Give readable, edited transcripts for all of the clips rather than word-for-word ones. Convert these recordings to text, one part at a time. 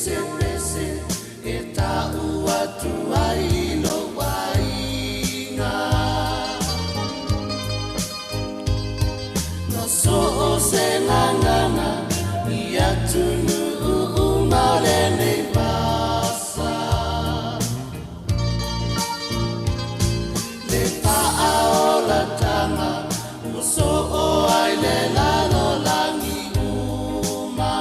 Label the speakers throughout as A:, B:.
A: se pese e ta'u atu ai i lou aiga. No so o se gagana i atunuu uma o lenei vasa. Le faaolatanga ua soo ai le lalolagi uma.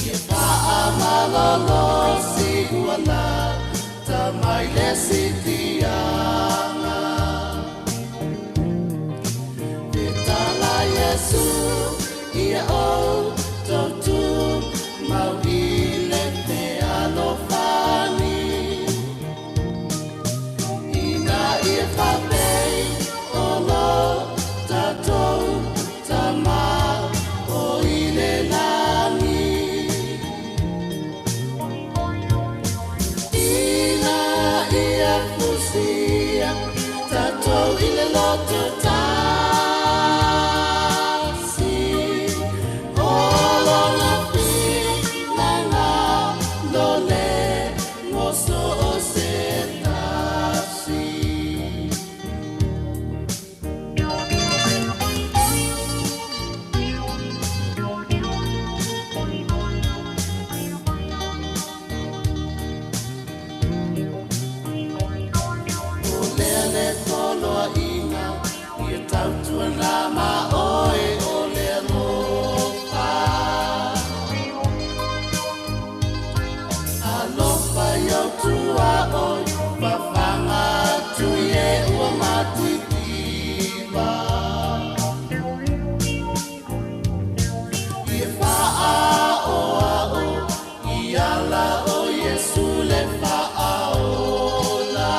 A: Ia faamalolosi ua lata mai le sitiaga. Petala Iesu ia outou tumau i le fealofani. Ina ia faapei o lo tatou Tama o i le lagi. Ina ia fusia tatou i le loto tasi, o lona finagalo le mo so o se tasi. O lea le poloaiga ia tautuana ma oe o le alofa. Alofa i ou tuaoi, fafaga atu i e ua matitiva. Ia faaoao i ala o Iesu le faaola.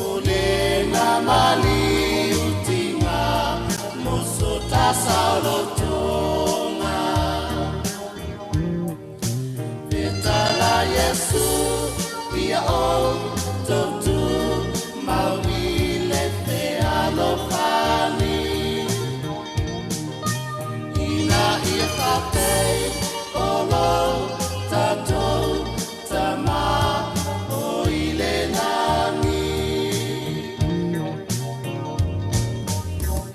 A: O lena maliutiga mo so tasaolotoga. Petala Iesu ia outou tumau i le fealofani. Ina ia faapei o lo tatou Tama o i le lagi.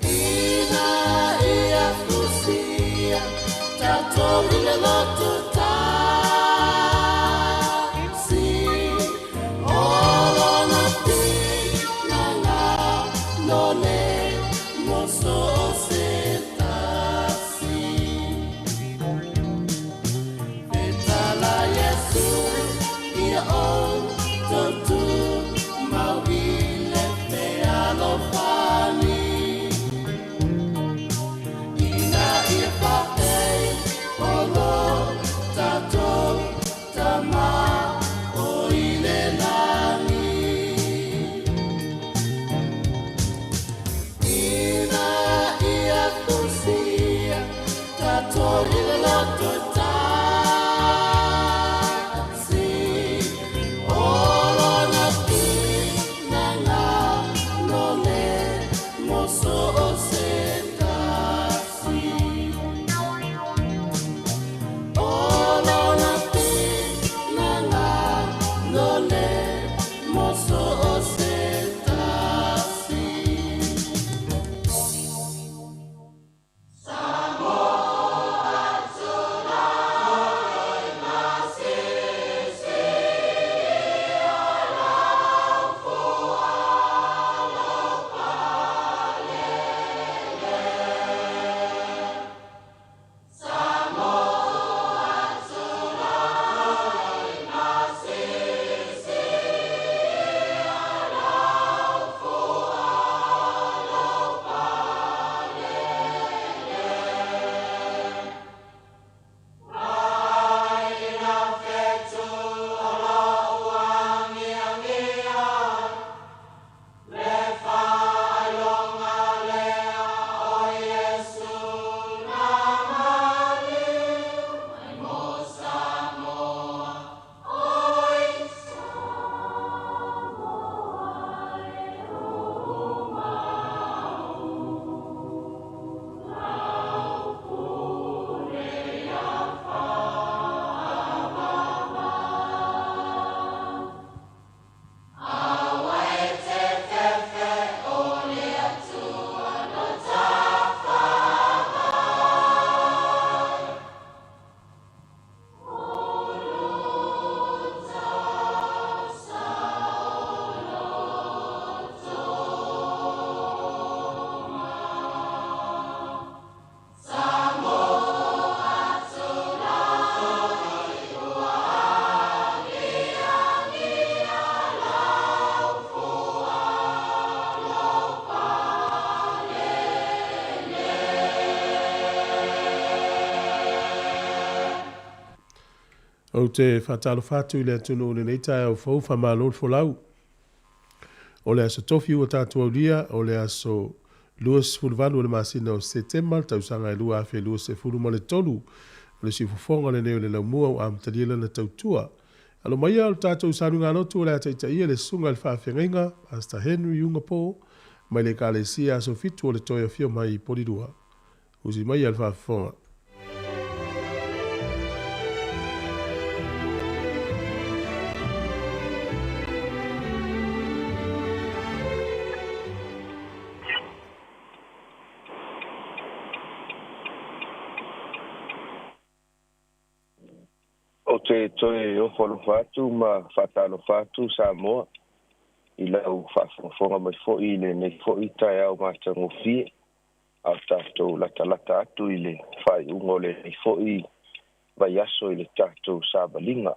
A: Ina ia fusia tatou i le loto tasi, o lona finagalo le mo so o se tasi. Petala Iesu ia outou tumau i le fealofani. Ina ia faapei o lo
B: Ou te faatalofa atu i le atunuu i lenei taeao fou, faamalo le folau. O le aso Tofi ua tatou aulia, o le aso 28 o le masina o Setema le tausaga e 2023. O le siufofoga lenei o le laumua ua amatalia lana tautua. Alo maia o le tatou saluga lotu o le a taitaia le susuga i le faafeagaiga, Pastor Henry Ugapo, mai le Ekalesia Aso Fitu o le Toe Afio Mai i Polilua. Usi maia le faafofoga.
C: Ou te toe ofo alofa atu ma faatalofa atu Samoa i lau faafogafoga mai foi i lenei foi taeao matagofie, a o tatou latalata atu i le faaiuga o lenei foi vaiaso i le tatou savaliga.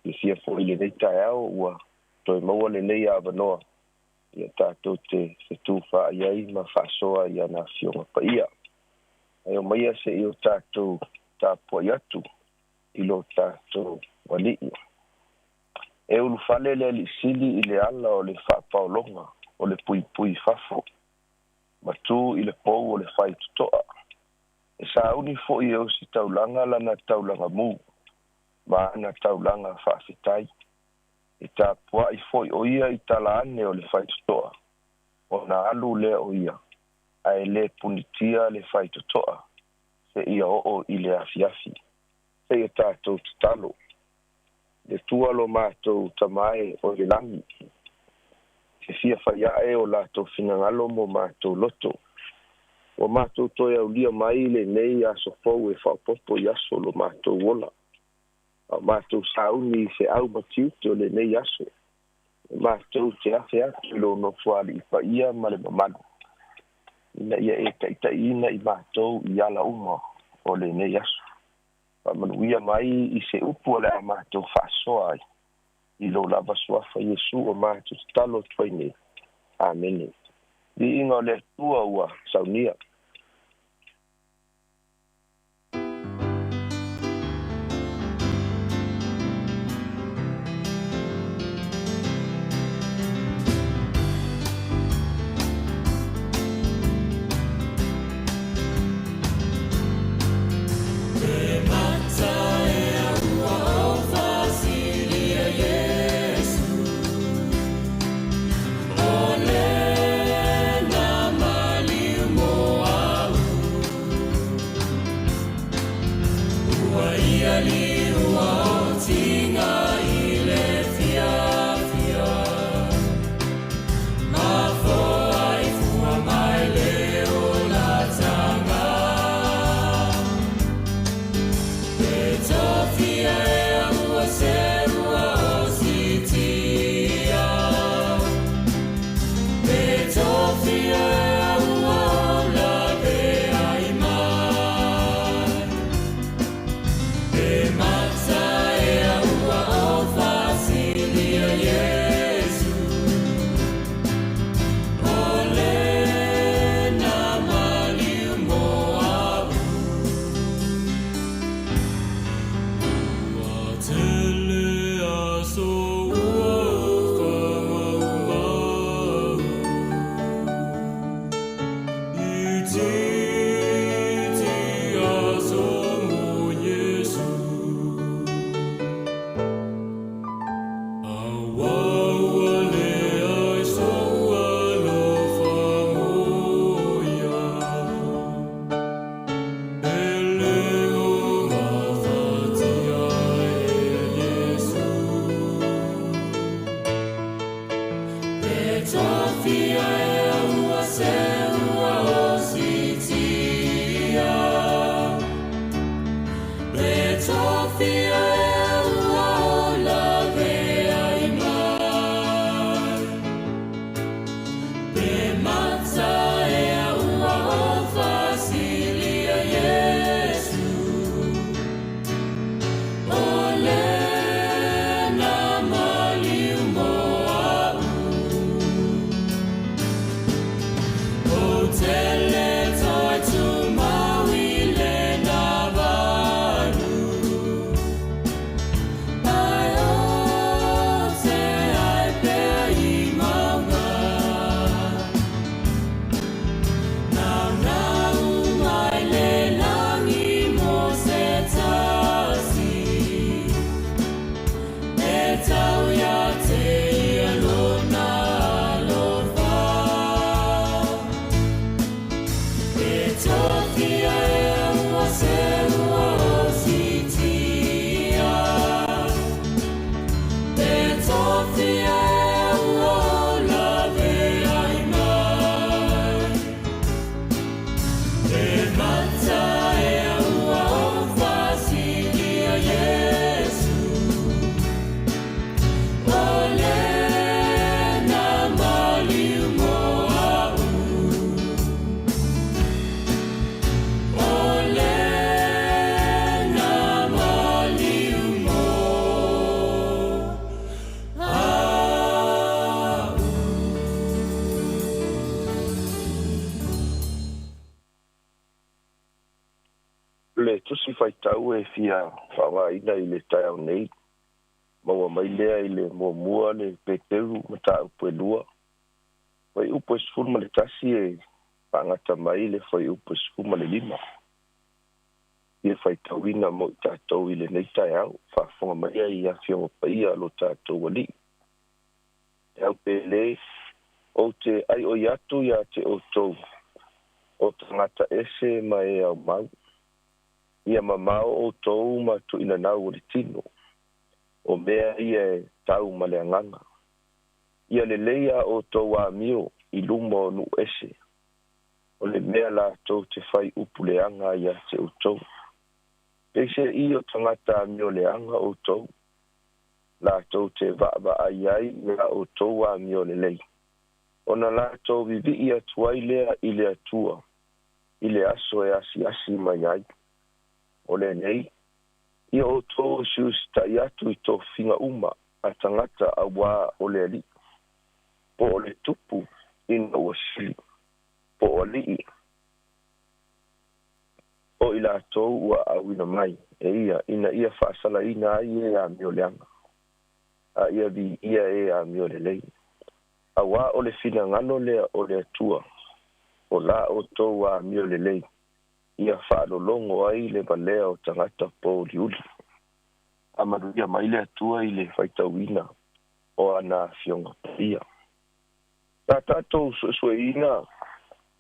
C: Fiafia foi i lenei taeao ua toe maua lenei avanoa ia tatou te fetufaai ai ma faasoa i ana Afioga Paia. Ae omaia seia o tatou tapuai atu i lo tatou Alii. E ulufale le Alii Sili i le ala o le faapaologa o le puipui fafo, ma tu i le pou o le faitotoa. E sauni foi e ositaulaga lana taulaga mu, ma ana taulaga faafetai. E tapuai foi o ia i tala ane o le faitotoa, ona alu lea o ia, ae le punitia le faitotoa, seia oo i le afiafi. Seia tatou tatalo. Le Atua lo matou Tama e o i le lagi, e fia faiae o latou finagalo mo matou loto. Ua matou toe aulia mai lenei aso fou e faaopoopo i aso lo matou ola. A o matou sauni i feau ma tiute o lenei aso, e matou te afe atu i lou Nofoalii paia ma le mamalu, ina ia e taitaiina i matou i ala uma o lenei aso. Faamanuia mai i se upu o le a matou faasoa ai, i lou lava suafa Iesu o matou tatalo atu ai nei. Amene. Viiga o le Atua ua saunia. le tusi faitau e fia faaaogaina i le taeao nei, maua mai lea i le 1 le Peteru mataupu e 2, fuaiupu e 11 e faagata mai le fuaiupu e 15. Ia faitauina mo i tatou i lenei taeao, faafofoga mai ai i afioga paia lo tatou Alii. E au pele, ou te aioi atu ia te outou, o tagata ese ma e aumau. Ia mamao outou ma tuuinanau o le tino, o mea ia e tau ma le agaga. Ia lelei a outou amio i luma o nuu ese, o le mea latou te fai upu leaga ia te outou. Peiseai o tagata amio leaga outou, latou te vaavaai ai ia outou amio lelei, ona latou vivii atu ai lea i le Atua, i le aso e asiasi mai ai. O lenei, ia outou siusitai atu i tofiga uma a tagata auā o le Alii, po o le tupu ina ua sili, po o alii, o i latou ua auina mai e ia, ina ia faasalaina ai e amio leaga, a ia viia e amio lelei. Auā o le finagalo lea o le Atua, o la outou amio lelei, ia faalologo ai le valea o tagata pouliuli. Faamanuia mai le Atua i le faitauina o ana afioga paia. Sa tatou suesueina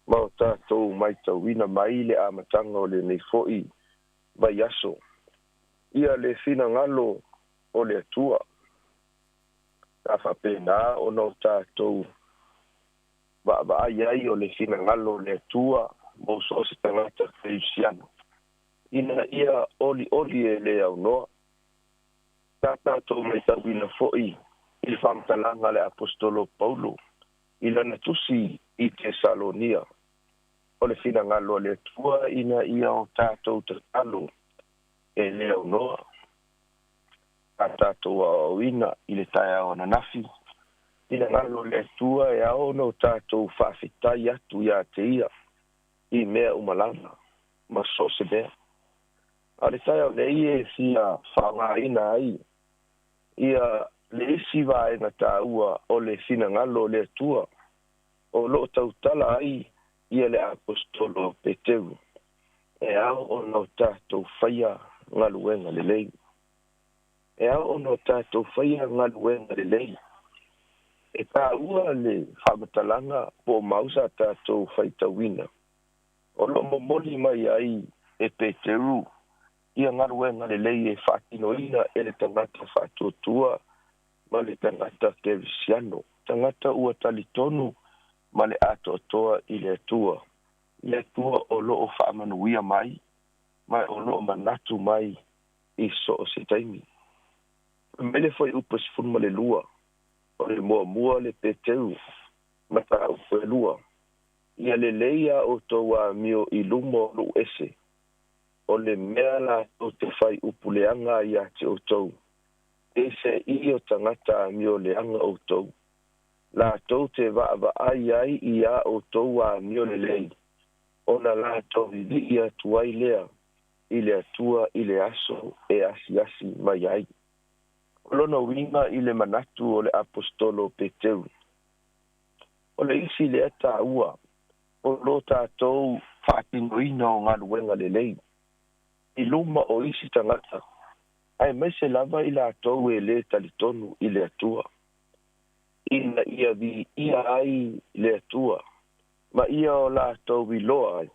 C: ma o tatou matauina mai le amataga o lenei foi vaiaso, ia le finagalo o le Atua. Sa faapena ona o tatou vaavaai ai o le finagalo o le Atua mo so o se tagata kerisiano, ina ia olioli e le aunoa. Sa tatou matauina foi i le faamatalaga a le Aposetolo Paulo i lana tusi i Tesalonia, o le finagalo a le Atua ina ia o tatou tatalo e le aunoa. Sa tatou aoaoina i le taeao ananafi, finagalo o le Atua e ao ona o tatou faafetai atu ia te ia i mea uma lava ma so o se mea. A o le taeao nei e fia faaaogaina ai ia le isi vaega taua o le finagalo o le Atua o loo tautala ai ia le Aposetolo Peteru, e ao ona o tatou faia galuega lelei. E ao ona o tatou faia galuega lelei. E taua le faamatalaga po o mau sa tatou faitauina, o loo momoli mai ai e Peteru ia galuega lelei e faatinoina e le tagata faatuatua ma le tagata kerisiano, tagata ua talitonu ma le atoatoa i le Atua, le Atua o loo faamanuia mai ma o loo manatu mai i so o se taimi. Mai le fuaiupu 12 o le 1 le Peteru mataupu e 2, ia lelei a outou amio i luma o nuu ese, o le mea latou te fai upu leaga ia te outou, peiseai o tagata amio leaga outou, latou te vaavaai ai ia outou amio lelei, ona latou vivii atu ai lea i le Atua i le aso e asiasi mai ai. O lona uiga i le manatu o le Aposetolo Peteru, o le isi lea taua o lo tatou faatinoina o galuega lelei i luma o isi tagata, aemaise lava i latou e lē talitonu i le Atua, ina ia viia ai le Atua ma ia o latou iloa ai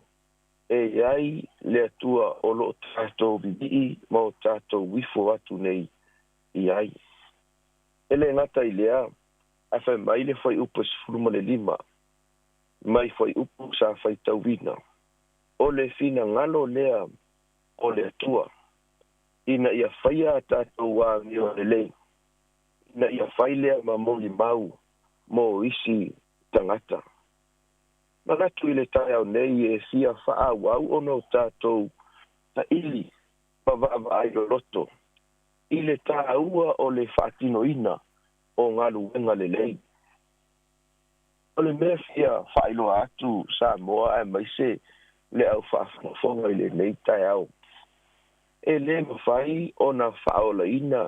C: e iai le Atua o loo tatou vivii ma o tatou ifo atu nei i ai. E le gata i lea, ae fai mai le fuaiupu 15 mai fuaiupu sa faitauina, o le finagalo lea o le Atua ina ia faia a tatou amio lelei, ina ia fai lea ma molimau mo isi tagata. Manatu i le taeao nei e fia faaauau ona o tatou saili ma vaavaai loloto i le taua o le faatinoina o galuega lelei. O le mea fia faailoa atu Samoa aemaise le au faafogafoga i lenei taeao, E lē mafai ona faaolaina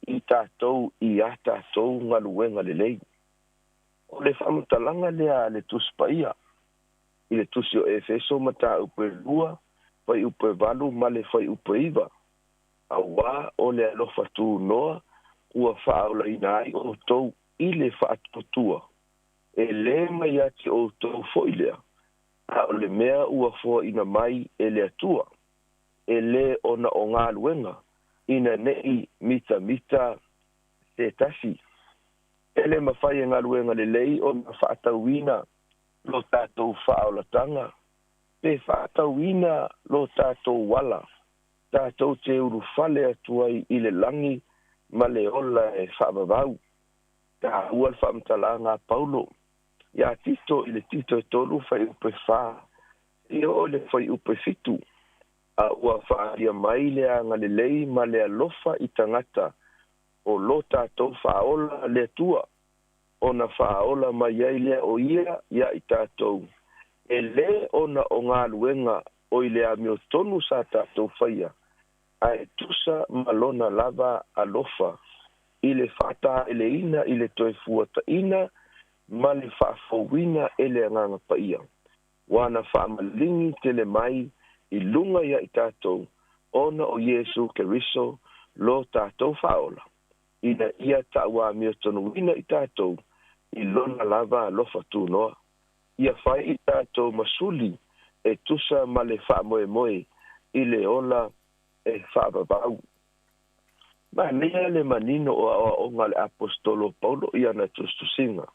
C: i tatou i a tatou galuega lelei. O le faamatalaga lea a le Tusi Paia i le Tusi o Efeso mataupu e 2 fuaiupu e 8 ma le fuaiupu e 9, auā o le alofa tunoa ua faaolaina ai outou i le faatuatua, e lē mai ia te outou foʻi lea, a o le mea ua foaʻina mai e le Atua, e lē ona o galuega, ina neʻi mitamita se tasi. E lē mafai e galuega lelei ona faatauina lo tatou faaolataga, pe faatauina lo tatou ala tatou te ulufale atu ai i le lagi ma le ola e faavavau. Taua le faamatalaga a Paulo iā Tito i le Tito e 3 fuaiupu e 4 seia oo i le fuaiupu e 7, a ua faaalia mai le agalelei ma le alofa i tagata o lo tatou faaola le Atua, ona faaola mai ai lea o ia iā i tatou, e lē ona o galuega o i le amiotonu sa tatou faia, ae tusa ma lona lava alofa i le faataeleina i le toe fuataʻina ma le faafouina e le Agaga Paia, ua na faamaligi tele mai i luga iā i tatou ona o Iesu Keriso lo tatou faaola, ina ia taʻuamiotonuina i tatou i lona lava alofa tunoa, ia fai i tatou ma suli e tusa ma le faamoemoe i le ola e faavavau. Manaia le manino o aoaoga a le Aposetolo Paulo i ana tusitusiga,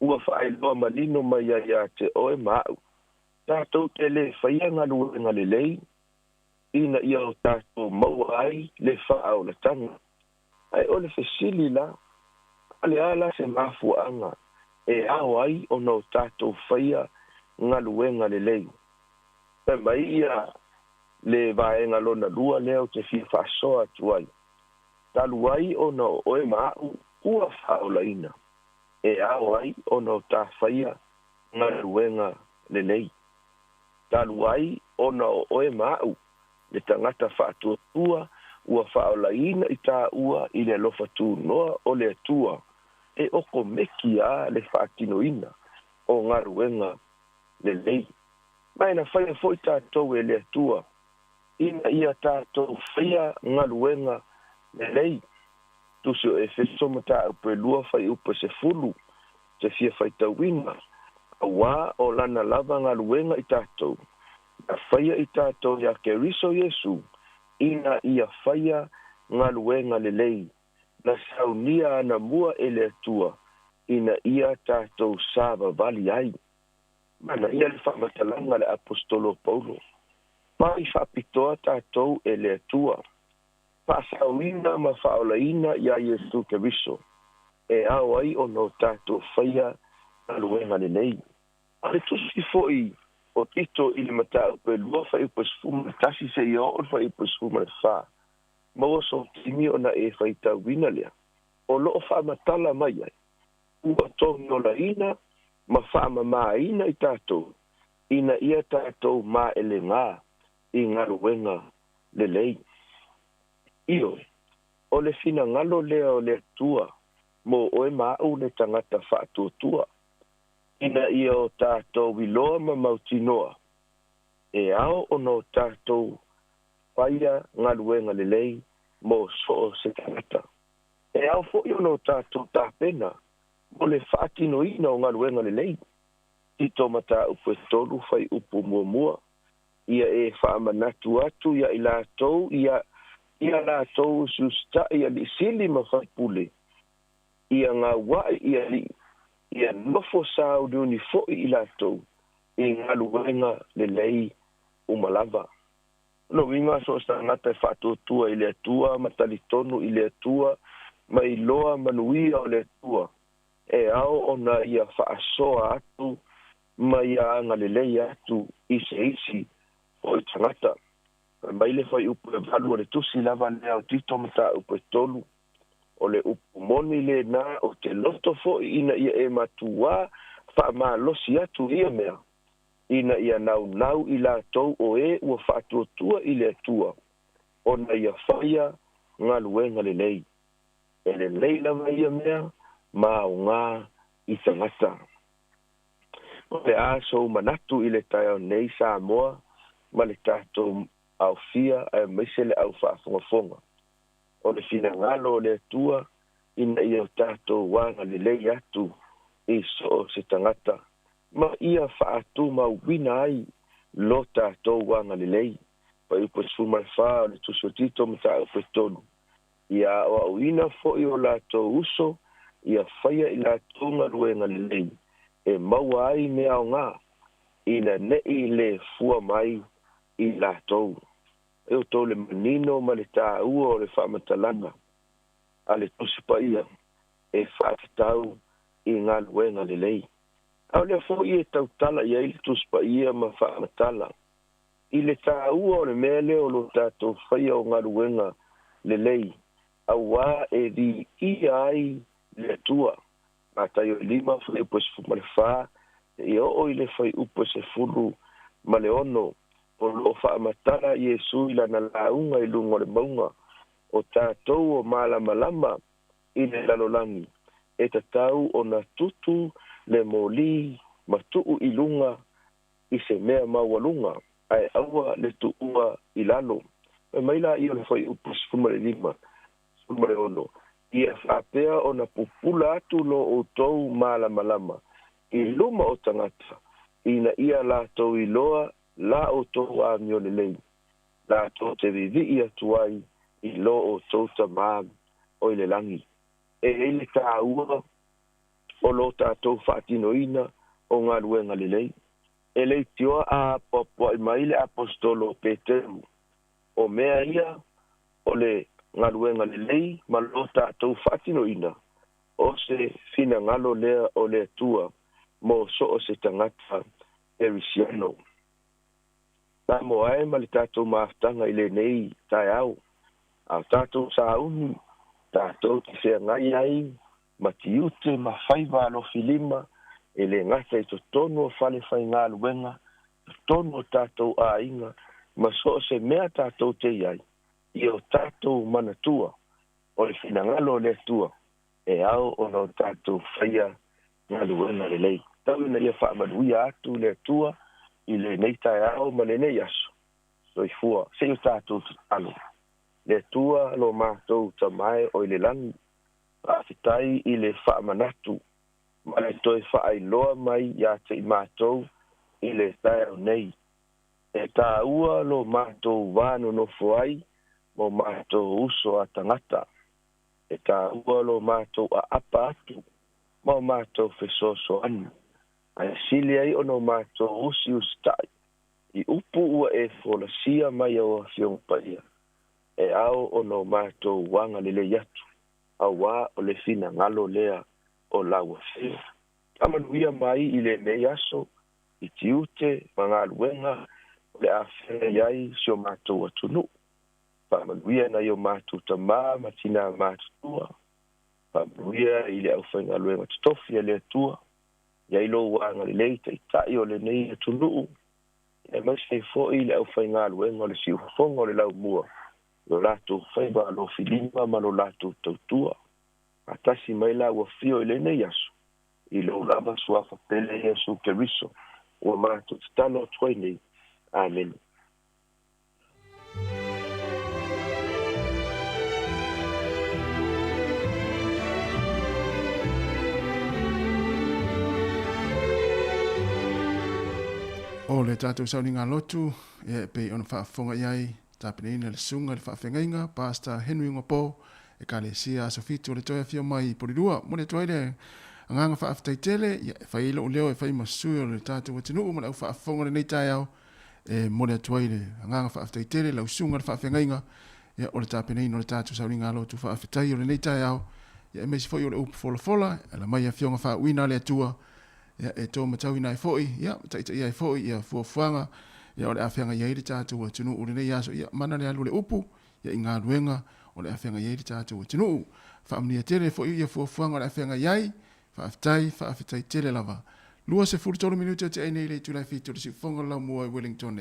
C: ua faailoa manino mai ai ia te oe ma aʻu, tatou te lē faia galuega lelei ina ia o tatou maua ai le faaolataga. Ae o le fesili la, a le a la se mafuaaga e ao ai ona o tatou faia galuega lelei? Fai mai ia le vaega lona lua lea ou te fia faasoa atu ai, talu ai ona o oe ma aʻu ua faaolaina, e ao ai ona o ta faia galuega lelei. Talu ai ona o oe ma aʻu, le tagata faatuatua ua faaolaina i taua i le alofa tunoa o le Atua, e okomeki a le faatinoina o galuega lelei. Ma e na faia foʻi tatou e le Atua ina ia tatou faia galuega lelei. Tusi o Efeso mataupu e 2 fuaiupu e 10, te fia faitauina, auā o lana lava galuega i tatou, na faia i tatou iā Keriso Iesu, ina ia faia galuega lelei, na saunia anamua e le Atua, ina ia tatou savavali ai. Manaia le faamatalaga a le Aposetolo o Paulo, mai faapitoa tatou e le Atua, faasaoina ma faaolaina iā Iesu Keriso, e ao ai ona o tatou faia galuega lelei. A o le tusi foʻi o Tito i le mataupu e 2 fuaiupu e 11 seia oo i le fuaiupu e 14, maua sou taimi ona e faitauina lea, o loo faamatala mai ai, ua togiolaina ma faamamāina i tatou, ina ia tatou maelegā i galuega lelei. Ioe, o le finagalo lea o le Atua mo oe ma aʻu le tagata faatuatua, ina ia o tatou iloa ma mautinoa, e ao ona o tatou faia galuega lelei mo soo se tagata. E ao foʻi ona o tatou tapena mo le faatinoina o galuega lelei. Tito mataupu e 3 fuaiupu 1, ia e faamanatu atu iā i latou ia ia latou usiusitaʻi alii sili ma faipule, ia gauaʻi i alii, ia nofo sauliuli foʻi i latou i galuega lelei uma lava. O lona uiga, so o se tagata e faatuatua i le Atua ma talitonu i le Atua ma iloa manuia o le Atua, e ao ona ia faasoa atu ma ia agalelei atu i se isi foʻi tagata. Fai mai le fuaiupu e 8 o le tusi lava lea o Tito mataupu e 3, o le upu moni lenā, ou te loto foʻi ina ia e matuā faamalosi atu ia mea, ina ia naunau i latou o e ua faatuatua i le Atua, ona ia faia galuega lelei. E lelei lava ia mea ma aogā i tagata. O le a sou manatu i le taeao nei Samoa ma le tatou aofia aemaise le au faafogafoga. O le finagalo o le Atua ina ia o tatou agalelei atu i so o se tagata ma ia faatumauina ai lo tatou agalelei. Fuaiupu 14 o le Tusi o Tito mataupu e 3. Ia aoaoina foi o latou uso ia faia i latou galuega lelei e maua ai mea aoga ina ne'i lē fua mai i latou. E outou le manino ma le tāua o le faamatalaga a le Tusi Paia e faatatau i galuega lelei. A o lea foi e tautala i ai le Tusi Paia ma faamatala i le tāua o le mea lea o lo tatou faia o galuega lelei, auā e viia ai le Atua. Mataio 5, fuaiupu e 14, seia oo i le fuaiupu e 16, o lo o faamatala Iesu i lana lauga i luga o le mauga, o tatou o malamalama i le lalolagi, e tatau ona tutu le moli ma tuu i luga i se mea maualuga, ae aua le tuua i lalo. Fai mai laia o le fuaiupu 15, 16, Ia faapea ona pupula atu lo outou malamalama i luma o tagata, ina ia latou iloa la outou amio lelei, latou te vivii atu ai i lo outou Tamā o i le lagi. E i ai le tāua o lo tatou faatinoina o galuega lelei. E leitioa a apoapoai mai le Aposetolo o Peteru, o mea ia o le galuega lelei ma lo tatou faatinoina, o se finagalo lea o le Atua mo so o se tagata Kerisiano. Samoa e ma le tatou mafutaga i lenei taeao, a o tatou sauni, tatou te feagai ai ma tiute ma faiva alofilima e lē gata i totonu o fale faigaluega, totonu o tatou aiga ma so o se mea tatou te i ai, ia o tatou manatua o le finagalo o le Atua e ao ona o tatou faia galuega lelei. Tau ina ia faamanuia atu le Atua i lenei taeao ma lenei aso. Soifua. Se i o tatou tatalo. Le Atua lo matou Tama e o i le lagi, faafetai i le faamanatu ma le toe faailoa mai iā te i matou i le taeao nei. E tāua lo matou va nonofo ai ma o matou uso a tagata. E tāua lo matou aapa atu ma o matou fesoasoani. Ae sili ai ona o matou usiusitai i upu ua e folasia mai au Afioga Paia, e ao ona o matou agalelei atu, auā o le finagalo lea o lau Afioga. Faamanuia mai i lenei aso i tiute ma galuega o le a feagai ai si o matou atunuu. Faamanuia nai o matou tamā ma tinā matutua. Faamanuia i le aufaigaluega totofi a le Atua, i ai lou agalelei taitai o lenei atunuu, aemaise ai foi le aufaigaluega o le siufofoga o le laumua, i o latou faiva alofilima ma lo latou tautua. Faatasi mai la ua afio i lenei aso, i lou lava suafa pele Iesu Keriso, ua matou tatalo atu ai nei. Amene.
D: O le tatou sauniga lotu, ia e pei ona faafofoga i ai, tapenaina le susuga i le faafeagaiga, Pastor Henry Ugapo, Ekalesia Aso Fitu o le toe afio mai i Polilua. Momoli atu ai le agaga faafetai tele, ia e fai ai lou leo e fai ma sui o le tatou atunuu ma le au faafofoga i lenei taeao, e momoli atu ai le agaga faafetai tele i lau susuga i le faafeagaiga, ia o le tapenaina o le tatou sauniga lotu faafetai o lenei taeao, ia aemaise foi o le upu folafola e ala mai i afioga faauuina a le Atua, ia e to matauina ai foi, ia ma taitaia ai foi ia fuafuaga, ia o le a feagai ai le tatou atunuu i lenei aso, ia mana le alu o le upu, ia i galuega o le a feagai ai le tatou atunuu. Faamanuia tele foi ia fuafuaga o le a feagai ai. Faafetai, faafetai tele lava. 23 minute o te ai nei i le itula e 7 o le siufofoga o le Laumua i Wellington.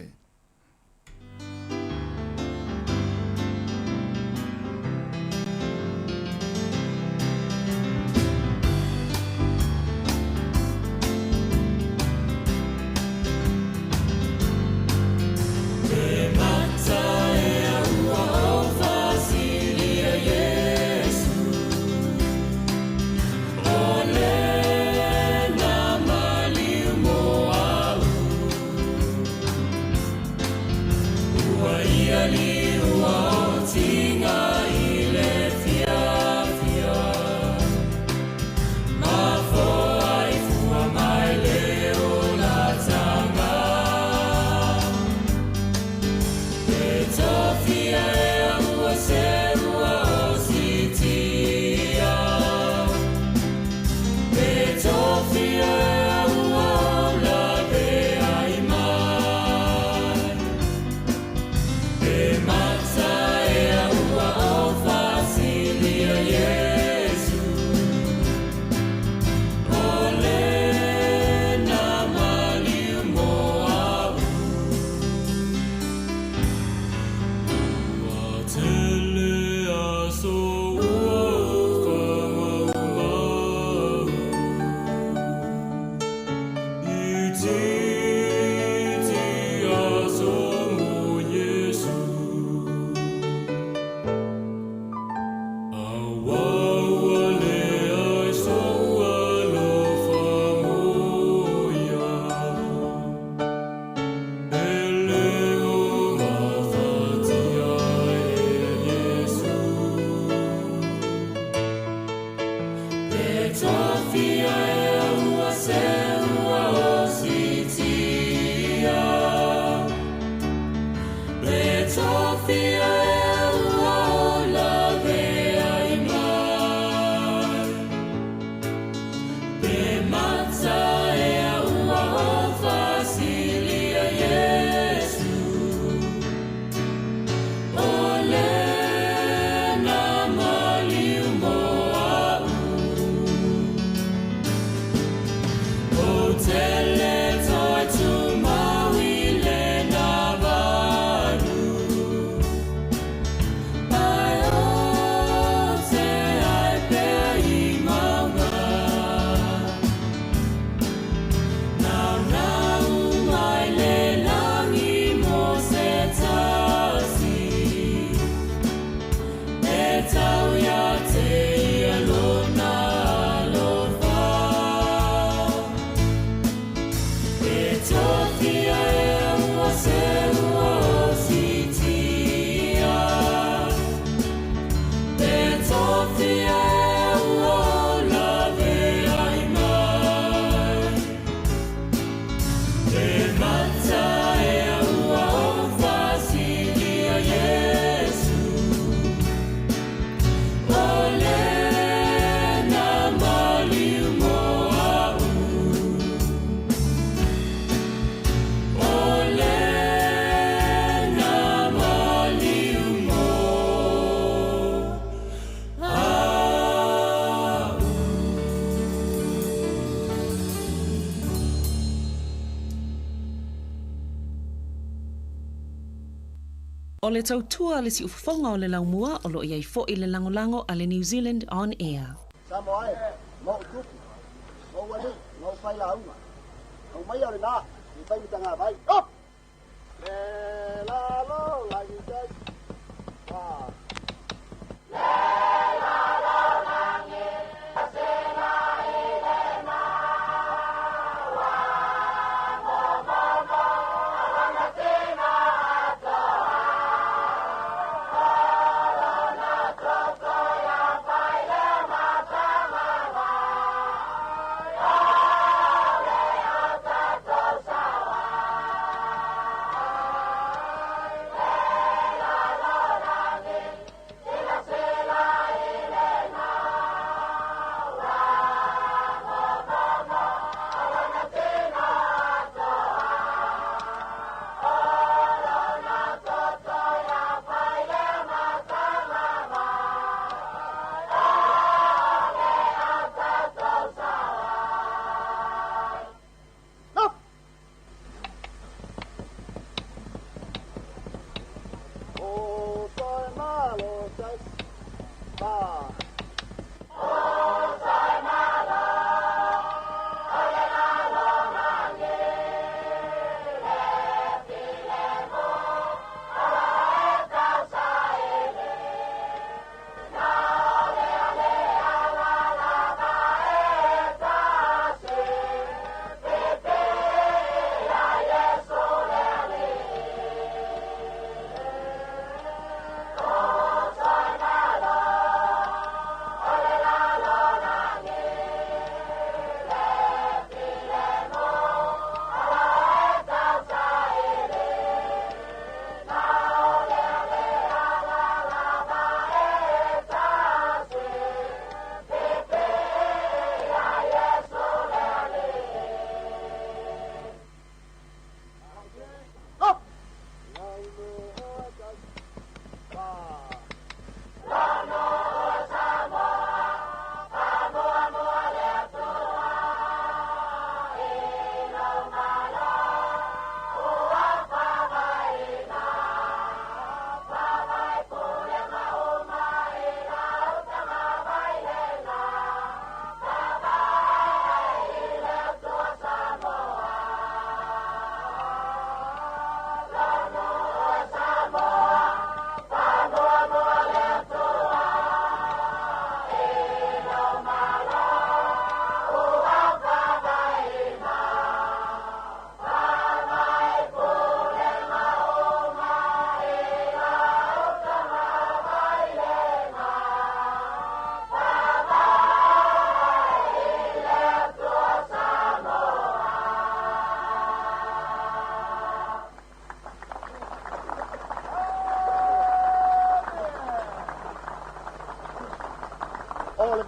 E: O le tautua le siufofoga o le laumua o loo i ai fo'i le lagolago a le New Zealand On Air.
F: Samoa e, ma ou tupu, ma ou alii, ma ou failauga. Aumaia o lenā, i fai matagavai. Up! Le lalo lagi tai. Wa.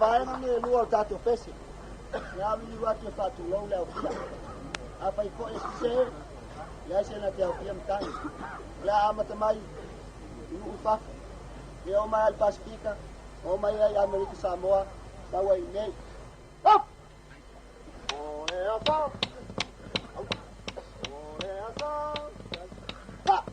F: vaega nei e lua o le tatou pese, e auiliu atu e faatulou le aofia. Afai foi e sese, leai se na te aofia matagi. O le a amata mai i nuu i fafo, ia oo mai lava i le Pasefika, oo mai ai i Amerika Samoa, sau ai i inei. Up! O le aso! O le aso! Ha!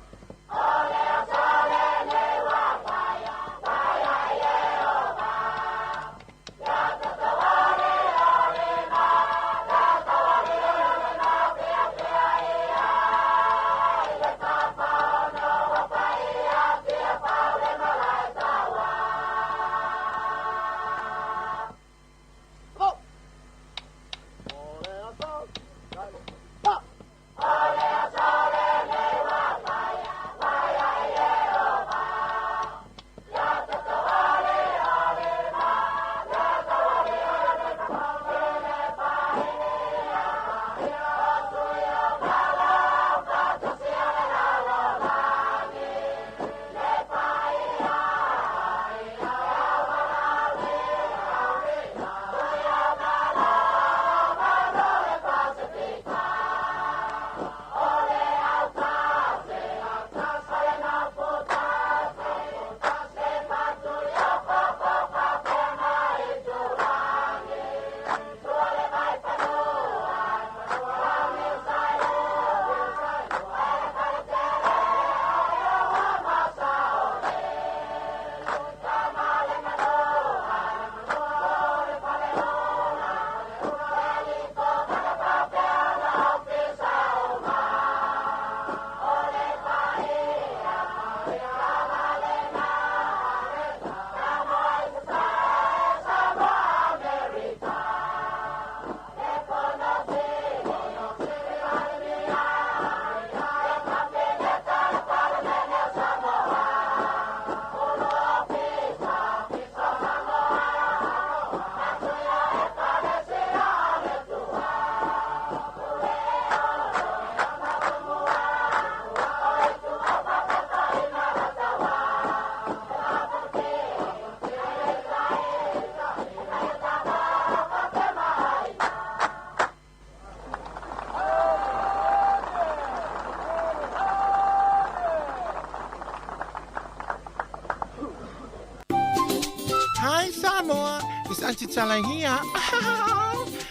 G: Hi Samoa, it's Auntie Tala here.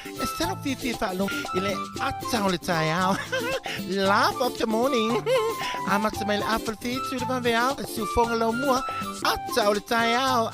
G: E sala fiafia faalogo i le ata o le taeao. Laugh of the morning. Amata mai le afa le fitu le vaveao, e siufoga lau mua, ata o le taeao.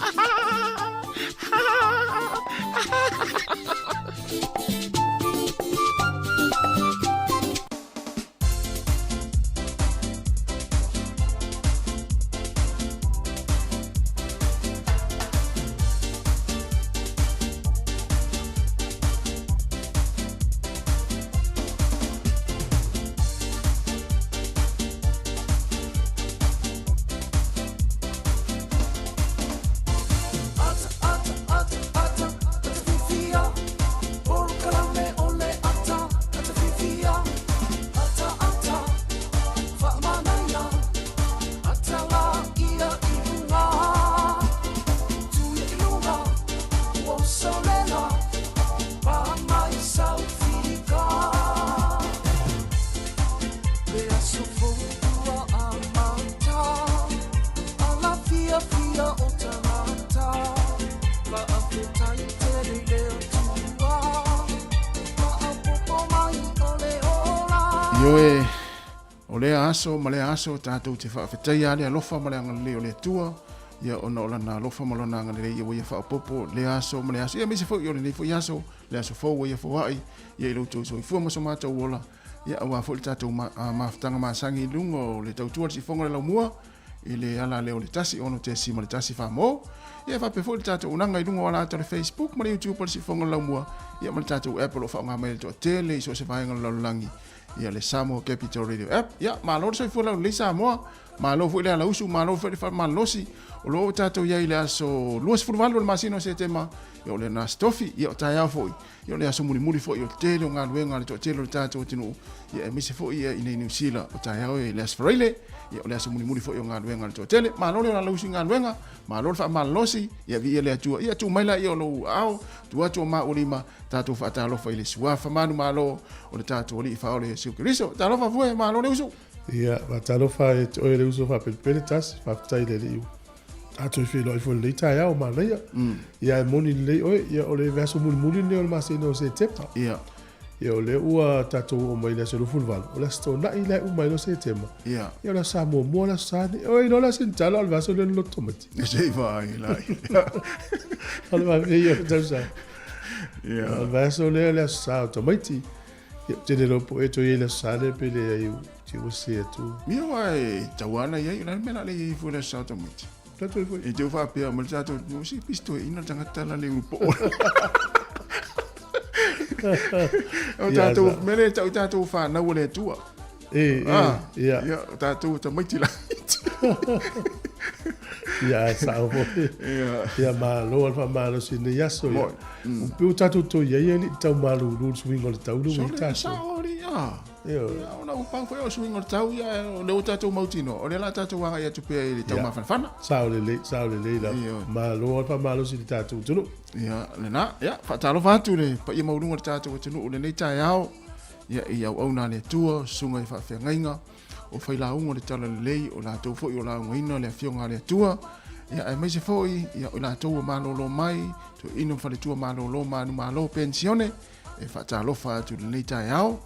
D: Ioe, o lea aso ma lea aso tatou te faafetaia le alofa ma le agalelei o le Atua, ia ona o lana alofa ma lona agalelei ia ua ia faaopoopo lea aso ma lea aso, ia aemaise foi o lenei foi aso, le aso fou ua ia foai, ia i lo outou soifua ma so matou ola, ia aua foi le tatou mafutaga masani i luga o le tautua le sifoga o le laumua, i le ala lea o le 1 6.1 famo. Ia faapea foi le tatou unaga i luga o ala ata o le Facebook ma le YouTube o le Sifoga o le Laumua, ia ma le tatou app o lo o faaaoga mai e le toatele i so o se vaega o le lalolagi, ia le Samoa Capital Radio App. Ia, malo le soifua laulelei Samoa. Malo foi le alausu, malo foi le faamalolosi. O lo o tatou i ai i le aso 28 o le masina o Setema, ia o le Aso Tofi, ia o taeao foi, ia o le aso mulimuli foi o le tele o galuega a le toatele o le tatou atunuu, ia aemaise foi ia i nei Niu Sila, o taeao i le aso Faraile, ia o le aso mulimuli foi o galuega a le toatele. Malo le alausu i galuega, malo le faamalolosi, ia viia le Atua. Ia tuu mai laia o lou aao, tuu atu o maua lima, tatou faatalofa i le suafa manumalo o le tatou Alii Faaola Iesu Keriso. Talofa fue, malo le usu.
B: Ia, faatalofa ia te oe le uso faapelepele tasi, faafetai i le Alii ua tatou feiloai foi i lenei taeao manaia. Ia, e moni lelei oe, ia o le vaiaso mulimuli lenei o le masina o Setema.
D: Ia.
B: Ia, o lea ua tatou oo mai i le aso 28, o le aso Toonai la e uma ai loa Setema.
D: Ia.
B: Ia, o le aso Sa muamua le aso Sa nei. Oi, iloa le aso Sinitala o le vaiaso lea o le loto tamaiti.
D: Se i vaai lai.
B: O le vave ia o le tausaga.
D: Ia.
B: O le vaiaso lea o le aso Sa o tamaiti. Ia, ou te le iloa po o e toe i ai le aso Sa lea pe leai te ua sese atu.
D: Ia aua e tau ana i ai, o le a le mea o le a le i ai fua i le aso Sa o tamaiti?
B: Tatou foi.
D: E te faapea ma le tatou no se pisi toeaina le tagata la le ulu poo. O tatou mea lea e tau i tatou whanau o le Atua.
B: E, e, ia.
D: Ia, o tatou tamaiti laiti.
B: Ia, sao foi.
D: Ia.
B: Ia, malo le faamalosi i lenei aso. Ia.
D: Moi.
B: Pe ua tatou toe i ai e alii tau malulu le suiga o le tau le ua i
D: Sole,
B: tatou.
D: sao alii, ah.
B: Ioe.
D: Ia, ona ua pau foi o suiga o le tau, ia, o lea ua tatou mautinoa, o lea o le a tatou agai atu pea i le tau
B: Ia.
D: mafanafana.
B: Sao lelei, sao lelei lava.
D: Ioe.
B: Malo le faamalosi i le tatou atunuu.
D: Ia, lena, ia, faatalofa atu i le paia maualuga o le tatou atunuu i lenei taeao, ia, i auauna a le Atua, susuga i faafeagaiga, o failauga o le Talalelei, o latou foi o laugaina le Afioga a le Atua, ia, aemaise foi, ia, o latou ua malolo mai, toeaina ma faletua malolo manumalo penisione, e faatalofa atu i lenei taeao.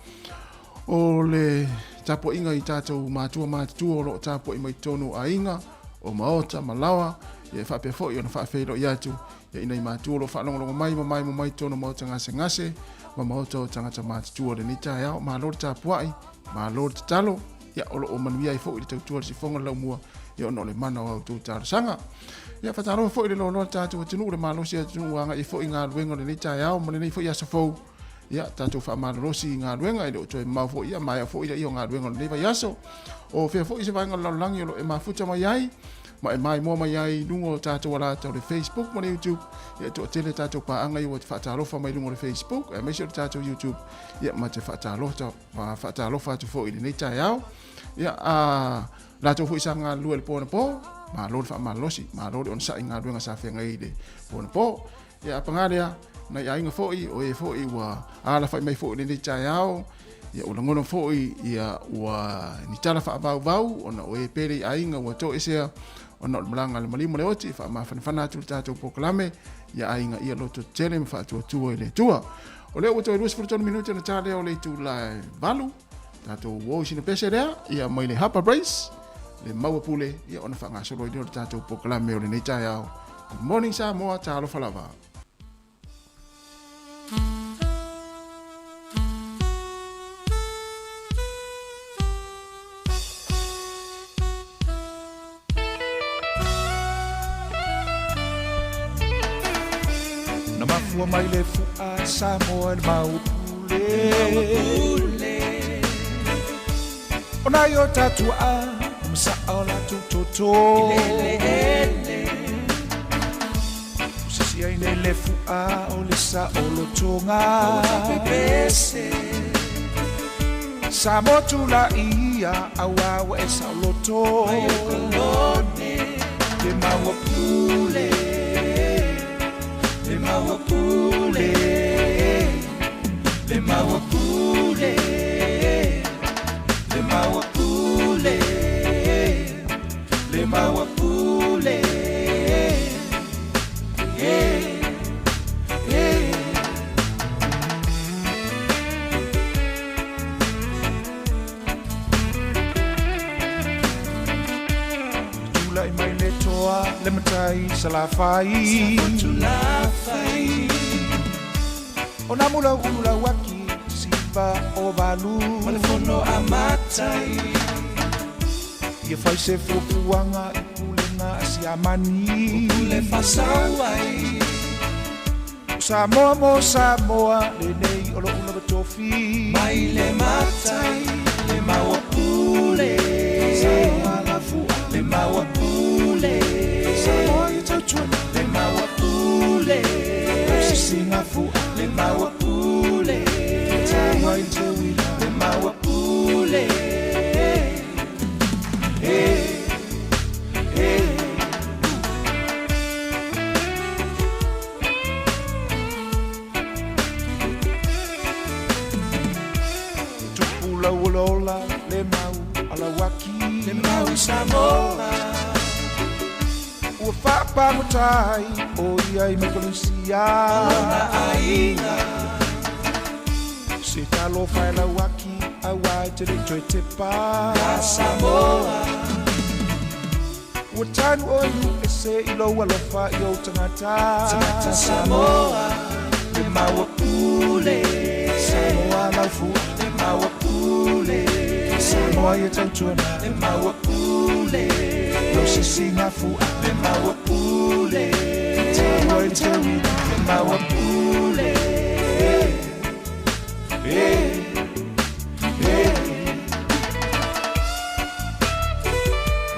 D: O le tapuaiga i tatou matua matutua o lo o tapuai mai totonu o aiga, o maota ma laoa, ia e faapea foi ona faafeiloai atu ia i nai matua o lo o faalogologo mai ma maemo mai totonu o maota gasegase ma maota o tagata matutua o lenei taeao. Malo le tapuai, malo le tatalo, ia o lo o manuia ai foi le tautua a le sifoga o le laumua, ia ona o le mana o a outou talosaga. Ia faatalofa foi i le loaloa o le tatou atunuu, le malosi atunuu ua agai foi i galuega o lenei taeao ma lenei foi aso fou. Ia tatou faamalolosi i galuega e le o toe mamao foi, ia maea foi lea o galuega o lenei vaiaso. O fea foi se vaega o le lalolagi o lo o e mafuta mai ai ma e maimoa mai ai i luga o tatou alata o le Facebook ma le YouTube. Ia e toatele tatou paaga ia ua faatalofa mai luga o le Facebook aemaise o le tatou YouTube. Ia ma te faatalofa, faatalofa atu foi i lenei taeao. Ia a latou foi sa galulue i le po anapo, malo le faamalolosi, malo le onosai i galuega sa feagai i le po anapo. Ia a paga lea, nai aiga foi, o e foi ua alafai mai foi i lenei taeao, ia ua lagona foi ia ua ni tala faavauvau ona o e pele i aiga ua toesea ona o le malaga a le maliu ma le oti, e faamafanafana atu le tatou polokalame ia aiga ia loto tele ma faatuatua i le Atua. O lea ua toe 23 minute ona ta lea o le itula e 8, tatou o i sina pese lea, ia mai le Harper Brace, le maua pule, ia ona faagasolo ai lea o le tatou polokalame o lenei taeao. Good morning Samoa, talofa lava.
H: Na mafua mai le fu'a i Samoa i le maupule O nai o tatua'a ma masa'a o latou toto O sisi ai nei le fu'a o le sa'olotoga Samoa tula'i ia auā ua e sa'oloto Le maua pule Le maua pule Le maua pule Le maua pule Le maua pule Yeah, yeah. Tulai mai le toa le matai Salafai O nā mula ulu lauaki siva o valu Ma le fono a matai Ia fai se fuafuaga i pulega a siamani O pule faasau ai O Samoa mo Samoa lenei o lo'u lava tofi Mai le matai le maua pule Samoa la fu'a lau olaola le mau a Lauaki. Le mau i Samoa. Ua faapagota ai o ia i Mekolusia. Ma lona aiga. Se talofa e Lauaki aua e te le i toe tepa. Ia Samoa. Ua tanu oe i nuu ese i lou alofa i ou tagata. Tagata Samoa. Le maua pule. Samoa lau fua. Le maua pule. Samoa ia tautuana. Le maua pule. Lau sisiga fua. Le maua pule. Taua i le tauina. Le maua pule. Eh, eh.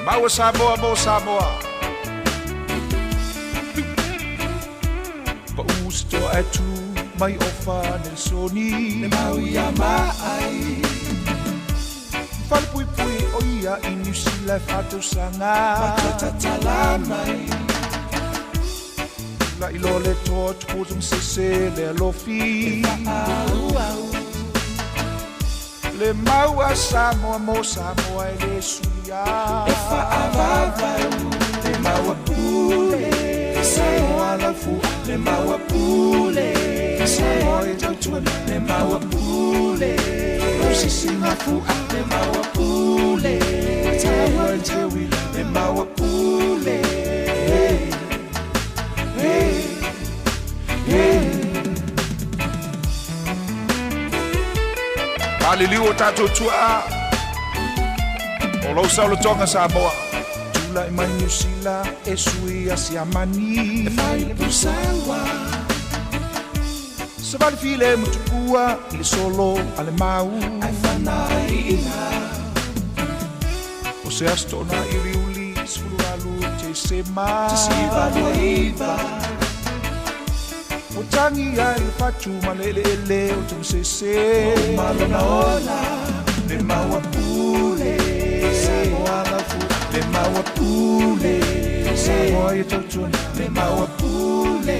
H: Maua Samoa mo Samoa. Paʻu se toa ae tu mai Ofa Nelisoni. Le mau ia maai. Falepuipui o ia i Niu Sila e faatausaga. Ma toe tatala mai. Tulai loa le toa Tupua Tamasese le alofi. E faaauau. Le mau a Samoa mo Samoa e le suia. E faavavau le mau a Pule. Samoa lau fua le mau a Pule. Samoa e tautua le mau a Pule. Lau sisiga fua le mau a Pule. Taua i te uila le mau a Pule. Hey, hey, hey. Maliliu o tatou tuaa o lou saolotoga Samoa. Tulai mai Niu Sila e sui a Siamani. E fai le pusaua. Savali file mutupua i le solo a le mau. Ae fanaina. O se aso toona iuliuli 18 Tesema. 19. Ua tagi ai le fatu ma le eleele o Tamasese. Ua uma lona ola, le mau a Pule. Samoa lau fua, le mau a Pule. Samoa ia tautuana, le mau a Pule.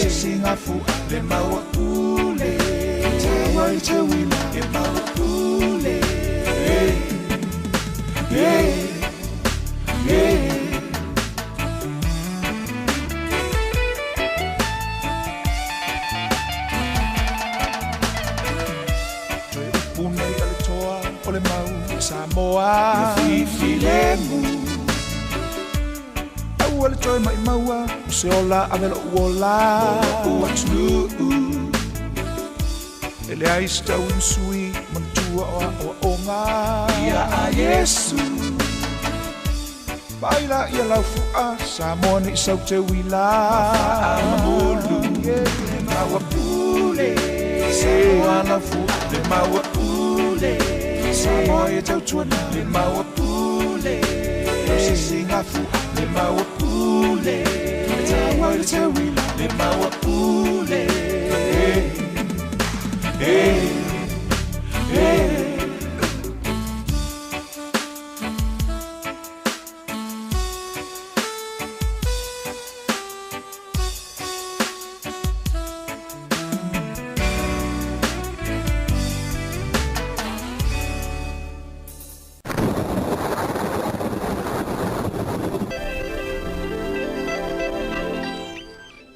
H: Sisiga fua, le mau a Pule. Taua i te uila, le mau a Pule. Hey, hey, hey. Toe upu nei a le toa o le mau Samoa. Ia filemu. Aua le toe maimaua o se ola ave lou ola. Mo lou atunuu. E leai se taui ma sui manatua o aoaoga. Ia a Iesu. Vaai la ia lau fua Samoa nei sau te uila. Faamamulu le mau a Pule. Samoa lau fua le mau a Pule. Samoa ia tautuana le mau a Pule. Lau sisiga fua le mau a Pule. Taua i le teuila le mau a Pule. Hey, hey.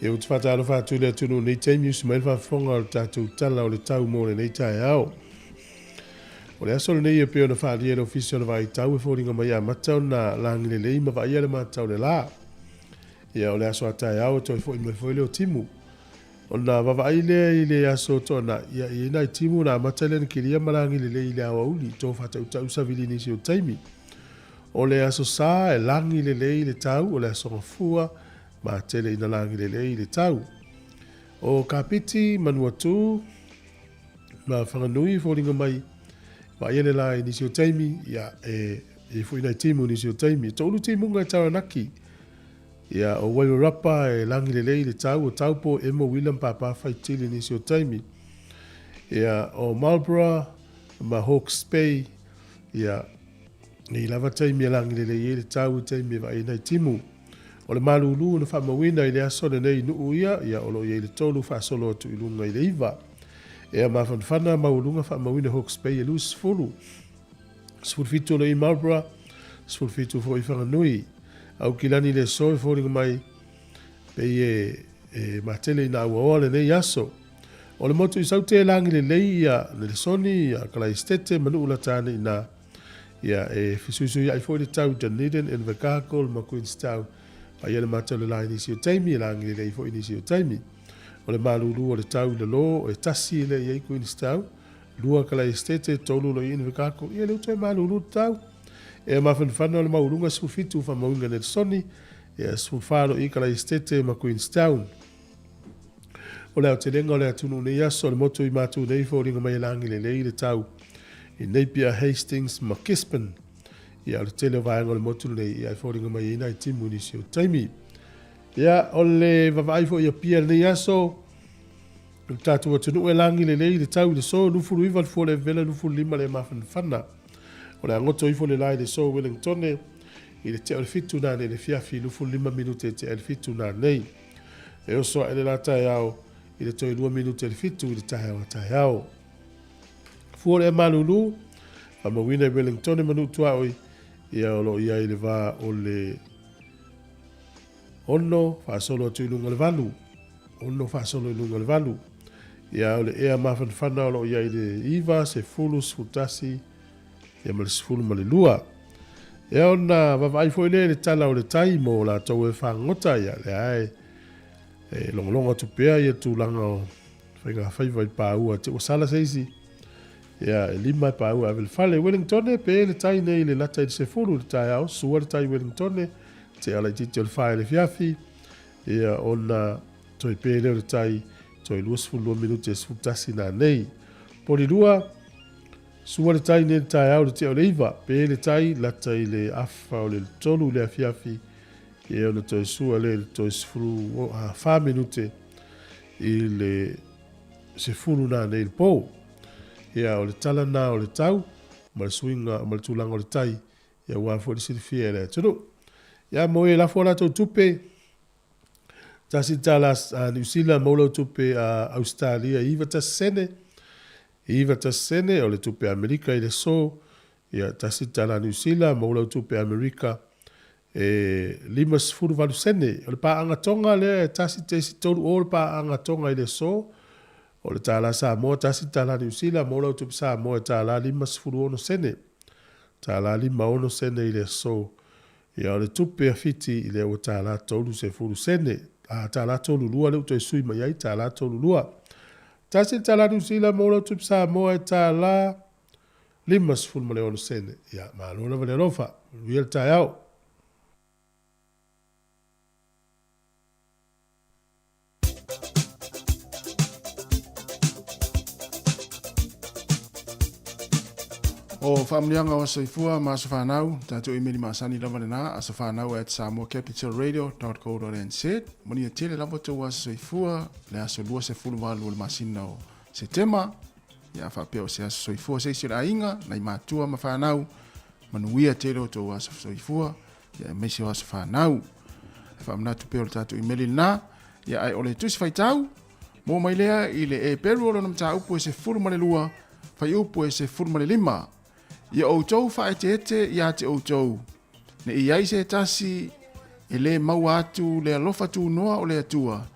B: E ou te whataalofa atu i le atunuu nei taimi usu mai le faafofoga o le tatou tala o le tau mo lenei taeao. O le aso lenei e pei ona faaalia e le Ofisa o le Vaai Tau e foliga mai amata ona lagi lelei ma vaaia le matau o le la. Ia, o le aso a taeao e toe foi mai foi lea o timu. Ona vavaai lea i le aso toanai, ia, e i ai nai timu na amata lea ona kilia ma lagi lelei i le aoauli, to faatautau savili i nisi o taimi. O le aso sa e lagi lelei le tau, o le aso gafua ma tele ina lagi lelei le tau. O Kapiti, Manuatū, ma Whanganui e foliga mai, vaaia le la i nisi o taimi, ia, e i ai foi nai timu i nisi o taimi. E toulu timuga e Taranaki, ia, o Wairarapa e lagi lelei le tau, o Taupo, Emo, Willam, Pāpā, Whaitili i nisi o taimi. Ia, o Marlborough ma Hawke's Bay, ia, nei lava taimi e lagi lelei ai le tau i taimi e vaai ai nai timu. O le malūlū na faamauina i le aso lenei i Nuu ia, ia o lo o i ai le tolu faasolo atu i luga i le iva. Ea mafanafana maualuga faamauina Hawke's Bay e 20. 17 o lo i Marlborough, 17 foi i Whanganui. Aukilani le aso e foliga mai pei e, e matele ina auaoa lenei aso. O le motu i Saute e lagi lelei ia Nelesoni, ia Kalaistete ma Nuu lata ane ina. Ia e fesuisuiai foi le tau i Dunedin, Invercargill ma Queenstown. Paia le matau le la i nisi o taimi, e lagi lelei foi i nisi o taimi. O le malulu o le tau i lalo, e tasi lea i ai Queenstown, lua Kalaistete, tolu lo i Invercargill, ia lea ua toe malulu le tau. E mafanafana o le maualuga 17 faamauina Nelesoni, ia 14 lo i Kalaistete ma Queenstown. O le aotelega o le atunuu nei aso, o le motu i Matu nei foliga mai e lagi lelei le tau i Napier, Hastings ma Gisborne. Ia, o le tele o vaega o le motu lenei, ia e foliga mai ai nai timu i nisi o taimi. Ia, o le vavaai foi i Apia lenei aso, o le tatou atunuu e lagi lelei le tau i le so, 29 le fua o le vevela, 25 le mafanafana. O le a goto ifo le la i le so Wellingtone i le tea o le 7 nanei le fiafi, 25 minute i tea i le 7 nanei. E oso ae le la taeao i le toe 2 minute i le 7 i le taeao a taeao. Fua o le malulu, faamauina i Wellingtone ma Nuu Tuaoi, ia o lo o i ai i le va o le 6 faasolo atu i luga o le 8. 6 faasolo i luga o le 8. Ia o le ea mafanafana o lo o i ai i le 9, 10, 11, ia ma le 12. Ia ona vaavaai foi lea i le tala o le tai mo latou e fagota, ia lea e, e logologo atu pea ia tulaga o faiga faiva i paua te ua sala se isi. Ia e lima e paua ave le fale. Wellingtone pe le tai nei le lata i le 10 le taeao, sua le tai Wellingtone, te ala itiiti o le 4 i le fiafi, ia ona toe pe lea o le tai, toe 22 minute e 11 nā nei. Porirua, Sua le tai nei le taeao i le tea o le 9, pe le tai lata i le afa o le 3 i le afiafi, ia ona toe sua lea i le toe 14 minute i le 10 nā nei i le pō. Ia o le tala nā o le tau ma le suiga ma le tulaga o le tai, ia aua foi le silafia e le atunuu. Ia mo e lafo a latou tupe, Tasi tala a Niu Sila maua lau tupe a Ausetalia i 91 sene, 91 sene o le tupe Amerika i le aso, ia tasi tala a Niu Sila maua lau tupe Amerika e 58 sene. O le paaga Tonga lea e 1.30 o le paaga Tonga i le aso, o le tala Samoa tasi tala Niu Sila maua lau tupe Samoa e tala 56 sene, tala 56 sene i le aso. Ia, o le tupe a Fiti i lea ua tālā 30 sene, a, tālā 32 lea ua toe sui mai ai, tālā 32. Tasi le tālā Niu Sila mo lau tupe Samoa e tālā 56 sene. Ia, malo lava le alofa. Manuia le taeao.
D: O faamanuiaga o aso soifua ma aso fanau, tatou imeli masani lava lena, asofanau at samoacapitalradio.co.nz. Manuia tele lava outou aso soifua, le aso 28 o le masina o Setema, ia faapea o se aso soifua se isi o le aiga, nai matua ma fanau, manuia tele outou aso soifua, ia aemaise o aso fanau. E faamanatu pea o le tatou imeli lena, ia ae o le tusi faitau, mo mai lea i le Eperu o lona mataupu e 12, faiupu e 15. Ia outou faaeteete ia te outou, ne i ai se tasi e lē maua atu le alofa tunoa o le Atua,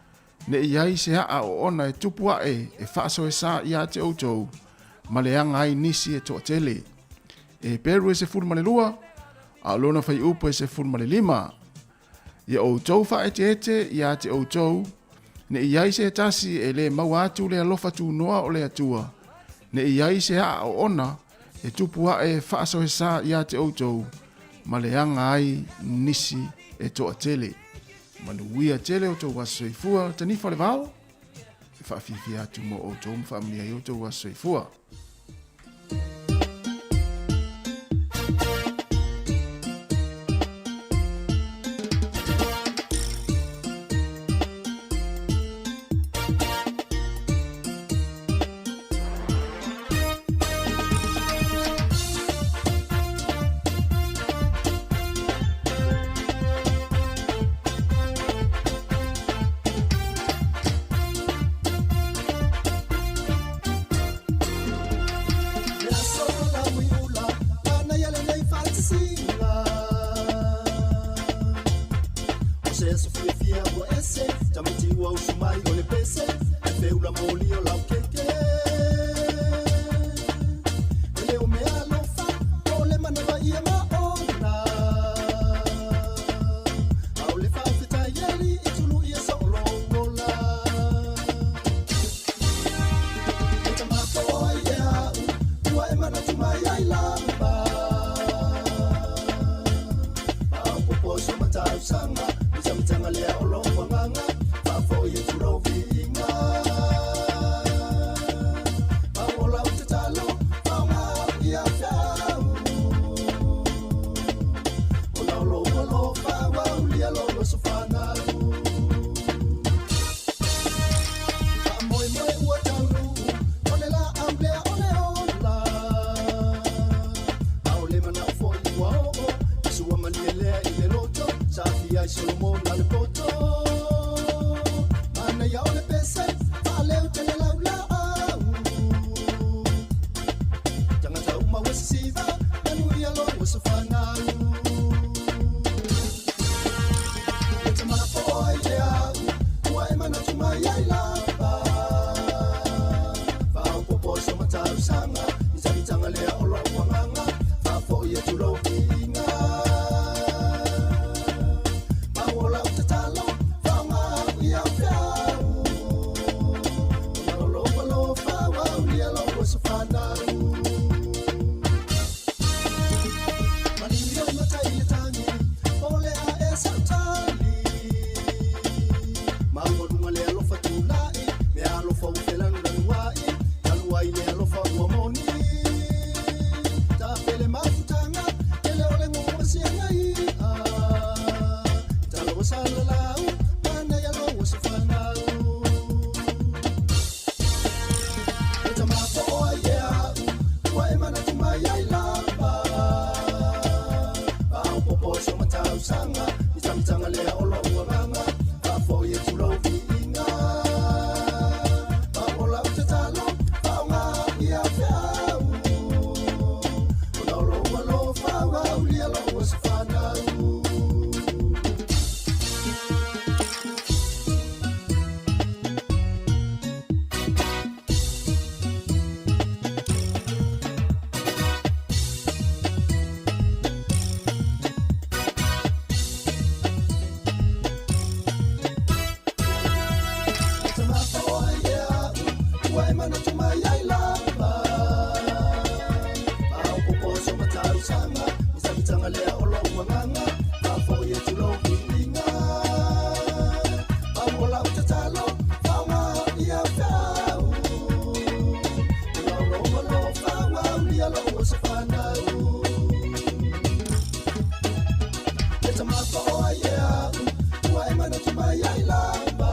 D: ne i ai se aa oona e tupu aʻe e faasoesa ia te outou, ma leaga ai nisi e toatele. Eperu e 12, a o lona faiupu e 15. Ia outou faaeteete ia te outou, ne i ai se tasi e lē maua atu le alofa tunoa o le Atua, ne i ai se aa oona e tupu aʻe e faasoesa ia te outou, ma leaga ai nisi e toatele. Manuia tele outou aso soifua, tanifa o le vao, e faafiafia atu mo outou ma faamanuia ai outou aso soifua.
A: moli o lau keke. E le o mea alofa, o le manawa ia ma ona. A o le faafetai le Alii i tulu ia sa o lou ola. E tamafoa ai e au, ua e manatu mai ai lava. Maopoopo so matausaga, mitagitaga lea o lou agaga, faafoi e tulou viiga. Mau o lau tatalo, faoga au ia feau. Ona o lou alofa, ua aulia lou aso fanau. Faamoemoe ua taunuu, o le laau lea o le ola. A o le manao foi ua oo, i sua malie lea i le loto, sa afia ai Solomona le poto. Manaia o le pese, faaleu tele lau laau. Tagata uma ua sisiva, manuia lou aso fanau. E tamafoa ai e au, ua e manatu mai ai lava. Faaopoopo so matausaga, mitagitaga lea o lou agaga, faafoi e tulou viiga. Mau o lau tatalo, faoga au ia feau. Ona o lou alofa, ua aulia lou aso fanau. Malio matai le tagi, po o le a ea sau tali. Maualuga le alofa tulai, mea alofa ua felanulanuai, talu ai le alofa ua moni. Tapele mafutaga, tele o le gogomasiaga ia. Talo ua salalau, manaia lou aso fanau. E tamafoa ai e au, ua e manatu mai ai lava. Faaopoopo so matausaga, mitagitaga lea o lou agaga, faafoi e tulou viiga. Mau o lau tatalo, faoga au ia feau. Ona o lou alofa, ua aulia lou aso fanau. E tamafoa ai e au, ua e manatu mai ai lava. Faaopoopo so matausaga, mitagitaga lea o lou agaga, faafoi e tulou viiga. Mau o lau tatalo, faoga au ia feau. Ona o lou alofa, ua aulia lou aso fanau. E tamafoa ai e au, ua e manatu mai ai lava.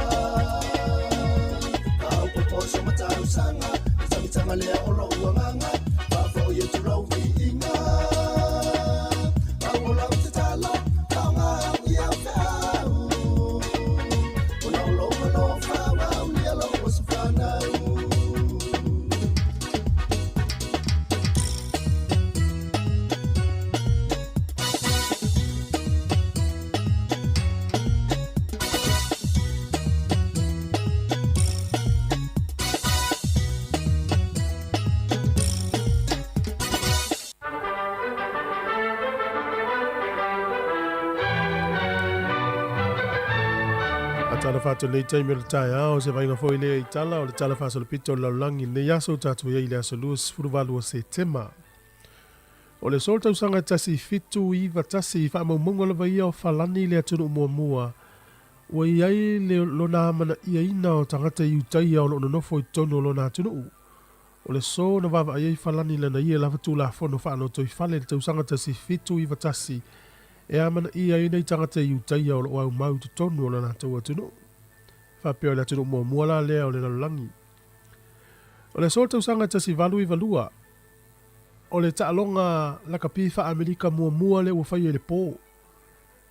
A: Faaopoopo so matausaga, mitagitaga lea o lou agaga, faafoi e tulou viiga. Mau o lau tatalo, faoga au ia feau. Ona o lou alofa, ua aulia lou aso fanau.
B: Faatalofa atu i lenei taimi o le taeao, se vaaiga foi lea i tala o le Tala Faasolopito o le Lalolagi i lenei aso ua tatou i ai i le aso 28 o Setema. O le aso o le tausaga 1791 i faamaumauga lava ia o Falani le atunuu muamua ua i ai le lona amanaiaina o tagata Iutaia o lo o nonofo i totonu o lona atunuu. O le aso na vaavaai ai Falani i lana ia lava Tulafono Faanotoifale i le tausaga 1791 e amanaia ai nai tagata Iutaia o lo o aumau i totonu o lo latou atunuu. Faapea o le atunuu muamua la lea o le lalolagi. O le aso o le tausaga 1892, o le taaloga lakapi faa-Amerika muamua lea ua faia i le po.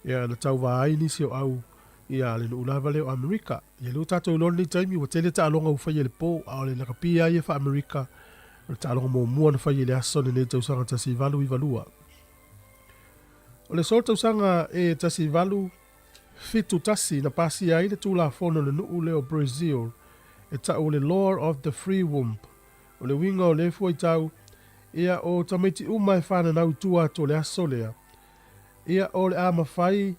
B: Ia, na tauva ai nisi o au ia le nuu lava lea o Amerika. Ia lea ua tatou iloa lenei taimi ua tele taaloga ua faia i le po, a o le lakapi lava ia faa-Amerika, o le taaloga muamua na faia i le aso lenei tausaga 1892. O le aso o le tausaga e 1871 na pasia ai le Tulafono i le nuu lea o Brazil. E ta'u o le Law of the Free Womb. O le uiga o lea fuaitau, ia o tamaiti uma e fananau i tua atu o le aso lea, ia o le a mafai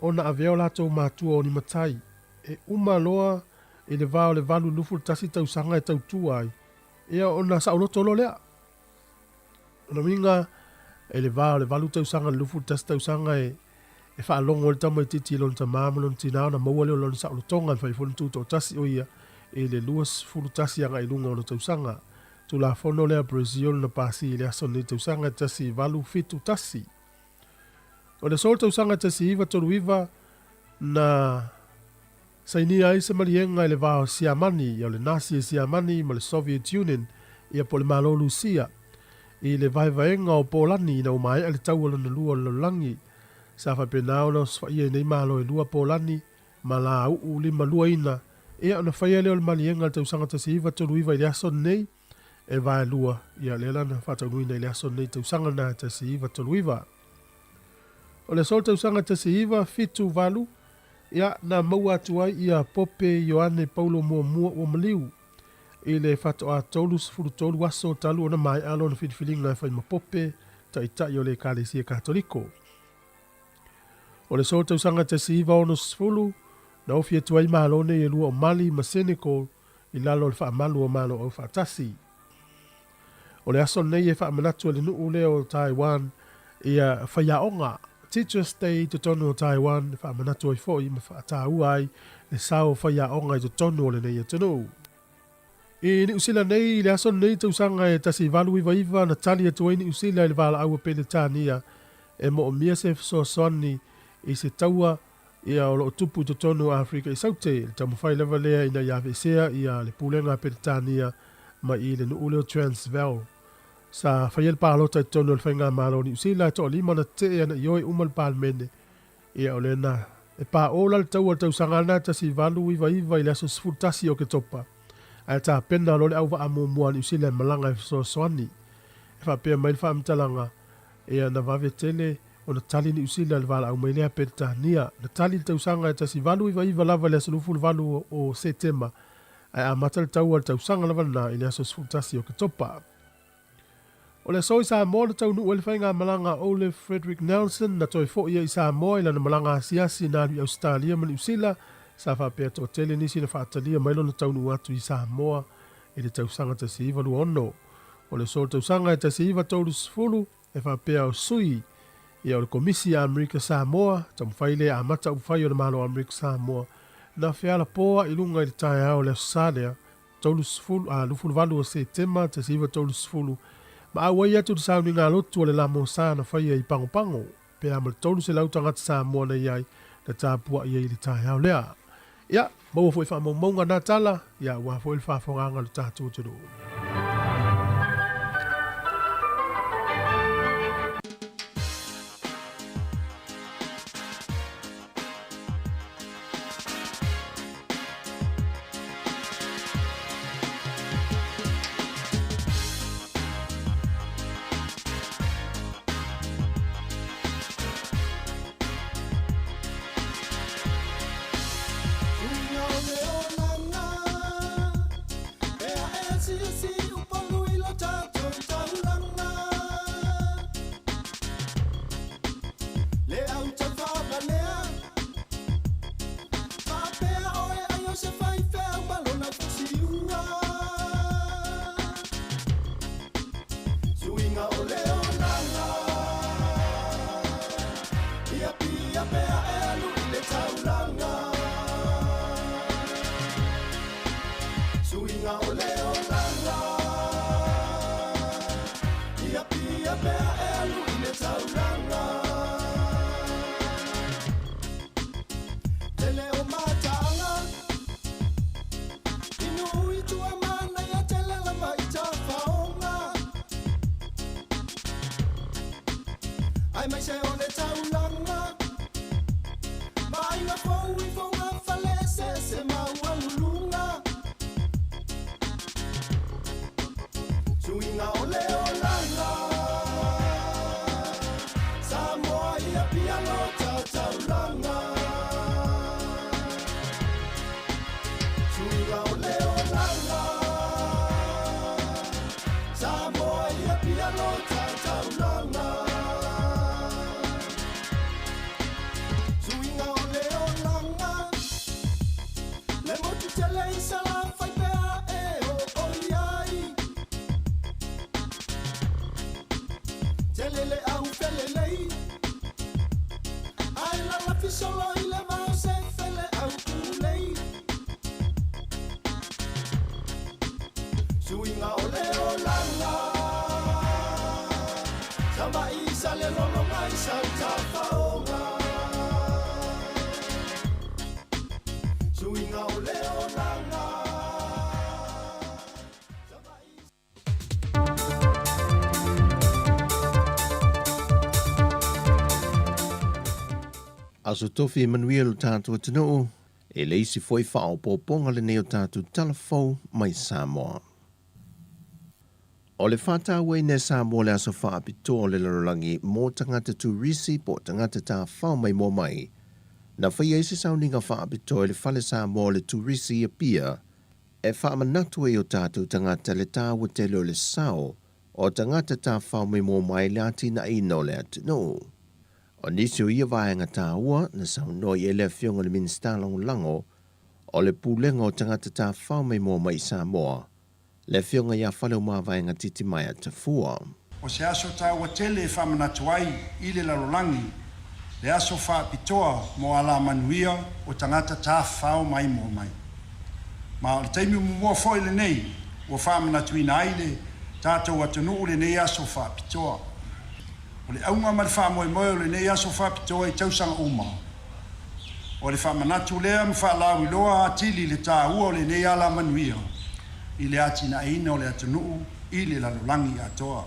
B: ona avea o latou matua o ni matai. E uma loa i le va o le 81 tausaga e tautua ai, ia ona saoloto loa lea. O lona uiga, i le va o le 8 tausaga i le 21 tausaga e e faalogo ai le tamaitiiti i lona tamā ma lona tinā ona maua lea o lona saolotoga e mafai foi ona tutoatasi o ia i le 21 agai i luga o ona tausaga. Tulafono lea Brazil na pasi i le aso lenei tausaga 1871. O le aso o le tausaga 1939 na sainia ai se maliega i le va o Siamani, ia o le Nasi e Siamani ma le Soviet Union, ia po o le Malo Lusia, i le vaevaega o Polani ina ua maea le Taua Lona Lua o le Lalolagi. Sa faapena ona osofaia i nei Malo e lua Polani ma lauu limaluaina, ia ona faia lea o le maliega i le tausaga 1939 i le aso lenei e vaelua, ia lea la na faataunuina i le aso lenei tausaga lena 1939. O le aso o le tausaga 1978, ia, na maua atu ai ia Pope Ioane Paulo Muamua ua maliu i le faatoa 33 aso talu ona maea lona filifiliga e fai ma Pope, Taitai o le Ekalesia Katoliko. O le aso o le tausaga 1960, na ofi atu ai Malo nei e lua o Mali ma Senegal i lalo o le faamalu o Malo Aufaatasi. O le aso lenei e faamanatu e le nuu lea o Taiwan ia faiaoga, Teachers Day i totonu o Taiwan e faamanatu ai foi ma faataua ai le sao o faiaoga i totonu o lenei atunuu. I Niu Sila nei, i le aso lenei tausaga e 1899 na tali atu ai Niu Sila i le valaau a Peretania e moomia se fesoasoani i se taua ia o lo o tupu i totonu o Afrika i Saute, le taumafai lava lea ina ia aveesea ia le pulega a Peretania mai i le nuu lea o Transvaal. Sa faia le palota i totonu o le faigamalo o Niu Sila e toalima na tetee ana ioe uma le Palemene. Ia o lea na e paʻō la le taua i le tausaga lena 1899 i le aso 11 o Oketopa, ae tapena loa le auvaa muamua a Niu Sila e malaga e fesoasoani. E faapea mai le faamatalaga, ia na vave tele ona tali Niu Sila i le valaau mai lea a Peretania. Na tali le tausaga e 1899 lava i le aso 28 o Setema, ae amata le taua i le tausaga lava lena i le aso 11 o Oketopa. O le aso i Samoa na taunuu ai le faigamalaga a Olaf Frederick Nelson na toe foi ai i Samoa i lana malaga asiasi na alu i Ausetalia ma Niu Sila, sa faapea toatele nisi na faatalia mai lona taunuu atu i Samoa i le tausaga 1926. O le aso o le tausaga e 1930, E faapea o sui ia o le Komisi a Amerika Samoa, taumafai lea e amata upufai o le Malo o Amerika Samoa, na fealapoa i luga i le taeao o le Aso Sa lea, 30, a, 28 o Setema 1930, ma auai atu i le sauniga lotu a le La Mosā na faia i Pagopago, pe a ma le 300 tagata Samoa na i ai, na tapuai ai i le taeao lea. Ia, maua foi faamaumauga na tala, ia aua foi le faafogaaga o le tatou atunuu.
A: Tele le au felelei Ae lalafi solo i le vao se fele au kulei Suiga o le olaga Savaii sa le lologa i sau tafaoga Suiga o le olaga
I: Aso Tofi e manuia lo tatou atunuu, e le isi foi faaopoopoga lenei o tatou tala fou mai Samoa. O le faatauaina e Samoa le aso faapitoa o le lalolagi mo tagata turisi po o tagata tafao maimoa mai, na faia ai se sauniga faapitoa i le Fale Samoa o le Turisi i Apia e faamanatu ai i o tatou tagata le taua tele o le sao o tagata tafao maimoa mai i le atinaeina o le atunuu. O nisi o ia vaega taua na saunoa i ai le Afioga i le Minisita Lagolago o le Pulega o Tagata Tafafao Maimoa mai i Samoa, le Afioga ia Faleomavaega Titimaea Tafua.
H: O se aso taua tele e faamanatu ai i le lalolagi le aso faapitoa mo alamanuia o tagata tafafao maimoa mai. Ma o le taimi muamua foi lenei ua faamanatuina ai le tatou atunuu lenei aso faapitoa. O le auga ma le faamoemoe o lenei aso faapitoa i tausaga uma, o le faamanatu lea ma faalauiloa atili le taua o lenei alamanuia i le atinaeina o le atunuu i le lalolagi atoa.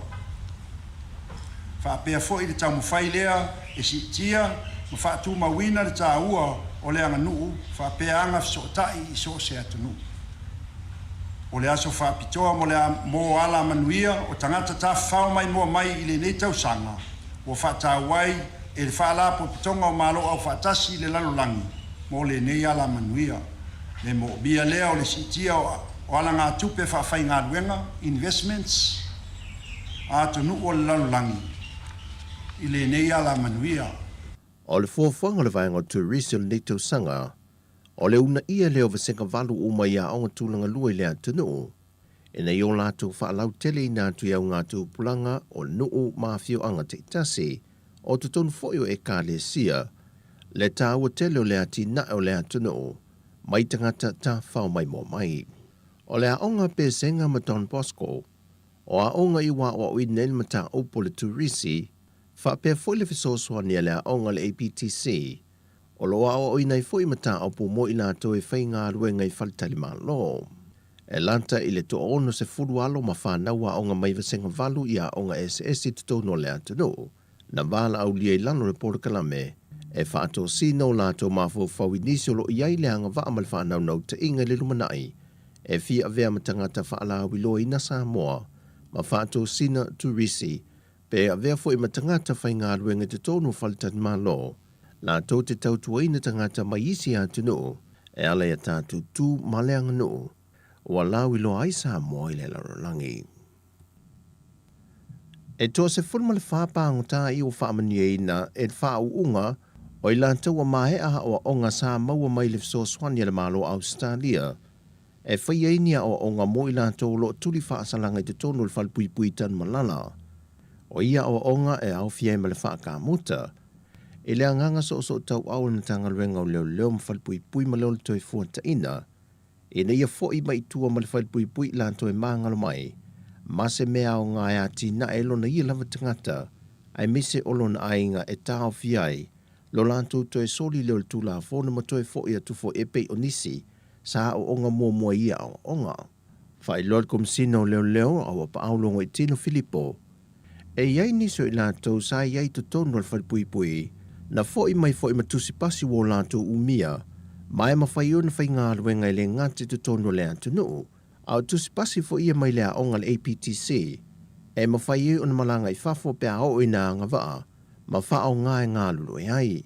H: Faapea foi le taumafai lea e siitia ma faatumauina le taua o le aganuu faapea aga fesootai i so o se atunuu. O le aso faapitoa mo le mo alamanuia o tagata tafafao maimoa mai i lenei tausaga ua faataua ai e le Faalapotopotoga o Malo Aufaatasi i le Lalolagi mo lenei alamanuia. Le moomia lea o le siitia o alagatupe faafaigaluega, investments, a atunuu o le lalolagi i lenei alamanuia.
I: O le fuafuaga o le vaega o turisi o lenei tausaga, o le uunaia lea o vasega valu uma i aoga tulaga lua i le atunuu, ina ia o latou faalauteleina atu i augatupulaga o nuu ma afioaga taitasi, o totonu foi o Ekalesia, le taua tele o le atinae o le atunuu mai tagata tafao maimoa mai. O le aoga a Pesega ma Don Bosco, o aoga i ua aoaoina ai le mataupu o le turisi, faapea foi le fesoasoani a le aoga a le APTC, o lo o aoaoina ai foi mataupu mo i latou e faigaluega i faletalimalo. E lata i le toaono sefulu alo ma fanau aoga mai vasega valu i aoga eseese i totonu o le atunuu, na valaaulia i lalo o le polokalame e faatosina o latou mafaufau i nisi o lo o i ai le agavaa ma le faanaunautaiga i le lumanai e fia avea ma tagata faalauiloaina Samoa ma faatosina turisi pe avea foi ma tagata faigaluega i totonu o faletalimalo latou te tautuaina tagata mai isi atunuu e ala i a tatou tu ma le aganuu ua lauiloa ai Samoa i le lalolagi. E toa 14 pāgotā i ua faamanuiaina e le faauuga o i latou ua maea aoaoga sa maua mai le fesoasoani a le Malo o Ausetalia e fai ai ni aoaoga mo i latou o lo o tuli faasalaga i totonu o le falepuipui i Tanumalala. O ia aoaoga e aofia ai ma le faakamuta i le agaga soosootauau o le Matagaluega o Leoleo ma Falepuipui ma le Ola Toefuataina ina ia foʻi mai i tua ma le falepuipui i latou e magalo mai ma se mea aoga e atinae ai lona ia lava tagata aemaise o lona aiga e taofia ai lo latou toe soli lea o le Tulafono ma toe foʻi atu foi e pei o nisi sa aoaoga muamua i ia aoaoga. Faailoa le Komesina o Leoleo a ua paau Logoitino Filipo, e i ai nisi o i latou sa i ai i totonu o le falepuipui, na foʻi mai foi ma tusi pasi ua o latou umia, ma e mafai ai ona faigaluega e le gata i totonu o le atunuu, a o tusi pasi foi ia mai le aoga a le APTC, e mafai ai ona malaga i fafo pe a oo ina agavaa ma faaaoga e galulue ai.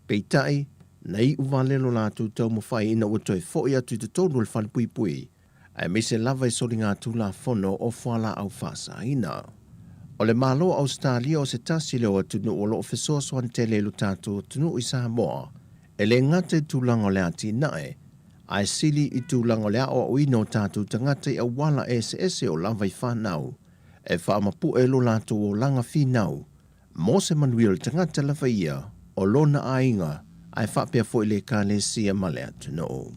I: Peitai, na iu vale lo latou taumafai ina ua toe foʻi atu i totonu o le falepuipui, aemaise lava i soligatulafono o fualaau faasaina. O le Malo o Ausetalia o se tasi lea o atunuu o lo o fesoasoani tele i lo tatou atunuu i Samoa, e le gata i tulaga o le atinae, ae sili i tulaga o le aoaoina o tatou tagata i auala eseese o lava i fanau. e faamapu'e lo latou olaga finau mo se manuia o le tagata lava ia, o lona aiga, ae faapea foi le Ekalesia ma le atunuu.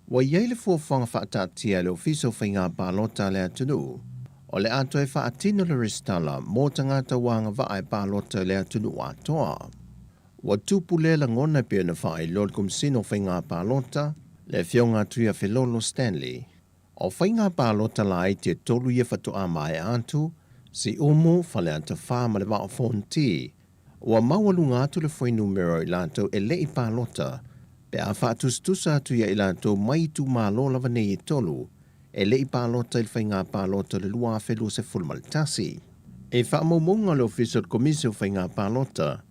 I: Ua i ai le fuafuaga faataatia e le Ofisa o Faiga Palota a le atunuu, o le a toe faatino le resitala mo tagata ua agavaa e palota i le atunuu atoa. Ua tupu lea lagona e pei ona faailoa le Komesina o Faiga Palota, le Afioga a Tuiafelolo Stanley. O faiga palota laiti e tolu ia faatoa maea atu, Siumu, Faleata 4 ma le Vaa o Fonoti. Ua maualuga atu le fuainumera o i latou e le i palota, pe a faatusatusa atu ia i latou mai itumalo lava nei e tolu, e le i palota i le faiga palota o le 2021. I faamaumauga a le Ofisa o le Komisi o Faiga Palota,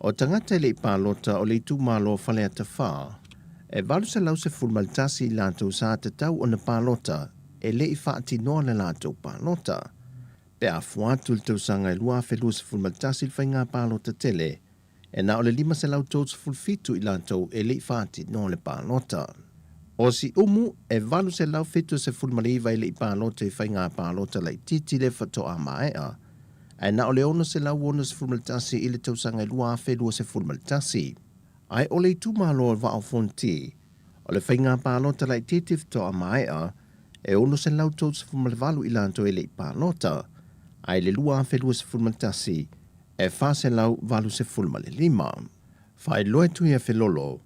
I: o tagata e le i palota o le itumalo o Faleata 4, e 811 i latou sa tatau ona palota e le i faatinoa le latou palota. Pe a fua atu i le tausaga e 2021 i le faiga palota tele, e na o le 537 i latou e le i faatinoa le palota. O Siumu, e 879 e le i palota i faiga palota laitiiti le faatoa maea, ae na o le 661 i le tausaga e 2021. Ae o le itumalo o Vaa o Fonoti, o le faiga palota laitiiti faatoa maea, e 638 i latou e le i palota, ae i le 2021, e 485. Faailoa e Tuiafelolo,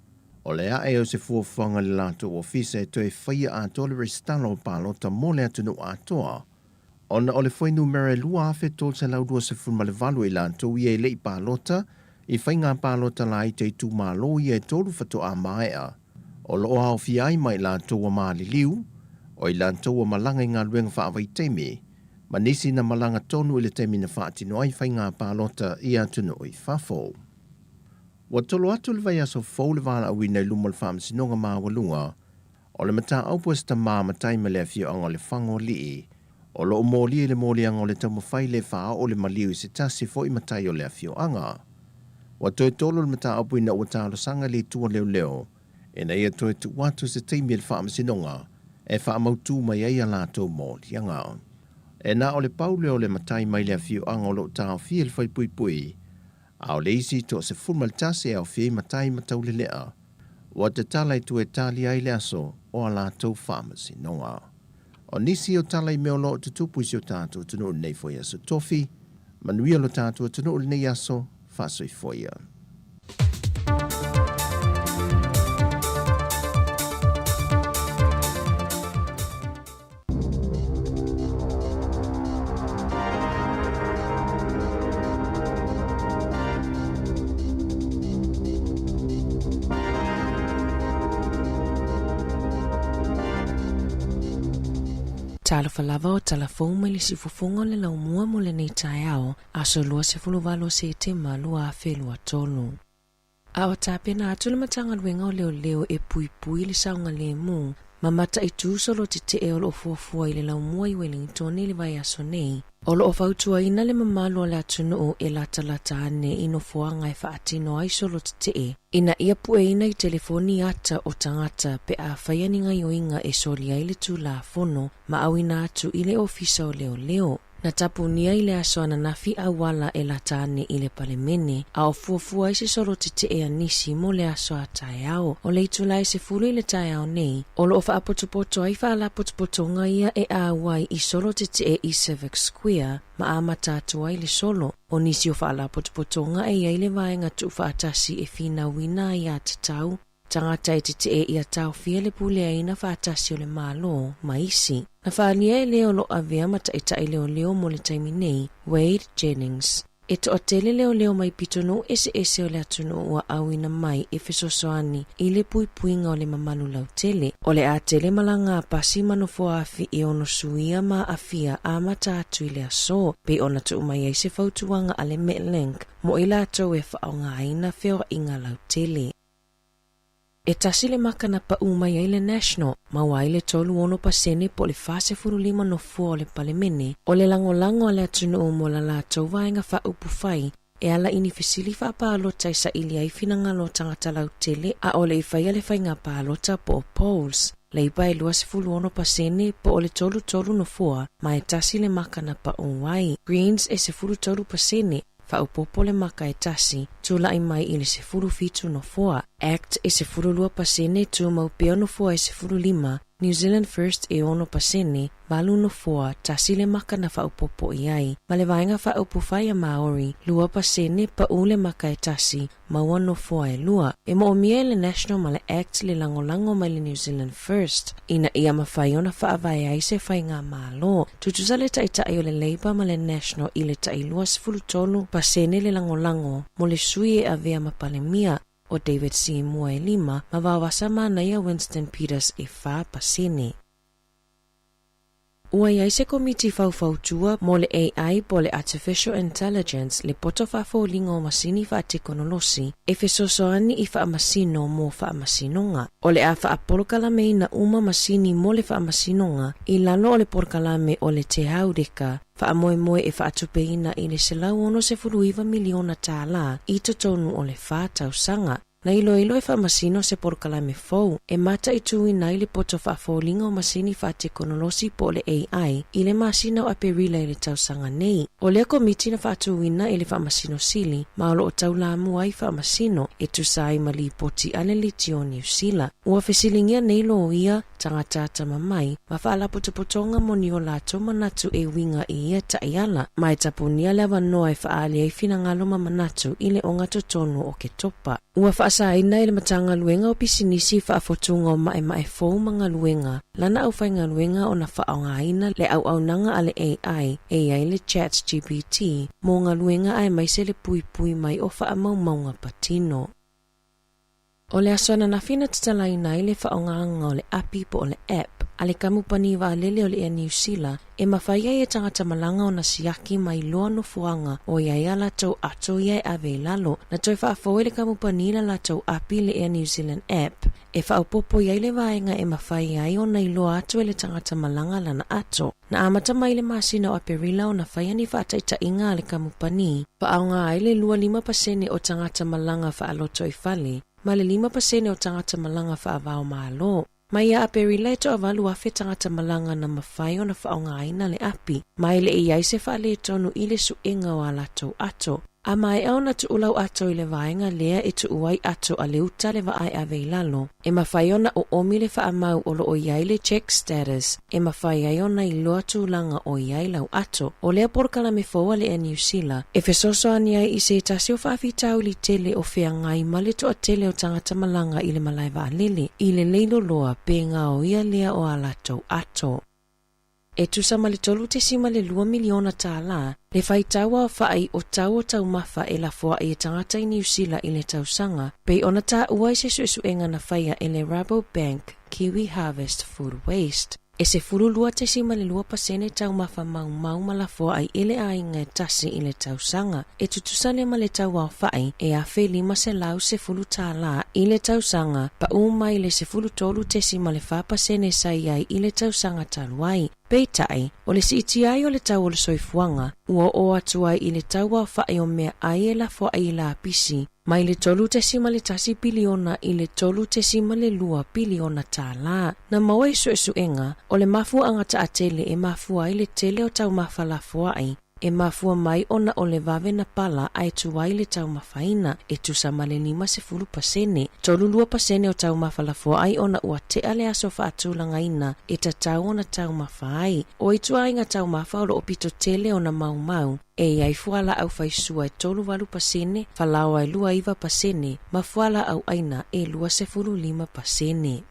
I: o le ae o se fuafuaga i le latou ofisa e toe faia atoa le resitala o palota mo le atunuu atoa, ona o le fuainumera e 2,328 i latou ia e le i palota i faiga palota laiti a itumalo ia e tolu faatoa maea, o lo o aofia ai ma i latou ua maliliu, o i latou ua malaga i galuega faavaitaimi, ma nisi na malaga tonu i le taimi na faatino ai faiga palota i atunuu i fafo. Ua tolo atu le vaiaso fou le valaauina i luma o le Faamasinoga Maualuga o le mataupu a se tamā matai ma le afioaga o Lefagoalii, o lo o molia i le moliaga o le taumafai le faaoo le maliu i se tasi foi matai o le afioaga. Ua toe tolo le mataupu ina ua talosaga le itu a leoleo ina ia toe tuu atu se taimi e le Faamasinoga e faamautū mai ai a latou moliaga. E na o le pau lea o le matai mai le afioaga o lo o taofia i le faepuipui, a o le isi toa 11 e aofia ai matai ma taulelea, ua tatala i tua e tali ai le aso o a latou faamasinoga. O nisi o tala i mea o lo o tutupu i si o tatou atunuu i lenei foi aso tofi, manuia lo tatou atunuu i lenei aso, faasoifua ia.
E: Talofa lava o tala fou mai le siufofoga o le laumua mo lenei taeao, aso 28 o Setema 2023. A o tapena atu le Matagaluega o Leoleo e puipui le saogalemu ma mataitu solo tetee o lo o fuafua i le laumua i Wellington i le vaiaso nei. O lo o fautuaina le mamalu o le atunuu e latalata ane i nofoaga e faatino ai solo tetee ina ia pueina i telefoni ata o tagata pe a faia ni gaioiga e soli ai le Tulafono ma auina atu i le Ofisa o Leoleo. Na tapunia i le aso ananafi auala e lata ane i le Palemene, a o fuafua ai se solo tetee a nisi mo le aso a taeao. O le itula e 10 i le taeao nei, o lo o faapotopoto ai faalapotopotoga ia e auai i solo tetee i Civic Square ma amata atu ai le solo. O nisi o faalapotopotoga e i ai le vaega tuufaatasi e finauina ai aiatatau, Tagata e tetee ia taofia le puleaina faatasi o le Malo ma isi. Na faaalia e le o lo o avea ma taitai leoleo mo le taimi nei, Wade Jennings. E toatele leoleo mai pitonuu eseese o le atunuu ua auina mai e fesoasoani i le puipuiga o le mamalu lautele. O le a tele malaga a pasi ma nofoaafi e ono suia ma aafia amata atu i le aso, pei ona tuu mai ai se fautuaga a le Metlink mo i latou e faaaogaina feoaiga lautele. E tasi le makana paʻū mai ai le National, maua ai le 36 pasene po o le 45 nofoa o le Palemene, o le lagolago a le atunuu mo la latou vaega faaupufai e ala i ni fesili faapalota e saili ai finagalo o tagata lautele a o le i faia le faiga palota po o polls. Leipa e 26% po o le 33 nofoa ma e tasi le maka na paʻū ai. Greens e 13%, faaopoopo le maka e tasi, tulaʻi mai i le 17 nofoa. Act e 12%, tumau pea nofoa e 15, New Zealand First e 6%, valu nofoa, tasi le maka na faaopoopo i ai. Ma le Vaega Faaupufai a Māori, 2%, paʻū le maka e tasi, maua nofoa e lua. E moomia e le National ma le Act le lagolago mai le New Zealand First ina ia mafai ona faavae ai se faigamalo. Tutusa le Taitai o le Labour ma le National i le tai 23% le lagolago mo le sui e avea ma Palemia, o David Seymour e lima, ma Vaovasa Manaia Winston Peters e 4%. Ua i ai se komiti faufautua mo le AI po o le Artificial Intelligence, le poto faafoliga o masini faatekonolosi e fesoasoani i faamasino mo faamasinoga. O le a faapolokalameina uma masini mo le faamasinoga i lalo o le polokalame o le Te Aureka faamoemoe e faatupeina i le $169 miliona tālā i totonu o le fa tausaga. Na iloilo e faamasino se polokalame fou e mataituina ai le poto faafoliga o masini faatekonolosi po o le AI i le masina o Aperila i le tausaga nei. O lea komiti na faatuina e le Faamasino Sili ma o loo taulamua ai faamasino e tusa ai ma lipoti a le Leitio Niu Sila. Ua fesiligia nei loia, tagata atamamai, ma faalapotopotoga mo ni o latou manatu e uiga i ia taiala, ma e tapunia le avanoa e faaali ai finagalo ma manatu i le ogatotonu o Ketopa. Ua faasaina e le Matagaluega o Pisinisi Faafotuga o Maemae Fou ma Galuega lana aufaigaluega ona faaaogaina le auaunaga a le AI e i ai le ChatGPT mo galuega aemaise le puipui mai o faamaumauga patino. O le aso ananafi na tatalaina ai le faaaogaga o le api po o le app a le kamupani vaalele o le Air Niu Sila e mafai ai e tagata malaga ona siaki mai loa nofoaga o i ai a latou ato ia e ave i lalo. Na toe faafou e le kamupani la latou api le Air New Zealand app e faaopoopo i ai le vaega e mafai ai ona iloa atu e le tagata malaga lana ato. Na amata mai le masina o Aperila ona faia ni faataitaiga a le kamupani, faaaoga ai le 25% o tagata malaga faalotoifale ma le 5% o tagata malaga faava-o-Malo. Mai ia Aperila e toavalu afe tagata malaga na mafai ona faaaogaina le api, ma e le i ai se faaletonu i le suega o a latou ato. A maea ona tuu lau ato i le vaega lea e tuu ai ato a le uta le vaa e ave i lalo, e mafai ona oomi le faamau o loo i ai le check status e mafai ai ona iloa tulaga o i ai lau ato. O lea polokalame fou a le Air Niu Sila e fesoasoani ai i se tasi o faafitauli tele o feagai ma le toatele o tagata malaga i le malae vaalele i le leiloloa pe gaoia lea o a latou ato. E tusa ma le $3.2 miliona tālā le faitau aofaʻi o tau o taumafa e lafoaʻi e tagata i Niu Sila i le tausaga, pei ona taua i se suesuega na faia e le Rabobank Kiwi Harvest Food Waste. E 12.2% taumafa maumau ma lafoaʻi e le aiga e tasi i le tausaga, e tutusa lea ma le tau aofaʻi e $1,510 i le tausaga, paʻū mai le 13.4% sa i ai i le tausaga talu ai. Peitai, o le siitia ai o le tau o le soifuaga, ua oo atu ai i le tau aofaʻi o meaai e lafoaʻi i lapisi, mai le 3.1 piliona i le 3.2 piliona tālā. Na maua i suesuega, o le mafuaaga taatele e mafua ai le tele o taumafa lafoaʻi, e mafua mai ona o le vave na pala ae tuai le taumafaina, e tusa ma le 50%, 32% o taumafa lafoaʻi ona ua tea le aso faatulagaina e tatau ona taumafa ai. O ituaiga taumafa o loo pito tele ona maumau, e i ai fualaau faisua e 38%, falaoa e 29% ma fualaau aina e 25%.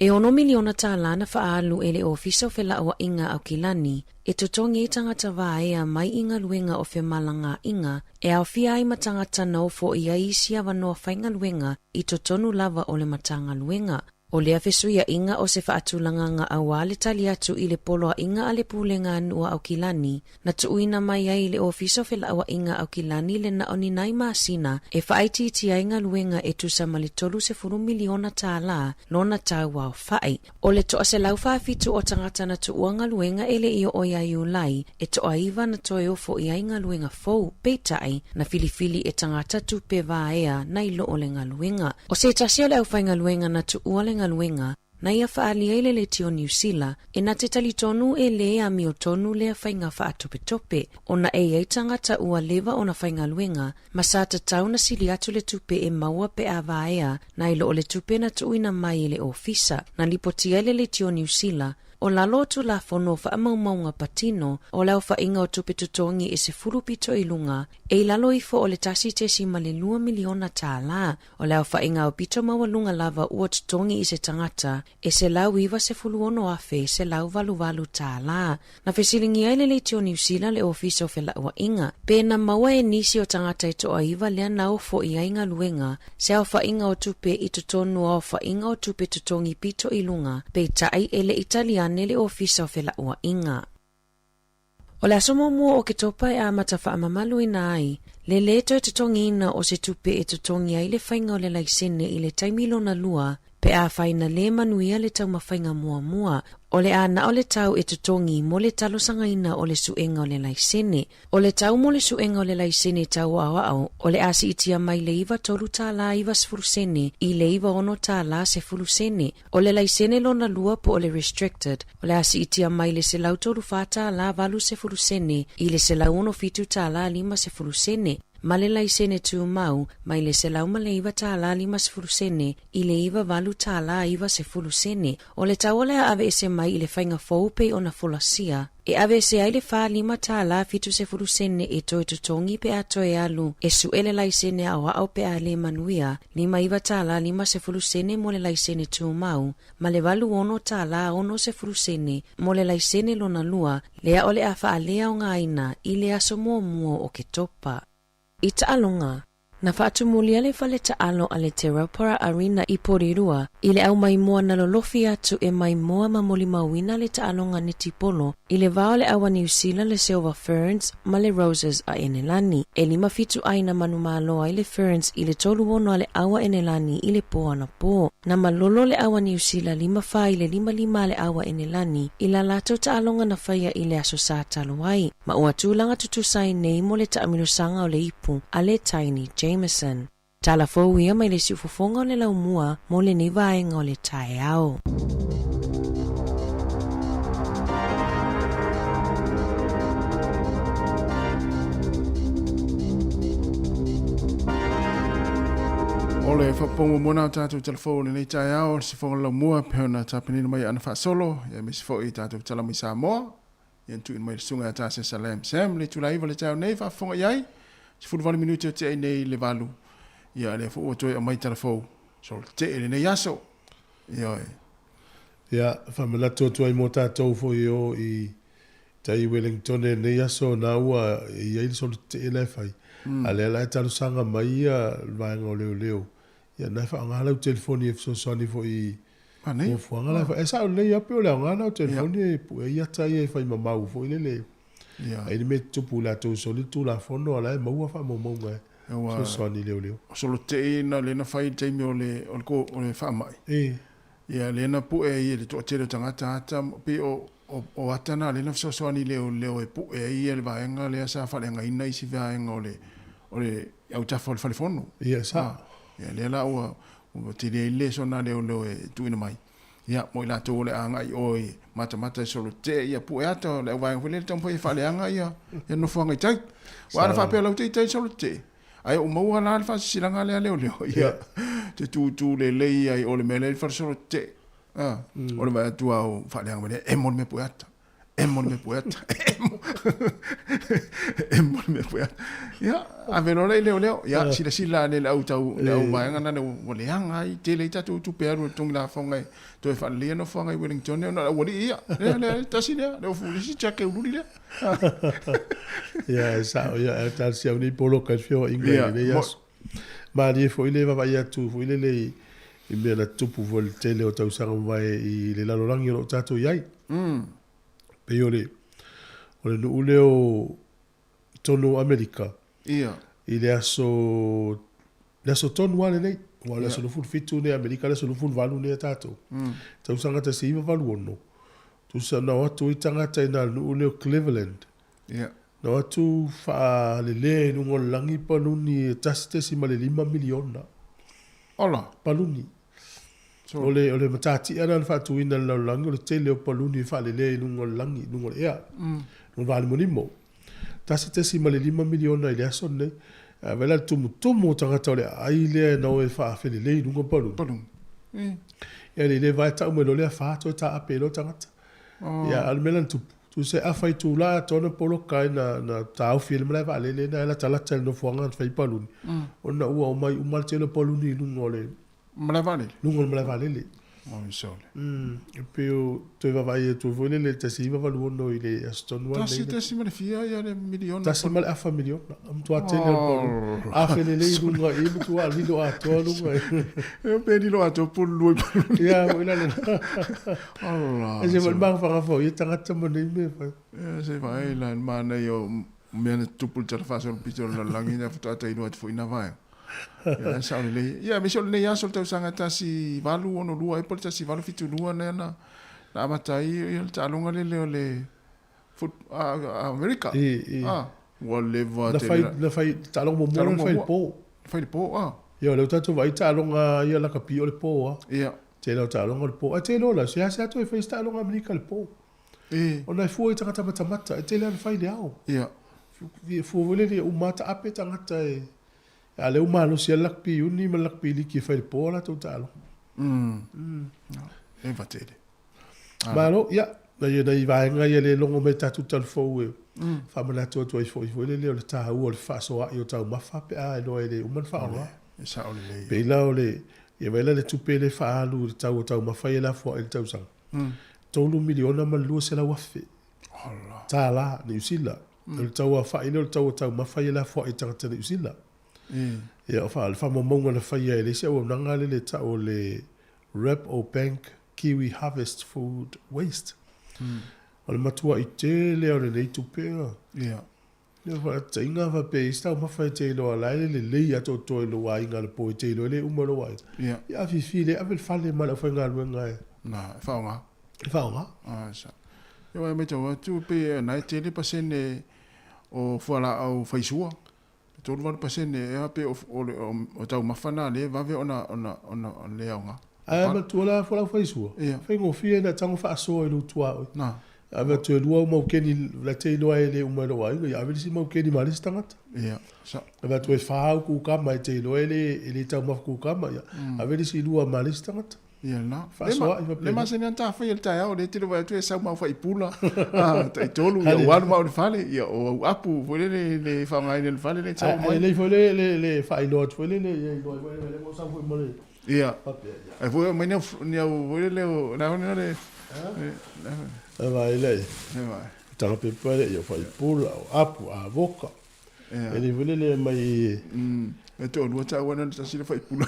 E: E ono miliona tālā na faaalu e le Ofisa o Felauaiga Aukilani e totogi ai tagata vaea mai i galuega o femalagaaiga e aofia ai ma tagata na ofo i ai isi avanoa faigaluega i totonu lava o le Matagaluega. O lea fesuiaiga o se faatulagaga auā le tali atu i le poloaiga a le Pulega a Nuu a Aukilani na tuuina mai ai i le Ofisa o Felauaiga Aukilani le na o ni nai masina e faaitiitia ai galuega e tusa ma le $30 miliona tālā lona tau aofaʻi. O le 147 o tagata na tuua galuega e le i oo iā Iulai, e toaiva na toe ofo i ai galuega fou, peitai, na filifili e tagata tupe vaea nai lo o le galuega. O se tasi o le aufaigaluega na tuua le galuega, Na ia faaali ai le Leitio Niu Sila, e na te talitonu e lē amiotonu lea faiga faatopetope, ona e i ai tagata ua leva ona faigaluega, ma sa tatau na sili atu le tupe e maua pe a vaea nai lo o le tupe na tuuina mai e le ofisa. Na lipotia ai le Leitio Niu Sila, o lalo o Tulafono o Faamaumauga Patino o le aofaiga o tupe totogi e 10 pito i luga, e i lalo ifo o le $1.2 miliona tālā. O le aofaiga aupito maualuga lava ua totogi i se tagata e $196,188 tālā. Na fesiligia ai le Leitio Niu Sila le Ofisa o Felauaiga pe na maua e nisi o tagata e toaiva lea na ofo i ai galuega se aofaiga o tupe i totonu o aofaiga o tupe totogi pito i luga, peitai e le i tali ane le Ofisa o Felauaiga. O le aso muamua o Oketopa e amata faamamaluina ai le lē toe totogiina o se tupe e totogi ai le faiga o le laisene i le taimi lona lua pe afai na lē manuia le taumafaiga muamua. O le a na o le tau e totogi mo le talosagaina o le suega o le laisene. O le tau mo le suega o le laisene tau aoao o le a siitia mai le 93 tālā 90 sene i le 96 tālā 10 sene. O le laisene lona lua po o le restricted, o le a siitia mai le $134 tālā 80 sene i le $167 tālā 50 sene, ma le laisene tumau mai le $109 tālā 50 sene i le 98 tālā 90 sene. O le tau o le a aveese mai i le faiga fou pei ona folasia, e aveese ai le 45 tālā 70 sene e toe totogi pe a toe alu e su'e le laisene aoao pe a lē manuia, 59 tālā 50 sene mo le laisene tumau, ma le 86 tālā 60 sene mo le laisene lona lua, lea o le a faaleaogaina i le aso muamua o Oketopa. I taaloga, na faatumulia le fale taalo a le Te Rauparaha Arena i Porirua i le aumaimoa na lolofi atu e maimoa ma molimauina le taaloga netipolo i le va o le ʻAua Niu Sila le Silver Ferns ma le Roses a Enelani. E 5-7 ai na manumalo ai le Ferns i le 3-6 a le ʻAua Enelani i le pō anapō. Na malolo le ʻAua Niu Sila 5-4 i le 5-5 a le ʻAua Enelani i la latou taaloga na faia i le aso Sā talu ai, ma ua tulaga tutusa ai nei mo le taamilosaga o le ipu a le Taini Jamieson. Tala fou ia mai le siufofoga o le laumua mo lenei vaega o le taeao.
D: O le faapopoga muamua lena o tatou tala fou o lenei taeao, o le sifoga o le laumua pei ona tapenina mai ana faasolo, ia aemaise foi i tatou tala mai Samoa, ia na tuuina mai le susuga ia Tasesa Lam Sam le itula 9 le taeao nei, faafofoga i ai, 18 minute o tea nei le 8, ia lea foi ua toe aumai tala fou, solo tetee lenei aso. Ioe.
B: Ia, faamanatu atu ai mo tatou foi e o i tai i Wellington i lenei aso, na ua i ai le solo tetee la e fai. A lea la e talosaga mai ia le vaega o leoleo, ia na e faaaoga lau telefoni e fesoasoani foi i fuafuaga la e fai. E sao lelei lava pei o le aoga lena o telefoni e pue ai ata ia e fai mamau foi lele. Ai le mea e tutupu i latou e soli le Tulafono a la e maua faamaumauga e fesoasoani i leoleo.
D: O solo tetee na lea na fai i le taimi o le o le o le faamai. Ia lea na pue ai e le toatele o tagata ata pei o o ata na lea na fesoasoani i leoleo e pue ai ia le vaega lea sa faaleagaina isi vaega o le o le autafa o le fale fono.
B: Ia sa.
D: Ia lea la ua ua tele ai le lesona a leoleo e tuuina mai. Ia, mo i latou o le a agai i o i matamata i solo tetee, ia pue ata o le auvaega foi lea e taumafai e faaleaga ia ia nofoaga i tai. Aua ana faapea lau te i tai solo tetee, ae ou maua la le faasisilaga lea a leoleo, ia te tūtū lelei ai o le mea lea i le fale solo tetee. A, o le vaai atu lava o faaleaga mai lea, emo le mea pue ata. Emo le mea pue ata. Emo. Emo le mea pue ata. Ia, ave loa lea i leoleo. Ia, silasila ane le au tau, le au vaega na ua leaga ai, tele ai tatou tupe alu e totogi lafoga e toe faaleleia nofoaga i Wellington ona o le aualii ia. Lea, lea, tasi lea, le ofu, le isi tiake uliuli lea.
B: Ia, e sao, ia, e talosia au nei poloka i le feoaiga i lenei aso. Malie foi le vaavaai atu foi lele i mea na tutupu foi i le tele o tausaga mavae i le lalolagi o lo o tatou i ai. Pei o le, o le nuu lea o totonu o Amerika.
D: Ia.
B: I le aso, le aso tonu lava lenei. Aua o le aso 27 nei Amerika, le aso 28 nei a tatou. Tausaga 1986, tusa na o atu ai tagata i na nuu lea o Cleveland.
D: Ia.
B: Na o atu faalelea i luga o le lagi paluni e 1.5 miliona.
D: Ola.
B: Paluni. O le, o le matatia lena na faatuina e le lalolagi o le tele o paluni e faalelea i luga o le lagi, i luga o le ea, luga o le vālimonimo. 1.5 miliona i le aso lenei. A vaai la i le tumutumu o tagata o le aai lea na o e faafelelei i luga o paluni.
D: Paluni.
B: Ia le le vae tau mai loa lea fa toe taape ai loa tagata. Ia a o le mea la na tupu, tusa e afa itula atoa na poloka ai na, na taofi ai le malae vaalele na e latalata i le nofoaga na fai ai paluni, ona ua omai uma le tele o paluni i luga o le
D: Malae vaalele?
B: Luga o le malae vaalele.
D: Oi sole.
B: E pei o toe vaavaai atu ai foi lele i le 1986 i le aso tonu lava
D: lenei. Tasi tasi ma le fia ia le miliona.
B: Tasi ma le afa miliona. O matua tele o le paluni. Afe lelei i luga i matua lilo atoa luga i.
D: E pe lilo atoa pulu lua i paluni.
B: Ia foi la lena.
D: Allah.
B: E se foi mafafafa o ia tagata ma nei mea e fai.
D: Ia se vaai la le manaia o mea na tutupu i le tala faasolopito o le lalolagi na faatoa tailo atu foi na vaega. Ia, sao lelei. Ia, aemaise o lenei aso le tausaga 1862 ai po o le 1872 lea na na amata ai ia le taaloga lele o le foot Amerika.
B: I, i.
D: Ah, ua leva
B: Na
D: tele.
B: fai, na fai, taaloga muamua
D: Taaloga
B: na fai i le
D: muamua.
B: po.
D: Na fai i le po, ah.
B: Ia, o lea ua tatou vaai i taaloga ia lakapi o le po lava.
D: Ia.
B: Tele o taaloga o le po. Ae te iloa la, seasea toe fai se taaloga Amerika i le po.
D: E.
B: Ona e fua i tagata matamata, e tele lava na fai i le ao.
D: Ia.
B: E fua foi lele ia uma lava taape tagata e, a o lea ua malosi lava le lakapi iuni ma le lakapi liki e fai i le po a latou taaloga.
D: Leva tele.
B: Malo, ia, nai nai vaega ia le logo mai tatou talafou e faamanatu atu ai foi foi lele o le taua o le fefaasoaai o taumafa pe a iloa e le uma ona faaaoga.
D: E sao lelei.
B: Pei la o le, ia vaai la le tupe lea e faaalu i le tau o taumafa ia e lafoai i le tausaga. $3 miliona ma le 200,000 tālā Niu Sila. O le tau aofai lea o le tau o taumafa ia e lafoai i tagata Niu Sila. Ia, o le faamaumauga na faia e le isi auaunaga lea e tau o le Rep o Bank Kiwi Harvest Food Waste. O le matuai tele o lenei tupe.
D: Ia.
B: Ia faataitaiga faapea i isi taumafa e te iloa la e lelei atoatoa i lou aiga i le po e te iloa e le uma lou aiga.
D: Ia.
B: Ia afifi le ave le fale ma le aufaigaluega e.
D: Na, e faaaoga.
B: E faaaoga.
D: Ah, sa. Ia aua e matau atu pei o na e tele pasene o fualaau faisua. E 38% ea pe o o le o taumafa na lea e vave ona ona ona le aoga.
B: Ae matua la fualaau faisua,
D: Ia.
B: faigofie ina tago faasoa i lou tuaoi.
D: Na.
B: Ave atu e lua au maukeni la te iloa e le uma i lou aiga, ia ave le isi maukeni ma le isi tagata.
D: Ia, sa.
B: Ave atu e fa au kukama e te iloa e le e le taumafa kukama, ia ave le isi lua ma le isi tagata.
D: Ia lena.
B: Faasoa'i
D: Le
B: faapena.
D: masani ana ta faia i le taeao, lea e tele vaai atu e sau ma au faipula, a, taitolu, ia ua alu ma au i le fale, ia o au apu foi lele le faaaogaina i le fale lea e sau
B: Ae
D: mai.
B: lelei foi le le le faailoa atu foi lele ia iloa ai foi le mea ua sau foi ma le
D: Ia.
B: faapea ia.
D: Ae foi aumai ni au ni au foi lele o le a foi le
B: E vaai lea.
D: E vaai.
B: Taga pepa lea, ia o faipula, o apu, avoka.
D: Ia.
B: E lelei foi lele aumai
D: E toalua taua na o le tasi le faipula.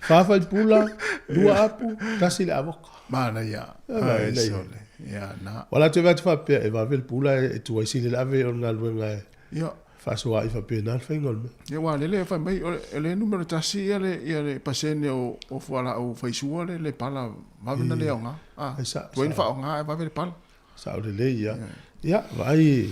B: Fa faipula, lua apu, tasi le avoka.
D: Manaia.
B: Ai,
D: Ai,
B: sole.
D: sole. Ia, na.
B: Wala te vatu faapea, e vave le pula e tuai sili le ave o le galuega e
D: Ia.
B: faasoa'i faapena le faiga o le mea.
D: Ia, ua lele e fai mai, o le, o le numero tasi ia le, ia le pasene o, o fualaau faisua le, le pala vave na le aoga. Ah,
B: Ai, sa,
D: tuai na
B: sa,
D: faaaoga e vave le pala.
B: sao lelei ia. Ia, vaai,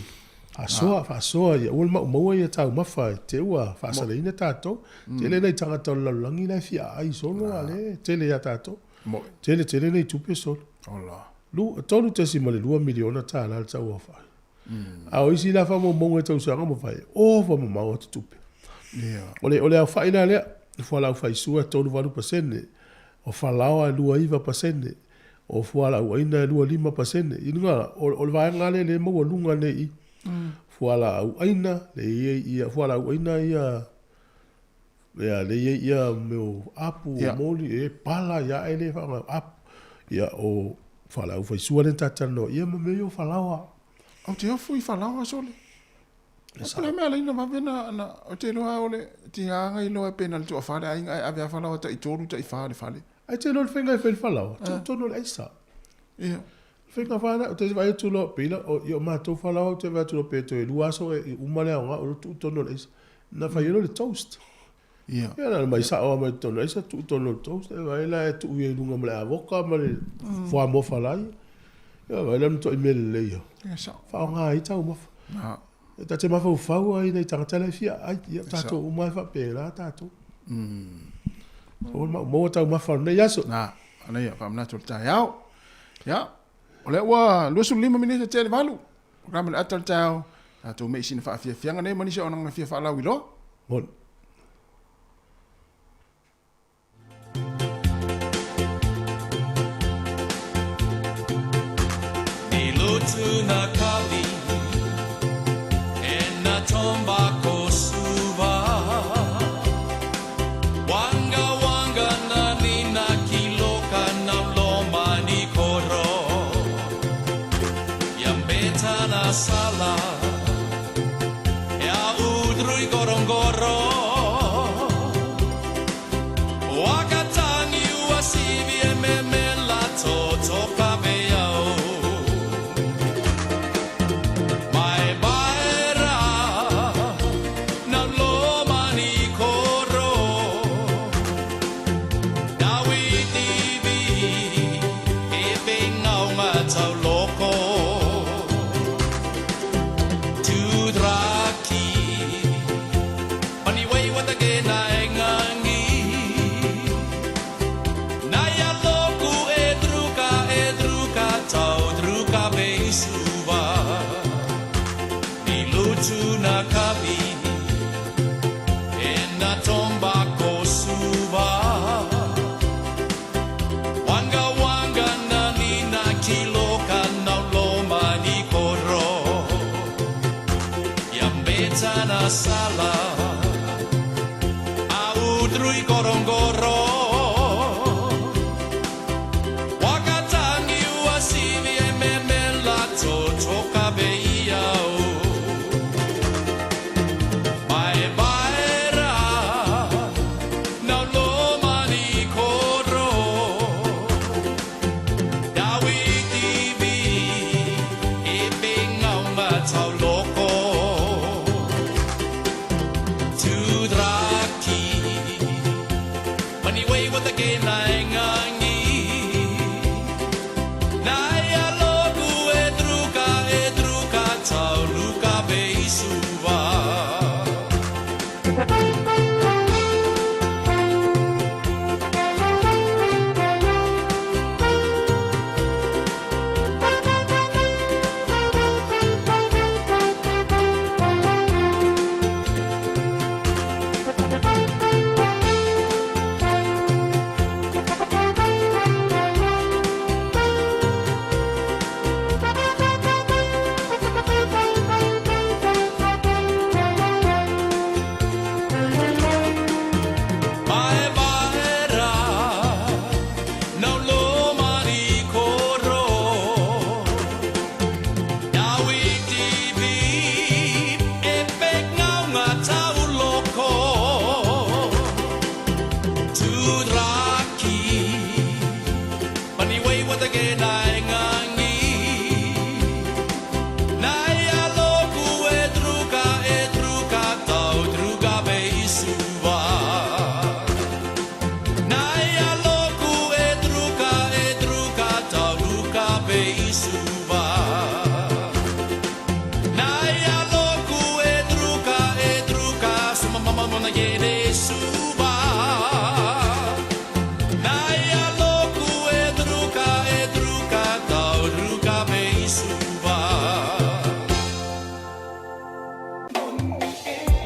B: faasoa, faasoa ia, ua le maumau'a ia taumafa e te ua faasalaina tatou. Tele nai tagata o le lalolagi la e fia aai solo a le tele ia tatou.
D: Moi.
B: Tele tele nai tupe solo.
D: Ola.
B: Lu, $3.2 miliona tālā le tau aofai. A o isi la faamaumauga i tausaga ma fai, ova mamao atu tupe.
D: Ia.
B: O le, o le aofai la lea, o fualaau faisua e 38%, o falaoa e 29%, o fualaau aina e 25%. I luga, o, o le vaega lea le maualuga nei i. Fualaau aina, le i ai ia, fualaau aina ia, ia, le i ai ia mea o apu, o
D: Ia.
B: moli, e pala, ia e le faaaoga apu. Ia, o fualaau faisua lea na ta talanoa ia ma mea ia o falaoa.
D: Ou te ofo i falaoa sole. O le mea laina vave na, na, o te iloa o le tigaga iloa pe na le tuafale aiga ae ave a falaoa tai tolu tai fa le fale.
B: Ai te iloa le faiga e fai le falaoa, tuu tonu o le aisa.
D: Ia.
B: Faiga fa ou te vaai atu loa, pei la, o, i o matou falaoa ou te vaai atu loa pe toe lua aso e uma le aoga, o tuu tonu o le aisa. Na fai ai loa le toast.
D: Ia.
B: Ia na mai sao lava mai totonu o le aisa, tuu tonu o le toast, e vaai la e tuu i ai i luga ma le avoka ma le fuamoa falai. Ia vaai la matuai mea lelei ia.
D: Ia sao.
B: Faaaoga ai taumafa.
D: Na.
B: E ta te mafaufau ai nai tagata la e fia ai, ia tatou uma e faapela tatou. O le maumauga taumafa o lenei aso.
D: Na, ana ia, faamanatu o le taeao. Ia, o lea ua 25 minute tea i le 8. Polokalame le ata o le taeao, tatou mei sina faafiafiaga nei ma nisi o auaunaga fia faalauiloa.
B: Moni.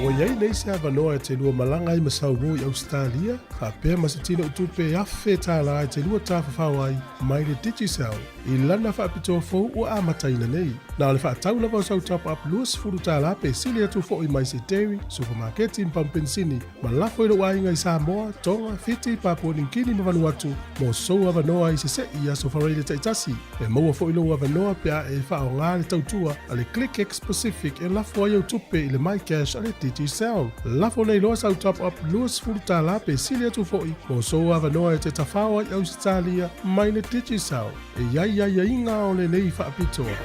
B: Ua i ai nei se avanoa e te lua malaga ai ma Saumō i Ausetalia, faapea ma se tino tupe $1,000 e te lua tafafao ai mai le Digicel i lana faapitoa fou ua amataina nei. Na o le faatau lava o sau top up $20 pe sili atu foi mai se dairy, supamaketi ma pamu penisini ma lafo i lou aiga i Samoa, Tonga, Fiti, Papua New Guinea ma Vanuatu mo sou avanoa i sese'i i aso faraile taitasi. E maua foi lou avanoa pe a e faaaoga le tautua a le ClickX Pacific e lafo ai au tupe i le MyCash a le Digicel. Lafo nei loa sau top up $20 pe sili atu foi mo sou avanoa e te tafao ai Ausetalia mai le Digicel. E i ai aiaiga o lenei faapitoa.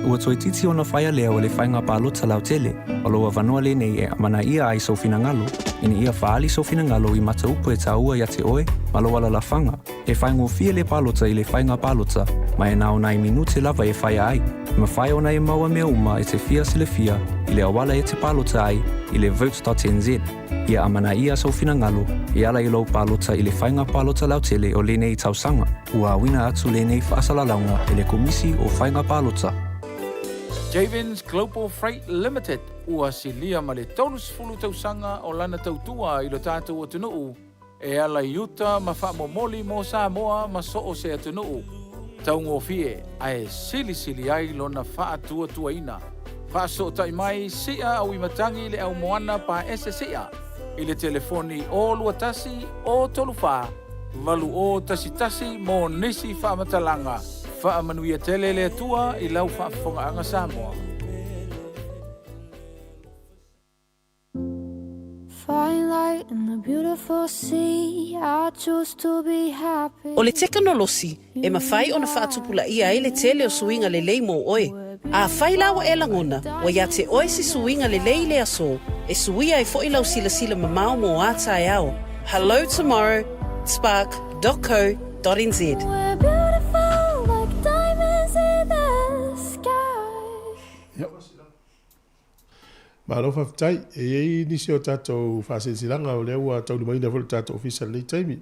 J: Ua toeitiiti ona faia lea o le faiga palota lautele, o lou avanoa lenei e amanaia ai sou finagalo, ina ia faaali sou finagalo i mataupu e taua ia te oe ma lou alalafaga. E faigofie le palota i le faiga palota. ma e na o nai minute lava e faia ai. E mafai ona e maua mea uma e te fia silafia i le auala e te palota ai i le vote.nz. Ia amanaia sou finagalo e ala i lou palota i le faiga palota lautele o lenei tausaga. Ua auina atu lenei faasalalauga e le Komisi o Faiga Palota.
K: Javens Global Freight Limited ua silia ma le 30 tausaga o lana tautua i lo tatou atunuu e ala i uta ma faamomoli mo Samoa ma so o se atunuu taugofie ae silisili ai lona faatuatuaina. Faasootai mai sia auimatagi le au moana paese sia i le telefoni 021 034 8011 mo nisi faamatalaga. Faamanuia tele le Atua i lau faafofogaaga Samoa.
L: O le tekonolosi e mafai ona faatupulaia ai le tele o suiga lelei mo oe. Afai la ua e lagona ua ia te oe se suiga lelei i le aso, e suia ai foi lau silasila mamao mo a taeao. Hello tomorrow, spark dot co dot nz.
B: Malo faafetai. E i ai nisi o tatou faasilasilaga o lea ua taulimaina foi le tatou ofisa i lenei taimi.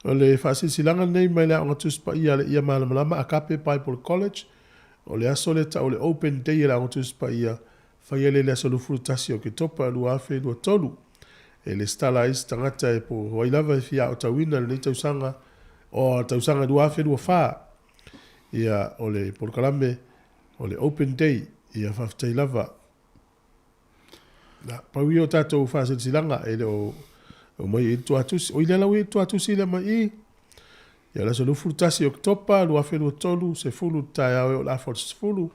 B: O le faasilasilaga lenei mai le Aoga Tusi Paia a le Ia Malamalama Agape Bible College, o le aso lea tau o le Open Day a le Aoga Tusi Paia, faia lea i le aso 21 o Oketopa 2023. E lesitala ai se tagata e po o ai lava e fia aotauina i lenei tausaga, o tausaga 2024. Ia, o le polokalame O le open day, ia faafetai lava. Na, pau ia o tatou faasilasilaga e le o aumai i le tuatusi. O i lea la ua i le tuatusi lea mai i. Ia le aso 21 Oketopa 2023, 10 i le taeao e oo i le afa o le 10.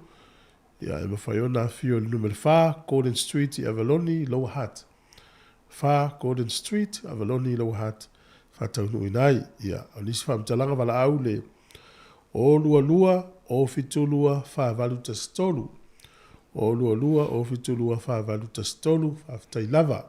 B: Ia e mafai ona afio i le numera 4, Gordon Street i Avaloni, Lower Hutt. 4, Gordon Street, Avaloni, Lower Hutt, faataunuuina ai. Ia, o nisi faamatalaga valaau le O 22 O 72 4813. O 22 O 72 4813, faafetai lava.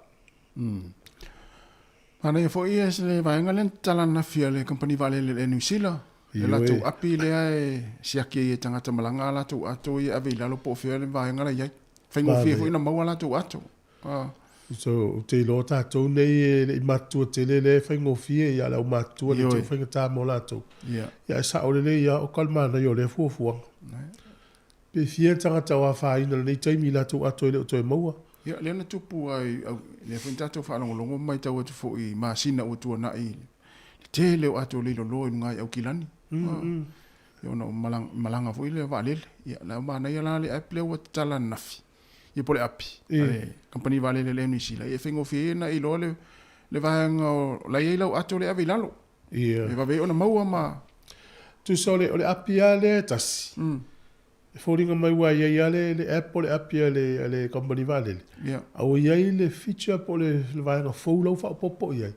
D: Manaia foi ia le vaega lea na tatala ananafi a le kamupani vaalele a le Air New Zealand. Le latou api lea e siaki ai e tagata malaga a latou ato ia e ave i lalo po o fea le vaega la e i ai. Faigofie foi ona maua a latou ato.
B: So, ou te iloa tatou nei e le i matutua tele lea e faigofie ia le aumatutua le tau faigata mo latou. Ia e sao lelei lava o ka le manaia o lea fuafuaga. Pe fia tagata o afaina i lenei taimi i latou ato e le o toe maua.
D: Ia, lea na tupu lava i au, lea foi na tatou faalogologo ma matau atu foi i masina ua tuanai i le tele o ato leiloloa i luga i Aukilani. Ia ona o malaga foi lea vaalele. Ia, la manaia la le app lea ua tatala ananafi. Ia po o le api a le kamupani vaalele a le Air New Zealand, ia e faigofie ai ona e iloa le, le vaega o la e i ai lau ato lea e ave i lalo.
B: Ia.
D: E vave ai ona maua ma...
B: Tusa o le, o le api lava lea e tasi, e foliga mai ua i ai lava le, le app o le api a le, a le kamupani vaalele,
D: Ia.
B: a ua i ai le feature po o le, le vaega fou la ua faaopoopo i ai,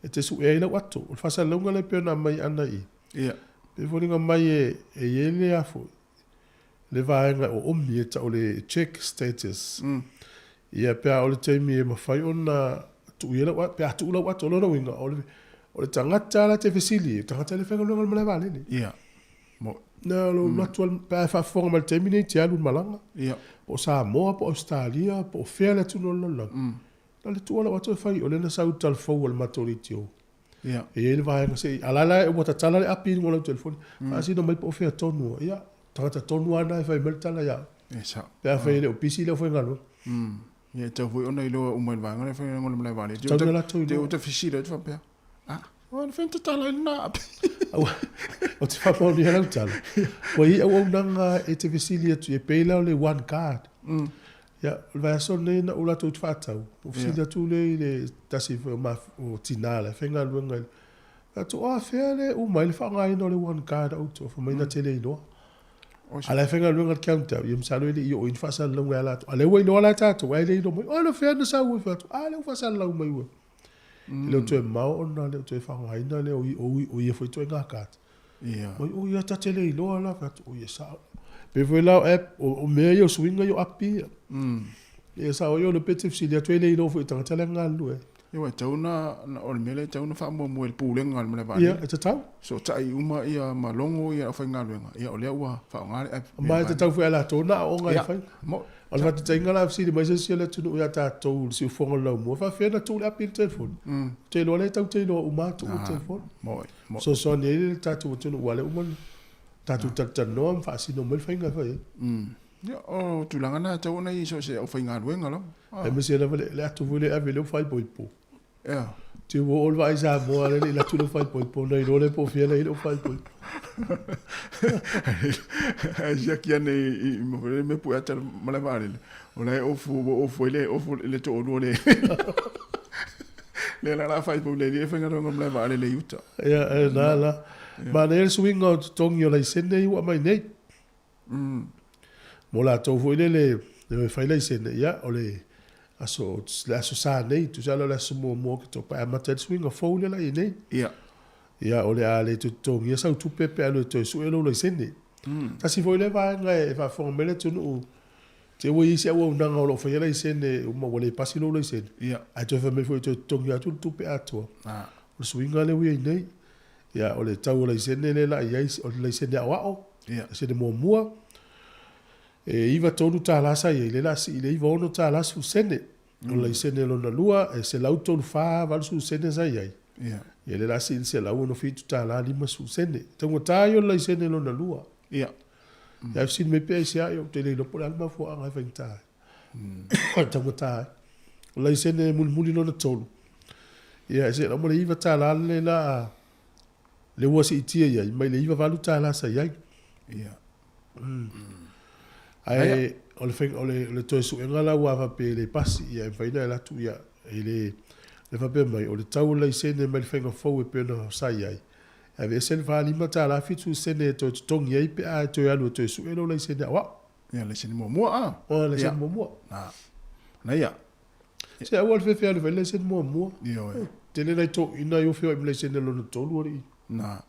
B: e te sue ai lau ato. O le faasalalauga lea e pei ona aumai ana i i.
D: Ia.
B: E foliga mai e, e i ai le a foi, le vaega o omi e tau o le check status. Ia pe a o le taimi e mafai ona tuu i ai lau pe a tuu lau ato, o lona uiga, o le, o le tagata la te fesili, o le tagata le faigaluega i le malae vaalele.
D: Ia.
B: Mo. Na, o lou alu atu pe a e faafofoga mai i le taimi nei, te alu i le malaga.
D: Ia.
B: Po o Samoa, po o Ausetalia, po o fea le atunuu o le lalolagi. Na o le tuu lava lau ato e fai, o lea na sau i le talafou a le matou leitio.
D: Ia.
B: E i ai le vaega se i, a la la ua tatala le api i luga o lau telefoni, faasino mai po o fea tonu a. Ia, tagata tonu lava lena e fai mai le tala ia au.
D: E sao.
B: Pe afai e le o pisi le aufaigaluega.
D: Ia, e tatau foi ona iloa uma e le vaega lea e faigaluega i le malae vaalele.
B: Tatau ona latou iloa.
D: Te ua ta fesili atu faapea, a, ua mafai ona tatala ai lena api.
B: Aua, ou te faamaonia lau tala, ua i ai auaunaga e te fesili atu i ai, e pei la o le one card. Ia, o le vaiaso lenei na ou alu atu ou te faatau, ou fesili atu lea i le tasi foi o ma, o tina la e faigaluega i le, fai atu, o afea lea e uma ai le faaaogaina o le one card a outou? Fai mai na te le iloa. A la e faigaluega i le counter, ia masalo e le i oo i ni faasalalauga ia latou. A lea ua iloa la e tatou, ae le iloa mai, o fea na sau ai? Fai atu, a lea ua faasalalau mai ua. E le o toe mamao ona le o toe faaaogaina lea o ia foi ituaiga card.
D: Ia.
B: Mai, o ia ta te le iloa la, fai atu, o ia sao. Pei foi la o app, o mea ia o suiga ia o api ia. Ia sao ia o le pe te fesili atu e le iloa foi e tagata la e galulue ai.
D: Ia ua e tatau ona, o le mea lea e tatau ona faamuamua e le Pulega o le Malae Vaalele.
B: Ia, e tatau.
D: Fesootai uma ia ma logo ia le aufaigaluega, ia o lea ua faaaoga le app.
B: Ma e tatau foi ia latou ona aooga e fai.
D: Ia, mo.
B: O le faataitaiga la, fesili mai se isi o le atunuu ia tatou i le siufofoga o le laumua, e faapefea ona tuu le api i le telefoni? Ou te iloa lea e tatou te iloa uma lava tuu i le telefoni.
D: Moe, moe.
B: Fesoasoani ai le tatou atunuu aua o lea ua uma ona tatou talatalanoa ma faasino mai le faiga e fai ai.
D: Ia, o tulaga na e tatau ona i ai i so o se aufaigaluega lava.
B: Aemaise lava le atu foi lea e ave i le faaipoipo.
D: Ea.
B: Te ua oo le vaai Samoa lea le i alu atu le faaipoipo ona iloa lea po o fea la e i ai le faaipoipo.
D: Ae siaki ane i le mea pue ata malae vaalele, o la e ofu, ua ofu ai le ofu le toalua le lea la la faaipoipo le alii e faigaluega i le malae vaalele i uta.
B: Ia, e na la. Manaia le suiga o totogi o laisene ia ua aumai nei. Mo latou foi lele e o e fai laisene, ia, o le aso, le aso Sa nei, tusa la o le aso muamua o Oketopa e amata ai le suiga fou lea la i ai nei.
D: Ia.
B: Ia, o le a le toe totogia sau tupe pe a alu e toe sue lou laisene. Tasi foi lea vaega e faafofoga mai le atunuu, te i ua i ai se auaunaga o lo o faia laisene uma ua le pasi lou laisene,
D: Ia.
B: ae toe fai mai foi e toe totogi atu le tupe atoa.
D: Ah.
B: O le suiga lea ua i ai nei. Ia, o le tau o laisene lea la i ai, o le laisene aoao,
D: Ia.
B: laisene muamua, e $93 sa i ai, lea la a sii i le $96.10. O le laisene lona lua, e $134.80 sa i ai,
D: Ia.
B: ia lea la a sii i le $167.50. Taugata ia o le laisene lona lua.
D: Ia.
B: Ia ae fesili mai pe aisea, ia ou te le iloa po o le a le mafuaaga e faigata ai. Taugata ai. O le laisene mulimuli lona tolu, ia e selau ma le $9 le la a le ua siitia i ai mai le $98 sa i ai.
D: Ia.
B: Ae o le faiga o le, o le toe suega la ua faapea e le pasi, ia e mafai ona e alu atu ia e le le faapea mai o le tau o le laisene mai le faiga fou e pei ona sa i ai, e aveese le $45 70 sene e toe totogi ai pe a e toe alu e toe sue lou laisene aoao.
D: Ia, laisene muamua a?
B: O, laisene muamua.
D: Na. Na ia.
B: Se aua le fefe alu fai laisene muamua.
D: Ioe.
B: Tele nai toeaiina i o feoai ma laisene lona tolu alii.
D: Na.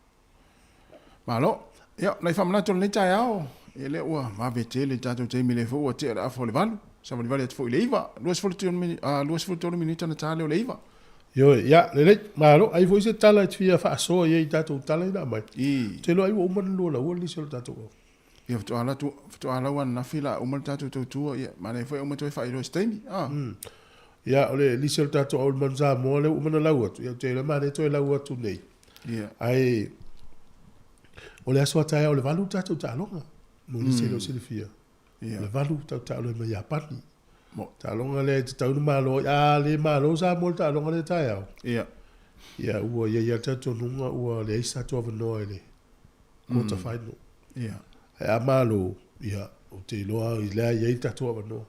D: Malo. Ia, nai faamanatu o lenei taeao, ia lea ua vave tele le tatou taimi lea foi ua tea le afa o le valu. Savalivali atu foi i le iva, 23 minita na ta lea o le iva.
B: Ioe, ia, lelei, malo. Ai foi se tala e te fia faasoa i ai i tatou tala ia na aumai.
D: I.
B: Ou te iloa ai ua uma ona lua laua nisi o le tatou au.
D: Ia faatoa alu atu, faatoa lau ananafi la uma le tatou tautua, ia manaia foi uma toe faailoa i se taimi. Ah.
B: Ia, o le lisi o le tatou au i le Manu Samoa lea ua uma ona lau atu, ia ou te iloa manaia toe lau atu nei.
D: Ia.
B: Ae o le aso a taeao i le 8 le tatou taaloga, mo nisi e le o silafia.
D: Ia.
B: O le 8 tatou taalo ai ma Iapani.
D: Mo.
B: Taaloga lea e tatau ona malo ai. A le malo Samoa i le taaloga lea taeao.
D: Ia.
B: Ia, ua i ai lava le talitonuga ua leai se tatou avanoa i le quarter final.
D: Ia.
B: Ae a malo, ia, ou te iloa i lea e i ai le tatou avanoa.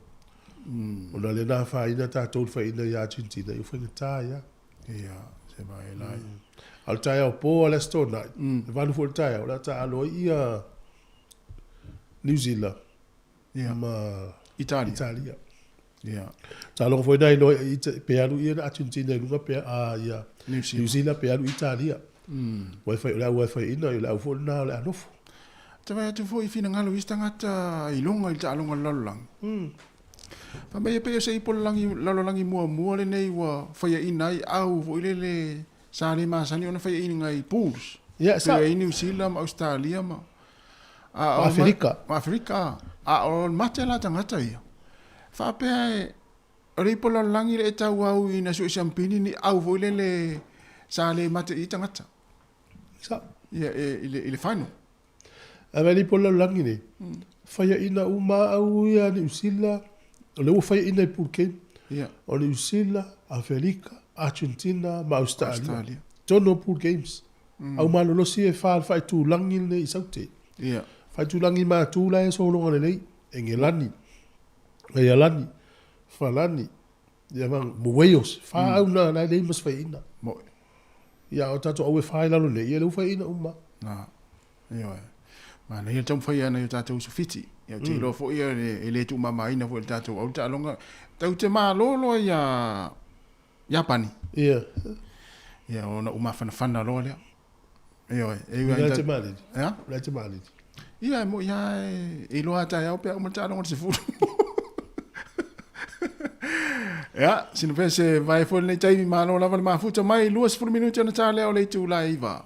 B: Ona o lea na afaina tatou i le faiaina ia Argentina, ia ua faigata ai lava.
D: Ia, se vae la.
B: A o le taeao po a le Aso Toonai, e 8 foi i le taeao, o le a taaalo ai ia New Zealand ma
D: Italia.
B: Italia.
D: Ia.
B: Taaloga foi na iloa pe alu ia Argentina i luga pe a ia
D: New Zealand,
B: New Zealand pe alu Italia. Ua e fai, o le au e faiaina, o le au foi lena o le a nofo.
D: Te vaai atu foi i finagalo o isi tagata i luga i le taaloga o le lalolagi. Fai mai e pei o se ipu o le lagi, lalolagi muamua lenei ua faiaina ai au foi lele sa le masani ona faiaina i pools.
B: Ia, sa.
D: Pei ai New Zealand ma Australia ma
B: Ma Aferika.
D: Ma Aferika. A o le mate la tagata ia. Faapea e O le ipu lalolagi le e tau au ina sue siampini ni au foi lele sa le mate i tagata.
B: Sa.
D: Ia e i le i le final.
B: A le ipu lalolagi nei. Faiaina uma au ia Niu Sila, o lea ua faiaina i pool game.
D: Ia.
B: O Niu Sila, Aferika, Argentina ma Australia.
D: Australia.
B: Tonu o pool games. Au malolosi e fa le faaitulagi lenei i Saute.
D: Ia.
B: Faaitulagi matu la e sologa lelei, Engelani, Aialani, Falani, ia ma Wales, fa au na la e leai ma se faiaina.
D: Moe.
B: Ia o tatou au e fa i lalo nei, ia lea ua faiaina uma.
D: Na. Ioe. Manaia le taumafai ana i o tatou uso Fiti. Ia ou te iloa foi e le, e le tuumamaina foi e le tatou au le taaloga. Tau te malo loa ia Iapani.
B: Ia.
D: Ia ona ou mafanafana loa lea. Ioe, e ui
B: lava ina. Malili.
D: Ea?
B: O te malili.
D: Ia, e moi lava e iloa lava taeao pe a uma le taaloga i le 10. Ia, sina pese vae foi lenei taimi, malo lava le mafuta mai, 20 minute ona ta lea o le itula e 9.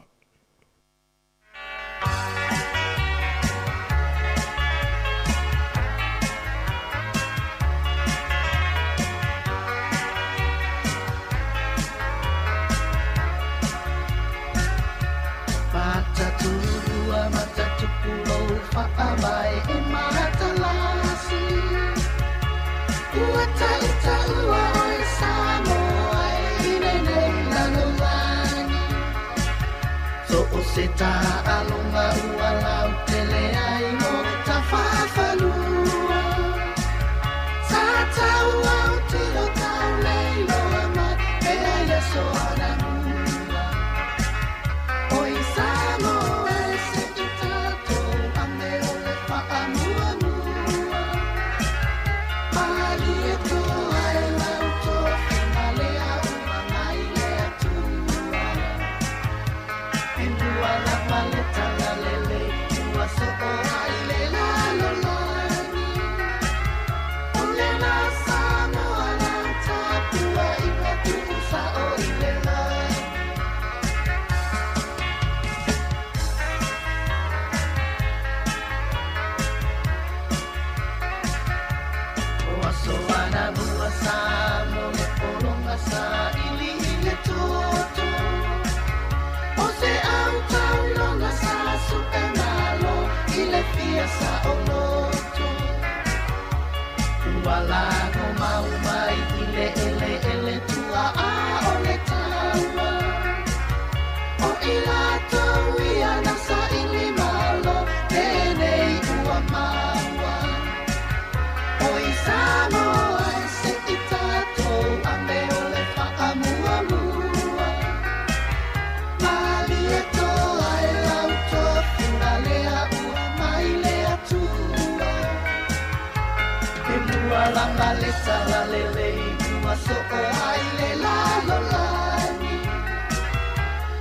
M: Mataturua, matatupu lou faavae e matalasi. Ua tautaua oe Samoa i lenei lalolagi. So o se taaloga ua lautele ai mo tafafalua. Sa taua o tilo tauleiloa mai pea i aso anamua. Oi Samoa e se i tatou ame o le faamuamua. Malie toa e lau tofiga lea ua mai le Atua. E mua lava le talalelei ua soo ai le lalolagi. O lena Samoa lau tapuaiga tuusao i le lagi. O aso anamua sa mo le pologa sa ili i le toto. O se au tauloga sa su'e malo i le fia saoloto. Ua lago mau mai i le eleele tua'a o le taua. O i latou ia na saili malo lenei ua maua. Oi Samoa e se i tatou ame o le faamuamua. Malie toa e lau tofiga lea ua mai le Atua. E mua lava le talalelei ua soo ai le lalolagi.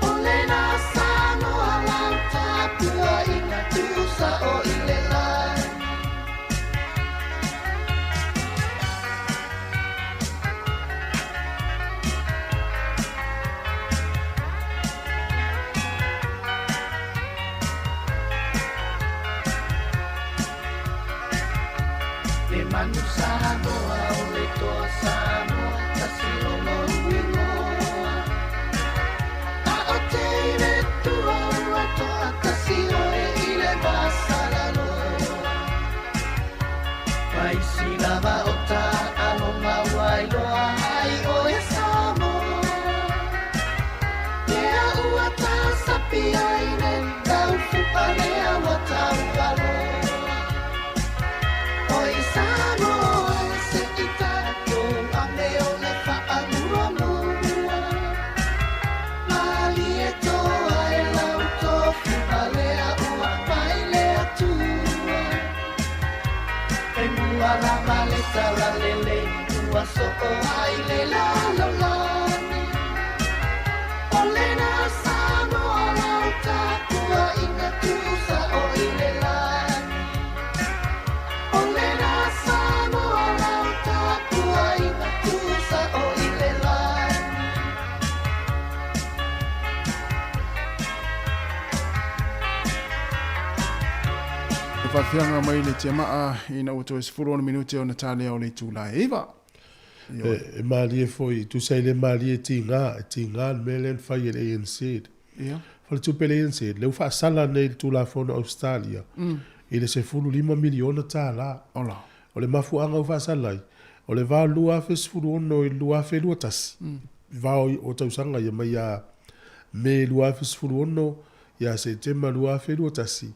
M: O lena Samoa lau tapuaiga tuusao i le lagi. Le manu Samoa o le toa Samoa, tasi lona uigoa. A o teine tua ua toatasi oe i le vasalaloa. Vaisi lava o taaloga ua iloa ai oe Samoa. Lea ua tasapi ai le taufu'a lea ua taualoa. Oi Samoa e se i tatou ame o le faamuamua. Malie toa e lau tofiga lea ua mai le Atua. E mua lava le talalelei ua soo ai le lalolagi. O lena Samoa lau tapuaiga tuusao i le lagi. O lena Samoa lau tapuaiga tuusao i le lagi.
D: E faafiaga mai le tiamaa ina ua toe 16 minute ona talea o le itula e 9. Ioe.
B: E malie foi, tusa i le malie tiga, e tiga le mea lea na fai e le ANZ.
D: Ia.
B: Faletupe le ANZ, lea ua faasala nei le Tulafono Australia i le $15 miliona tala.
D: Ola.
B: O le mafuaaga ua faasala ai, o le va o le 2016 i le 2021, va o tausaga ia mai ia Me 2016 ia Setema 2021,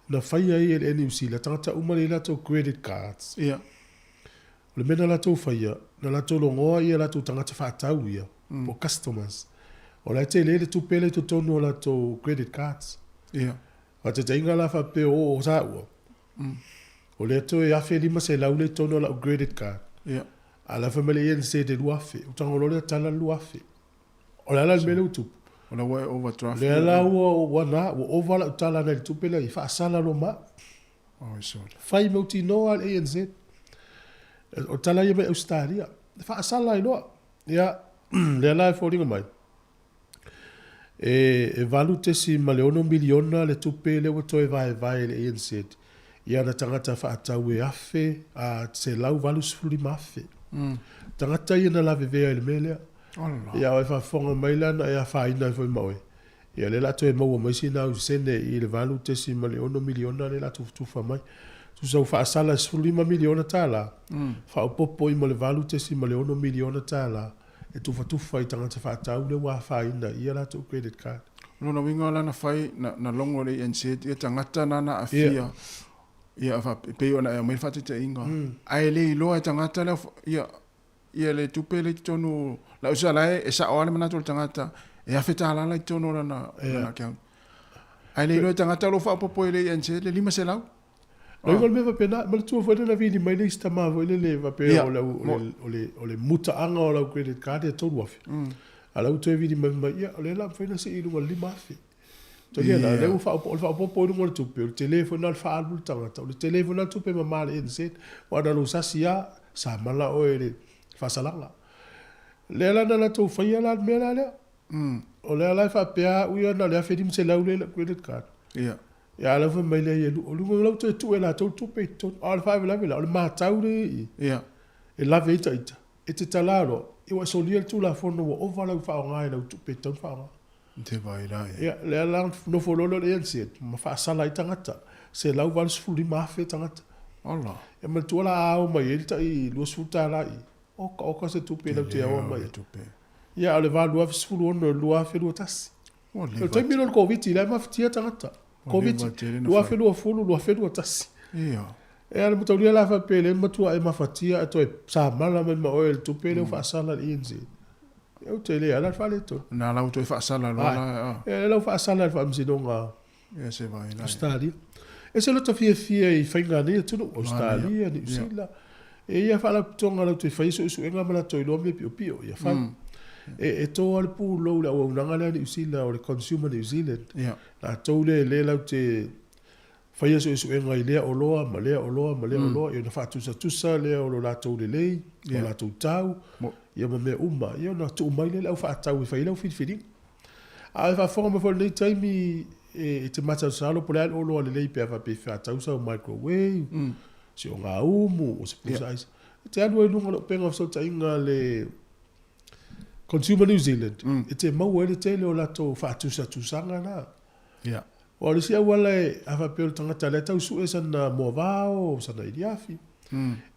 B: na faia ai e le Niu Sila tagata uma lea i latou credit cards.
D: Ia.
B: O le mea na latou faia, na latou logoa ia latou tagata faatau ia, po o customers. O la e tele le tupe lea i totonu o latou credit cards.
D: Ia.
B: Faataitaiga la faapea o o saua, o lea toe $1,500 lea i totonu o lau credit card.
D: Ia.
B: A la fai mai le ANZ e $2,000. Ua tago loa lea tala le $2,000. O le a la le mea lea ua tupu?
D: O la ua e overdraft.
B: Lea la ua na, ua ova lau tala nai le tupe lea i faasala loa ma au.
D: Oi sole.
B: Fai mautinoa le ANZ. O tala ia mai Ausetalia. faasala ai loa. Ia, lea la e foliga mai, e $8.6 miliona le tupe lea ua toe vaevae e le ANZ i ana tagata faatau e 1,185,000. Tagata ia na lavevea i le mea lea. Ia, a o e faafofoga mai la na e afaina ai foi ma oe, ia lea o le a toe maua mai sina au sene i le $8.6 miliona lea o le a tufatufa mai. Tusa ua faasala e $15 miliona faaopoopo i ma le $8.6 miliona e tufatufa i tagata faatau lea ua afaina i a latou credit card.
D: O lona uiga la na fai, na logo e le ANZ ia tagata na na aafia, ia e pei ona e aumai le faataitaiga, ae le iloa e tagata lea ia ia le tupe lea i totonu o lau uso la e sao lava le manatu o le tagata e $1,000 la i totonu o lana account. Ae le iloa e tagata o lo o faaopoopo e le ANZ le 500.
B: Loiga o le mea faapena, manatua foi lea na vili mai le isi tama foi lele faapea o le, o le, o le, o le mutaaga o lau credit card e $3,000. A o la ua toe vili mai mai, ia, o lea la mafai ona sii i luga i le $5,000. Togia la, lea ua faaopoopo, o le faaopoopo i luga o le tupe, o le tele foi lena o le faaalu le tagata, o le tele foi lena o le tupe mama a le ANZ, aua na o lou sasi lava, sa mala oe i le faasalaga. Lea la na latou faia la le mea la lea. O lea la e faapea au ia na o le $1,500 lea i lau credit card. Ia a o la fai mai lea ia o luga o la ua toe tuu e latou le tupe i totonu. A o le faalavelave la, o le matau lea i i, e lave ai ta ita, e te tala loa, ia ua e solia le Tulafono ua ova lau faaaoga i lau tupe e tatau ona faaaoga.
D: Te vai la
B: ia. Ia, lea la nofo loa lea o le ANZ ma faasala ai tagata, 185,000 tagata.
D: Ola.
B: Ia manatua la a ao mai ai le tai $20 i i, oka oka se tupe lau te aoa mai ai. Ia a o le 2016 i le 2021. O le taimi lea o le Koviti, la e mafatia tagata. Koviti, 2020, 2021.
D: Ia.
B: E a le mataulia la faapea le matua e mafatia ae toe samala mai ma oe le tupe lea ua faasala le ANZ. E ou te le ala le faaletonu.
D: Na la ua toe faasala loa la.
B: E la ua faasala le Faamasinoga
D: Ia se vai
B: la. Australia. E se lota fiafia i faiga a nei atunuu, Australia, Niu Sila. E ia faalapotopotoga latou te faia suesuega ma latou iloa mea piopio, ia fai. E toa le pulou i le auaunaga lea a Niu Sila o le Consumer New Zealand. Latou lea lea latou te faia suesuega i lea oloa ma lea oloa ma lea oloa, ia ona faatusatusa lea o lo latou lelei, o latou tau, ia ma mea uma, ia ona tuu mai lea i le au faatau e fai ai lau filifiliga. A o e faafofoga mai foi i lenei taimi, e te masalosalo po o le a le oloa lelei pe a faapea e faatau sau microwave, se ogaumu, o se pusa aisa. E te alu ai i luga o le upega o fesootaiga a le Consumer New Zealand, e te maua ai le tele o latou faatusatusaga na. Aua o le isi auala e, a faapea o le tagata lea e tau sue sana moavao, sana iliafi,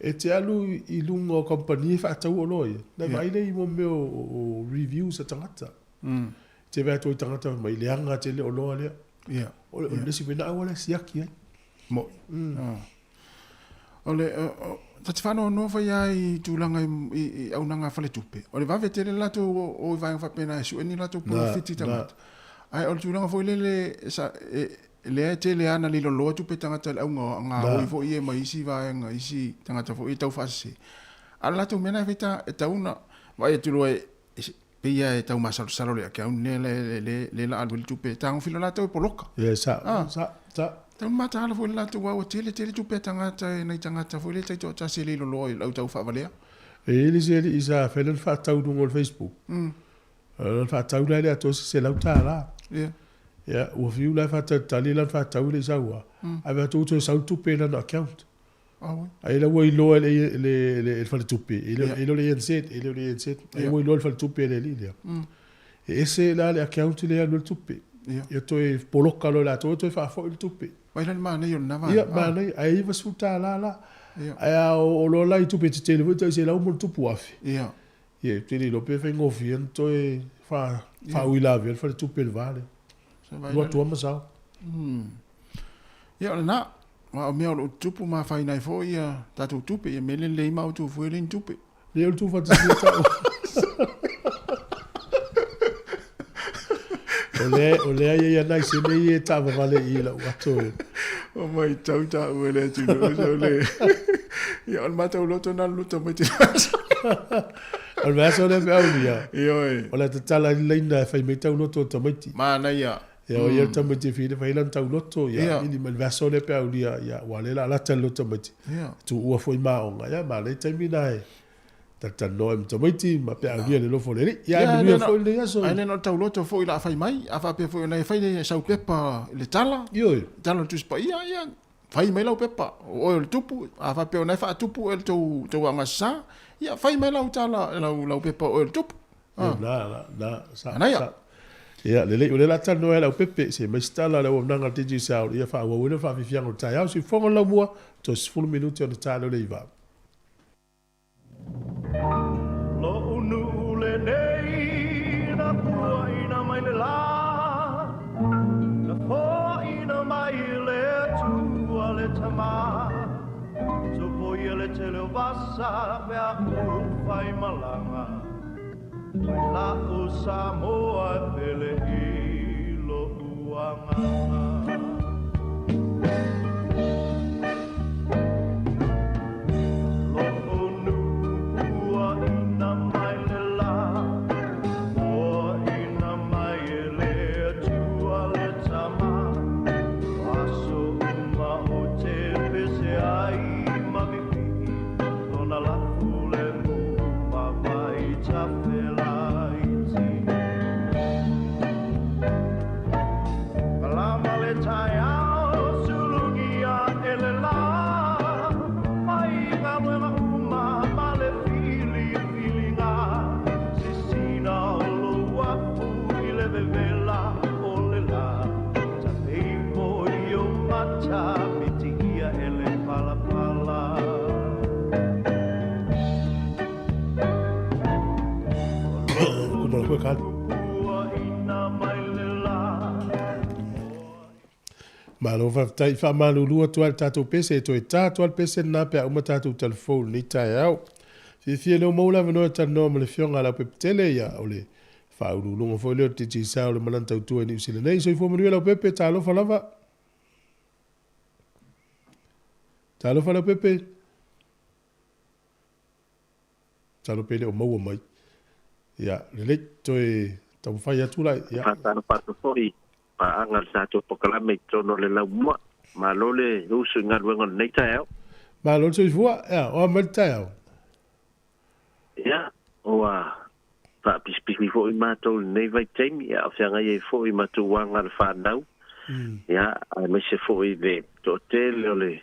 B: e te alu i luga o kamupani e faatau oloa ia, ona e vaai lea i mea o reviews a tagata. E te vaai atu ai i tagata fai mai, leaga tele oloa lea. O le isi foi lena auala e siaki ai.
D: Mo'i. O le, ta te faanoanoa foi lava i tulaga i auaunaga a faletupe. O le vave tele le latou o i vaega faapena e sue ni latou polofiti tagata. Ae o le tulaga foi lele, lea e tele lava ina liloloa tupe tagata i le auga gaoi foi ia mai isi vaega, isi tagata foi ia taufaasese. A o le latou mea lena e fai e tatau ona vaai atu loa pei lava e tau masalosalo le account lea lea la alu ai le tupe e tagofi loa latou e poloka.
B: Ia sa sa sa.
D: Tau mataala foi le latou aua tele tele tupe a tagata e nai tagata foi lea taitoatasi e le loloa i lau tau faavalea.
B: E i ai le isi alii sa fai lana faatau i luga o le Facebook. O lana faatau la e le atoa se $100.
D: Ia.
B: Ia ua fiu la e faatalitali lana faatau e le i sau lava. Ae vaai atu ua toe sau le tupe i lana account. Ai la ua iloa e le faletupe, e le o le ANZ, e le o le ANZ, ai ua iloa e le faletupe e le alii lea. E ese la le account lea e alu ai le tupe. Ia toe poloka loa e latou toe faafoi le tupe.
D: Mai la le manaia o lena vaega.
B: Ia, manaia, ae $90 la. Ae a oo loa la i tupe tetele foi tai selau ma ona tupu afe.
D: Ia,
B: ou te le iloa pe faigofie ona toe faauilavea le faletupe i le va lea. Alu atu lava ma sao.
D: Ia, o lena. Aua o mea o lo o tutupu ma afaina ai foi ia tatou tupe, ia mea lelei ma outou foi e leai ni tupe.
B: Lea o le tuufaatasia tau. O lea, o lea e i ai nai sene ia e taavavale i lau ato e.
D: O matau taua e le atunuu so le. Ia o le matou loto na luta mai te
B: O le vaiaso lea feaulia.
D: Ioe.
B: O le a tatala ai le laina e fai mai tauloto o tamaiti.
D: Manaia.
B: Ia o ia le tamaiti e fia fai lana tauloto, ia vili mai le vaiaso lea peaulia, ia ua lea o le a lata le loto tamaiti.
D: Ia.
B: Tuua foi ma aoga, ia ma lea taimi na e. Talatalanoa ai ma tamaiti ma pe aulia le alofa o le Alii. Ia, ae manuia foi lenei aso.
D: Ae le na o le tauloto foi o le a fai mai, a faapea foi o na e fai le sau pepa i le tala,
B: Ioe.
D: Tala o le Tusi Paia, ia, fai mai lau pepa, o oe o le tupu, a faapea o na e faatupu e le tou, tou agasasa, ia, fai mai lau tala, lau, lau pepa o oe o le tupu.
B: Ah. Na, na, na, sa, sa. Ia, lelei, o lea o le a talanoa ai Leaupepe, se aumai se tala a le auaunaga a le Digicel, ia faaauau ai le faafiafiaga o le taeao. Siufofoga o le laumua, toe 10 minute ona ta lea o le 9.
H: Lo'u nuu lenei na puaina mai le la, na foaina mai le Atua le Tama. Sopoia le tele o vasa pe a ou fai malaga, mai la'u Samoa e pele i lo'u agaga.
B: Malo faafetai. Faamalulu atu lava i le tatou pese, e toe ta atu lava le pese lena pe a uma tatou talafou i lenei taeao. Fiafia lea ua maua le avanoa e talanoa ma le Afioga a Leaupepetele, ia, o le faauluuluga foi lea o le Digicel o le malana tautua i Niu Sila nei. Soifua manuia Leaupepe, talofa lava. Talofa Leaupepe. Masalo pe le o maua mai. Ia, lelei, toe taumafai atu la, ia.
N: Faatalofa atu foi i paaga o le tatou polokalame i totonu o le laumua. Malo le usu i galuega o lenei taeao.
B: Malo le soifua. Ia, o a mai le taeao?
N: Ia, ua faapisipisi foi matou i lenei vaitaimi, a o feagai ai foi ma tulaga o le fanau, ia, aemaise foi le toatele o le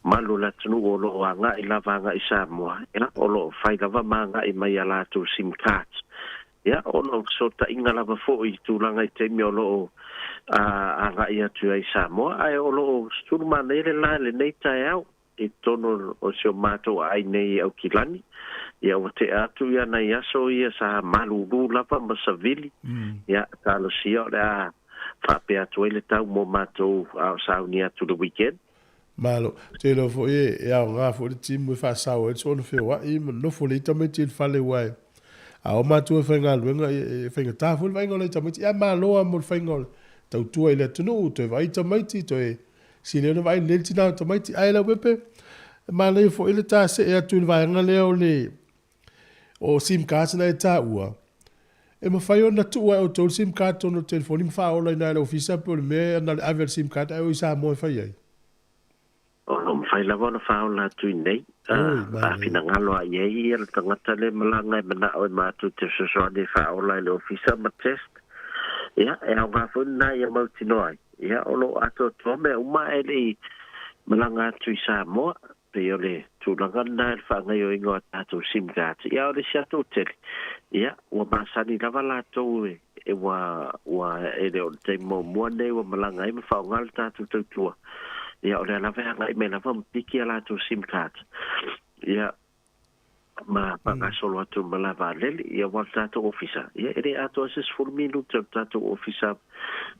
N: malu o le atunuu o lo o agai lava agai i Samoa, ia, o lo o fai lava ma agai mai i a latou sim cards. Ia, ona o fesootaiga lava foi i tulaga i taimi o lo o agai atu ai i Samoa, ae o lo o sulu manaia le la i lenei taeao i totonu o si o matou aai nei i Aukilani. Ia, ua tea atu ia nai aso ia sa malulu lava ma savili, ia, talosia o le a faapea atu ai le tau mo matou a o sauni atu i le weekend.
B: Malo. Ou te iloa foi e aoga foi le timu e faasao ai le soona feoai ma nofo lelei tamaiti i le fale aua e a o matua e faigaluega e faigata foi le vaaiga o nai tamaiti. Ae malo lava mo le faiga o le tautua i le atunuu, toe vaai tamaiti, toe sili ona vaai lelei le tina o tamaiti. Ae Leaupepe, e manaia foi le ta see atu i le vaega lea o le o sim cards na e taua, e mafai ona tuu lava e outou le sim card totonu o le telefoni ma faaola i ina i le ofisa pe o le mea na o le ave o le sim card ae o i Samoa e fai ai.
N: O lo o mafai lava ona faaola atu i inei. A finagalo lava i ai ia le tagata lea e malaga e manao e matou te fesoasoani e faaola i le ofisa ma test. Ia, e aoga foi lena ia mautinoa ai. Ia, o lo o atoatoa mea uma ae le i malaga atu i Samoa. Pei o le tulaga lena i le faagaoioiga o a tatou sim cards. Ia, o le isi atu tele, ia, ua masani lava latou e, e ua, ua, e le o le taimi muamua lenei ua malaga ai ma faaaoga le tatou tautua. Ia, o lea lava e agai mai lava ma piki a latou sim cards. Ia, ma faagasolo atu ma la vaalele, ia, aua o le tatou ofisa, ia, e le atoa se 10 minute o le tatou ofisa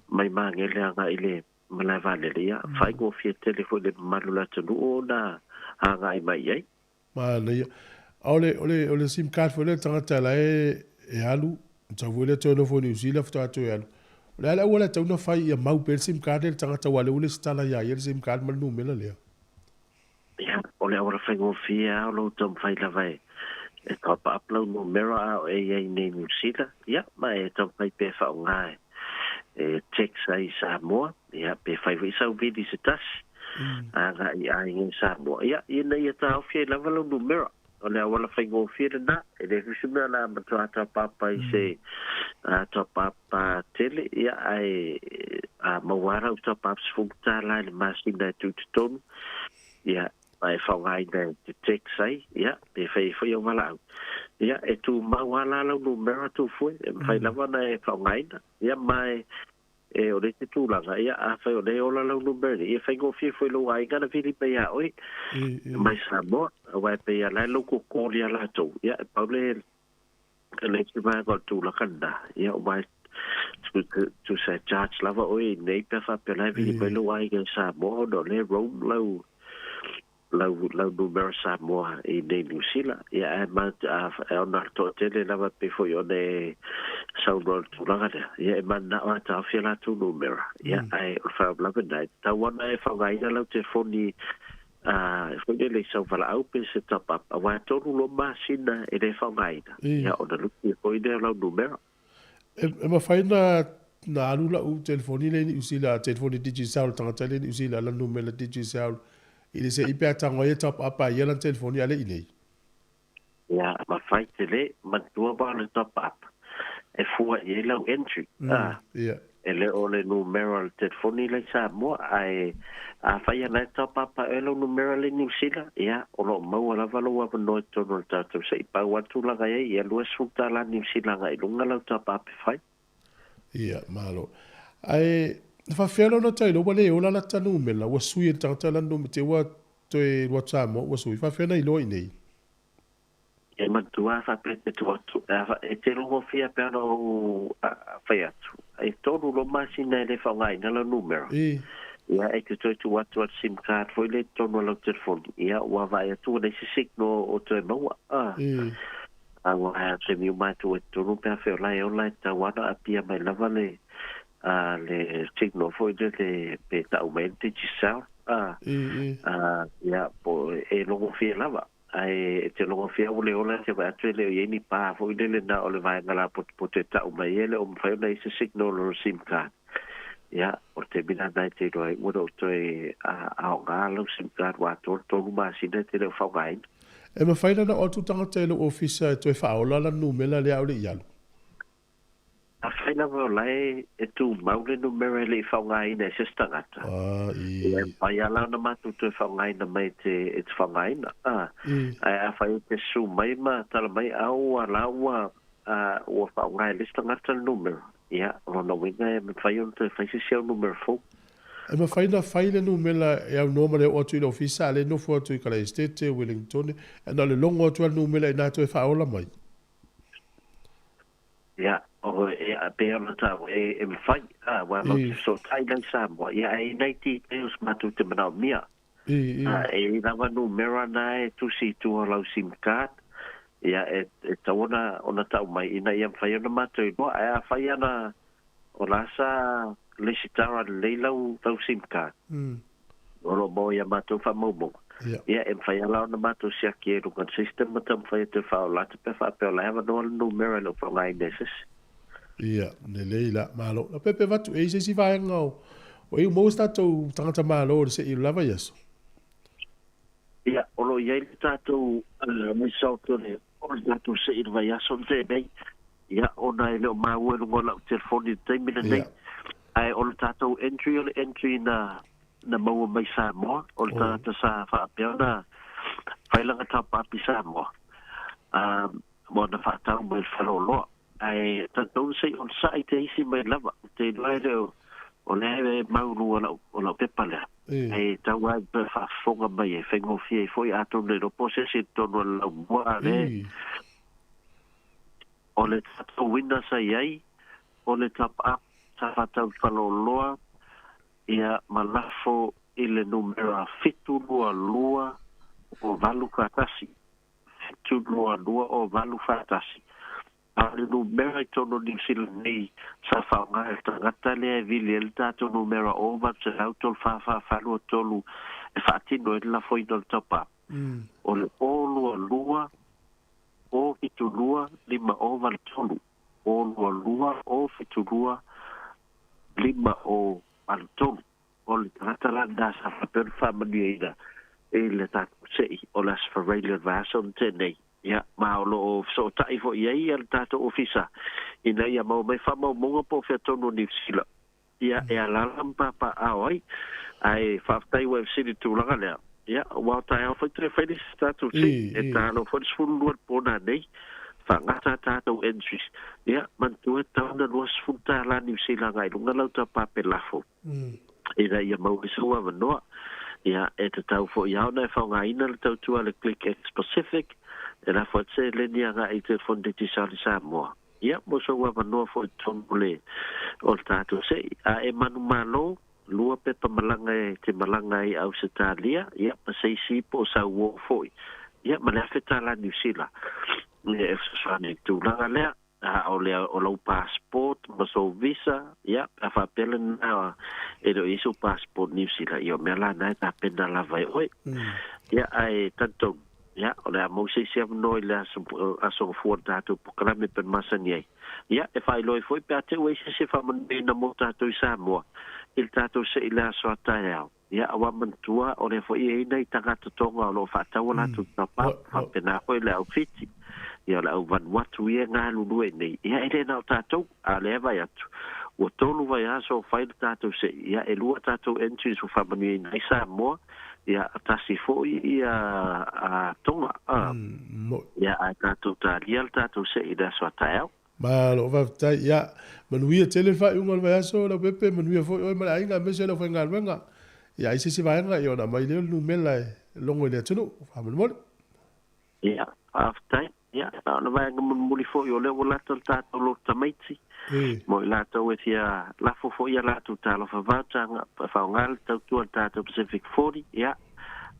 N: mai Magele agai i le malae vaalele, ia, faigofie tele foi i le mamalu o le atunuu ona agai mai i ai.
B: Manaia. A o le, o le, o le sim card foi lea le tagata la e, e alu, sau foi lea toe nofo i Niu Sila faatoa toe alu. O le a le auala e tatau ona fai ia mau pea le sim card lea i le tagata aua o lea ua lesitala ia ia le sim card ma le numera lea.
N: Ia, o le auala faigofie lava o lou taumafai lava e, e top up lau numera a o e i ai nei i Niu Sila, ia, ma e taumafai pea e faaaoga e, e text ai i Samoa, ia, pe fai foi sau vili se tasi, agai i aiga i Samoa, ia, ina ia taofi ai lava lau numera. O le auala faigofie lenā, e lē foi se mea o le a matuā tauapapa i se tauapapa tele, ia ae a maua lava lau tauapapa $10 i le masina e tuu i totonu, ia ma e faaaogaina e te text ai, ia pe fai ai foi au valaau. Ia e tumau lava la lau numera Tufue, e mafai lava ona e faaaogaina, ia ma e E o le isi tulaga, ia, afai o lea e ola lau numera nei, ia faigofie foi i lou aiga na vili mai ia oe mai Samoa, aua e pei lava la e lou kokoli a latou, ia, e pau le le isi vaega o le tulaga lena, ia, aua tusa e charge lava oe i inei pe a faapea o la e vili mai lou aiga i Samoa ona o lea e roam lau lau lau numera Samoa i nei Niu Sila. Ia ae ma a e ona toatele lava pei foi ona e saunoa i le tulaga lea, ia e mananao lava e taofi a latou numera. Ia ae o le faalavelave lena, e tatau lava ona e faaaogaina lau telefoni foi lele i sau valaau pe se top up, aua e 3 loa masina e le faaaogaina, ia ona luki foi lea o lau numera.
B: E mafai na na alu la'u telefoni lea i Niu Sila, telefoni Digicel, tagata lea i Niu Sila lana numera Digicel i le se'i pe a tago ai e top up ai ia lana telefoni a le i nei.
N: Ia, mafai tele, manatua ma o le top up e fua i ai lau entry, a. E le o le numera o le telefoni la i Samoa, ae afai ana e top up e lau numera la i Niu Sila, ia, o lo o maua lava lou avanoa i totonu o le tatou se i pau atu tulaga i ai, ia $20 Niu Sila agai i luga lau top up e fai.
B: Ia, malo. Ae, faafefea la ona tailo ua le ola lata numera, ua sui e le tagata lana numera, te ua toe alu atu Samoa ua sui, faafefea ona iloa i inei?
N: E matua faapea te tu atu, e te rongofia pea ona ou whai atu. E 3 loa masina e le whaongaina lau numera. Ia, e te toe tuu atu a le sim card foi lea i totonu o lau telefoni. Ia, ua vaai atu ua leai se signal o toe maua. A ua hae atu e miu mai atu e totonu pe a fea o la e ola e tatau lava ona apia mai lava le le signal foi lele pe tau mai ai le Digicel. Ia, po e rongofia lava. Ae e te logofia ua le ola te vaai atu e le o i ai ni pā foi lele na o le vaega lapotopoto e tau mai ai e le o mafai ona i ai se signal o le sim card. Ia, o le taimi la lena e te iloa ai ua le o toe aoga lau sim card ua atoa le 3 masina e te le o faaaogaina.
B: E mafai la ona oo atu tagata i lou ofisa e toe faaola lana numela lea a o le i alu?
N: Afai lava o la e tumau le numera e le i faaaogaina e se isi tagata, ia e mafai lava la ona matou toe faaaogaina mai e te e te faaaogaina. Ae afai e te susu mai ma tala mai, a ua la ua ua faaaoga e le isi tagata le numera, ia, o lona uiga e mafai ona toe fai se isi au numera fou.
B: E mafai ona fai le numela e aunoa ma le oo atu i le ofisa, a le nofo atu i Kalaesetete, Wellingtone, na o le logo atu lava le numela i ina toe faaola mai.
N: Ia, o, ia, pei ona taua, e, e mafai, a, aua matou te fesootai la i Samoa, ia, ae i nai details matou te manaomia. A, e i ai lava numera na e tusi i tua o lau sim card, ia, e, e tatau ona, ona tau mai ina ia mafai ona matou iloa. Ae afai ana, o la sa lesitara lelei lau, lau sim card, o lo o maua i a matou faamaumauga, ia, e mafai lava la ona matou siaki ai i luga o le system ma taumafai atu e faaola atu pe a faapea o la e avanoa le numera e le o faaaogaina e se isi.
B: Ia, lelei la, malo. Na pepe avatu e i se isi vaega o, o e ua maua se tatou tagata malo i le se'i o le la vaiaso.
N: Ia, o lo o i ai le tatou result o le, o le tatou se'i i le vaiaso lenei. Ia, ona e le o maua i luga o lau telefoni i le taimi lenei, ae o le tatou entry o le entry na, na maua mai Samoa, o le tagata sa faapea ona fai lana top up i Samoa, ma ona faatau mai le faleoloa. Ae talitonu se i onosai te isi mai lava, ou te iloa e le o, o lea e mau i luga o lau, o lau pepa lea. Ae tau lava ina toe faafofoga mai e faigofie ai foi, atonu le iloa po o se isi i totonu o le laumua, a o lea O le tatou uina sa i ai, o le top up sa faatau i Faleoloa, ia ma lafo i le numera 722 o 841, 722 o 841. A o le numera i totonu o Niu Sila nei sa faaaoga e le tagata lea e vili ai le tatou numera o 800 34 4 23 e faatino ai le lafoina o le top up, o le 022 o 7 2 5 o 8 3 o 2 2 o 7 2 5 o 8 3. O le tagata la lena sa faapea ona faamanuiaina i le tatou se'i o le Aso Faraile o le vaiaso na tea nei. Ia, ma o lo o fesootai foi i ai ia le tatou ofisa ina ia maua mai faamaumauga po o fea tonu o Niu Sila ia e alaala ma papaaao ai. Ae faafetai ua e fesili i le tulaga lea. Ia, aua o taeao foi toe fai le isi tatou se'i, e talo foi le 12 i le po nanei, faagata a tatou entries. Ia, manatua e tatau ona $20 Niu Sila agai i luga lau taupape lafo. Ina ia maua ai sou avanoa. Ia, e tatau foi lava ona e faaaogaina le tautua a le Click X Pacific, e lafo atu seleni agai i telefoni digicel i Samoa. Ia, mo sou avanoa foi i totonu o le, o le tatou se'i. A e manumalo, lua pepa malaga e te malaga ai i Ausetalia, ia, ma se isi po o sau uo foi, ia, ma le $1,000 Niu Sila, ia, e fesoasoani i le tulaga lea. A o le o lou passport ma sou visa, ia, pe a faapea lena e le o i ai sou passport Niu Sila, ia o mea la na e tapena lava e oe. Ia, ae talitonu, ia, o le a maua se isi avanoa i le aso, aso gafua o le tatou polokalame e pei ona masani ai. Ia, e faailoa ai foi pe a te i ua i ai se isi e faamanuiaina mo tatou i Samoa i le tatou se'i i le aso a taeao. Ia, ua manatua, o lea foi e i ai nai tagata Tonga o lo o faatau a latou tapa, faapena foi le au Fiti, ia o le au Vanuatu ia e galulue nei. Ia, e le na o tatou, a o lea e vaai atu, ua tolu vaiaso o fai le tatou se'i, ia e lua tatou entries ua faamanuiaina ai Samoa, ia tasi foi ia a Tonga, a. Ia, ae tatou talia le tatou se'i i le aso a taeao.
B: Malo faafetai. Ia, manuia tele le faaiuga o le vaiaso Leaupepe, manuia foi oe ma le aiga aemaise le aufaigaluega. Ia, ai se isi vaega, ia ona aumai lea o le numela e logo i le atunuu. Faamolemole.
N: Ia, faafetai. Ia, na o le vaega mulimuli foi, o lea ua lata le tatou lotu tamaiti, mo i latou e fia lafo foi ia latou talofa vaotaga, e faaaoga le tautua a le tatou Pacific 40, ia,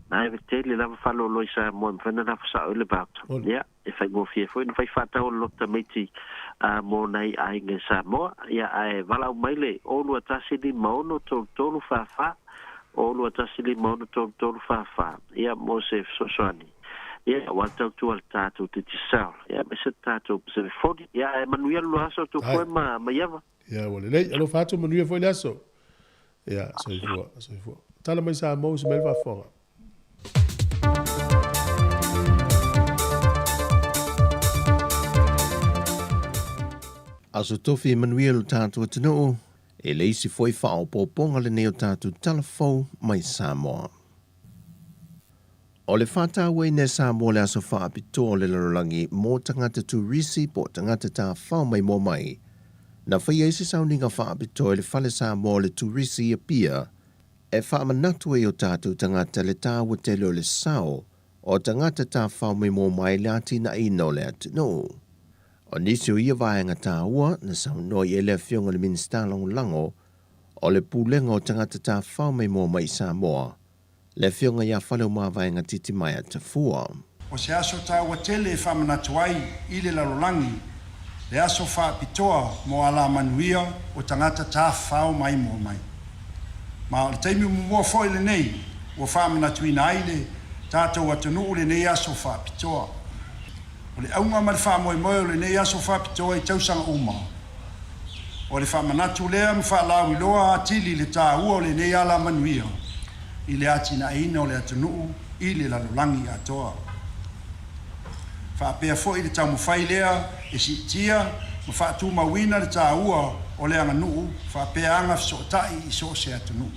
N: na e tele lava faalolo i Samoa e mafai ona lafo sao ai le vaota. Ia. E faigofie foi ona fai faatau o le lotu tamaiti mo nai aiga i Samoa. Ia, ae valaau mai le 021 56 33 44, 021 56 33 44, ia, mo se fesoasoani. Ia, aua le tautua i le tatou Digicel, ia, aemaise le tatou Pacific 40. Ia, ae manuia le lua aso Tupua ma Maiava.
B: Ia, ua lelei. Alofa atu, manuia foi le aso. Ia, soifua, soifua. Tala mai Samoa usi mai le faafofoga.
I: Aso Tofi e manuia lo tatou atunuu, e le isi foi faaopoopoga lenei o tatou tala fou mai Samoa. O le faatauaina e Samoa le aso faapitoa o le lalolagi mo tagata turisi po o tagata tafao mai moa mai, na faia ai se sauniga faapitoa i le Fale Samoa o le Turisi i Apia e faamanatu ai o tatou tagata le taua tele o le sao o tagata tafao mai moa mai i le atinaeina o le atunuu. O nisi o ia vaega taua na saunoa i ai le Afioga i le Minisita Lagolago o le Pulega o Tagata Tafao mai Moa mai i Samoa, le Afioga ia Faleomavaega Titimaea Tafua.
O: O se aso taua tele e faamanatu ai i le lalolagi le aso faapitoa mo alamanuia o tagata tafafao maimoa mai. Ma o le taimi muamua foi lenei ua faamanatuina ai le tatou atunuu lenei aso faapitoa. O le auga ma le faamoemoe o lenei aso faapitoa i tausaga uma, o le faamanatu lea ma faalauiloa atili le taua o lenei alamanuia i le atinaeina o le atunuu i le lalolagi atoa. Faapea foi le taumafai lea e siitia ma faatumauina le taua o le aganuu faapea aga fesootai i so o se atunuu.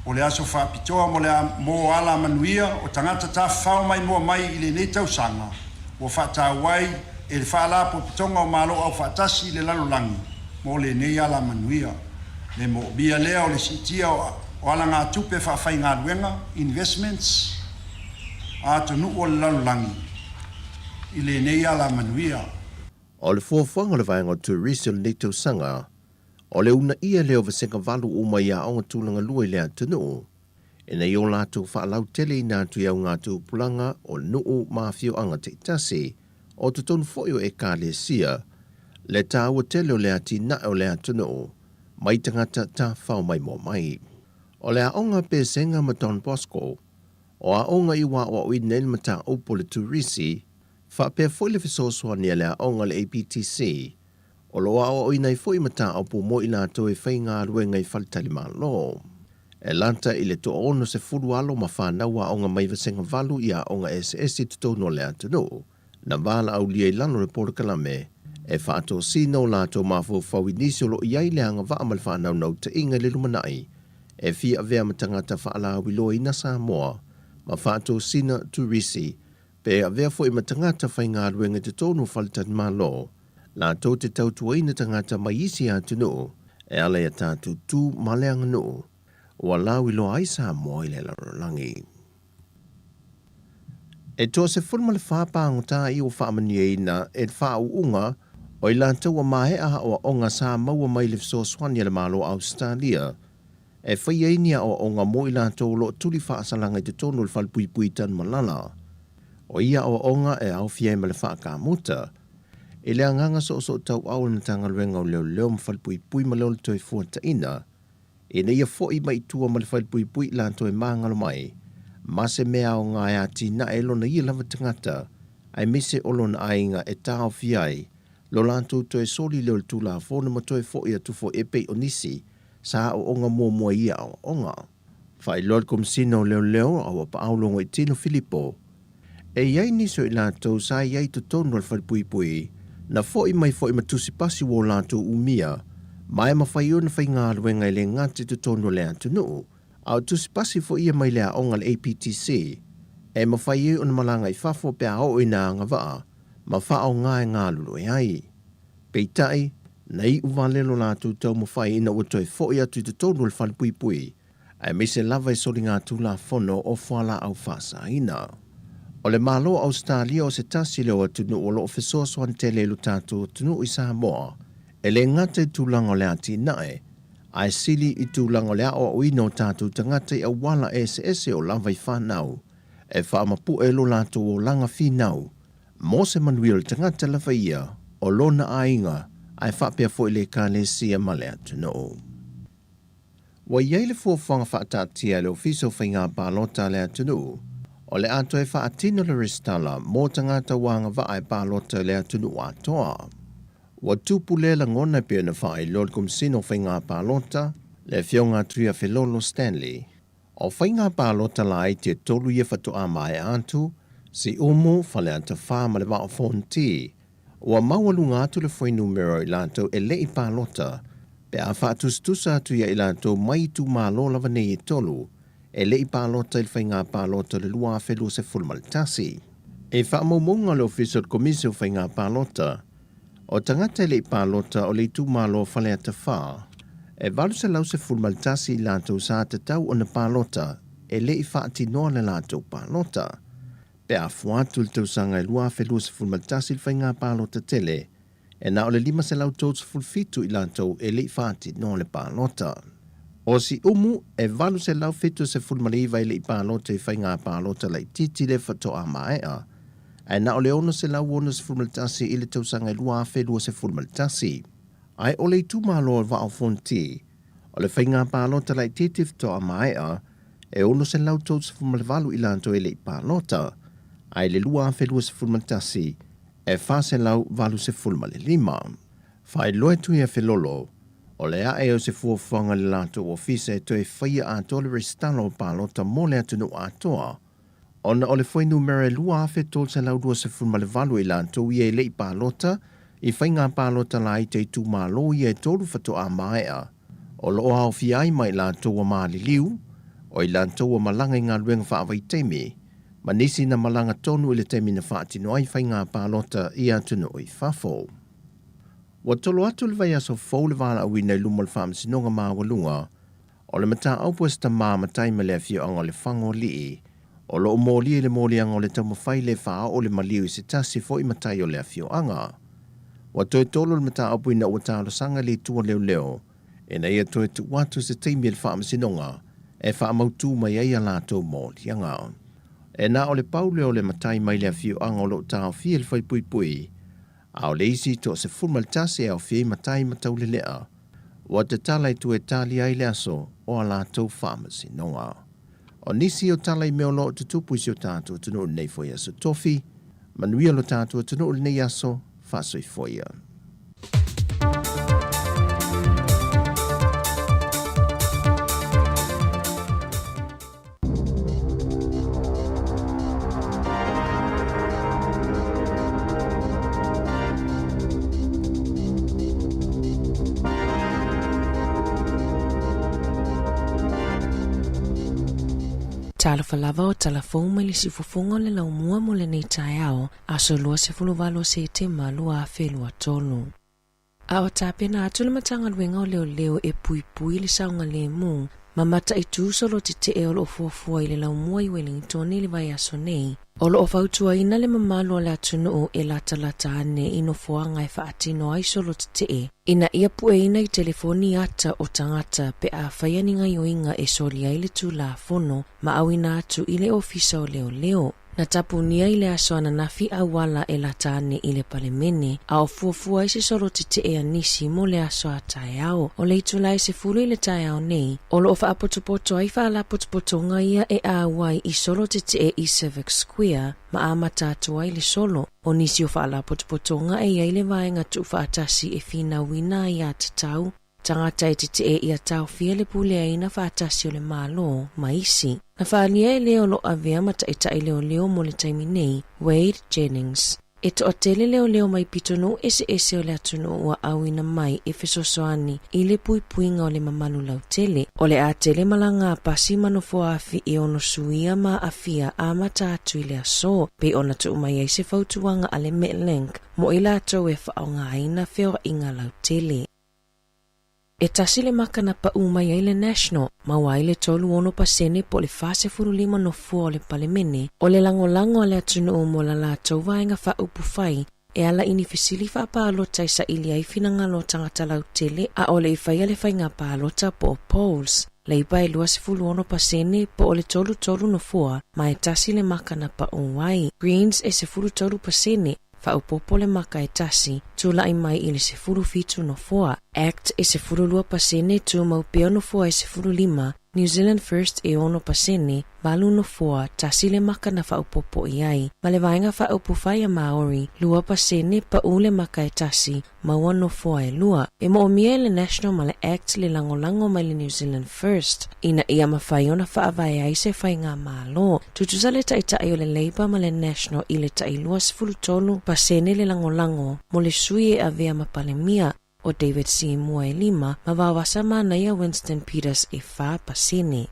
O: O le aso faapitoa mo le mo alamanuia o tagata tafafao maimoa mai i lenei tausaga ua faataua ai e le Faalapotopotoga o Malo Aufaatasi i le Lalolagi mo lenei alamanuia. Le moomia lea o le siitia o alagatupe faafaigaluega, investments, a atunuu o le lalolagi i lenei alamanuia.
I: O le fuafuaga o le vaega o turisi o lenei tausaga, o le uunaia lea o vasega valu uma i aoga tulaga lua i le atunuu, ina ia o latou faalauteleina atu i augatupulaga o nuu ma afioaga taitasi, o totonu foi o Ekalesia, le taua tele o le atinae o le atunuu mai tagata tafao maimoa mai. O le aoga Pesega ma Don Bosco, o aoga i ua aoaoina ai le mataupu o le turisi, faapea foi le fesoasoani a le aoga o le APTC, o lo o aoaoina ai foi mataupu mo i latou e faigaluega i faletalimalo. E lata i le 60 alo ma fanau aoga mai Vasega 8 i aoga eseese i totonu o le atunuu, na valaaulia i lalo o le polokalame e faatosina o latou mafaufau i nisi o lo o i ai le agavaa ma le faanaunautaiga i le lumanai e fia avea ma tagata faalauiloaina Samoa ma faatosina turisi pe avea foi ma tagata faigaluega i totonu o faletalimalo latou te tautuaina tagata mai isi atunuu e ala i a tatou tu ma le aganuu ua lauiloa ai Samoa i le lalolagi. E 14 pāgotā i ua faamanuiaina e le faauuga o i latou ua maea aoaoga sa maua mai le fesoasoani a le Malo o Ausetalia e faia ai ni aoaoga mo i latou o lo o tuli faasalaga i totonu o le falepuipui i Tanumalala. O ia aoaoga e aofia ai ma le faakamuta i le agaga soosootauau o le Matagaluega o Leoleo ma Falepuipui ma le Ola Toefuataina ina ia fo'i mai i tua ma le falepuipui i latou e magalo mai ma se mea aoga e atinae lona ia lava tagata aemaise o lona aiga e taofia ai lo latou toe soli lea o le Tulafono ma toe fo'i atu foi e pei o nisi sa aoaoga muamua i ia aoaoga. Faailoa le Komesina o Leoleo a ua paau Logoitino Filipo, e i ai nisi o i latou sa i ai i totonu o le falepuipui na fo'i mai foi ma tusi pasi ua o latou umia ma e mafai ona faigaluega e le gata i totonu o le atunuu a o tusi pasi foi ia mai le aoga a le APTC e mafai ai ona malaga i fafo pe a oo ina agavaa ma faaaoga e galulue ai. Peitai, na iu vale lo latou taumafai ina ua toe fo'i atu i totonu o le falepuipui, aemaise lava i soligatulafono o fualaau faasaina. O le Malo o Ausetalia o se tasi lea o atunuu o lo o fesoasoani tele i lo tatou atunuu i Samoa, e le gata i tulaga o le atinae, ae sili i tulaga o le aoaoina o tatou tagata i auala eseese o lava i fanau, e faamapue lo latou olaga finau mo se manuia o le tagata lava ia, o lona aiga, ae faapea foi le Ekalesia ma le atunuu. Ua i ai le fuafuaga faataatia e le Ofisa o Faiga Palota a le atunuu, o le a toe faatino le resitala mo tagata ua agavaa e palota i le atunuu atoa. Ua tupu lea lagona e pei ona faailoa le Komesina o Faiga Palota, le Afioga a Tuiafelolo Stanley. O faiga palota laiti e tolu ia faatoa maea atu, Siumu, Faleata 4 ma le Vaa o Fonoti. Ua maualuga atu le fuainumera o i latou e le i palota, pe a faatusatusa atu ia i latou mai itumalo lava nei e tolu, e le i palota i le faiga palota o le 2021. I faamaumauga a le Ofisa o le Komisi o Faiga Palota, O tagata e le i palota o le itumalo o Faleata 4, e 811 i latou sa tatau ona palota e le i faatinoa le latou palota. Pe a fua atu i le tausaga e 2021 i le faiga palota tele, e na o le 537 i latou e le i faatinoa le palota. O Siumu, e 879 e le i palota i faiga palota laitiiti le faatoa maea, ae na o le 661 i le tausaga e 2021. Ae o le itumalo o Vaa o Fonoti, o le faiga palota laitiiti faatoa maea, e 638 i latou e le i palota, ae i le 2021, e 485. Faailoa e Tuiafelolo, o le ae o se fuafuaga a le latou ofisa e toe faia atoa le resitala o palota mo le atunuu atoa, ona o le fuainumera e 2,328 i latou ia e le i palota i faiga palota laiti a itumalo ia e tolu faatoa maea, o lo o aofia ai ma i latou ua maliliu, o i latou ua malaga i galuega faavaitaimi, ma nisi na malaga tonu i le taimi na faatino ai faiga palota i atunuu i fafo. Ua tolo atu le vaiaso fou le valaauina i luma o le Faamasinoga Maualuga O le mataupu a se tamā matai ma le afioaga o Lefagoalii, o lo o molia i le moliaga o le taumafai le faaoo le maliu i se tasi foi matai o le afioaga. Ua toe tolo le mataupu ina ua talosaga le itu a leoleo ina ia toe tuu atu se taimi e le faamasinoga e faamautū mai ai a latou moliaga. E na o le pau lea o le matai mai le afioaga o lo o taofia i le falepuipui, a o le isi 11 e aofia ai matai ma taulelea. Ua tatala i tua e tali ai le aso o a latou faamasinoga. O nisi o tala i mea o lo o tutupu i si o tatou atunuu i lenei foi aso tofi, manuia lo tatou atunuu i lenei aso, faasoifua ia.
E: Talofa lava o tala fou mai le siufofoga o le laumua mo lenei taeao, aso 28 o Setema 2023. A o tapena atu le Matagaluega o Leoleo e puipui le saogalemu ma mataitū solo tetee o lo o fuafua i le laumua i Wellington i le vaiaso nei. O lo o fautuaina le mamalu o le atunuu e latalata ane i nofoaga e faatino ai solo tetee ina ia pueina i telefoni ata o tagata pe a faia ni gaioiga e soli ai le Tulafono ma auina atu i le Ofisa o Leoleo. Na tapunia i le aso ananafi auala e lata ane i le Palemene, a o fuafua ai se solo tetee a nisi mo le aso a taeao. O le itula e 10 i le taeao nei, o lo o faapotopoto ai faalapotopotoga ia e auai i solo tetee i Civic Square ma amata atu ai le solo. O nisi o faalapotopotoga e i ai le vaega tuufaatasi e finauina ai aiatatau tagata e tetee ia taofia le puleaina faatasi o le Malo ma isi. Na faaalia e le o lo o avea ma taitai leoleo mo le taimi nei, Wade Jennings. E toatele leoleo mai pitonuu eseese o le atunuu ua auina mai e fesoasoani i le puipuiga o le mamalu lautele. O le a tele malaga a pasi ma nofoa-afi e ono suia ma aafia amata atu i le aso, pei ona tuu mai ai se fautuaga a le Metlink mo i latou e faaaogaina feoaiga lautele. E tasi le makana paʻū mai ai le National, maua ai le 36 po o le 45 nofoa o le Palemene, o le lagolago a le atunuu mo la latou vaega faaupufai e ala i ni fesili faapalota e saili ai finagalo o tagata lautele ʻaʻole i faia le faiga palota po o polls. Leipa e 26% po o le 33 nofoa ma e tasi le makana paʻū ai. Greens e 13%, faaopoopo le maka e tasi, tulai mai i le 17 nofoa. Act e 12%, tumau pea nofoa e 15, New Zealand First e 6%, valu nofoa, tasi le maka na faaopoopo i ai. Ma le Vaega Faaupufai a Māori, 2%, paʻū le maka e tasi, maua nofoa e lua. E moomia e le National ma le Act le lagolago mai le New Zealand First ina ia mafai ona faavae ai se faigamalo. Tutusa le taitai o le Labour ma le National i le tai 23% le lagolago mo le sui e avea ma Palemia, o David Seymour e 5, ma Vaovasa Manaia Winston Peters e 4%.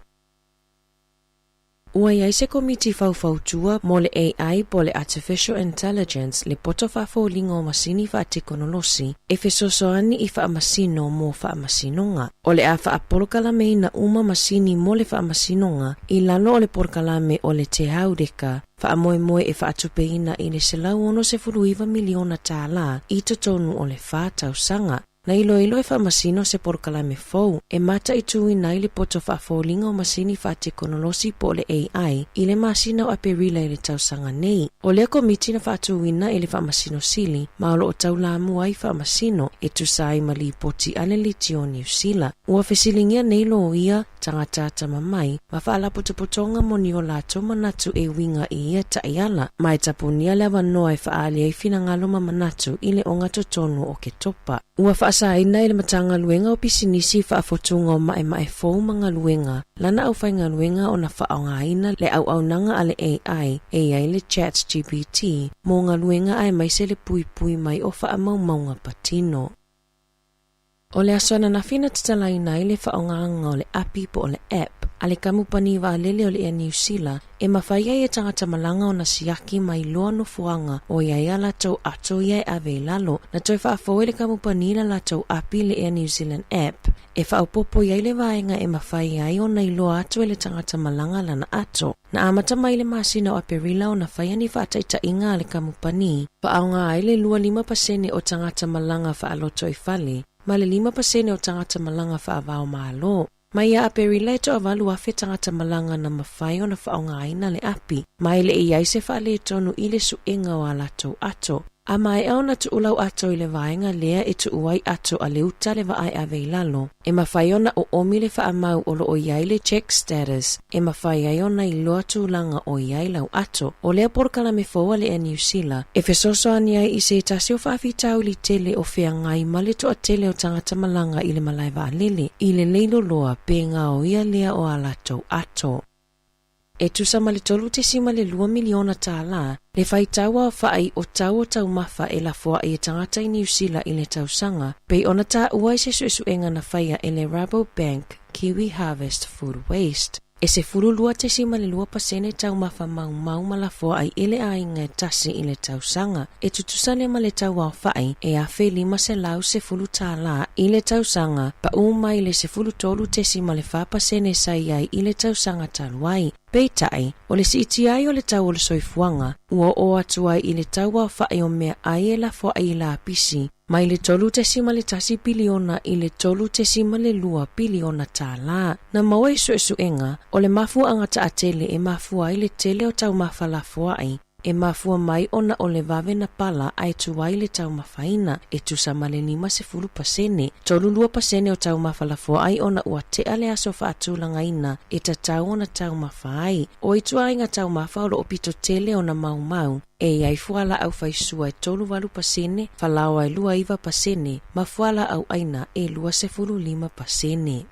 E: Ua i ai se komiti faufautua mo le AI po o le Artificial Intelligence, le poto faafoliga o masini faatekonolosi e fesoasoani i faamasino mo faamasinoga. O le a faapolokalameina uma masini mo le faamasinoga i lalo o le polokalame o le Te Haureka faamoemoe e faatupeina i le $169 miliona tālā i totonu o le fa tausaga. Na iloilo e faamasino se polokalame fou e mataituina ai le poto faafoliga o masini faatekonolosi po o le AI i le masina o Aperila i le tausaga nei. O lea komiti na faatuina e le Faamasino Sili ma o lo o taulamua ai faamasino e tusa ai ma lipoti a le Liti o Niu Sila. Ua fesiligia nei loia, tagata atamamai, ma faalapotopotoga mo ni o latou manatu e uiga i ia taiala, ma e tapunia le avanoa e faaali ai finagalo ma manatu i le ogatotonu o Ketopa. Ua faasaina e le Matagaluega o Pisinisi Faafotuga o Maemae Fou ma Galuega lana aufaigaluega ona faaaogaina le auaunaga a le AI e i ai le ChatGPT mo galuega aemaise le puipui mai o faamaumauga patino. O le aso ananafi na tatalaina ai le faaaogaga o le api po o le app a le kamupani vaalele o le Air Niu Sila e mafai ai e tagata malaga ona siaki mai loa nofoaga o i ai a latou ato ia e ave i lalo. Na toe faafou e le kamupani la latou api le Air New Zealand app e faaopoopo i ai le vaega e mafai ai ona iloa atu e le tagata malaga lana ato. Na amata mai i le masina o Aperila ona faia ni faataitaiga a le kamupani, faaaoga ai le 25% o tagata malaga faaloto i fale ma le 5% o tagata malaga faava-o-Malo. Mai ia Aperila e 8,000 tagata malaga na mafai ona faaaogaina le api, ma e le i ai se faaletonu i le suega o a latou ato. A maea ona tuu lau ato i le vaega lea e tuu ai ato a le uta le vaa e ave i lalo, e mafai ona oomi le faamau o lo o i ai le check status e mafai ai ona iloa tulaga o i ai lau ato. O lea polokalame fou a le Air Niu Sila e fesoasoani ai i se tasi o faafitauli tele o feagai ma le toatele o tagata malaga i le malae vaalele i le leiloloa pe gaoia lea o a latou ato. E tusa ma le $3.2 miliona tālā le faitau aofai o tau o taumafa e lafoai e tagata i Niu Sila i le tausaga, pei ona taua i se suesuega na faia e le Rabobank Kiwi Harvest Food Waste. E 12.2% taumafa maumau ma lafoa ai i le aiga e tasi i le tausaga. E tutusa lea ma le tau aofa'i e $1,510 i le tausaga, pa'u mai le 13.4% sa i ai i le tausaga talu ai. Peitai, o le siitia ai o le tau o le soifuaga, ua oo atu ai i le tau aofa'i o meaai e lafoa'i i lapisi, mai le 3.1 piliona i le 3.2 piliona tālā. Na maua i suesuega, o le mafuaaga taatele e mafua ai le tele o taumafa lafoa'i, e mafua mai ona o le vave na pala ae tuai le taumafaina, e tusa ma le 50%, 32% o taumafa lafoa'i ona ua tea le aso faatulagaina e tatau ona taumafa ai. O ituaiga taumafa o loo pito tele ona maumau, e i ai fualaau faisua e 38%, falaoa e 29% ma fualaau aina e 25%.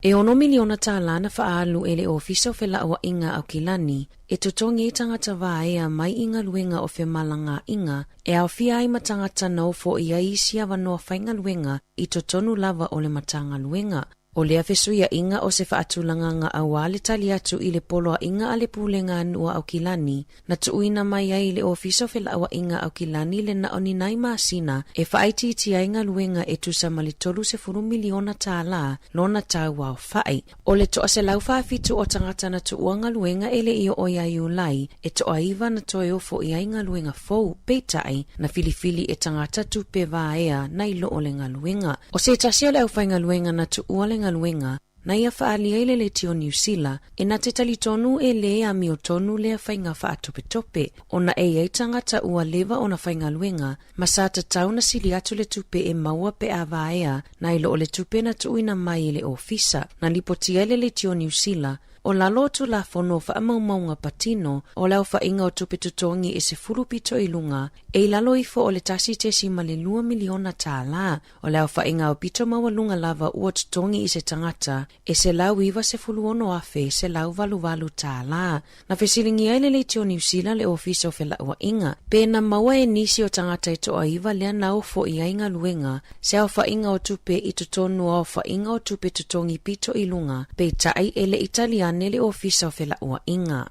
E: E $6 miliona tālā na faaalu e le Ofisa o Felauaiga Aukilani e totogi ai tagata vaea mai i galuega o femalagaaiga e aofia ai ma tagata na ofo i ai isi avanoa faigaluega i totonu lava o le Matagaluega. O lea fesuiaiga o se faatulagaga auā le tali atu i le poloaiga a le Pulega a Nuu a Aukilani na tuuina mai ai i le Ofisa o Felauaiga Aukilani le na o ni nai masina e faaitiitia ai galuega e tusa ma le $30 miliona tālā lona tau aofa'i. O le 147 o tagata na tuua galuega e le i oo ia Iulai, e 9 na toe ofo i ai galuega fou, peitai, na filifili e tagata tupe vaea nai lo o le galuega. O se tasi o le aufaigaluega na tuua le galuega, na ia faaalia i le Leitio Niu Sila, e na te talitonu e lē amiotonu lea faiga faatopetope, ona e i ai tagata ua leva ona faigaluega, ma sa tatau na sili atu le tupe e maua pe a vaea nai lo o le tupe na tuuina mai e le ofisa. Na lipotia i le Leitio Niu Sila, o lalo o Tulafono o Faamaumauga Patino o le aofaiga o tupe totogi e 10 pito i luga, e i lalo ifo o le $1.2 miliona tālā. O le aofaiga aupito maualuga lava ua totogi i se tagata e $196,188 tālā. Na fesiligia ai le Leitio Niu Sila le Ofisa o Felauaiga, pe na maua e nisi o tagata e 9 lea na ofo i ai galuega, se aofaiga o tupe i totonu o aofaiga o tupe totogi pito i luga, peitai e le i tali ane le Ofisa o Felauaiga.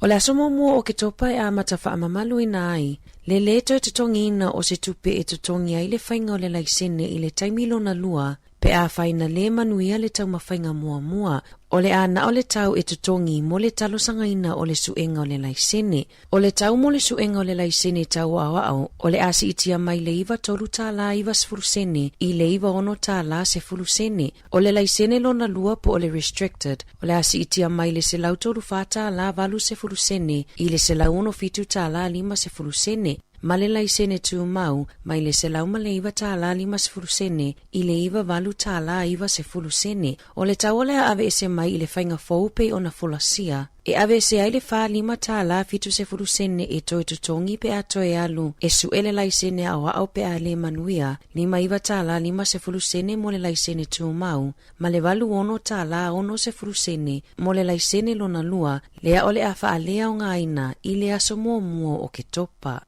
E: O le aso muamua o Oketopa e amata faamamaluina ai le lē toe totogiina o se tupe e totogi ai le faiga o le laisene i le taimi lona lua pe afai na lē manuia le taumafaiga muamua. O le a na o le tau e totogi mo le talosagaina o le suega o le laisene. O le tau mo le suega o le laisene tau aoao o le a siitia mai le $93 90 sene i le $96 10 sene. O le laisene lona lua po o le restricted, o le a siitia mai le $134 80 sene i le $167 50 sene, ma le laisene tumau mai le $109 50 sene i le $98 90 sene. O le tau o le a aveese mai i le faiga fou pei ona folasia, e aveese ai le $45 70 sene e toe totogi pe a toe alu e su'e le laisene aoao pe a lē manuia, $59 50 sene mo le laisene tumau, ma le $86 60 sene mo le laisene lona lua, lea o le a faaleaogaina i le aso muamua o Oketopa.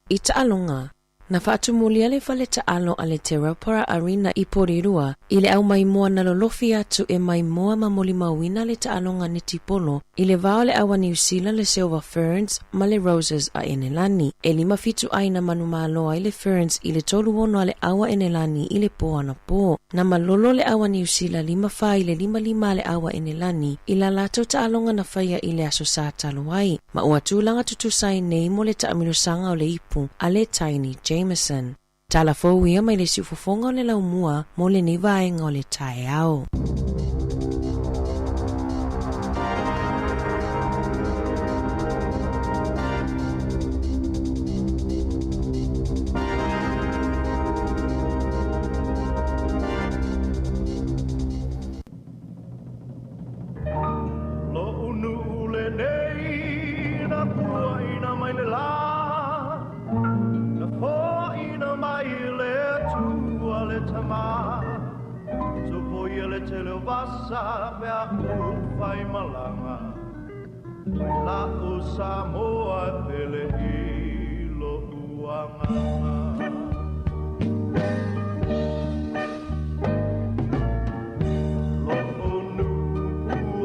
E: I taaloga, na faatumulia le fale taalo a le Te Rauparaha Arena i Porirua i le aumaimoa na lolofi atu e maimoa ma molimauina le taaloga netipolo i le va o le ʻAua Niu Sila le Silver Ferns ma le Roses a Enelani. E 5-7 ai na manumalo ai le Ferns i le 3-6 a le ʻAua Enelani i le pō anapō. Na malolo le ʻAua Niu Sila 5-4 i le 5-5 a le ʻAua Enelani i la latou taaloga na faia i le aso Sā talu ai, ma ua tulaga tutusa ai nei mo le taamilosaga o le ipu a le Taini Jamieson. Tala fou ia mai le siufofoga o le laumua mo lenei vaega o le taeao.
H: Lo'u nuu lenei na puaina mai le lā, na foaina mai le Atua le Tamā. Sopoia le tele o vasa pe a ou fai malaga, mai la'u Samoa e pele i lo'u agaga. Lo'u nuu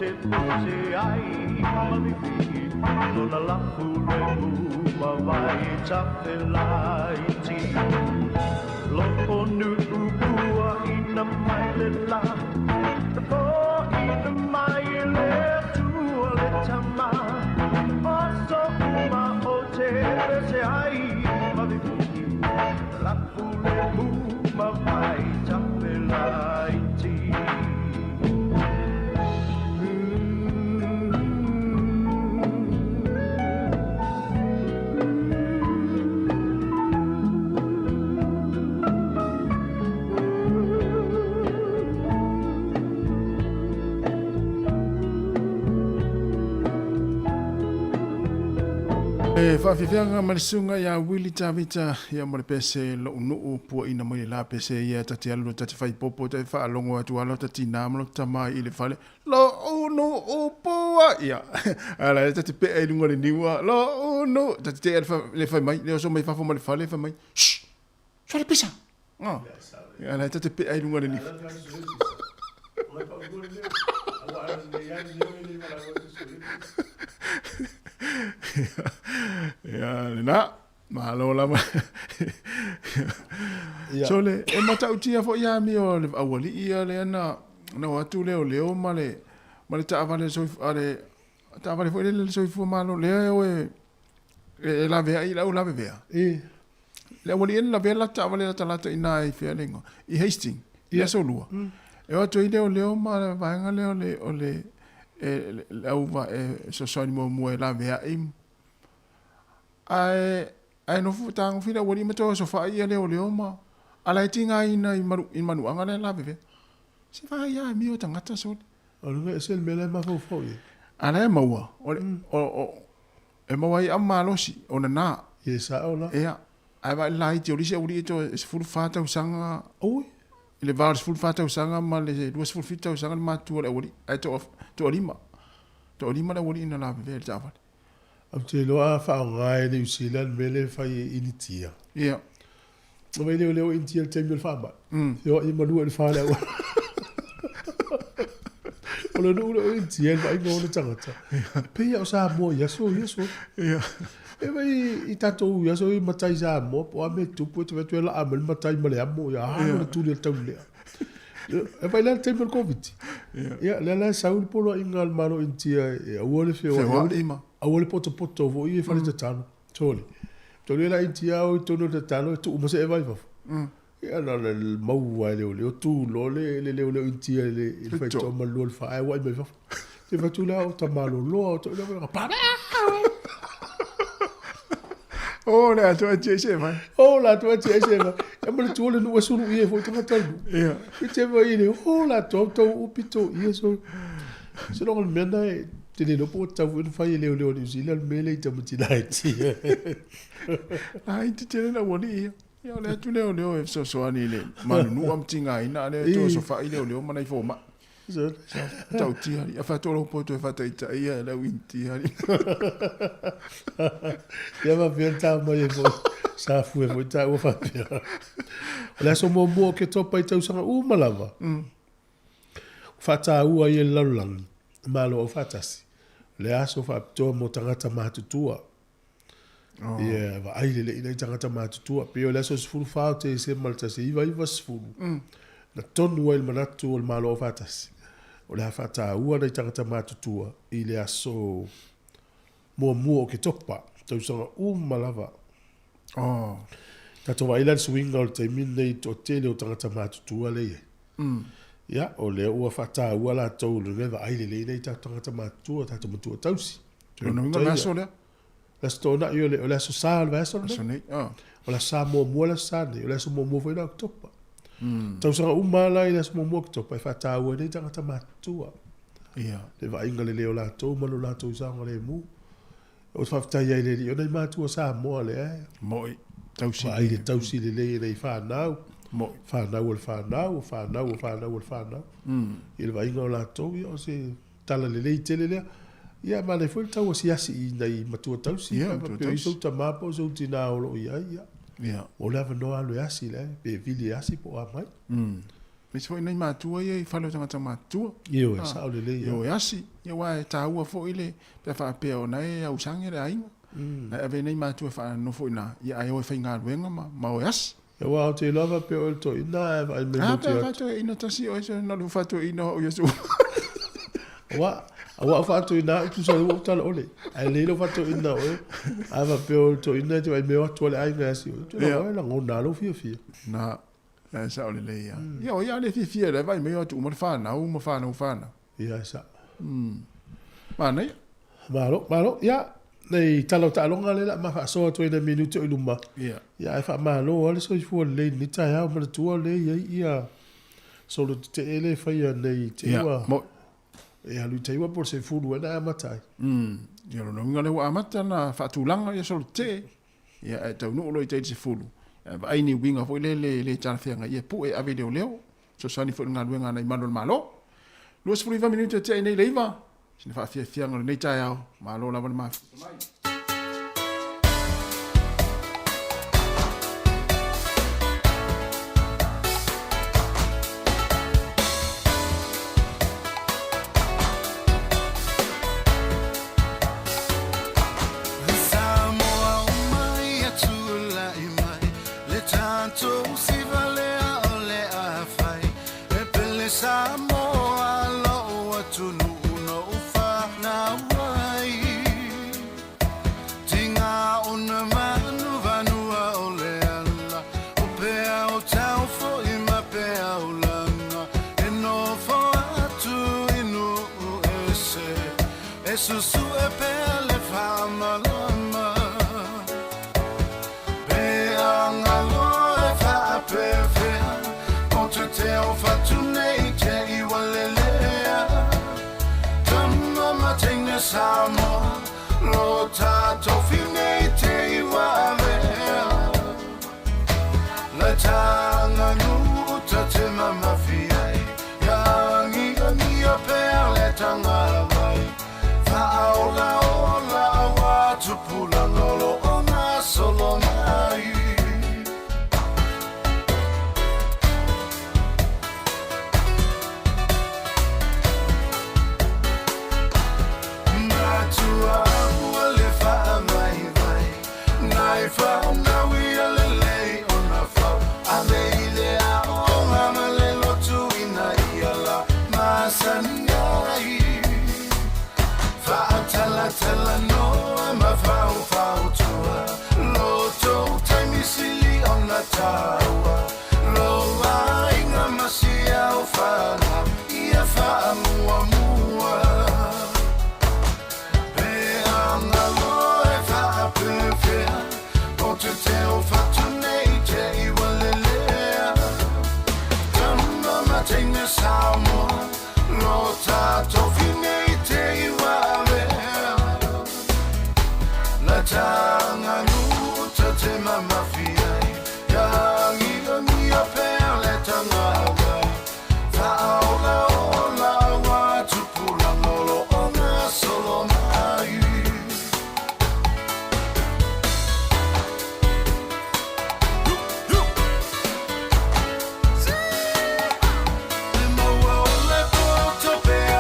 P: te pese ai mavivi Lona lafu le uma vai tafe laiti Loko nuu ua ina mai le la Po ina mai le tua le tama Aso uma o te pese ai mavivi Lafu le uma vai tafe laiti
D: E faafiafiaga ma le susuga ia Willie Tavita ia ma le pese lo'u nu'u pua'ina mai le la pese ia ta te alu ta te faipopo ta te faalogo atu ala ta tinā ma lo tamā i le fale lo'u nu'u pua ia ala ta te pe'a i luga o le niua lo'u nu'u ta te te'a le fai mai le oso mai fafo ma le fale fai mai shh sola pisa ala ta te pe'a i luga o le niu. Ia, lena, malo lava. So le, e matautia foi amio a le aualii ia lea na, na o atu leoleo ma le, ma le taavale soif, a le taavale foi lele le soifua malo lea e o e, e laveai i le au lavevea. Le aualii na lavea la taavale latalata i ina i fea le igoa, i Hastings, i aso lua. E o atu ai leoleo ma le vaega lea o le, o le, e, le au e fesoasoani muamua e laveai. Ae, ae nofo tagofi le aualii ma toe osofai ia leoleo ma, a la e tigaina i malu, i manuaga lea lavevea. Se vaai lava e mio tagata sole.
B: O le mea ese le mea la e mafaufau i ai.
D: A la e maua, o le, o, o, E maua ai amu malosi, o nana.
B: Ia e sao la.
D: Ia, ae vaai le laiti o le isi aualii e toe 14 tausaga.
B: Oi!
D: I le va o le 14 tausaga ma le 27 tausaga le matua o le aualii, ae toalima. Toalima le aualii na lavevea i le taavale.
B: Ou te iloa a faaaoga e Niu Sila le mea lea e fai e Initia.
D: Ia.
B: Na vaai leoleo o Initia i le taimi o le faamai. Feoai malua i le fale auala. O le nuu lea o Initia i le vaaiga o ona tagata. E pei lava o Samoa i aso ia sole. E vaai i tatou i aso ia matai Samoa po o a mea e tupu e te vaai atu e laa mai le matai ma le amo ia a le tuli o le taulelea. E vaai la le taimi o le Koviti. Ia lea la e sau le poloaiga a le Malo o Initia e aua le feoai, aua le potopoto foi i fale tatalo. Sole. Tolu e la Initia o i totonu o le tatalo e tuu ma see vai i fafo. Ia na o le maua e leoleo tu loa le leoleo Initia i le faitotoa ma le lua le fa ae uai mai fafo. Te fai atu lea o tamaloloa o toi lea pa
D: O le atoa e tia se vai.
B: O le atoa e tia se vai. E ma le tua le nuu e sulu ia foi tagata le nuu.
D: Ia.
B: I te vai le o le atoa tau upi tō ia so. Se longa le mea na e te le lopo tau foi na fai e leoleo New Zealand le mea le i tamaiti laiti.
D: Laiti tele na uali ia. Ia o le atu leoleo e fesoasoani i le malunua ma tigaina a lea e toe sofai leoleo ma nai fomai. Tautia alii, a faatolu poto e faataitai ia e le au Initia alii.
B: Ia faapea le ta mai e foi, sa fue foi tāua faapea. O le aso muamua o Ketopa i tausaga uma lava, faataua ai e le lalolagi, Malo Aufaatasi, le aso faapitoa mo tagata matutua. Oh. Ia, vaai lelei nai tagata matutua. Pei o le aso 14 o Tesema le 1990, na tonu ai le manatu o le Malo Aufaatasi, o le a faataua nai tagata matutua i le aso muamua o Ketopa, tausaga uma lava.
D: Oh.
B: Tatou vaai la le suiga o le taimi lenei i le toatele o tagata matutua lea e i ai. Ia, o lea ua faataua latou i le vaai lelei nai tatou tagata matutua, tatou matua tausi.
D: Lona uiga o le aso lea?
B: Le aso Toonai o le, o le aso Sa o le vaiaso lenei.
D: Aso nei, oh.
B: O le aso Sa muamua le aso Sa nei, o le aso muamua foi lea o Oketopa. Tausaga uma lava la i le aso muamua o Oketopa e faataua ai nei tagata matutua.
D: Ia.
B: Le vaaiga lelei o latou ma lo latou saogalemu. Ou te faafetai ai i le Alii o nai matua Samoa lea e.
D: Moi, tausi.
B: Vaai le tausi lelei e nai fanau.
D: Moi.
B: Fanau o le fanau, o fanau o fanau o le fanau. I le vaaiga o latou, ia o se tala lelei tele lea. Ia manaia foi le tau asiasi i nai matua tausi.
D: Ia, matua
B: tausi. Pe sou tama po o sou tina o lo o i ai, ia.
D: Ia.
B: O le avanoa alu e asi lea, pe vili e asi po o a mai.
D: Aemaise foi nai matua ia i fale o tagata matutua.
B: Ioe, sao lelei
D: lava. Ioe asi. Ia aua e taua foi le, pe a faapea o na e ausage le aiga. Na e ave ai nai matua e faanonofo i ina, ia ae o e faigaluega ma, ma o e asi.
B: Ia aua ou te iloa faapea oe le toeaina ae vaai mai
D: A
B: motu
D: pe a
B: atu.
D: faatoeaina tasi oe se na o le faatoeaina o au i aso uma.
B: Aua, aua o faatoeaina au tusa ai ua ou tala ole. Ae lelei lou faatoeaina o oe. A faapea o le toeaina e te vaai mai o atu lava le aiga e asi oe. Ou te iloa oe e lagona lava lou fiafia.
D: Na, E sao lelei lava. Ia o ia le fiafia lea vaai mai o atu uma le fanau ma fanau fanau.
B: Ia e sao.
D: Manaia.
B: Malo, malo. Ia, nei tala o taaloga lea o le a ma faasoa atu ai nai minute o i luma.
D: Ia.
B: Ia ae faamalo lava le soifua lelei i lenei taeao. Manatua lea e i ai ia solo tetee lea e faia nei te i ua.
D: Ia, mo.
B: E alu i tai ua po o le 10 ea na amata ai.
D: Ia o lona uiga lea ua amata ona faatulaga ia solo tetee. Ia, ae taunuu loa i tai i le 10, ia vaai ni uiga foi lele e le talafeagai, ia pue e ave i leoleo, fesoasoani foi i le galuega a nai malu o le Malo. 29 minute tea i nei le 9, sina faafiafiaga o lenei taeao, malo lava le mafuta mai.
A: E susue pea le faamalama Pe agalo e faapefea O te te o fatu nei te i walelea Tama ma teine Samoa Lo tatou nei te i waavea Le taga nuta te mamafi ai Ia agiagia pea le tagavai Faaolaola aua tupulaga o lo o gasolo mai. Matua ua le faavaivai Nai fanau ia lelei ona fau Ave i le aoga ma le lotu ina ia la masani ai Faatalatalanoa ma faufautua Lo tou taimi sili ona taua Lo aiga ma si au fanau Ia faamuamua Pe agalo e faapefea O te teo fatu nei te i ua lelea Tama ma teine Samoa Lo tatou nei te i ua avea Le taga nuta te mamafi ai Ia agiagia pea le tagavai Faaolaola aua tupulaga o lo o gasolo mai. Le maua o le poto pe a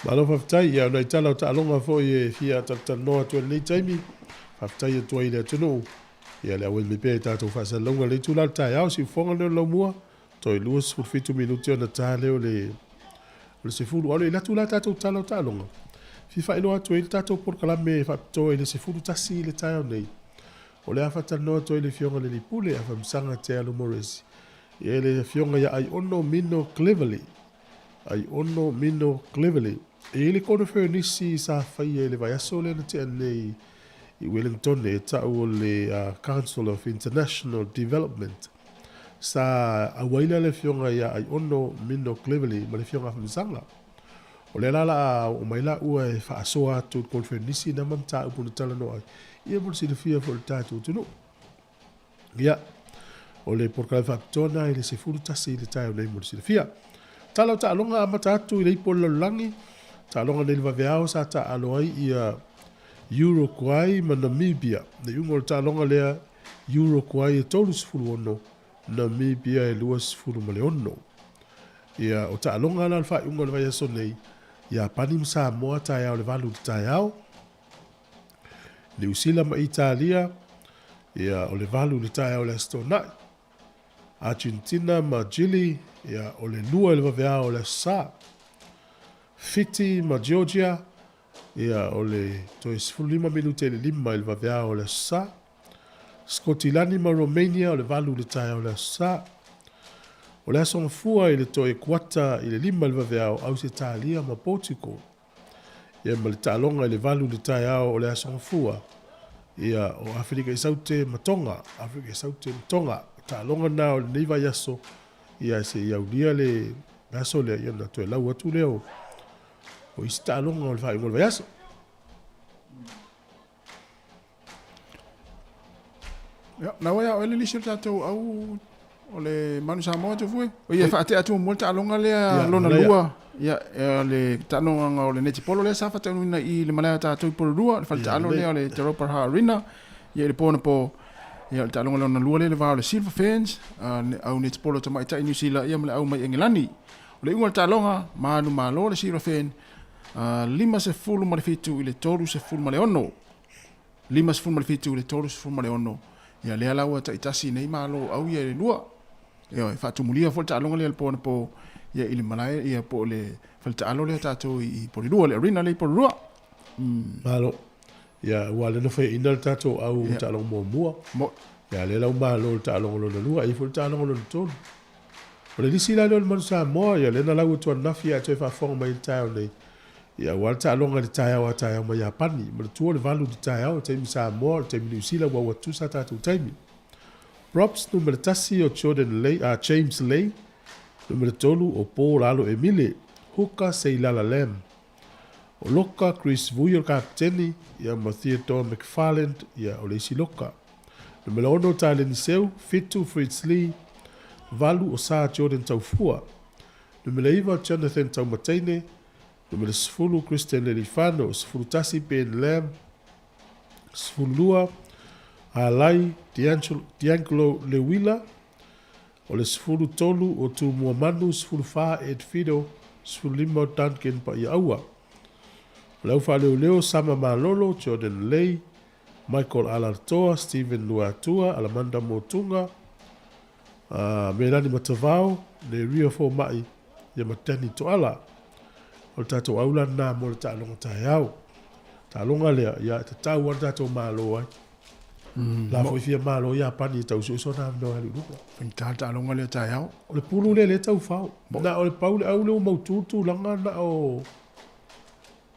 B: Malo faafetai. Ia, o nai tala o taaloga foi e fia talatalanoa atu ai i lenei taimi. Faafetai atu ai i le atunuu, ia le auai mai pea i tatou faasalalauga i lenei itula o le taeao. Siufofoga lea o le laumua, toe 27 minute ona ta lea o le o le 10. A o le i alu atu la tatou tala o taaloga, fia faailoa atu ai le tatou polokalame faapitoa i le 11 i le taeao nei. O le a faatalanoa atu ai le Afioga i le Alii Pule, Afamasaga Tealu Moresi, ia le Afioga ia Aiono Mino Cleverly. Aiono Mino Cleverly. E i ai le koneferenisi sa faia i le vaiaso lea na tea nei i Wellingtone e tau o le Council of International Development. Sa auai la le Afioga ia Aiono Mino Cleverly ma le Afioga Afamasaga. O lea la la a oo mai laua e faasoa atu i le koneferenisi na ma mataupu na talanoa ai, ia mo le silafia foi o le tatou atunuu. Ia, o le polokalame faapitoa lena i le 11 i le taeao nei mo le silafia. Tala o taaloga amata atu i le ipu o le lalolagi, taaloga nei le vaveao sa taaalo ai ia Uruguay ma Namibia. Le iuga o le taaloga lea, Uruguay e 36, Namibia e 26. Ia, o taaloga la o le faaiuga o le vaiaso nei, Iapani ma Samoa taeao i le 8 i le taeao. Niu Sila ma Italia, ia, o le 8 i le taeao o le Aso Toonai. Argentina ma Chile, ia, o le 2 i le vaveao o le Aso Sa. Fiti ma Georgia, ia, o le toe 15 minute i le 5 i le vaveao o le Aso Sa. Skotilani ma Romania, o le 8 i le taeao o le Aso Sa. O le Aso Gafua i le toe kuata i le 5 i le vaveao, Ausetalia ma Portugal. Ia ma le taaloga i le 8 i le taeao o le Aso Gafua, ia, o Aferika i Saute ma Tonga, Aferika i Saute ma Tonga. O taaloga na o lenei vaiaso, ia se i aulia le aso lea, ia ona toe lau atu lea o, o isi taaloga o le faaiuga o le vaiaso.
D: Ia, na ua ia oe le lisi o le tatou au o le Manu Samoa Tufue. O ia faatea atu muamua le taaloga lea lona lua. Ia, le taaloga o le netipolo lea sa faataunuuina i le malae a tatou i Pololua, le fale taalo lea o le Te Raupa Arena. Ia i le po anapo, ia o le taaloga lona lua lea i le va o le Silver Ferns, au netipolo tamaitai Niu Sila ia ma le au mai Engelani. O le iuga o le taaloga, manumalo le Silver Fern, 57 i le 36. 57 i le 36, ia lea la ua taitasi nei Malo au ia e lua. Ioe, faatumulia foi le taaloga lea i le po anapo ia i le malae ia po o le fale taalo lea tatou i Polilua, le arena lea i Polilua.
B: Malo. Ia, ua lea na faiaina le tatou au i le taaloga muamua.
D: Mo.
B: Ia, lea la ua malo i le taaloga lona lua, e i ai foi le taaloga lona tolu. O le lisi la lea o le Manu Samoa, ia lea na lau atu ananafi ae toe faafofoga mai i le taeao nei, ia aua le taaloga i le taeao a taeao ma Iapani. Manatua o le 8 i le taeao, o le taimi Samoa, o le taimi Niu Sila ua ua tutusa a tatou taimi. Props numera tasi o Jordan Lay, James Lay, numera tolu o Paul Alo Emile, Hooker Seilala Lam. O Loka Chris Vui o le kapiteni, ia ma Theodore McFarland, ia o le isi loka. Numera 6 Taleni Seu, 7 Fritz Lee, 8 o Sir Jordan Taufua. Numera 9 Jonathan Taumateine, numera 10 Christian Lelifano, 11 Ben Lam, 12 Alai D'Angelo Lewila, o le 13 o Tumua Manu, 14 Ed Fido, 15 o Duncan Pa'iaua. O le au faaleoleo Sama Malolo, Jordan Lay, Michael Alartoa, Steven Luatua, Alamanda Motunga, Melani Matavao, Neria Foma'i, ia ma Danny Toala. O le tatou aula lena mo le taaloga taeao. Taaloga lea, ia e tatau lava le tatou malo ai. La foi fia malo Iapani e tau suesuena na avanoa e alu i luga.
D: Faigata le taaloga lea taeao.
B: O le pulu lea lea e tau fao. Na o le pau le au lea ua mautu le tulaga na o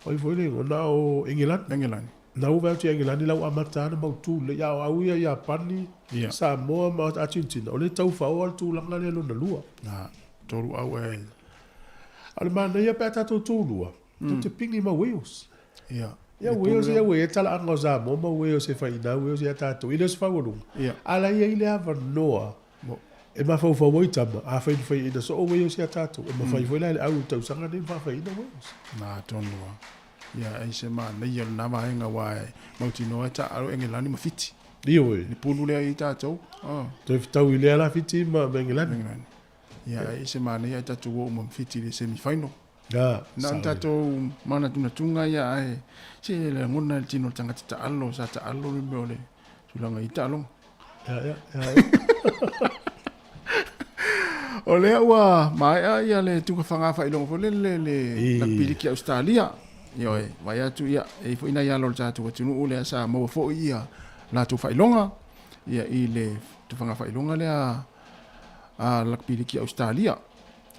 B: ai foi le igoa, na o Engelani.
D: Engelani.
B: Na ua vaai atu i Engelani la ua amata lava ona mautu lelei, a o au ia Iapani, Samoa ma Argentina, o lea e tau fao lava le tulaga lea lona lua.
D: Na, tolu au e.
B: A o le manaia pe a tatou tulua, tou te pigi ma Wales.
D: Ia.
B: Ia Wales ia ua i ai le talaaga o Samoa ma Wales e fai ina Wales ia tatou. E le o se faualuga. A la e i ai le avanoa e mafaufau ai tama, afai na faiaina soo Wales ia tatou, e mafai foi la e le au i le tausaga lenei ona faafaiaina Wales.
D: Na tonu lava. Ia, ai se manaia o lena vaega aua e mautinoa e taaalo Engelani ma Fiti.
B: Ioe.
D: Le pulu lea i tatou.
B: Oh. Toe fetau i lea la Fiti ma Engelani.
D: Engelani. Ia, ai se manaia ai tatou o uma ma Fiti i le semi final. Na o ni tatou manatunatuga ia ae se e lagona e le tino o le tagata taalo sa taalo le mea o le tulaga i taaloga. O lea ua maea ia le tufaga faailoga foi lele le Rugby League i Ausetalia. Ioe, vaai atu ia, e i ai foi nai alo o le tatou atunuu lea sa maua foi ia latou faailoga ia i le tufaga faailoga lea a Rugby League i Ausetalia.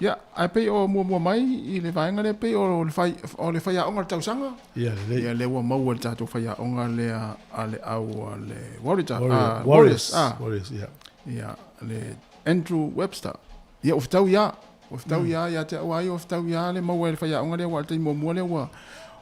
D: Ia, ae pei o muamua mai i le vaega lea pei o le fai o le faiaoga o le tausaga.
B: Ia lelei.
D: Ia lea ua maua e le tatou faiaoga lea a le au a le Warriors, a, Warriors,
B: a. Warriors, ia.
D: Ia, le Andrew Webster. Ia ua fetau ia, ua fetau ia ia te au a ia ua fetau ia le maua e le faiaoga lea aua o le taimi muamua lea ua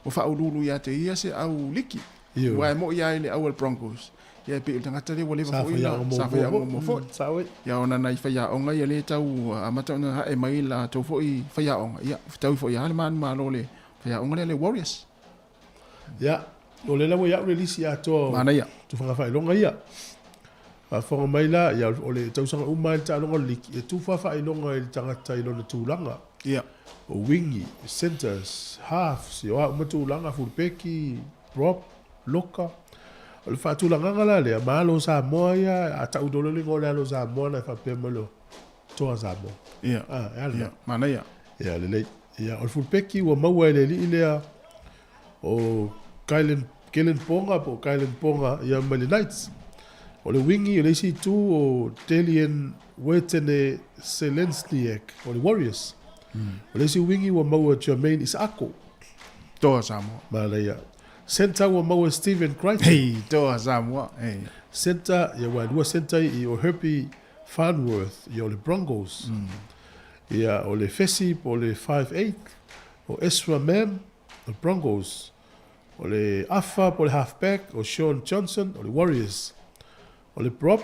D: ua faauluulu ia te ia se au liki. Ioe. Aua e moi lava i le au a le Broncos. Ia e pei o le tagata lea ua leva foi
B: na
D: sa faiaoga muamua foi.
B: Sao e.
D: Ia ona nai faiaoga ia lea e tau amata ona ae mai latou foi faiaoga, ia fetaui foi lava le manumalo o le faiaoga lea le Warriors.
B: Ia, o lea la ua iau le lisi atoa o
D: Manaia.
B: tufaga faailoga ia. Faafofoga mai la, ia o le tausaga uma lava i le taaloga o le liki, e tufa faailoga i le tagata i lona tulaga.
D: Ia.
B: O wingi, centres, halves, ia o a uma tulaga, fulupeki, prop, loka. O le faatulagaga la lea, ma alo o Samoa ia, a tau loa le igoa o le alo o Samoa ona e faapea mai loa, Toa Samoa.
D: Ia.
B: Ah, e a lena.
D: Ia, manaia.
B: Ia, lelei. Ia, o le fulupeki ua maua e le alii lea o Kylen, Kellen Ponga po o Kylen Ponga ia mai le Knights. O le wingi o le isi itu o Delian Wetene Selensniak o le Warriors. O le isi wingi ua maua e Jermaine Isaako.
D: Toa Samoa.
B: Manaia. Centre ua maua e Stephen Crichton.
D: Hei, toa Samoa. Hei.
B: Centre, ia ua lua centre i o Herbie Farnworth, ia o le Broncos. Ia o le Fesi po o le 5'8 o Ezra Mam o le Broncos. O le afa po o le halfback o Shaun Johnson o le Warriors. O le prop,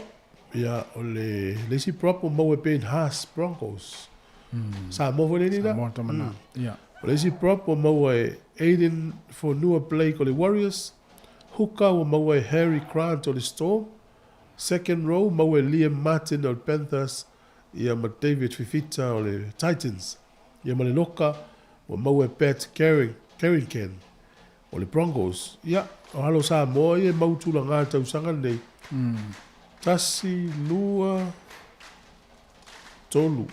B: ia o le, le isi prop ua maua e Payne Haas, Broncos. Samoa foi le alii la.
D: Samoa tama na. Ia.
B: O le isi prop ua maua e Aiden Fonua Blake o le Warriors. Hooker ua maua e Harry Grant o le Storm. Second row maua e Liam Martin o le Panthers ia ma David Fifita o le Titans. Ia ma le loka ua maua e Pat Carrigan o le Broncos. Ia, o alo Samoa ia e mau tulaga i le tausaga lenei. Tasi, lua, tolu.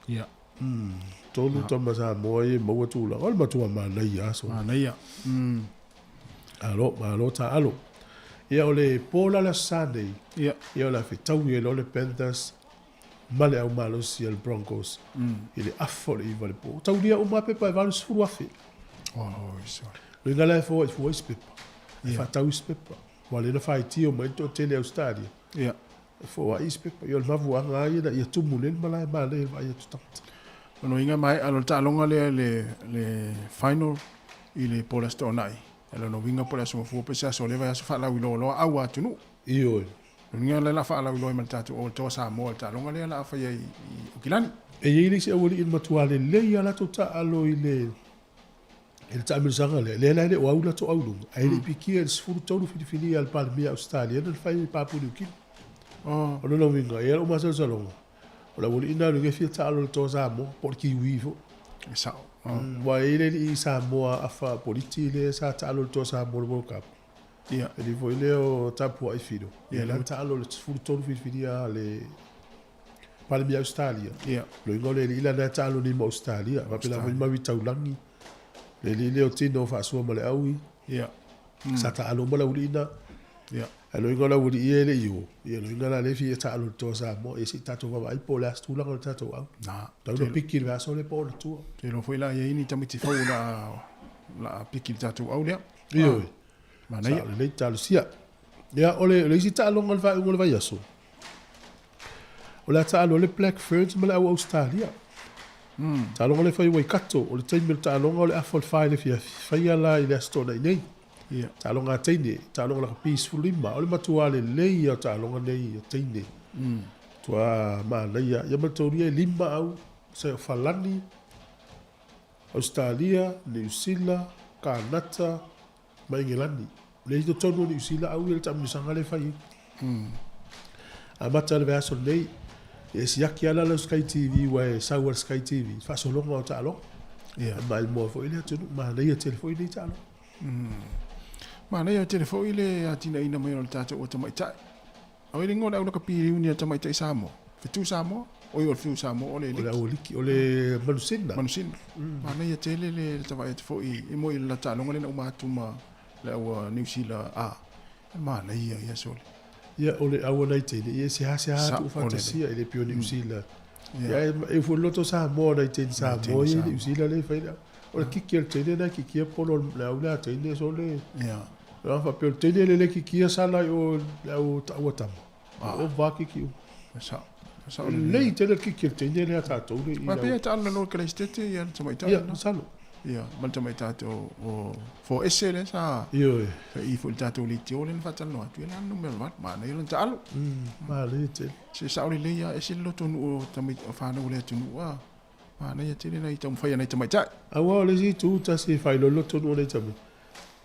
D: Ia.
B: Tolu tama Samoa ia e maua tulaga. O le matua manaia aso.
D: Manaia.
B: Alo, malo taalo. Ia, o le po la le Aso Sa nei.
D: Ia.
B: Ia, o le a fetaui ai loa le Panthers ma le au malosi a le Broncos i le afa o le 9 i le po. Taulia uma lava pepa e 80,000.
D: Oh, sorry.
B: Loiga la e foai fua isi pepa. E faatau isi pepa. Ua le na faitio mai le toatele Australia.
D: Ia.
B: E foai isi pepa. Ia o le mafuaaga lava ia ina ia tumu nei le malae manaia i le vaai atu tagata.
D: O lona uiga e maea loa le taaloga lea le le final i le po o le Aso Toonai. O lona uiga po o le Aso Gafua po o se aso o lea vaiaso faalauiloa loa au a atunuu.
B: Ioe.
D: Lona uiga lea o le a faalauiloa ai ma le tatou o le Toa Samoa i le taaloga lea o le a faia i Aukilani.
B: E i ai le isi aualii na matua lelei a latou taaalo i le i le taamilosaga lea, lea la e le o au latou auluga, ae le i pikia i le 13 filifilia a le Palemia Ausetaliana na fai ai i Papua Niu Kini. O lona uiga, e i ai lou masalosaloga, o le aualii lena o le fia taalo i le Toa Samoa, po o le Kiwi foi.
D: E sao.
B: Aua e i ai le alii Samoa afa politi lea sa taalo i le Toa Samoa i le World Cup.
D: Ia.
B: E alii foi lea o Tapua'i Filo. Ia la na taalo i le 13 filifilia a le Palemia Ausetalia.
D: Ia.
B: Loiga o le alii la lena e taalo nei ma Ausetalia. Faapena foi Maui Taulagi, le alii lea o Tino Faasua ma le Aui.
D: Ia.
B: Sa taalo uma le aualii lena.
D: Ia.
B: Ae loiga o le aualii ia e le i o, ia loiga la lea e fia taalo i le Toa Samoa. Ia se i tatou vaavaai po o le a se tulaga o le tatou au.
D: Na.
B: Tau na piki i le vaiaso lea po o ona tua.
D: Te iloa foi la e i ai ni tamaiti fou o le a piki i le tatou au lea.
B: Ioe.
D: Manaia.
B: Sao lelei talosia. Ia, o le isi taaloga o le faaiuga o le vaiaso, o le a taalo ai le Black Ferns ma le au Ausetalia. Taaloga lea e fai i Waikato, o le taimi o le taaloga o le afa o le 4 i le afiafi, faia la i le Aso Toonai nei.
D: Ia.
B: Taaloga a teine, taaloga lakapi 15, o le matua lelei ia o taaloga nei a teine. Matua manaia. Ia mataulia e 5 au, se o Falani, Ausetalia, Niu Sila, Kanata ma Ingelani. Lea i totonu o Niu Sila au ia le taamilosaga lea e fai ai. Amata le vaiaso lenei, e siaki lava la lau Sky TV aua e sau lava i le Sky TV, faasologa o taaloga.
D: Ia.
B: E maimoa foi le atunuu, manaia tele foi lenei taaloga.
D: Manaia tele foi le atinaeina mai o le tatou ua tamaitai. O ai le igoa o le au lakapi i iuni a tamaitai Samoa? Fetu Samoa? Oi o le Fetu Samoa o le
B: O le au aliki, o le Manusina.
D: Manusina. Manaia tele le tavaai atu foi i mo i le taaloga lea na uma atu ma le au a Niu Sila A. E manaia ia sole.
B: Ia, o le au a nai teine, ia e seasea tuufaatasia i le pei o Niu Sila. Ia, e foi loto Samoa nai teine Samoa ia i Niu Sila lea e fai le au. O le kiki a le teine lena e kikia polo le au lea a teine sole.
D: Ia.
B: O le faapea o le teine lea e le kikia sala i o le au taua tama. O va kiki uma.
D: Sa. Sa.
B: Lelei tele le kiki a le teine lea a tatou le i.
D: Ma pei e taalo lalo i Kalaisitete ia le tamaitai.
B: Ia, masalo.
D: Ia, ma le tamaitai o Foese lea sa.
B: Ioe.
D: Sa i foi i le tatou leitio lea na faatalanoa atu, ia le a le numera 8, manaia lona taalo.
B: Manaia tele.
D: Se sao lelei lava, ese le lotonuu o tamaiti o fanau o le atunuu a. Manaia tele nai taumafai a nai tamaitai.
B: Aua o le isi itu tasi e faailoa le lotonuu o nai tamaiti,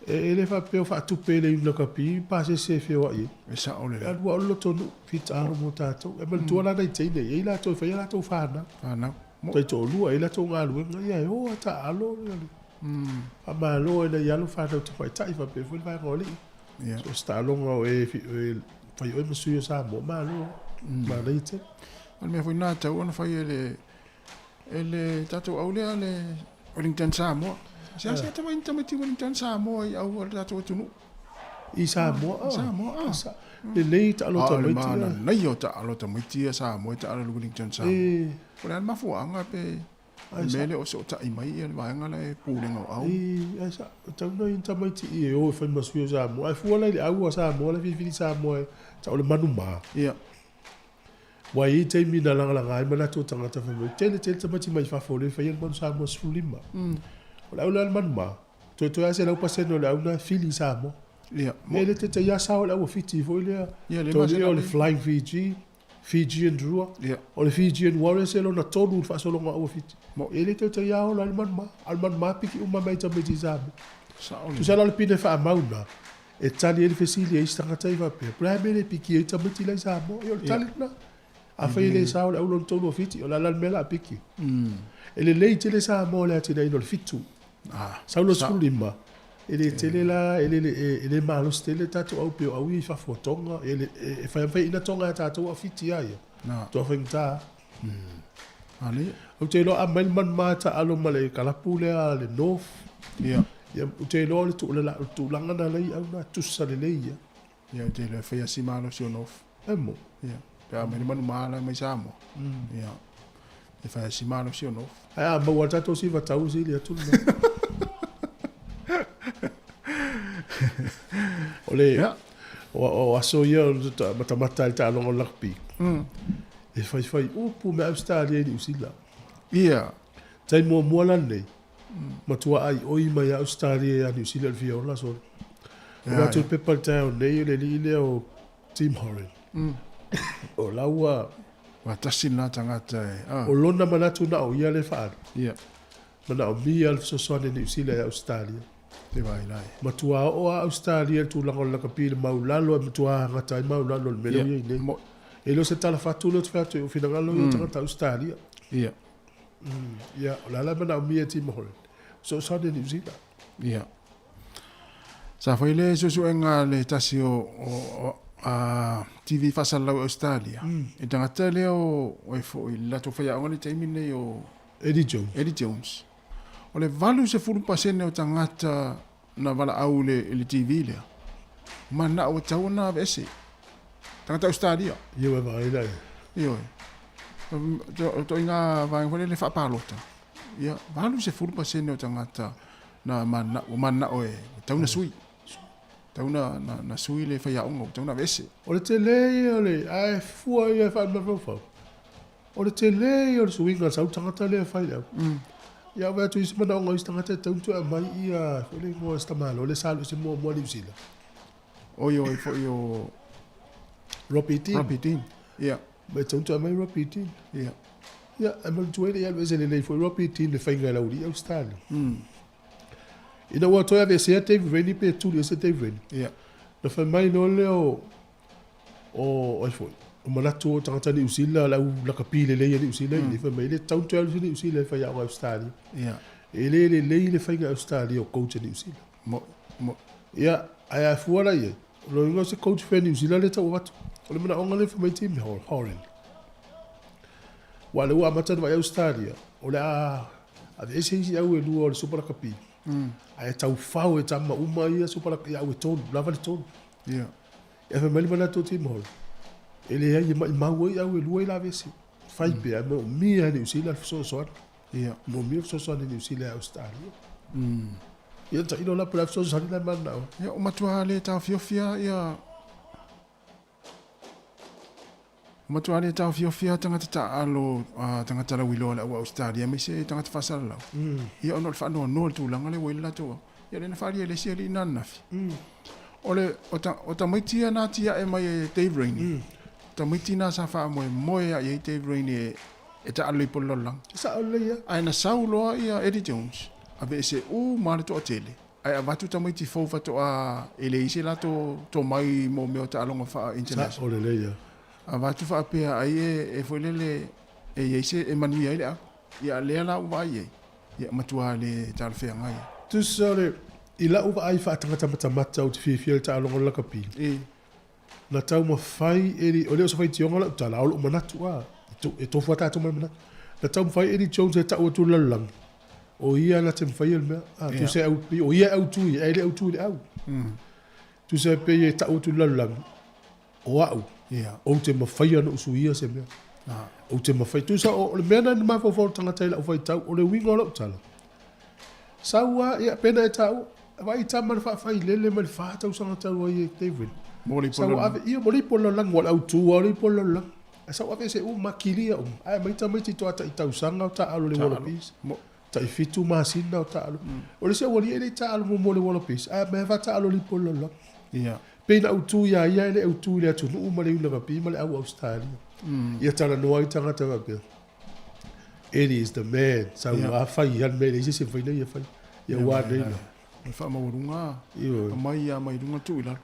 B: e le faapea o faatupe e le Iuni Lakapi pasese e feoai ai.
D: E sao lelei.
B: E alu lava o le lotonuu, fitaalo mo tatou. E manatua la nai teine, e i ai latou e fai a latou fanau.
D: Fanau.
B: Taitoalua, e i ai latou galuega, ia e o lava taaalo. Faamalo ai nai alo fanau tamaitai faapea foi le vaega o alii. So o se taaloga o e fai oe ma sui o Samoa, malo, manaia tele.
D: O le mea foi lena e tatau ona fai e le e le tatou au lea le Wellington Samoa. Se ase ata mai tamaiti Wellington Samoa i au o le tatou atunuu.
B: I Samoa,
D: I Samoa, ah.
B: Lelei taalo tamaiti.
D: Ah, o le manaia o taalo tamaiti ia Samoa e taalo i le Wellington Samoa. O le a le mafuaaga pe le mea lea o fesootai mai le vaega la e pulega o au.
B: E, ai sa, tau nai tamaiti i e o e fai ma sui o Samoa. Ai fua la i le au a Samoa la filifili Samoa e tau le manumā.
D: Ia.
B: Ua i ai taimi na lagalaga ai manatu o tagata fai mai, tele tele tamaiti mai fafo o lea e faia le manu Samoa 15. O le au lea o le manumā, toetoe lava 100% o le au lena e fili i Samoa.
D: Ia.
B: E le te ia sao le au a Fiti foi lea.
D: Ia, le
B: Tau
D: masana
B: o le
D: mai.
B: Flying Fiji, Fijian Drua.
D: Ia.
B: O le Fijian Warriors e lona tolu i le faasologa o au a Fiti. E le toe te ia ola ai le manumā. A o le manumā piki uma mai tamaiti i Samoa.
D: Sao le.
B: Tusa la o le pine faamau lena, e tali ai le fesili a isi tagata ia faapea, po o le a le mea e le piki ai tamaiti la i Samoa? Ia o le tali lena. Afai e le sao le au lona tolu o Fiti, o le a la le mea o le a piki? E lelei tele Samoa i le atinaeina o le fitu. Sau le 15, e le tele la, e le, e le malosi tele le tatou au pei o au ia i fafo o Tonga, e, le, e fai fai ina Tonga ia tatou a o Fiti lava ia. Toa faigata. Ou te iloa a mai le manumā taalo ma le kalapu lea a le North.
D: Ia.
B: Ia, ou te iloa o le tulaga na lei au na tusa lelei ia.
D: Ia, ou te iloa e fai lava si malosi o North.
B: E mo.
D: Ia, pe a mai le manumā la mai Samoa. Ia, e fai lava si malosi o North.
B: Ae a maua le tatou siva tau sili atu lena. O le, o aso ia o le matamata i le taaloga o le rugby. E faifai upu me Ausetalia i Niu Sila.
D: Ia.
B: Taimi muamua la lenei, matua aioi mai a Ausetalia ia Niu Sila i le fia ola solo. O latou pepa i le taeao nei, o le alii lea o Tim Horan. O la ua...
D: Ua tasi lena tagata e...
B: O lona manatu na o ia lea e faaali.
D: Ia.
B: Manaomia le fesoasoani a Niu Sila ia Ausetalia.
D: Te vaai la e.
B: Matua oo a Ausetalia i le tulaga o le lakapi i le maulalo e matua agata ai maulalo i le mea lea ua i ai nei. E le o se tala fatu lea ou te fai atu ai, o finagalo ia o tagata Ausetalia.
D: Ia.
B: Ia, o le a la e manaomia e Tim Horan? Fesoasoani a Niu Sila.
D: Ia. Sa fai le suesuega a le tasi o TV faasalalau i Ausetalia, i tagata lea o ai foi le latou faiaoga i le taimi lenei o
B: Eddie Jones.
D: Eddie Jones. O le 80% o tagata na valaau i le TV lea, manao ua tatau ona aveese. Tagata Ausetalia.
B: Ia ua vaai la.
D: Ioe. O ituaiga vaega foi lele faapalota. Ia, 80% o tagata na manao, ua manao e tatau ona sui. Tatau na sui le faiaoga, ua tatau ona aveese.
B: O le tele ia o le, ae fua ia e faamafaufau. O le tele ia o le suiga o le sau tagata lea e fai le au. Ia ave atu isi manaoga o isi tagata e tatau ona toe aumai ia foi le igoa o si tamaloa lea sa alu ese muamua Niu Sila.
D: Oi oi foi o
B: Robbie Dean.
D: Robbie Dean. Ia.
B: Ma e tatau ona toe aumai Robbie Dean.
D: Ia.
B: Ia, ae manatua ai le i alu ese lelei foi Robbie Dean le faiga e laulii Ausetalia. Ina ua toe aveesea David Rennie pe tuli ese David Rennie.
D: Ia.
B: Na fai mai loa lea o o ai foi, o manatu o tagata Niu Sila, le au lakapi lelei a Niu Sila i fai mai, e le tatau ona toe alu se Niu Sila e faiaoga i Ausetalia.
D: Ia.
B: E le lelei le faiga i Ausetalia o coach a Niu Sila.
D: Mo'i, mo'i.
B: Ia, ae a fua la i ai, o lona uiga o se coach fea Niu Sila lea e tau avatu. O le manaoga lea e fai mai Tim Horan. Aua o lea ua amata ona vaai Ausetalia, o le a aveese isi au e lua o le Super Rakapi, ae taufao e tama uma ia Super Rakapi, ia au e tolu, lava le tolu.
D: Ia.
B: Ia fai mai le manatu o Tim Horan, e leai e maimau ai au e lua i la aveese. Fai pea, e moomia e Niu Sila le fesoasoani.
D: Ia.
B: Moomia le fesoasoani e Niu Sila e Ausetalia. Ia tailo la po o le a fesoasoani la e mananao.
D: Ia o matua le taofiofia ia O matua le taofiofia tagata taaalo tagata lauiloa o le au Ausetalia aemaise tagata faasalalau. Ia ona o le faanoanoa i le tulaga lea ua i ai le latou au. Ia lea na faaalia e le isi alii na ananafi. O le o tamaiti ia na atiae mai e Dave Rainey. Tamaiti na sa faamoemoe lava i ai Dave Rainey e taaalo i le lalolagi.
B: Sao lelei lava.
D: Ae na sau loa ia Eddie Jones, aveese uma lava le toatele, ae avatu tamaiti fou faatoa e leai se latou tomai mo mea o taaloga faa-international.
B: Sao lelei lava.
D: Avatu faapea ai e foi lele e i ai se e manuia ai le au. Ia a lea la ua vaai i ai, ia matua le talafeagai.
B: Tusa o le, i lau vaai faatangata matamata ou te fiafia i le taaloga o le lakapi. Na taumafai e, o le o se faitioga lau tala, a o lou manatu a, e tofu lava tatou ma le manatu. Na taumafai Eddie Jones e tau atu i le lalolagi, o ia na te mafaia le mea. A, tusa e au, o ia e autu ia, ae le autu i le au. Tusa e pei e tau atu i le lalolagi, o au, ou te mafaia ona ou suia se mea. Ou te mafai. Tusa o le mea lena na mafaufau le tagata i lau faitau, o le uiga o lau tala, Sau a, ia, pena e taua. Vaai tama na faafailele mai le fa tausaga talu ai e David.
D: Mo le
B: Sau ave, ia, mo le ipo le lalolagi, ua le autu lava o le ipo le lalolagi. Ae sau ave ese uma, kilia uma. Ae aumai tamaiti toa tai tausaga o taaalo i le Wallabies. Tai fitu masina o taaalo. O le isi aualii e le i taaalo muamua i le Wallabies, ae aumai lava faataaalo i le ipo le lalolagi.
D: Ia.
B: Pei na autu ia ia e le autu i le atunuu ma le Iulagapi ma le au Ausetalia. Ia talanoa ai tagata faapea. Eddie is the man. Sau yeah. a fai ia le mea leai se isi e mafai ona ia fai. Ia ua nei la.
D: O le faamaualuga aumai ia mai luga tuu i lalo.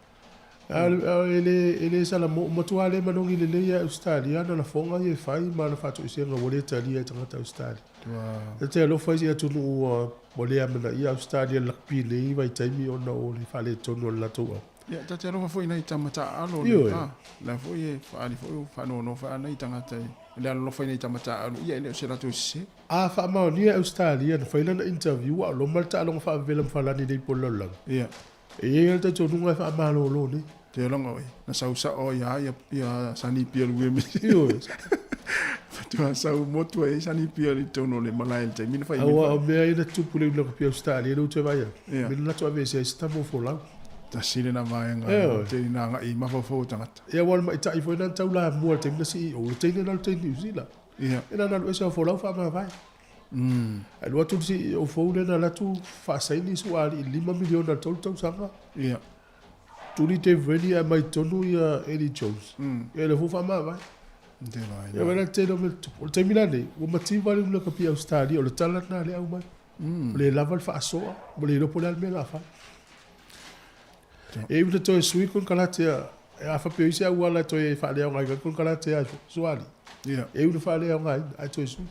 B: E le, e le sala mo, matua le manogi lelei ia Australia ana lafoga ia e fai ma ana faatoesega ua le talia e tagata Australia. E te alofa isi atunuu ua, ua le amanaia Australia i le rugby i lenei vaitaimi ona o le faaletonu o le latou au.
D: Ia, ta te alofa foi i nai tama taaalo le ta. La foi e faaali foi o faanoanoa foi a nai tagata e le alolofa i nai tama taaalo, ia e le o se latou sese.
B: A faamaonia e Ausetalia na fai lana interview a o loma le taaloga faavevela ma falani nei po o le lalolagi.
D: Ia.
B: E i ai lava le talitonuga e faamalolo nei.
D: Te aloga oe, na sau sao ai a ia, ia Sani Pialu e me.
B: Ioe.
D: Faatoa sau motu ai Sani Pialu i totonu o le malae i le taimi na fai.
B: Aua o mea ia na tupu le ulaga pia Ausetalia le u toe vaai atu.
D: Ia.
B: Me na latou aveesea ai se tama o folau.
D: Tasi lena vaega
B: Ioe.
D: tele na agai i mafaufau o tagata.
B: Ia aua o le maita'i foi lena na tau lamua i le taimi na CEO, o le teine lena o le teine Niu Sila.
D: Ia.
B: Ia na ona alu ese o folau faamavae. Ae alu atu le CEO fou lea na alu atu faasaini suaalii i le $5 miliona i le tolu tausaga.
D: Ia.
B: Tuli Dave Rennie ae mai totonu ia Eddie Jones. Ia lea foi ua faamavae. Ia vaai la le tele o mea tutupu. O le taimi la nei, ua mativa le Lakapi Ausetalia, o le tala lena lea e aumai. Ua le lava le faasoa, ua le iloa po o le a le mea o le a fai. E iu ina toe sui le konekarate a, a faapea o i ai se auala e toe faaleaogaina ai le konekarate a Sualii, e iu ina faaleaogaina ae toe sui.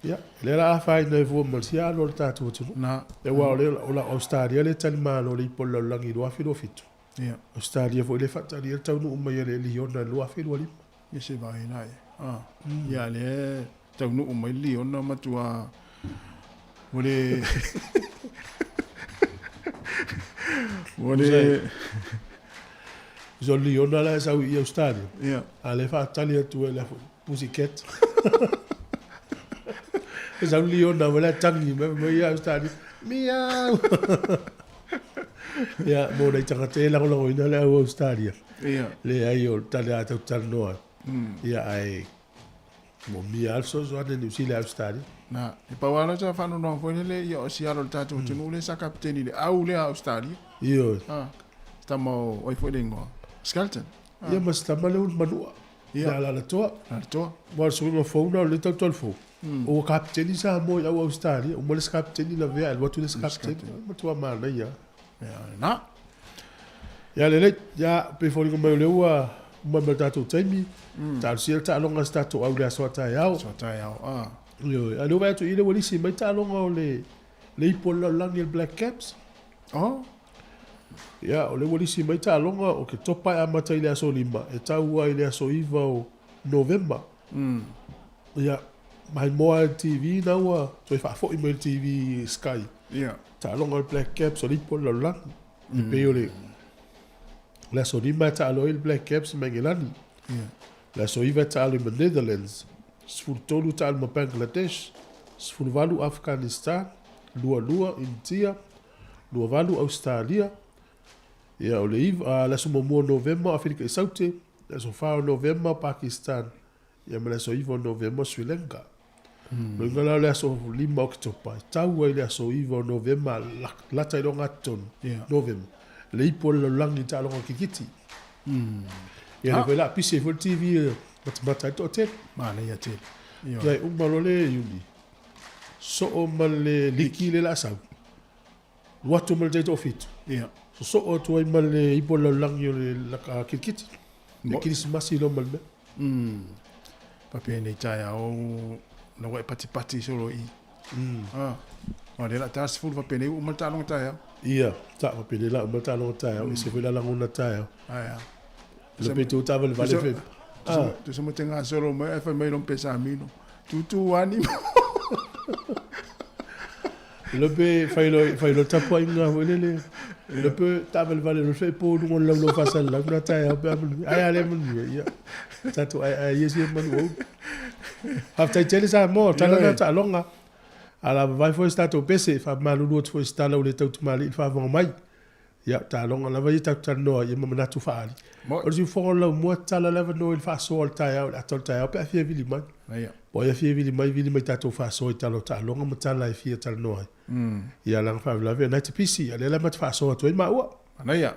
B: Ia, lea la afaina ai fua ma le sialo o le tatou atunuu.
D: Na.
B: Aua o le o la Ausetalia lea e talimalo i le ipu o le lalolagi i 2027.
D: Ia.
B: Ausetalia foi lea e faatalia le taunuu mai a le Liona i le 2025.
D: Ia se vaai la ia. Ah. Ia lea e taunuu mai le Liona matua ua le ua le
B: So Liona la e sau i Ausetalia.
D: Ia.
B: A lea e faatali atu e le Pussycat. E sau Liona ma le tangi mai mai ia Australia. Miau. Ia, mo nei tagata e lagolagoina le au Australia.
D: Ia.
B: Leai o le tali a tau talanoa. Ia, ae mo mia le fesoasoani a Niu Sila i Australia.
D: Na, e pau lava sa faanoanoa foi lele ia o si alo o le tatou atunuu lea sa kapeteni i le au lea a Australia.
B: Ioe.
D: Ah, se tama o ai foi le igoa? Skelton.
B: Ah. Ia ma se tama lea o le Manua.
D: Ia.
B: Ia Alalatoa.
D: Alalatoa.
B: Aua o le suiga fou lena o lea tau tolu fou. Ua kapeteni Samoa i au Ausetalia, uma le isi kapeteni lavea ae alu atu le isi kapeteni. Matua manaia lava.
D: Ia, lena.
B: Ia lelei, ia pei foliga mai o lea ua uma mai le tatou taimi. Talosia le taaloga a si tatou au i le aso a taeao.
D: Aso a taeao, a.
B: Ioe, a lea ua vaai atu i i lea ua lisi mai taaloga o le le ipu o le lalolagi le Black Caps.
D: Oh.
B: Ia, o lea ua lisi mai taaloga o Ketopa e amata i le aso 5 e tau ai i le aso 9 o Novema. Ia, maimoa i le TV na ua toe faafoi mai i le TV Sky.
D: Ia.
B: Taaloga o le Black Caps o le ipu o le lalolagi. E pei o le le aso 5 e taalo ai le Black Caps ma Engelani.
D: Ia.
B: Le aso 9 e taalo ai ma Netherlands. 13 taalo ma Bangladesh. 18 Afghanistan. 22 Initia. 28 Ausetalia. Ia, o le iva, a, le aso muamua o Novema o Aferika i Saute, le aso 4 o Novema o Pakistan, ia ma le aso 9 o Novema o Sri Lanka. Lona uiga la o le aso 5 o Oketopa, e tau ai le aso 9 o Novema, lata i le ogatotonu, Novema, le ipu o le lalolagi i taaloga kirikiti. Ia, lea foi o le a pisi ai foi le TV e matamata ai le toatele.
D: Manaia tele.
B: Ia, e uma loa le Iuni, soo ma le liki lea o le a sau. Alu atu ma le taitoafitu.
D: Ia.
B: Sosoo atu ai ma le ipu o le lalolagi o le kirikiti. Le kerisimasi loa ma le mea.
D: Faapea nei taeao na ua e patipati solo i. Ah. O lea la ta 10 faapea nei ua uma le taaloga taeao.
B: Ia, ta faapea nei la uma le taaloga taeao, ese foi la lagona taeao.
D: Ai a.
B: Le pe tu tavale vale fe.
D: Ah. Tusa mo te gasolo mai ai fai mai lo pesa mino. Tutu ani.
B: Le pe fai lo fai lo tapuaiga foi lele. Le pe tavalevale lo fe po luga o le laulau faasalalau na taeao pe a manuia. Ai a le manuia, ia. Tatou aeae ia sia manu ou. Faafetai tele Samoa, tala na taaloga. A lavavae foi se tatou pese, faamalulu atu foi i se tala ua le tautamalii i le faafofoga mai. Ia, taaloga lava ia tatou talanoa ai ma manatu faaali. O le siufofoga o le laumua, tatala le avanoa i le faasoa o le taeao, i le ata o le taeao pe a fia vili mai. Po o ai a fia vili mai, vili mai tatou faasoa i tala o taaloga ma tala e fia talanoa ai. Ia, leaga faalavelave o lena e te pisi, a o lea la ma te faasoa atu ai maua.
D: Manaia.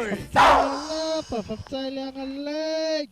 M: Talofa, faafetai le agalelei.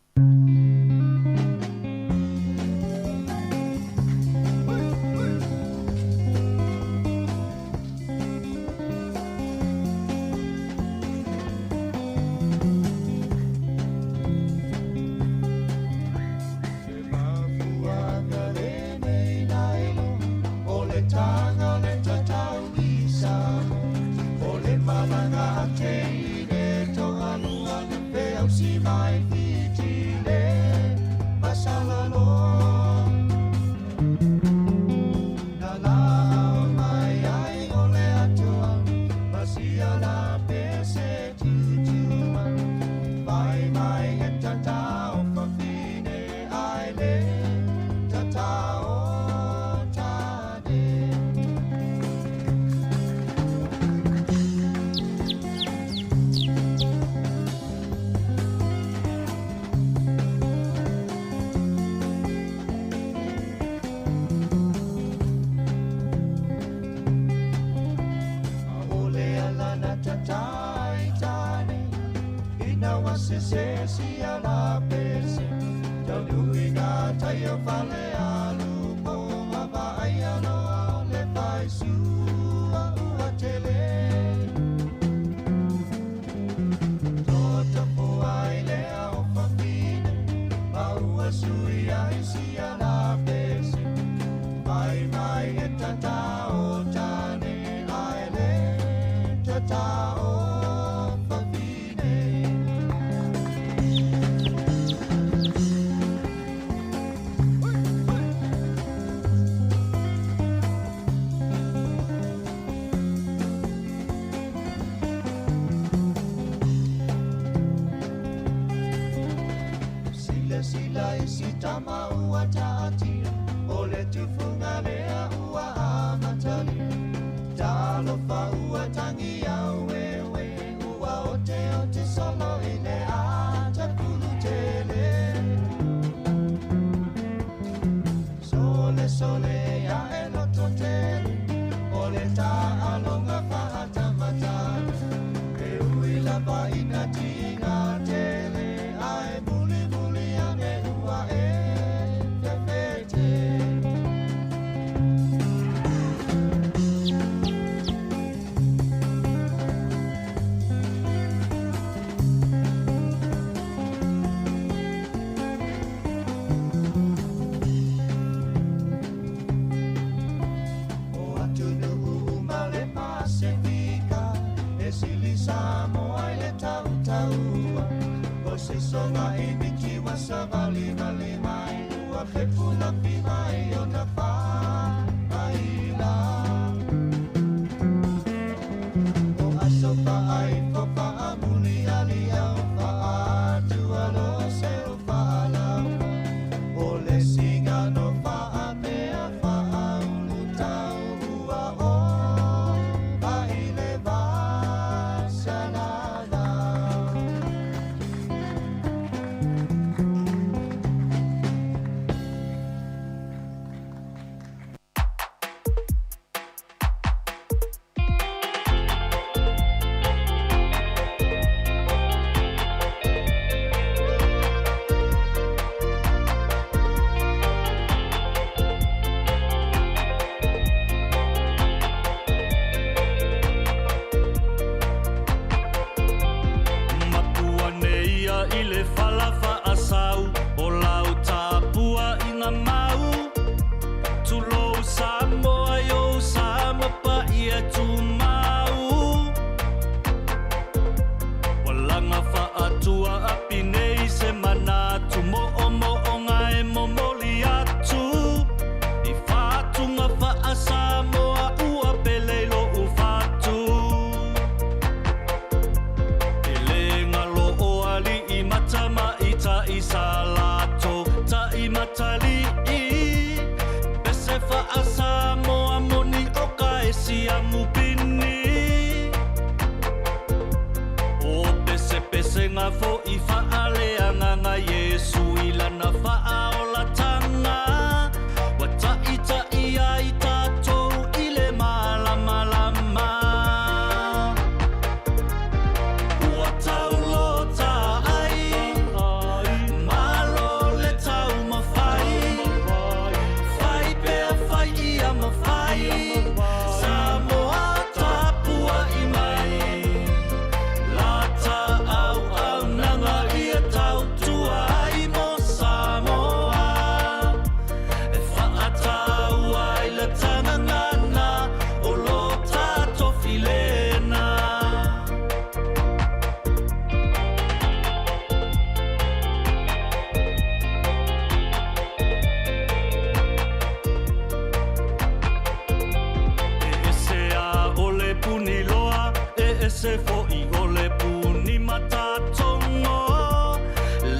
Q: ese fo'i o le puni matatogo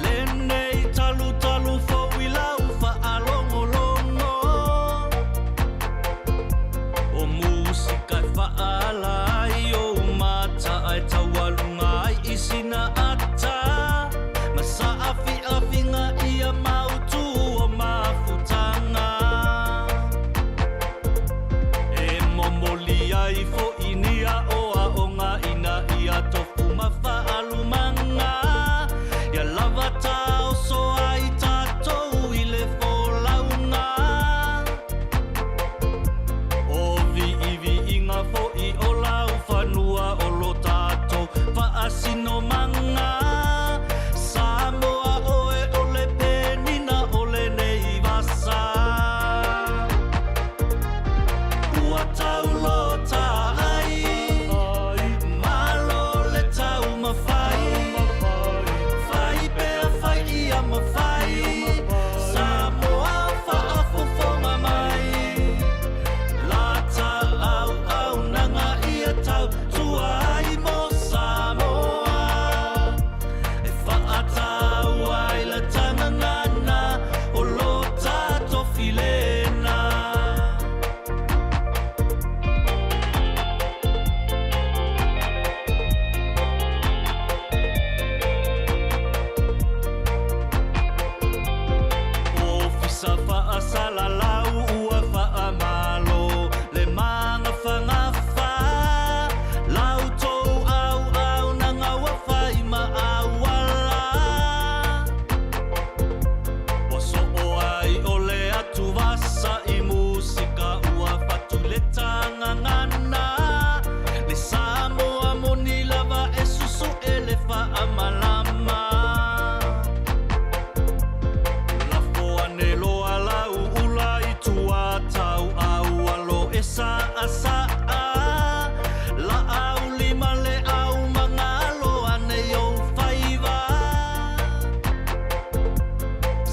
Q: lenei talutalu fou i lau faalogologo o musika e faaala ai ou mata ae taualuga ai i sina ata ma saafiafiga ia mautū o mafutaga e momoli ai fo'i ni aoaoga ina ia tofu ma faalumaga ia lava taoso ai tatou i le folauga o viiviiga fo'i o laufanua o lo tatou faasinomaga Samoa oe o le penina o lenei vasa ua taulota ai malo le taumafai fai pea fai ia mafai Samoa faafofoga mai lata auaunaga ia tautua ai mo Samoa e faataua ai le tagagana o lo tatou filena. Ofisa faasalalau ua faamalo le magafagafa la outou auaunaga ua fai ma auala ua soo ai o le atuvasa i musika ua fatu i le tagagana le Samoa moni lava e susu'e le faamalama lafo ane loa lau ula i tua tauau alo e saasaa laau lima le au magalo ane i ou faiva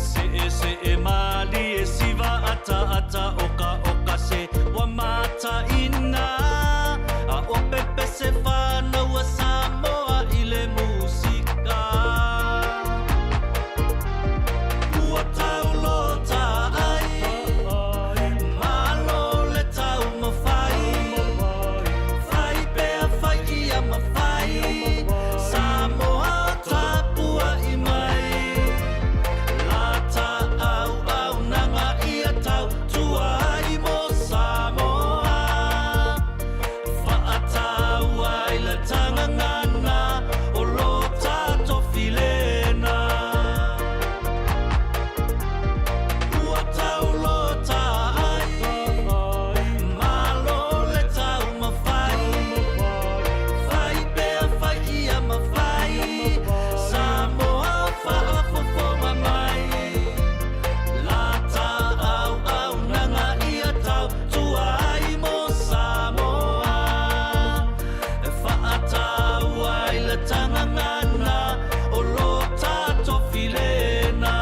Q: seesee malie siva ataata okaoka se ua mataina a o pepese fanau a Samoa i le musika ua taulota ai malo le taumafai fai pea fai ia mafai Samoa tapuai mai lata auaunaga ia tautua ai mo Samoa faataua ai le tagagana o lo tatou filena ua taulota ai malo le taumafai fai pea fai ia mafai Samoa faafofoga mai lata auaunaga ia tautua ai mo Samoa e faataua ai le tagagana o lo tatou filena.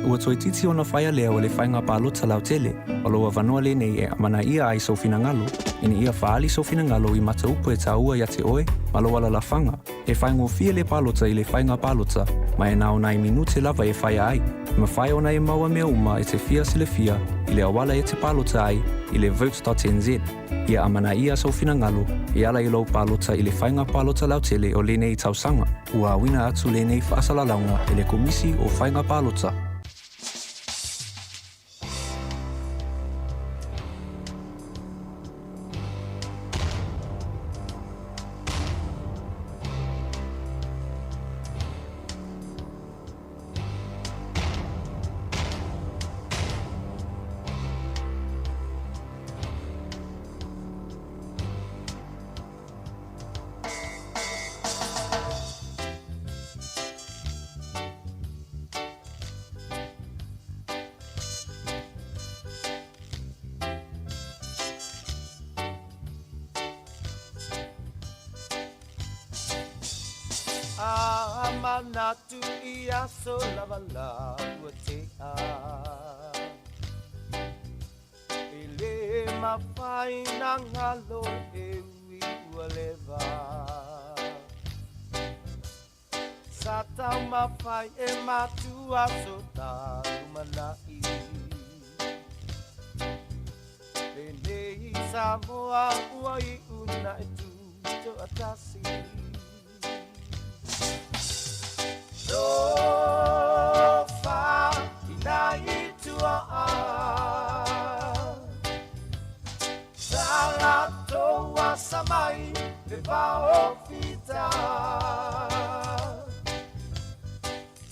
J: Ua toeitiiti ona faia lea o le faiga palota lautele, o lou avanoa lenei e amanaia ai sou finagalo, ina ia faaali sou finagalo i mataupu e taua ia te oe ma lou alalafaga. E faigofie le palota i le faiga palota, ma e na o nai minute lava e faia ai. E mafai ona e maua mea uma e te fia silafia i le auala e te palota ai i le vote.nz. Ia amanaia sou finagalo e ala i lou palota i le faiga palota lautele o lenei tausaga. Ua auina atu lenei faasalalauga e le Komisi o Faiga Palota.
R: A manatu i aso lava la ua tea. E le mafai na galo e ui ua leva. Sa taumafai e matua so talumanai. Lenei Samoa ua iu na e tutoatasi. Tofa ina i tua Sa latou asa mai le vao fita.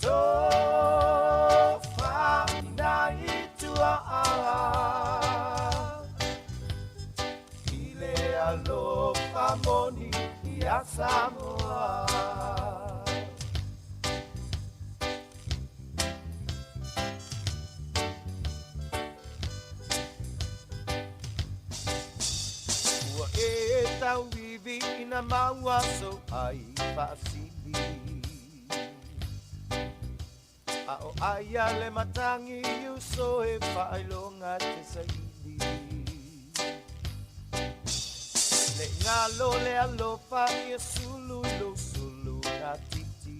R: Tofa ina i tua I le alofa moni ia Samoa. Ua e tauivi ina maua so ai faasili. A o aia le matangi uso e faailoga te saili. Le galo le alofa ia sulu i lou sulu na titi.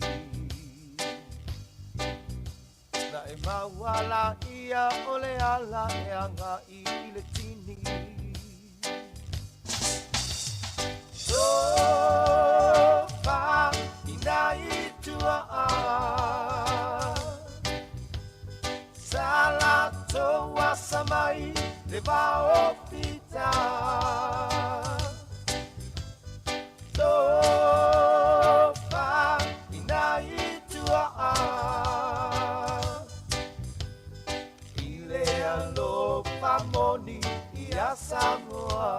R: Na e maua laia o le ala e agai i le tini. Tofa ina i tua Sa latou asa mai le vao fita. Tofa ina i tua I le alofa moni ia Samoa.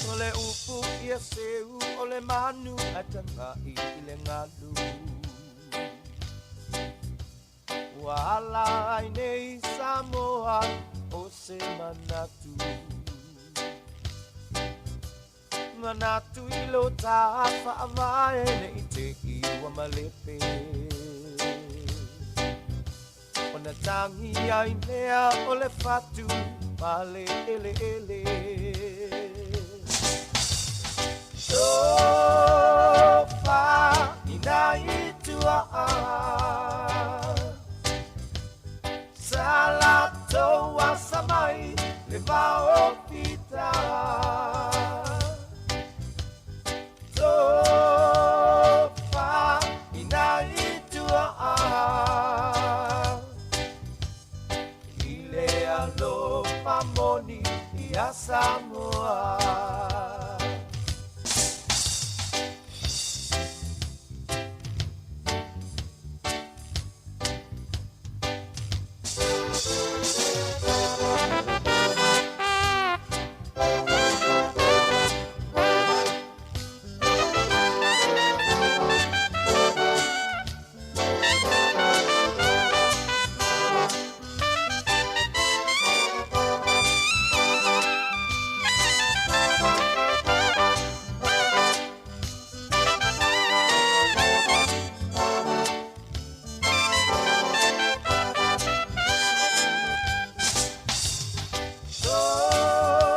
R: O le upu ia seu o le manu a tangai i le galu. Ua ala ai nei Samoa o se manatu. Manatu i lo tafa avae nei te i ua malepe. Ona tangi ai lea o le fatu pale ele ele. Tofa ina i tua Sa latou asa mai le vao fita. Tofa ina i tua I le alofa moni ia Samoa.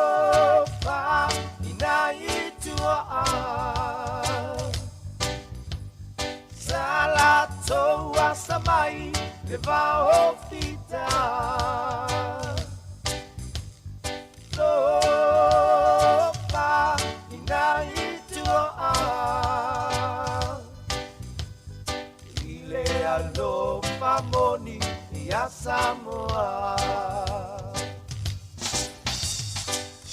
R: Tofa ina i tua Sa latou asa mai le vao fita. Tofa ina i tua I le alofa moni ia Samoa.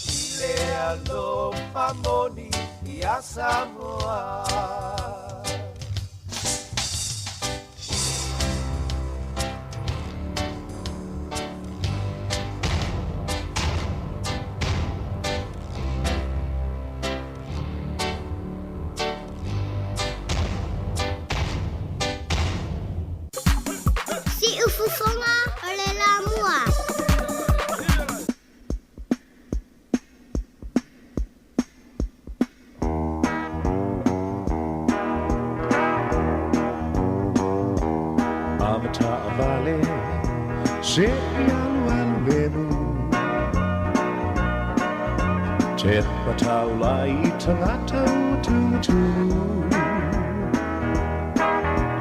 R: I le alofa moni ia Samoa.
S: Siufofoga o le la.
P: Avataavale se i alu alu lemu Te pataula i tangata ua tumutumu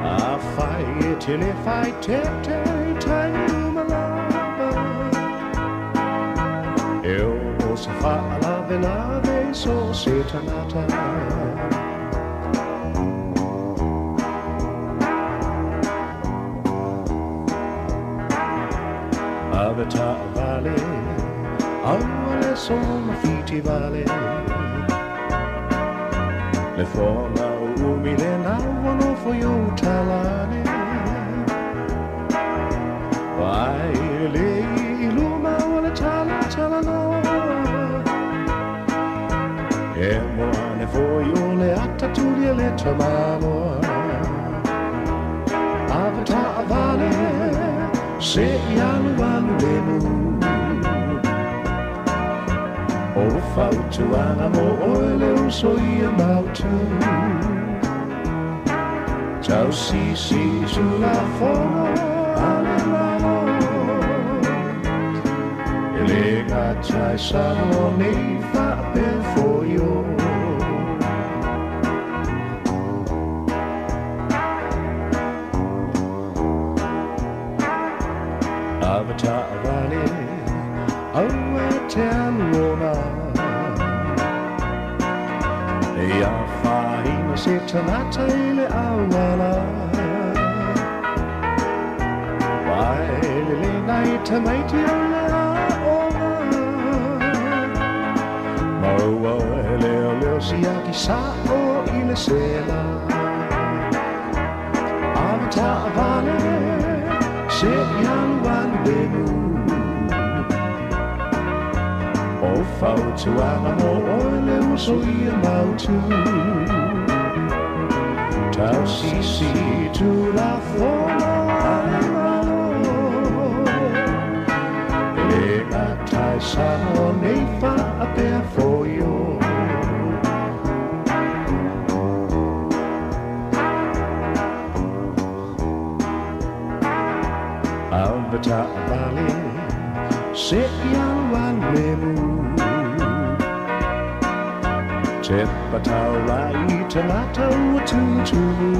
P: A whai e tele whai te te taini umalava E o se whaalave lave so se tangata. Avataavale aua le sona fiti vale. Le foga o umi le naua nofo i ou talane. Ai le i luma o le talatalanoa E moa ane foi o le atatuli e le tamaloa. Avataavale se i alu alu lemu O fautuaga mo oe le uso ia mautu. Tausisi tulafono a le Malo E le gatai Samoa nei faapea foio. Avataavale aua te alu ona E ia whaina se tangata i le auala. Vai le le nei tamaiti o le aoga. Maua e leo leo siaki sa'o i le sela. Avataavale se i alu alu lemu O fautuaga mo oe le uso ia mautu. Tausisi tulafono a le Malo E le gatai Samoa nei faapea foio. Avataavale se i alu alu lemu Te pataula i tangata ua tumutumu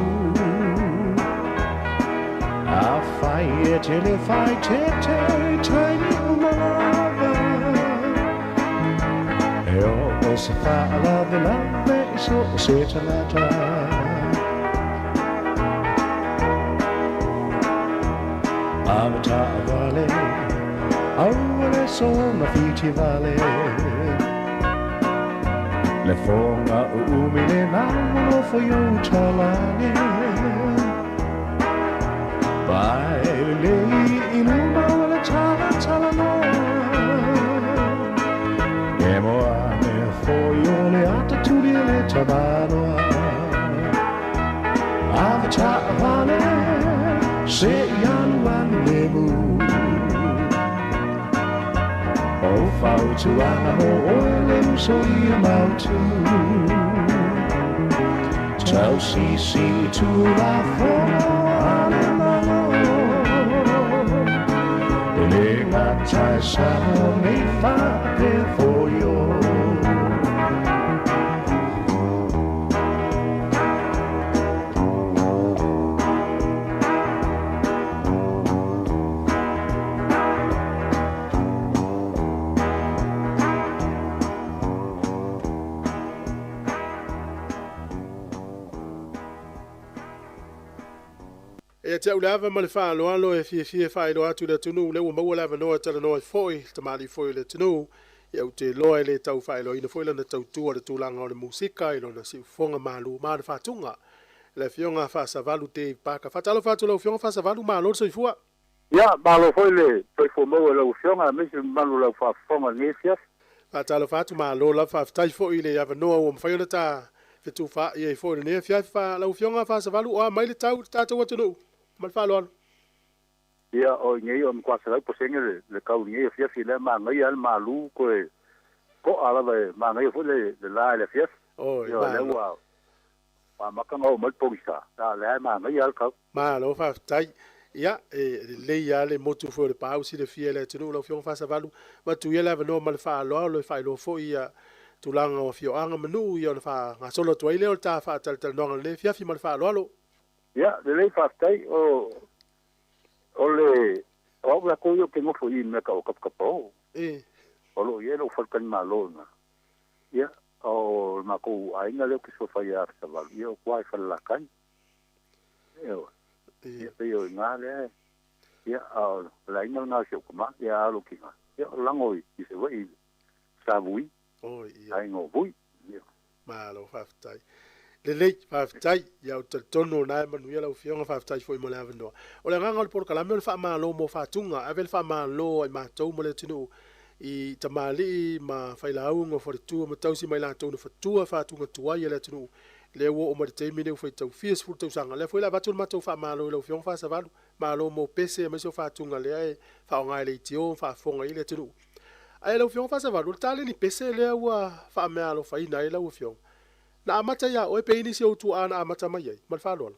P: A whai e tele whai te te taini umalava E o se whaalave lave i so o se tangata. Avataavale aua le sona fiti vale. Le foga o umi le naua nofo i ou talane. Vai lelei i luma o le talatalanoa E moa ane foi o le atatuli e le tamaloa. Avataavale se i alu alu lemu O fautuaga mo oe le uso ia mautu. Tausisi tulafono a le Malo E le gatai Samoa nei faapea foio.
B: E te au le ava ma le whaaloalo e fiafia whailo atu le atunuu le ua maua le avanoa talanoa foi le tamalii foi o le atunuu ia ou te iloa e le tau faailoaina foi lana tautua le tulaga o le musika i lona siufofoga malu ma le faatuga le afioga Faasavalu Dave Parker. Faatalofa atu lau afioga Faasavalu, malo le soifua.
S: Ia, malo foi le soifua maua e lau afioga aemaise le mamalu o lau faafofoga i lenei afiafi.
B: Faatalofa atu, malo lava, faafetai foi i le avanoa ua mafai ona ta fetufaai ai foi i lenei afiafi. Fa lau afioga Faasavalu, o a mai le tau i le tatou atunuu ma le faaaloalo.
S: Ia, o i nei o 100% le kau i nei afiafi lea magaia le malu koe to'a lava e magaia foi le la i le afiafi.
B: Oi,
S: Ia, lea
B: malo.
S: ua amata ona oo mai le pogisa, a o lea e magaia lava le kau.
B: Malo, faafetai. Ia, e lelei lava le motu foi o Lepā ua silafia e le atunuu lau Afioga Fasavalu, avatu ia le avanoa ma le faaaloalo e faailoa foi ia tulaga o afioaga ma nuu ia ona faagasolo atu ai lea o le ta faatalatalanoaga i lenei afiafi ma le faaaloalo.
S: Ia, lelei faafetai o o le o au latou ia ou te nofo i i mea tau o Kapakapa o.
B: E.
S: O lo o i ai lou faletalimalo i ina. Ia, o le matou aiga lea ou te suafa ai ia Fasavalu, ia o tua i Falelatai. Ioe. Ia pei o i ina lea, ia, a o le aiga lena o si ou tama, ia a alu atu i ina, ia o lago i Savaii i Savui,
B: Oi, ia.
S: aiga o Vui. Ia.
B: Malo faafetai. Lelei, faafetai. Ia ou te talitonu o lena e manuia lau Afioga, faafetai foi mo le avanoa. O le agaga o le polokalame o le faamalo mo faatuga, ave le faamalo a i matou ma le atunuu i tamalii ma failauga o faletua ma tausi ma i latou na fatua faatuga tuai a le atunuu lea ua oo mai le taimi lenei ua faitau fia sefulu tausaga. Lea foi la avatu le matou faamalo i lau Afioga Fasavalu, malo mo pese aemaise o faatuga lea e faaaoga e leitio ma faafofoga ai le atunuu. Ae lau Afioga Fasavalu, o le taleni pese lea ua faameaalofaina ai lau Afioga, na amata ia oe pe i nisi ou tuaa na amata mai ai? Ma le faaaloalo.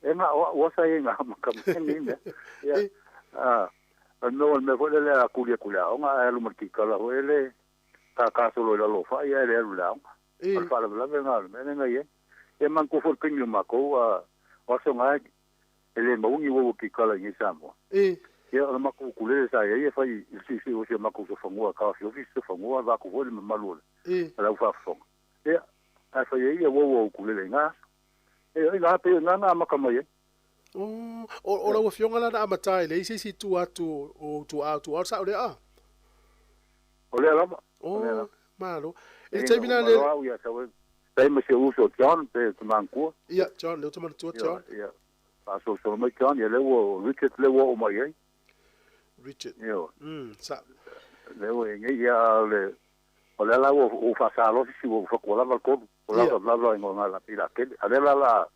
S: E na o au sa i na amata mai nei mea. Ia, o le mea foi lele a tuli atu i le aoga ae alu ma le kikala foi lele tata solo i lalo o fai ae le alu i le aoga. O le faalavelave lena o le mea lea na i ai. Ia manatua foi le taimi o matou, o aso na e le maua ni uaua kikala i inei i Samoa. Ia o le matou ukulele sa i ai e fai i le siusiu o si o matou sofanua, taofiofi se sofanua, vaeatu foi le mamalu o le au faafofoga. Ia, ae fai ai ia uaua ukulele i na aso. Ia, i ina pei o ina na amata mai ai.
B: O lau Afioga la na amata ai, leai se isi i tua atu o ou tuaa o tuaa o le sao lea a?
S: O lea lava.
B: O lea lava. Malo. I le taimi la
S: le. Malo au ia sau ai ma si ou uso o John pe te manatua.
B: Ia, John, lea ou te manatua John.
S: Ia, ia. Faasolosolo mai John, ia lea ua Richard lea ua oo mai ai.
B: Richard.
S: Ia.
B: Sa.
S: Lea ua i nei, ia le o lea la ua ou faasalosi si ua fatua lava le tolu. O lava lava i ngā la pila kele. A lea la la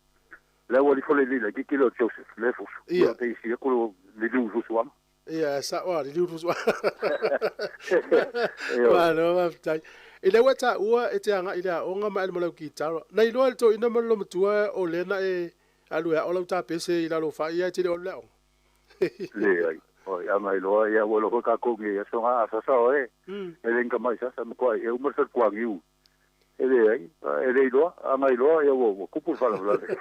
S: lea ua lifo le lila kiki leo Joseph le fusu.
B: Ia.
S: Te isi aku le liliu fusu ama.
B: Ia, sa oa, liliu fusu ama. Malo, faafetai. I le ua taua e te agai i le aoga ma e le malau kitara. Na iloa e le toeaina ma le lomatua o lea na e alu e ao lau tapese i lalo o fai ae te le o alu i le aoga.
S: Leai. Oi, a mai loa, ia ua iloa foi tatou nei aso na, a sasa oe, e le ni tamai sasa, matuai e uma le faletuaniu. E leai, e le iloa, a na iloa, ia ua tupu le faalavelave.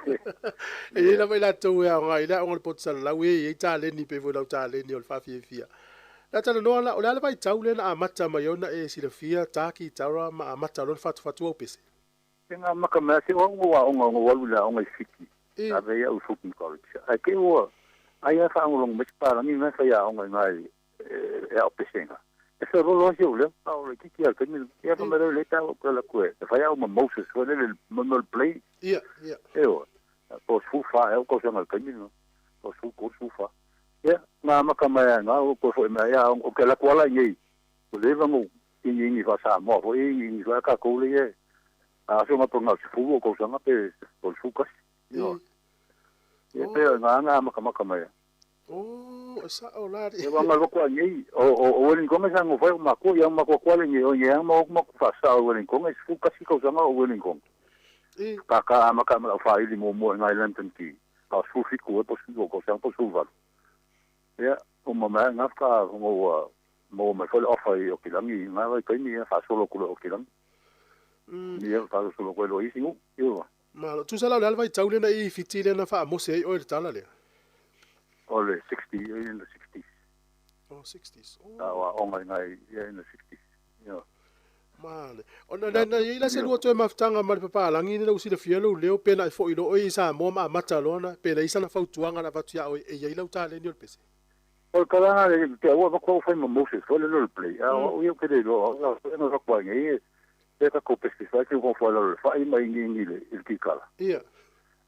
B: E i ai lava i latou e aoga i le aoga o le poto salalau e i ai taleni pei foi lau taleni o le faafiafia. Na talanoa la, o le a le vaitau lea na amata mai ai ona e silafia ta kitara ma amata loa ona fatufatu au pese?
S: E na amata mai lava se o au na ou aoga na ou alu i le aoga i Fiti, ave ai au i Fulton College. Ae te i ua ai lava faalogologo mai se palagi na e fai aoga i ina e ao pesega. E feoloolo lava si ou leo, a o le itiiti lava i le taimi lena. Ia fai mai lea, lea ta ou te alu atu e fai au ma Moses foi lele, le mea o le play. Ioe, po o 14 ea ou tausaga i le taimi lena, po o 13, 14. Ia, na amata mai lava i ina, ou toe foi mai, ia, ou te alu atu lava la i inei, ua leva ona ou iniini faa-Samoa foi, iniini foi a tatou lea e aso na po na o le 10 ou tausaga pe o le 11. Ioe. Ia pei o i ina na amatamata mai ai.
B: Oh, e sao la
S: Ia wa ngai wako nei, o Wellington sa ngo fai o matua, ia matua kua le nei, o nei ma o maku whaasao o Wellington, e 11 tausaga o Wellington. Ka ka amata ma lau whaili mo mua i ngai London ki, ka o 17 e po o tausaga po 18. Ia, o ma mai ngā whaka ngo mo mai foi le offer i Okilangi, ngā wai kaimi ia whaasolo kule Okilangi. Ia whaasolo koe lo isi ngu, ia.
B: Malo, tusa la o le a le vaitau lea na i Fiti lea na faamose ai oe i le tala lea?
S: O le 60, in the 60s.
B: Oh, 60s. Oh.
S: Sa o aoga i ngai, yeah, in the 60s. Yeah.
B: Male. O na, na, na i ai la se lua toe mafutaga ma le papalagi lea ua silafia lou leo pe na e foi loa oe i Samoa ma amata loa na, pe leai sana fautuaga na avatu ia oe e i ai lau taleni o le pese?
S: O le tala lena te aua avatu au fai ma Moses foi lele o le play, a o au ia ou te le iloa, o au ia na avatu ai nei e tatou pese fai te ua fai lalo le fai ma iniini i le kikala.
B: Ia.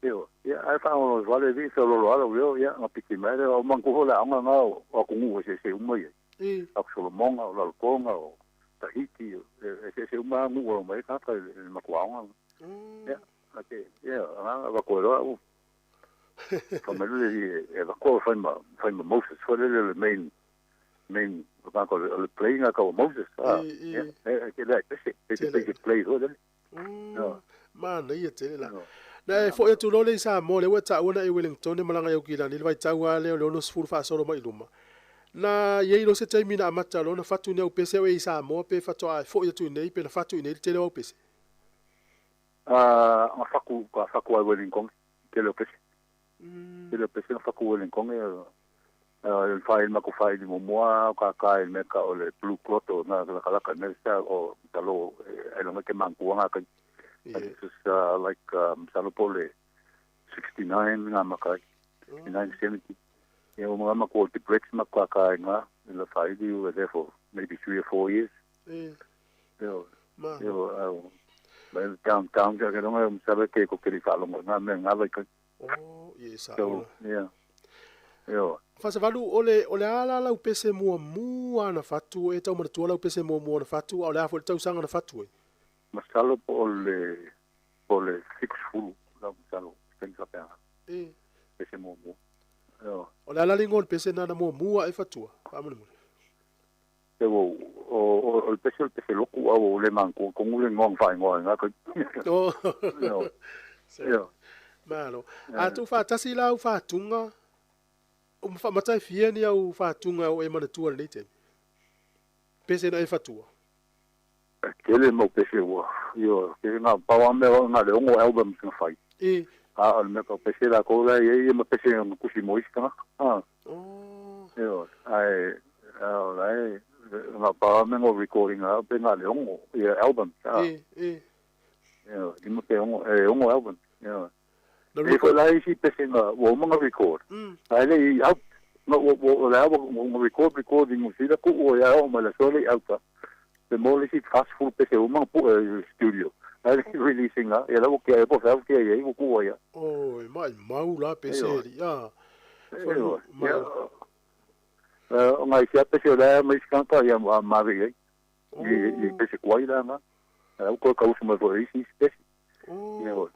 S: Ioe, ia ae faalogologo vale vi feoloolo lava lou leo, ia na piki mai lea, o manatua foi le aoga lena o atunuu eseese uma ia. Atu Solomoga, o Lalotoga, o Tahiti, eseese uma lava nuu e omai ai tagata i le matou aoga lena. Ia, ate, ia, na avatu ai loa au, fai mai lele e avatu au e fai ma, fai ma Moses foi lele o le main, main, o le play lena tau o Moses, a, ia, e tele lava i pese, pese play foi lele.
B: Manaia tele la. Na e fo'i atu loa lea i Samoa, lea ua e taua na e i Wellington e malaga i Aukilani i le vaitau lava lea o le 60 faasolo mai i luma. Na i ai loa se taimi na amata loa ona fatu ni au pese a o e i Samoa pe faatoa e fo'i atu i inei pe na fatu i inei le tele o au pese?
S: Na faku, ka faku lava i Wellington, tele o pese. Tele o pese na faku i Wellington, le faili makou faili muamua o kākā i le mea tau o le Blue Grotto na lakalaka i le mea sa o masalo ailoga e te manatua na taimi. This is like masalo po o le 69 na amata ai, 69, 70. Ia ua maua matou o le Deprex matou kākā ai i ina i le faili we were there for maybe 3 or 4 years. Ioe, ioe, ae downtown ailoga masalo e te koke i le faalogo i na mea i na vaitaimi.
B: Oh, ie, sa ola.
S: Yeah. Ioe.
B: Fasavalu, o le, o le a la lau pese muamua na fatu, e tau manatua lau pese muamua na fatu, a o le a foi le tausaga na fatu ai?
S: Masalo po o le, po o le 70 lau masalo, se taimi faapena.
B: E.
S: Pese muamua. Ioe.
B: O le a la le igoa o le pese na na muamua e fatua, faamolemole?
S: E ua, o, o le pese o le pese lotu a ua ou le manatua tonu le igoa na faaigoa ai i na taimi.
B: Oh.
S: Ioe. Ioe.
B: Malo. A tuufaatasi la au fatuga, ua faamata e fia ni au fatuga o e manatua i lenei taimi? Pese na e fatua.
S: E tele mau pese ua, ioe, ke na pau lava mea na o le 6 albums na fai.
B: E.
S: A o le mea tau pese latou la e i ai ia ma pese na tusi mo isi tagata. A.
B: Oh.
S: Ioe, ae o la e na pau lava mea na record ina au pe na o le 6 ia albums. A.
B: E, e.
S: Ioe, 5 pe 6, e 6 albums. Ioe. E foi la isi pese na ua uma na record. Ae le i out. Na ua ua o le a ua na record record i Niu Sila tuu o ia oo mai le aso le i out a. Pe mo le isi 40 pese ua uma na pue i le studio. Ae le i release ina ia la ua kea ai po o fea ua kea i ai ua tuu ai a.
B: Oi, maimau la pese alii a.
S: Ioe. Ia, o nai isi a pese o le a ma isi tagata ia maave i ai. I pese tuai la na. Ae ua toe tausu mai foi e isi isi pese. Ioe.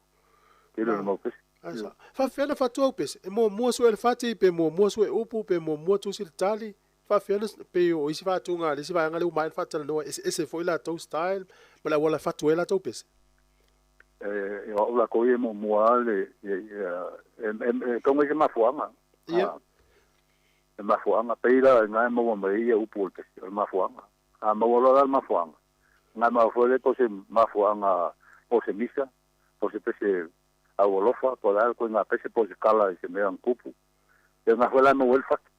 S: Tele o le mau pese.
B: Ae sa. Faafefea na fatua au pese? E muamua sue le fati, pe muamua sue upu, pe muamua tusi le tali? Faafefea na pei o isi faatuga a le isi vaega lea ua maea ona faatalanoa, e eseese foi latou style ma le auala e fatu ai latou pese?
S: E o au latou ia e muamua lava le e tau mai se mafuaaga.
B: Ia.
S: E mafuaaga pei la na e maua mai ai ia upu o le pese, o le mafuaaga. A maua loa la le mafuaaga, na maua foi lea po o se mafuaaga po o se misa, po o se pese aualofa, po o le a le ituaiga pese, po o se tala i se mea na tupu. Ia na foi la e maua ai le fati.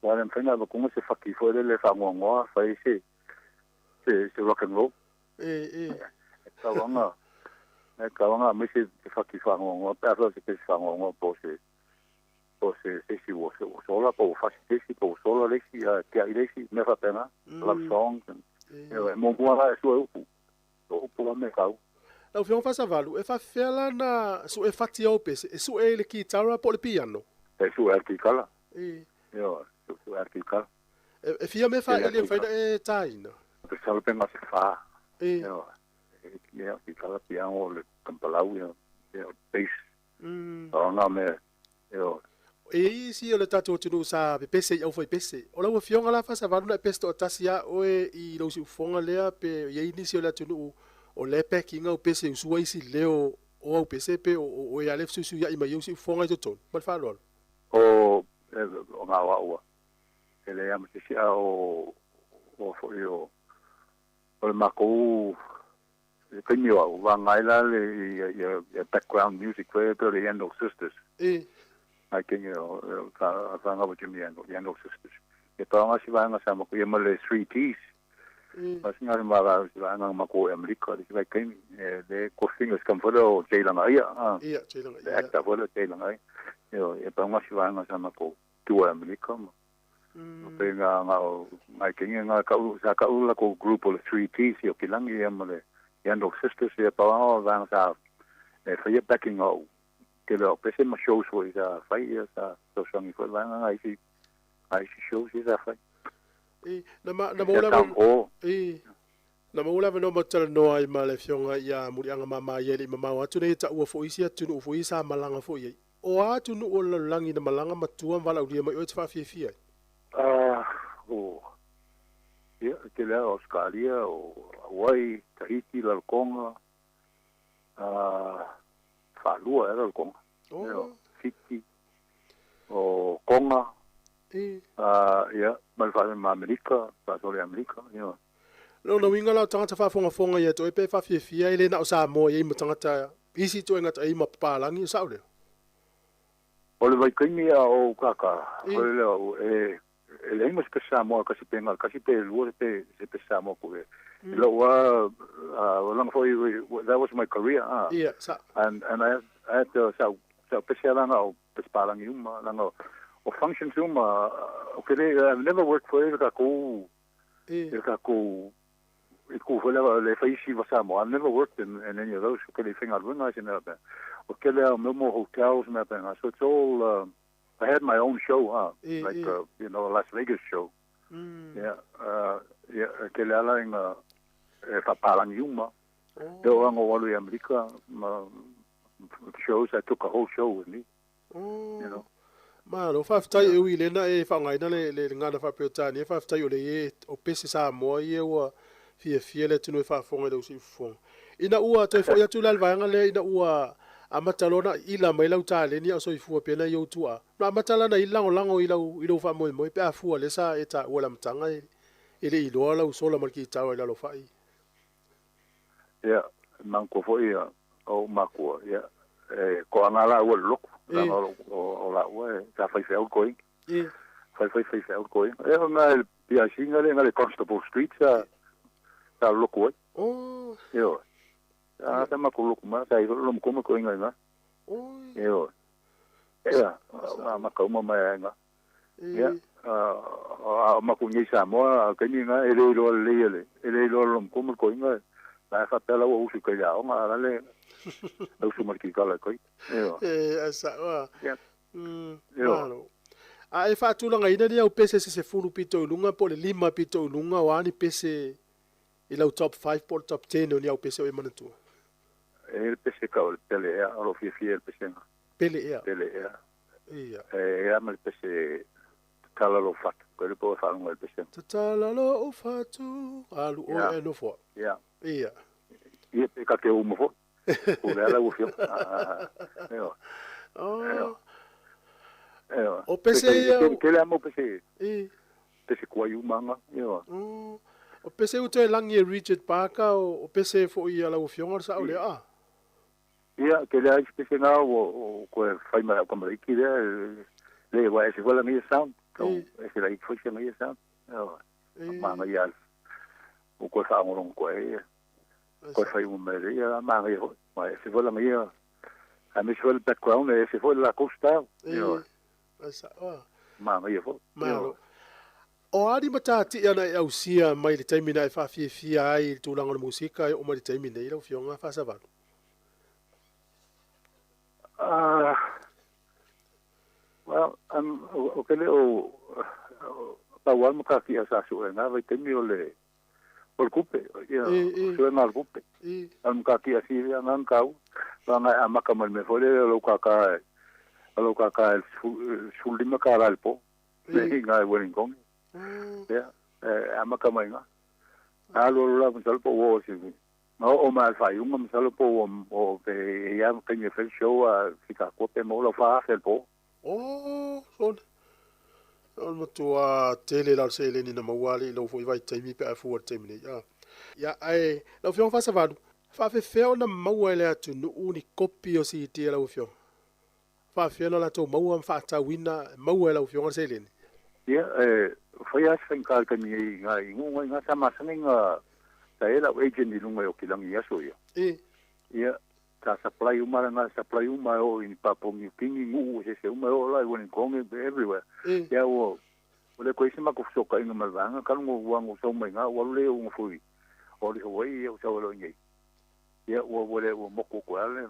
S: Aua e le mafai ona avatuga se fati foi lele e faanoanoa fai ai se se rock and roll.
B: E, e.
S: E tatau lava ona e tatau lava ona aumai se fati faanoanoa pe afai o se pese faanoanoa po o se po o se se isi ua sola po ua fasi se isi po ua sola le isi ae tiai le isi, mea faapena, love songs and e muamua la e sue upu, o upu la mea taua.
B: Lau Afioga Faasavalu, e faafefea la na sue fati au pese? E sue i le kitara po o le piano?
S: E sue lava i le kitara.
B: E.
S: Ioe, e sue lava i le kitara.
B: E fia mea faili e mafai ona e tāina?
S: Masalo pe na o se fa.
B: E.
S: Ioe, ia, kitara, piano, le tampalau, ia, ia, bass. O na mea, ioe.
B: E i ai isi o le tatou atunuu sa pepese i aufaipese. O lau Afioga la Faasavalu na e pese toatasi a oe i lou siufofoga lea pe i ai nisi o le atunuu o lea e pack ina au pese usua isi leo o au pese pe o oe a lea e fesuisuiai mai ai ou siufofoga i totonu. Ma le faaaloalo.
S: O o na o au e leai lava ma se isi a o o foi o o le matou le taimi o au vaga ai la le ia background music foi lea pei o le Yandall Sisters.
B: E.
S: Nai kenge o sa fanau o Jimmy Yandall, Yandall Sisters. Ia pau lava si vaega sa matou ia ma le Three Ts. Ma si ngā ma la si vaega matou i Amerika le si vaitaimi e le ko singers come foi lea o Jay Lagaia.
B: Ia, Jay Lagaia.
S: Le actor foi lea o Jay Lagaia. Ia pau lava si vaega sa matou tua i Amerika ma Pei nga nga o ngai kenge nga ka'u sa ka'u la kou group o le Three Ts i Okilangi ia ma le Yandall Sisters ia pau lava o vaega sa e faia backing o'u tele o pese ma shows foi sa fai ia sa fesoasoani foi vaega nga isi nga isi shows ia sa fai.
B: E, na ma na maua le
S: Town Hall.
B: E, na maua le avanoa matou te talanoa ai ma le Afioga ia Muliaga Mama ia e le i mamao atu nei e taua foi isi atunuu foi ia sa malaga foi i ai. O a atunuu o le lalolagi na malaga matua ma valaaulia mai oe e te faafiafia ai?
S: O, ia, e tele lava o Ausetalia, o Hawaii, Tahiti, Lalotonga, faalua e ala o le Koga. Fiti o Koga. Ia ma le ma Amerika, faasoa i Amerika, ioe.
B: Lona uiga la o tagata faafogafoga ia te oe pe faafiafia e le na o Samoa e i ai ma tagata isi ituaiga taʻi ma papalagi, o saʻo lea?
S: O le vaitaimi a o kākā, o le lea e e leai ma se pese Samoa kasi pe galo kasi pe lua pe se pese Samoa ko e. I lou a langa foi that was my career ah.
B: Ia, sa.
S: And I had to sa sa pese langa o pese palangi uma langa o functions uma o ke le I've never worked for e ka
B: E.
S: E ka kou i kou foi lava le fai isi va Samoa. I've never worked in any of those. O ke le faigaluega ai se mea pea. O ke lea o mea mo hotels mea pea. So it's all I had my own show, ah,
B: E,
S: like
B: e.
S: You know, a Las Vegas show. Yeah, yeah, ke le ala inga e whapalangi uma. E o anga walu i Amerika, ma shows, I took a whole show with me. You know.
B: Malo, faafetai e ui lena e faaaogaina le gagana faa-Peretania, faafetai o le ie o pese Samoa ia ua fiafia le atunuu e faafofoga i lau siufofoga. Ina ua toe fo'i atu la le vaega lea ina ua amata loa ona ila mai lau taleni a o soifua pea nai ou tuaa, na amata la ona i lagolago i lau i lou faamoemoe pe a fua lea sa e taua i le amataga e le i iloa lau sola ma le kitawa i lalo fa'i.
S: Ia, manatua foi ia ou makua, ia, e toaga laua i le lotu, leaga o laua e sa faifeau le toeaina. Faifai faifeau le toeaina. Ia, o na i le PIC na le, na le Constable Street sa lotu ai. Ioe. Sa sa matou lotu mai, sa i foi le lomatua ma le toeaina i ina. Ioe. Ia, amata uma mai lava i ina. Ia, a o matou nei i Samoa, a o taimi lena, e le iloa lelei e le, e le iloa e le lomatua ma le toeaina, la e faapea la ua usu i tai i le aoga, a o la le usu ma le kikala i tai. Ioe.
B: E, a sa'o a.
S: Ia. Ioe.
B: Malo. A e faatulagaina ni au pese se 10 pito i luga po o le 5 pito i luga o a ni pese i lau top 5 po o le top 10 o ni au pese o e manatua?
S: E i ai le pese tau o le pele ea, o lo o fiafia i le pesega.
B: Pele ea.
S: Pele ea.
B: Ia.
S: E a ma le pese tatala lou fatu, ko le po e faalogo ai le pesega.
B: Tatala lou fatu, alu oe ae nofo au.
S: Ia.
B: Ia.
S: Ia pe ka te uma foi. Po o le a lau afioga. Ioe.
B: Oh.
S: Ioe.
B: O pese ia.
S: Tele lava mau pese.
B: E.
S: Pese kuai uma aga. Ioe.
B: O pese ua toe lagi e Richard Parker o pese foi ia lau afioga o le sa'o lea a.
S: Ia, tele lava isi pese na ua toe fai mai lau tamalaiti lea, le ua ese foi lana ia sound. Tau ese laiti foi si ana ia sound. Ioe. Manaia lava. Ua toe faalogologo koe ai ia. Toe fai uma mai lea, ia manaia foi. Ma ese foi lana ia, aemaise foi le background, e ese foi le latou style. Ioe. Manaia foi.
B: Malo. O a ni matatia na e ausia mai le taimi na e faafiafia ai i le tulaga o le musika e oo mai le taimi nei lau Afioga Faasavalu?
S: Well, o ke le o pau lava le matatia sa sue na vaitaimi o le o le tupe, ia, suega o le tupe. A o le matatia silia na na taua, leaga e amata mai le mea foi lele o lou kākā o lou kākā e $15 i le po, le i Wellington. Ia, e amata mai i ina. Alu alu lava masalo po ua oo i se na oo mai lava i le faaiuga masalo po ua oo pe i ai lava ma taimi e fai le show a Fikakoa pe maua lau $4,000 i le po.
B: Oh, sole. O le matua tele la o le seleni na maua alii i lou foi vaitaimi pe a fua i le taimi nei. A. Ia, ae, lau Afioga Faasavalu, faafefea ona maua e le atunuu ni kopi o CD a lau Afioga? Faafefea ona latou maua ma faatauina, maua e lau Afioga le seleni?
S: Ia, e fai lava si faigata i le taimi nei i ngā ingoa i ngā sa masani ngā sa e lau agent i luga i Okilangi i aso ia. Ia, sa supply uma la ngā supply uma e oo i Papua New Guinea, Nu'u, sese uma e oo la i Wellington, everywhere. Ia, ua, ua le koe isi matou fesootaiga ma le vaega, talu ona ua ona sau mai ina, ua alu lea i uga foi o le Hawaii, ia ua sau e loa i inei. Ia, ua, ua le, ua motu atu ai lava le,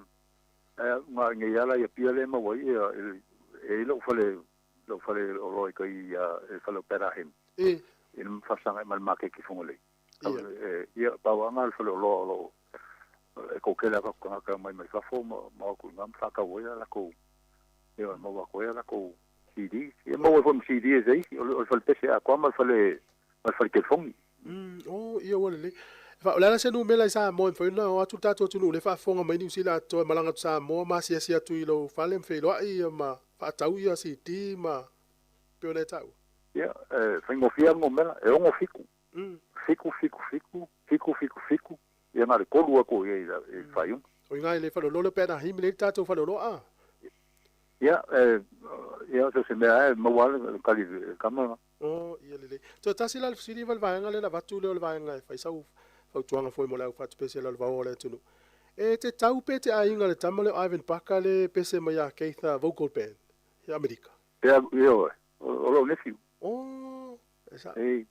S: ae na i inei lava la i Apia lea e maua ai, ia, e i ai lou fale, lou fale oloa i tai i le fale o Pat Ahim. I le faasaga ma le maketi i Fugalei. Ia, pau lava lena o le fale oloa o lo o e toatele lava tatou tagata e omai mai fafo ma o atu i ina ma faatau ai a latou, ia, e maua atu ai a latou CD. Ia, maua ai foi ma CD e se isi, o le fale pese atoa ma le fale, ma le fale telefoni.
B: Oh, ia ua lelei. O le a la se numera i Samoa e mafai ona o atu le tatou atunuu lea e faafofoga mai Niu Sila atoa e malaga atu Samoa ma asiasi atu i lou fale ma feiloai ia ma faatau ia CD ma pei ona e taua.
S: Ia, e faigofie lava le numera, e 6 7 7 7 7 7 7 7, ia na o le tolu atu i ai i le faaiuga.
B: O i ina i le faleoloa lea pe ana himi lea i le tatou faleoloa a?
S: Ia, e, ia, so se mea e maua lava le tali i le tama lena.
B: Oh, ia lelei. Toe tasi la le fesili ma le vaega lea na avatu lea o le vaega e fai sau fautuaga foi mo le au fatupese lalovaoa o le atunuu. E te tau pe te aiga le tama lea o Ivan Parker le pese mai ia Keitha Vocal Band i Amerika?
S: Ia, ioe, o lou nephew.
B: Oh, e sao. Ei.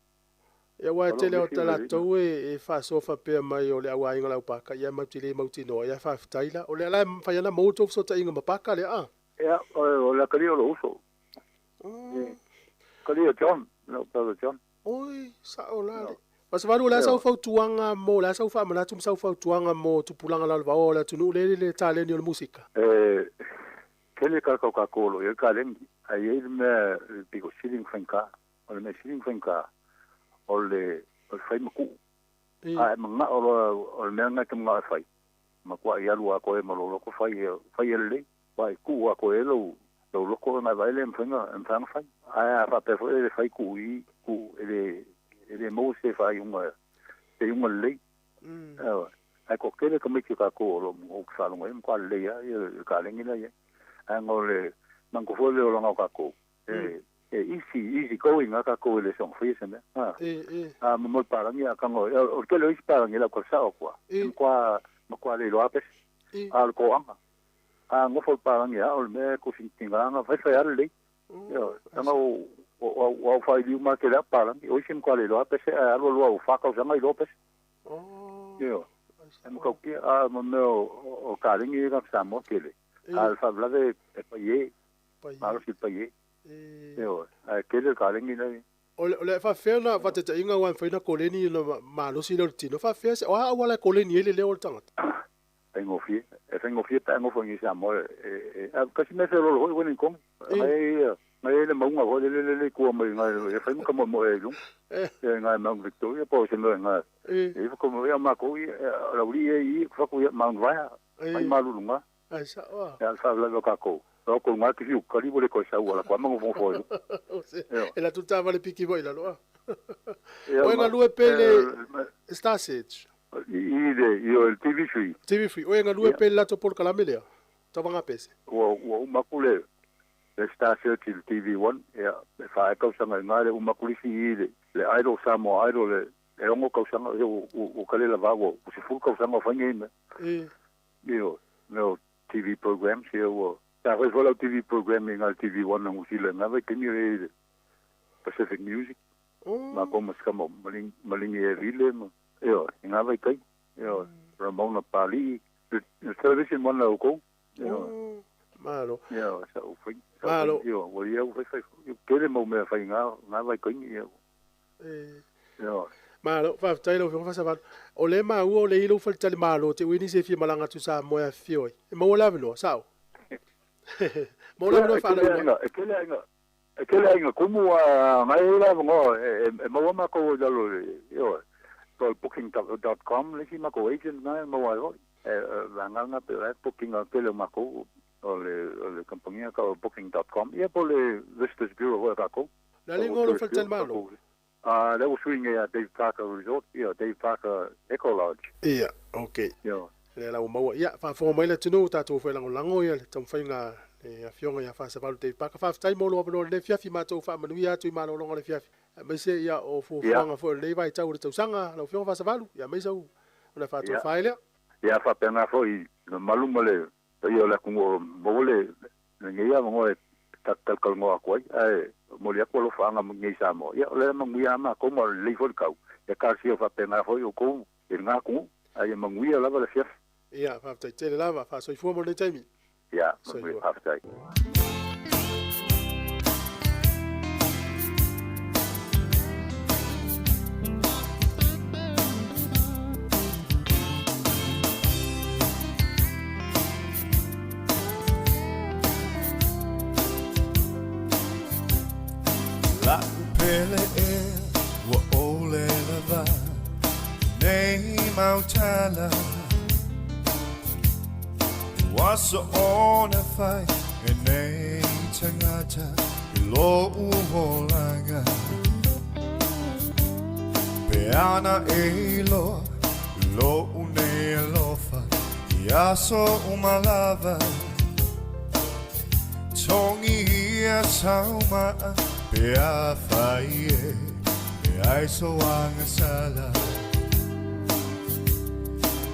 B: Ia aua e tele o ta latou e faasoa faapea mai o le au aiga o le au Parker, ia matou te le mautinoa, ia faafetai la. O lea la e mafai ana maua tou fesootaiga ma Parker lea a?
S: Ia, o le atalii o lou uso. Oh. Atalii o John, lou brother John.
B: Oi, sao la le. Fasavalu, o le a sau fautuaga mo, o le a sau faamanatu ma sau fautuaga mo tupulaga lalovaoa o le atunuu lea i le taleni o le musika?
S: E tele tagata o tatou o lo o i ai le taleni, ae i ai le mea e pito sili ona faigata. O le mea sili ona faigata, o le fai ma tuu. A e manao loa, o le mea lena e te manao e fai, matuai alu atoa ai ma lou loto fai ia, fai ia lelei. Aua e tuu atoa ai lou loto ona e vaai lea e mafai ona fai. Ae a faapea foi e fai tuu i i, tuu, e le, e le maua se faaiuga, se iuga lelei. Ioe. Ae toatele tamaiti o tatou o lo o ou te faalogo ai e matua lelei lava le kalegi la e i ai. Ae ona o le manatua foi lea o le olaga o tatou, e easy, easy going lava tatou e le soona faia se mea. A ma mo le palagi a tago, o le tele o isi palagi i lau tala sao atu lava, e matua, matua le iloa lava pese. A o le toaga, a nofo le palagi a o le mea e tusitiga ona faifai lava lelei. Ioe, leaga o au failiu ma tele lava palagi, o isi e matua le iloa lava pese ae alu alu lava ua fa tausaga iloa pese. Ioe, e matautia, a mo mea o kalegi ia i Samoa tele, a o le faalavelave e paie, malosi le paie. Ioe, ae tele le kalegi la e.
B: O le faafefea ona faataitaiga aua e mafai ona koleni ona malosi lea o le tino, faafefea se, o a auala e koleni ai le leo o le tagata?
S: Faigofie, e faigofie pe a nofo i Samoa e, a kasi mea feoloolo foi Wellington, ngai ngai le mauga foi lele lele i tua mai ngai e fai ma ka moemoe ai i luga, ia ngai Mount Victoria po o se mea ngai, e ifo ka moe a makou ia, o le aualii ia i i, fatu ia Mount Vaea, mai malulu nga.
B: Ai sao a.
S: Ia le faalavelave o tatou, o tou nga te fiu kali ua le toe sau ala koa magofogofoa i luga.
B: E la tu taavale piki foi i lalo a. Oe galue pe le Star Search.
S: I le i o le TV3.
B: TV3. Oe galue pe le latou polokalame lea. Tauvaga pese.
S: Ua ua uma atu le le Star Search i le TV1 ia e fa ea tausaga i ina le uma atu le isi i le le Idol Samoa Idol le e 6 tausaga ia ua ua kale lava ua 10 tausaga o fai nei mea. Ioe, mea o TV programs ia ua sa fai foi lau TV program i ina i le TV1 a Niu Sila i na vaitaimi o i ai le Pacific Music. Matou ma si tama o Maligi e Vile ma, ioe, i na vaitaimi, ioe, Ramona Pali'i, le television one a outou, ioe.
B: Malo.
S: Ioe, sa ou fai, sa ou fai, ioe, ua ia ua fai fai foi, tele mau mea fai i na vaitaimi, ioe. Ioe.
B: Malo, faafetai lau Afioga Fasavalu. O lea e maua o lea e i lou faletalimalo te ui nisi e fia malaga atu Samoa e afifio ai. E maua le avanoa, sao? Maua le avanoa e faalauiloa ai.
S: E tele aiga, E tele aiga kumu a ngai ai le avanoa e maua matou i lalo ioe, po o le booking dot com le isi matou agent na e maua ai foi. E vaega lena pei o la e booking a tele o matou o le kamupani tau o booking dot com ia po o le Visitors Bureau foi a tatou.
B: Le a le igoa o lou faletalimalo?
S: A lea ua sui nei a Dave Parker Resort ia Dave Parker Eco Lodge.
B: Ia, ok.
S: Ioe.
B: Lea la ua maua. Ia, faafofoga mai le atunuu, tatou foi lagolago ia le taumafaiga a le Afioga ia Fasavalu Dave Parker. Faafetai mo lou avanoa i lenei afiafi, matou faamanuia atu i malologa o le afiafi, aemaise ia o fuafuaga foi o lenei vaitau o le tausaga, lau Afioga Fasavalu, ia aemaise au ona faatofa ai lea.
S: Ia faapena foi le mamalu ma le paia o le atunuu o maua lenei avanoa e talatalanoa atu ai, ae momoli atu alofaaga nei Samoa. Ia o lea e manuia lava matou ma lelei foi le tau, ia talosia faapena foi outou i lena atunuu, ae ia manuia lava le afiafi.
B: Ia, faafetai tele lava, faasoifua mo lenei taimi.
S: Ia, manuia, faafetai.
A: La'u pele ea ua ʻole lava. Nei mautala Ua soona fai e nei tangata I lo uholanga Pe ana e loa Lo une alofa I aso umalava Tongi ia saumaa Pe a fai e E ai so anga sala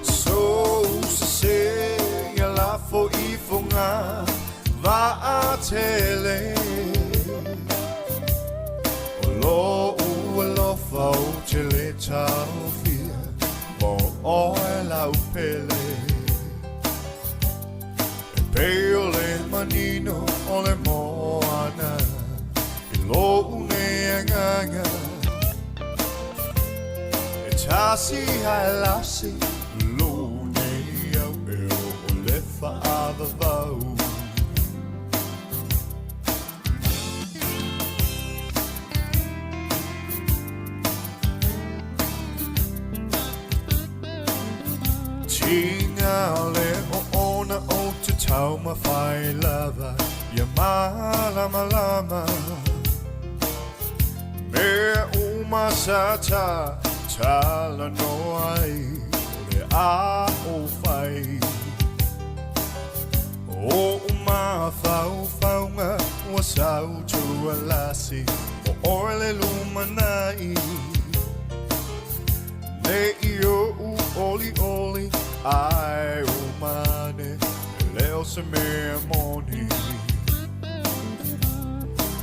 A: So se ia lafo ifonga Vaatele O lo alofa o te le taofia Mo oe lau pele E pei o le manino o le moana I lo une agaga E tasi hae lasi Lo nei au e o le faavavau Tinga le o ona o te tauma whai lava Ia malama lama Me uma sa tala no ai O le a o whai O uma whau whaunga Ua sau tua lasi O oe le lumanai Ne i o u oli oli Ai o mane E leo se mea moni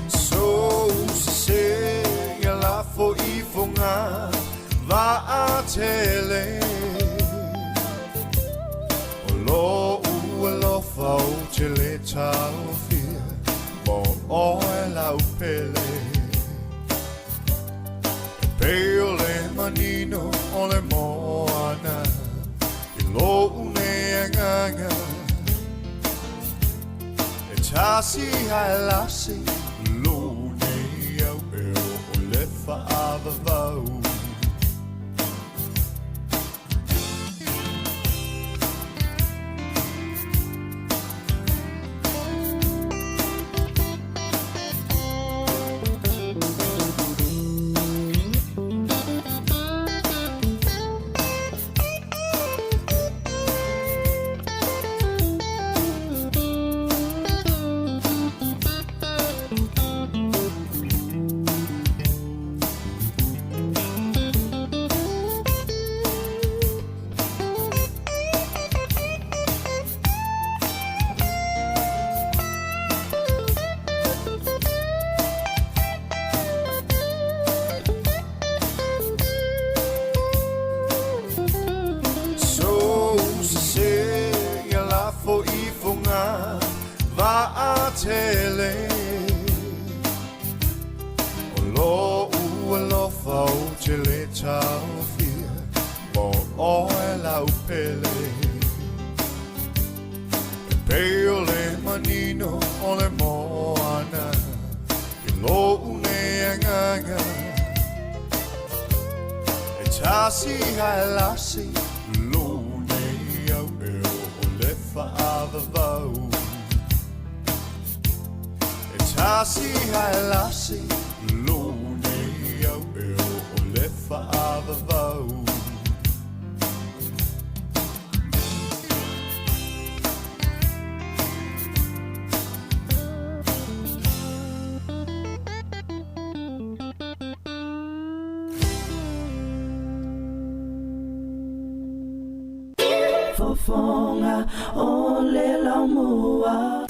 A: So se ia lafo ifonga Vaatele O lo u alofa o te le taofia Mo oe lau pele E pei o le manino o le moana I lo une agaga E tasi hae lasi Lo nei au e o le faavavau So se ia lafo ifonga Vaatele O lo u alofa o te le taofia Mo oe lau pele E pei o le manino o le moana I lo une agaga E tasi hae lasi Lo nei au e o le faavavau E tasi hae lasi Lo nei au e o le faavavau
M: Fofoga o le laumua.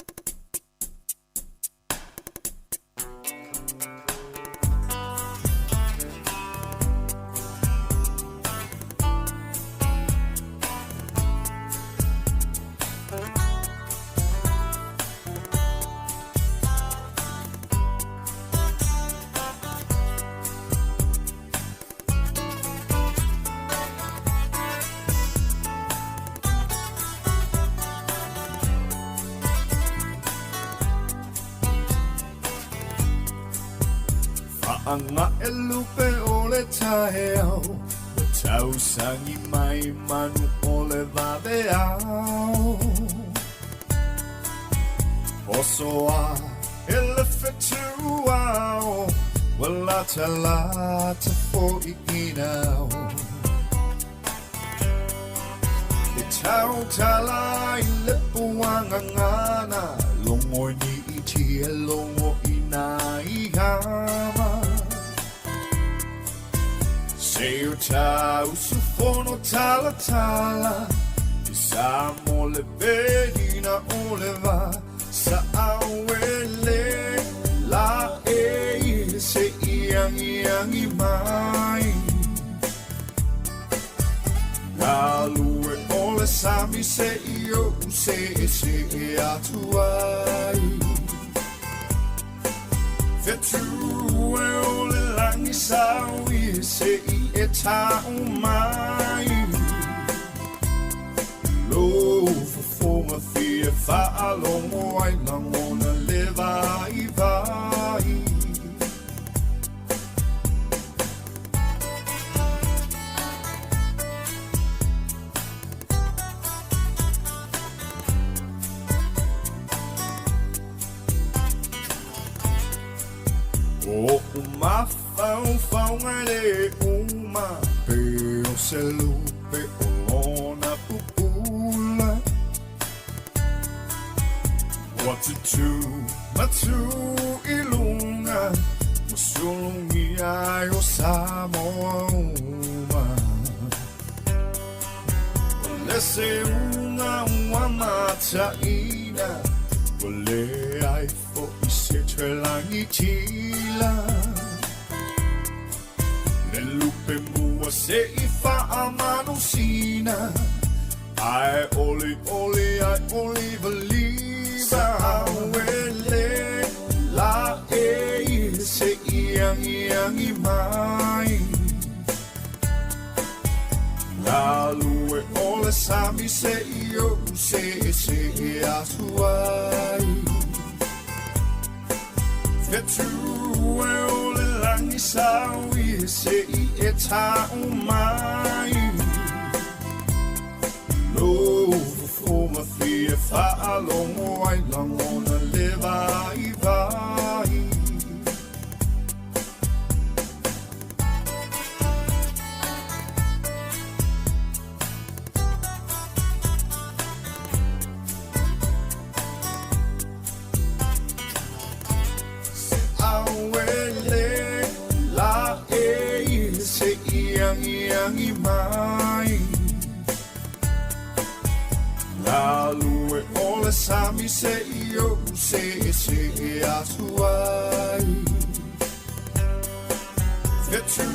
A: Fa'agaʻe lupe o le taeao Ua tausagi mai manu o le vaveao Osoa e le fetuao Ua latalata foi inao E tautala i le puagagana Logo i niiti e logo i nā ihama Se o tausufono talatala I sa mo le velina o le va Sa auele la e i se i agiagi mai Galue o le sami se i ou seesee atu ai Fetu e o le lagi saui se i e tau mai Lou fofoga fia faalogo ai lagona le vaivai. O oʻu mafaufauga e lē uma Pe o se lupe o lona pupula Ua tutū ma tū i luga Ma sulugia ai o Samoa uma O le seuga ua mataʻina Ua leai foʻi se toe lagitila Le lupe mua seʻi faamalosina Ae olioli ae olivaliva Auele la e i seʻi agiagi mai Galue o le sami seʻi ou seesee atu ai Fetu e o le lagi saui seʻi e tau mai Lou fofoga fia faalogo ai lagona le vaivai. Se auele la e i seʻi agiagi mai Galue o le sami seʻi ou seesee atu ai Fetu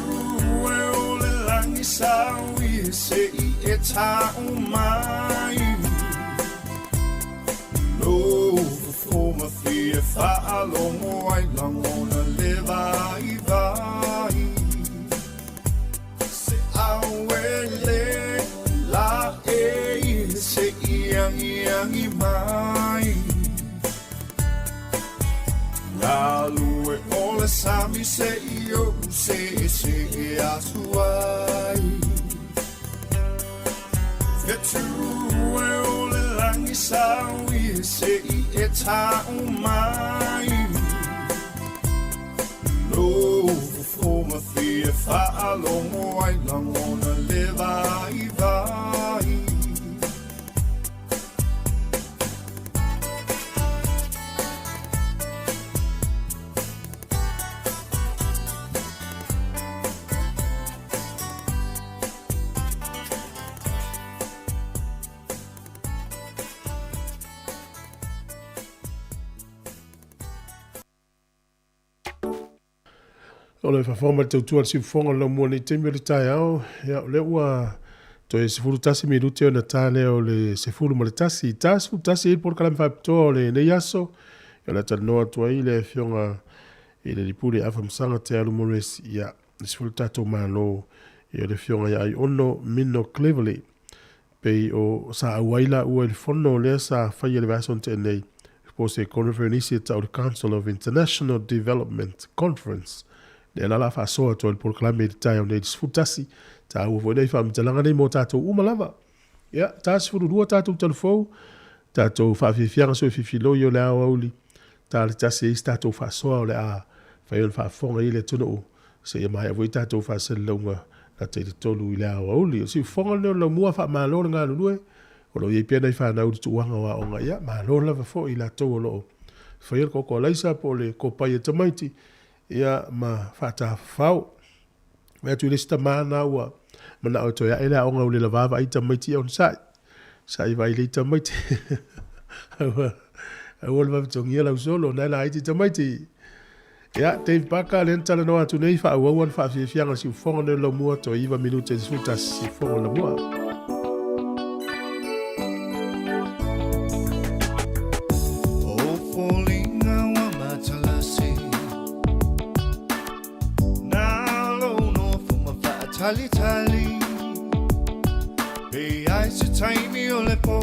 A: e o le lagi saui seʻi e tau mai Lou fofoga fia faalogo ai lagona le vaivai Se auele la e i seʻi agiagi mai Galue o le sami seʻi ou seesee atu ai Fetu e o le lagi saui seʻi e tau mai Lou fofoga fia faalogo ai lagona le vaivai.
B: O le faafofoga ma le tautua a le siufofoga o le laumua nei taimi o le taeao, ia, o lea ua toe 11 minute ona ta lea o le 11. Ta 11 ai le polokalame faapitoa o lenei aso, ia, o le a talanoa atu ai le Afioga i le Lipuli Afamasaga Te Alu Morris, ia, le sefulu tatou Malo, ia, o le Afioga ia Aiono Mino Cleverly, pei o sa auai laua i le fono lea sa faia i le vaiaso na tea nei, po o se koneferenisi e tau le Council of International Development Conference, lea la o le a faasoa atu ai le polokalame i le taeao nei i le 11. Taua foi nei faamatalaga nei mo tatou uma lava. Ia, 42 tatou talafou, tatou faafiafiaga soififiloi o le aoauli, ta le tasi e isi tatou faasoa o le a fai ona faafofoga i le atunuu, seia maea foi tatou faasalalauga lata i le 3 i le aoauli. O le siufofoga lenei o le laumua, faamalo le galulue, o lo o i ai pea nai fanau i le tuuaga o aoga, ia malo lava foi i latou o lo o faia le koko alaisa po o le kopai a tamaiti, ia ma faatafafao. Vaai atu i le isi tama na ua manao e toe ae le aoga ua le lavā vaai tamaiti ia onosai. Sai vaai lei tamaiti. Aua, aua le vave togia lau solo, na e laiti tamaiti. Ia, Dave Barker, lea na talanoa atu nei, faaauau ana faafiafiaga siufofoga nei o le laumua, toe 9 minute i le 11, siufofoga o le laumua.
A: O foliga ua matalasi Na lou nofo ma faatalitali Pe i ai se taimi o le pō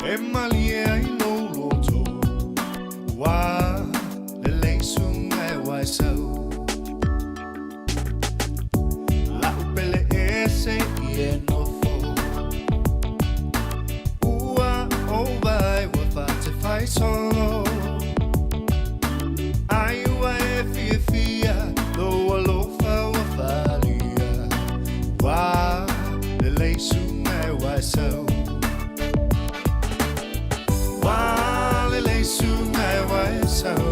A: E malie ai lou loto Ua lelei suga e waisau La'u pele ese i e nofo Ua ou vaai ua faatefai solo Ai ua e fiafia lou alofa ua faaalia Ua lelei suga e waisau Ua lelei suga e waisau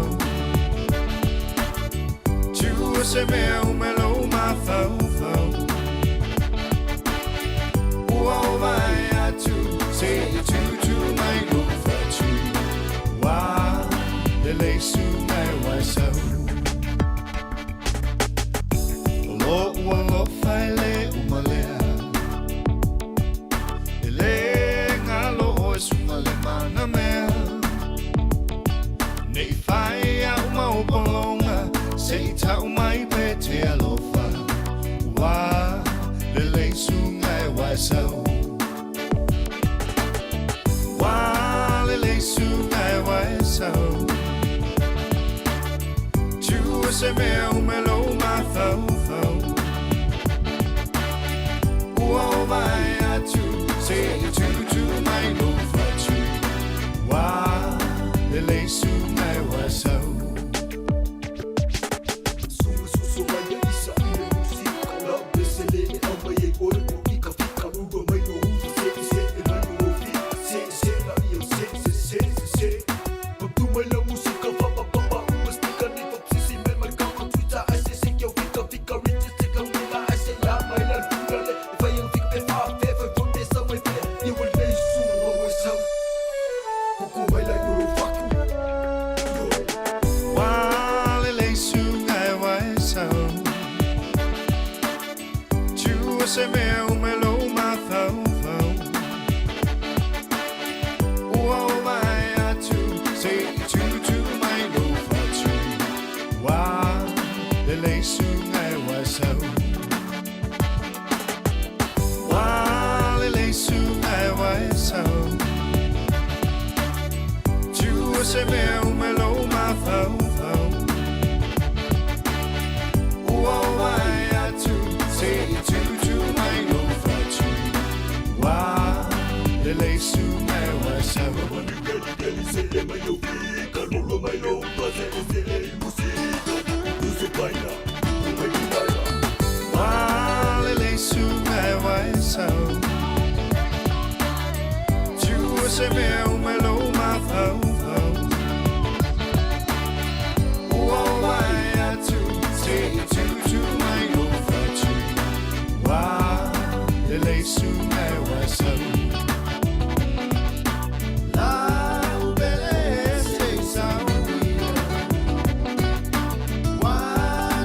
A: Tua se mea uma e lou mafaufau Ua ou vaai atu se i tutu mai lou fatu Ua lelei suga e waisau O lo'u alofa e le uma lea E le galo ʻoe suga le manamea Ne i fai a'u mau pologa Se i ta'u mai pe te alofa Ua lelei suga e waisau Ua lelei suga e waisau Tua se mea uma e lou mafaufau Ua ou vaai atu se i tutu mai lou fatu Ua lelei suga e waisau Ua lelei suga e waisau Tua se mea uma e lou mafaufau Ua ou vaai atu se i tutu mai lou fatu Ua lelei suga e waisau Ua lelei suga e waisau Tua se mea uma e lou mafaufau Ua ou vaai atu se i tutu mai lou fatu Ua lelei suga e waisau Ua lelei suga e waisau Tua se mea uma e lou mafaufau Ua ou vaai atu se i tutu mai lou fatu Ua lelei suga e waisau Lau pele se i sau ia Ua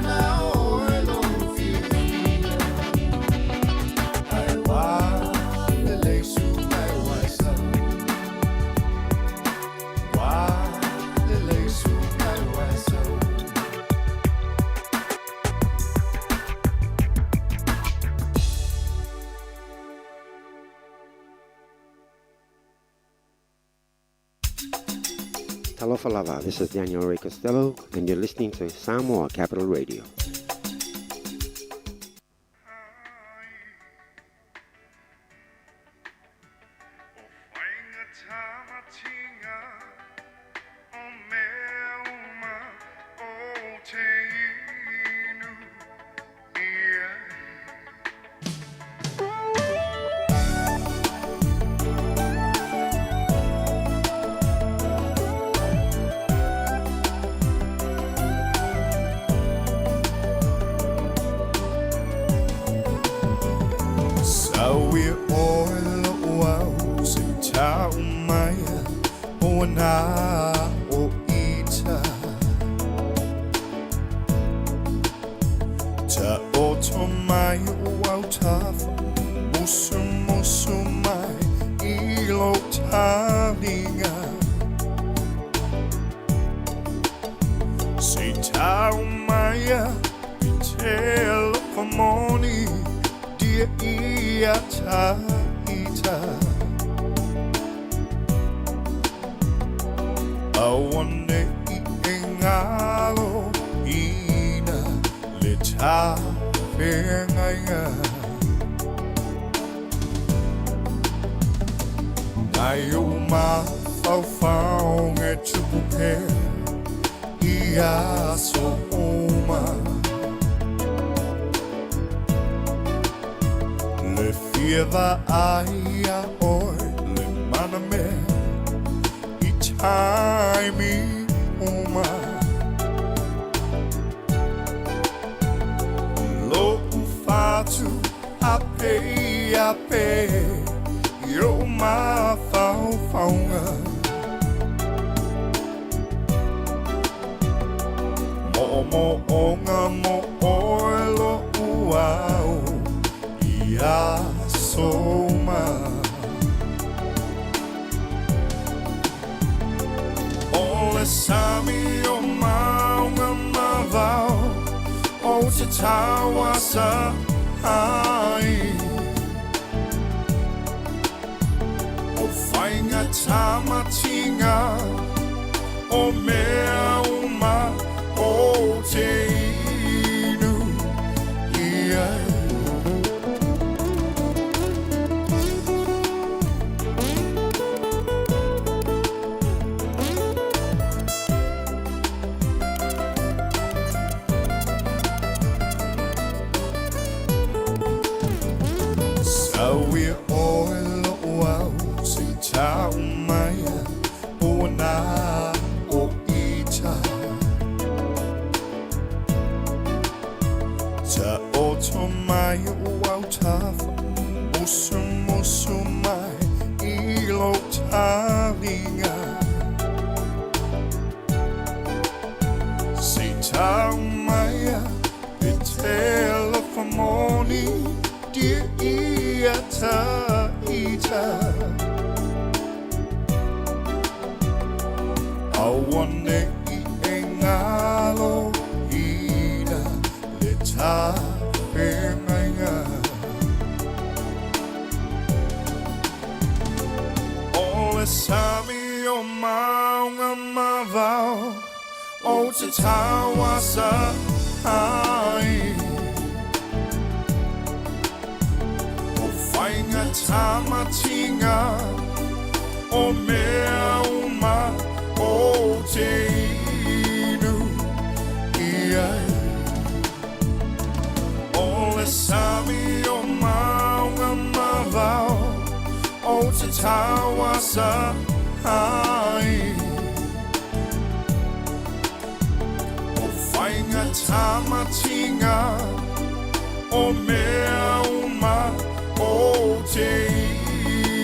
A: na oe lou fiafia Ai ua lelei suga e waisau Ua lelei suga e waisau
T: Talofa lava, this is Daniel Ray Costello, and you're listening to Samoa Capital Radio.
A: Sawi oe lo au se tau mai o nā o ita. Ta oto mai o au tafa, musu musu mai i lo talinga. Se tau mai a i te alofa moni, dia ia ta ita. Awane i e ngalo ina le ta whengainga. Nai o mawhauwhau e tupu pea i aso oma. Le fia va ai a oe le mana mea i taimi uma. Lo ufatu a pe a pe i o mawhauwhaunga. Mo mo onga mo oe lo uau i aso uma. O le sami o maunga mavao o te tauasa ai. O whainga tamatinga o mea uma o te inu i ai. Sawi oe lo au se tau mai o nā o ita. Ta oto mai o au tafa, musu musu mai i lo talinga. Se tau mai e te alofa moni, dia ia ta ita. Awane i e ngalo ina le ta whengainga. O le sami o maunga mavao o te tauasa ai. O whainga tamatinga o mea uma o te inu i ai. O le sami o maunga mavao o te tauasa ai. O whainga tamatinga o mea uma o te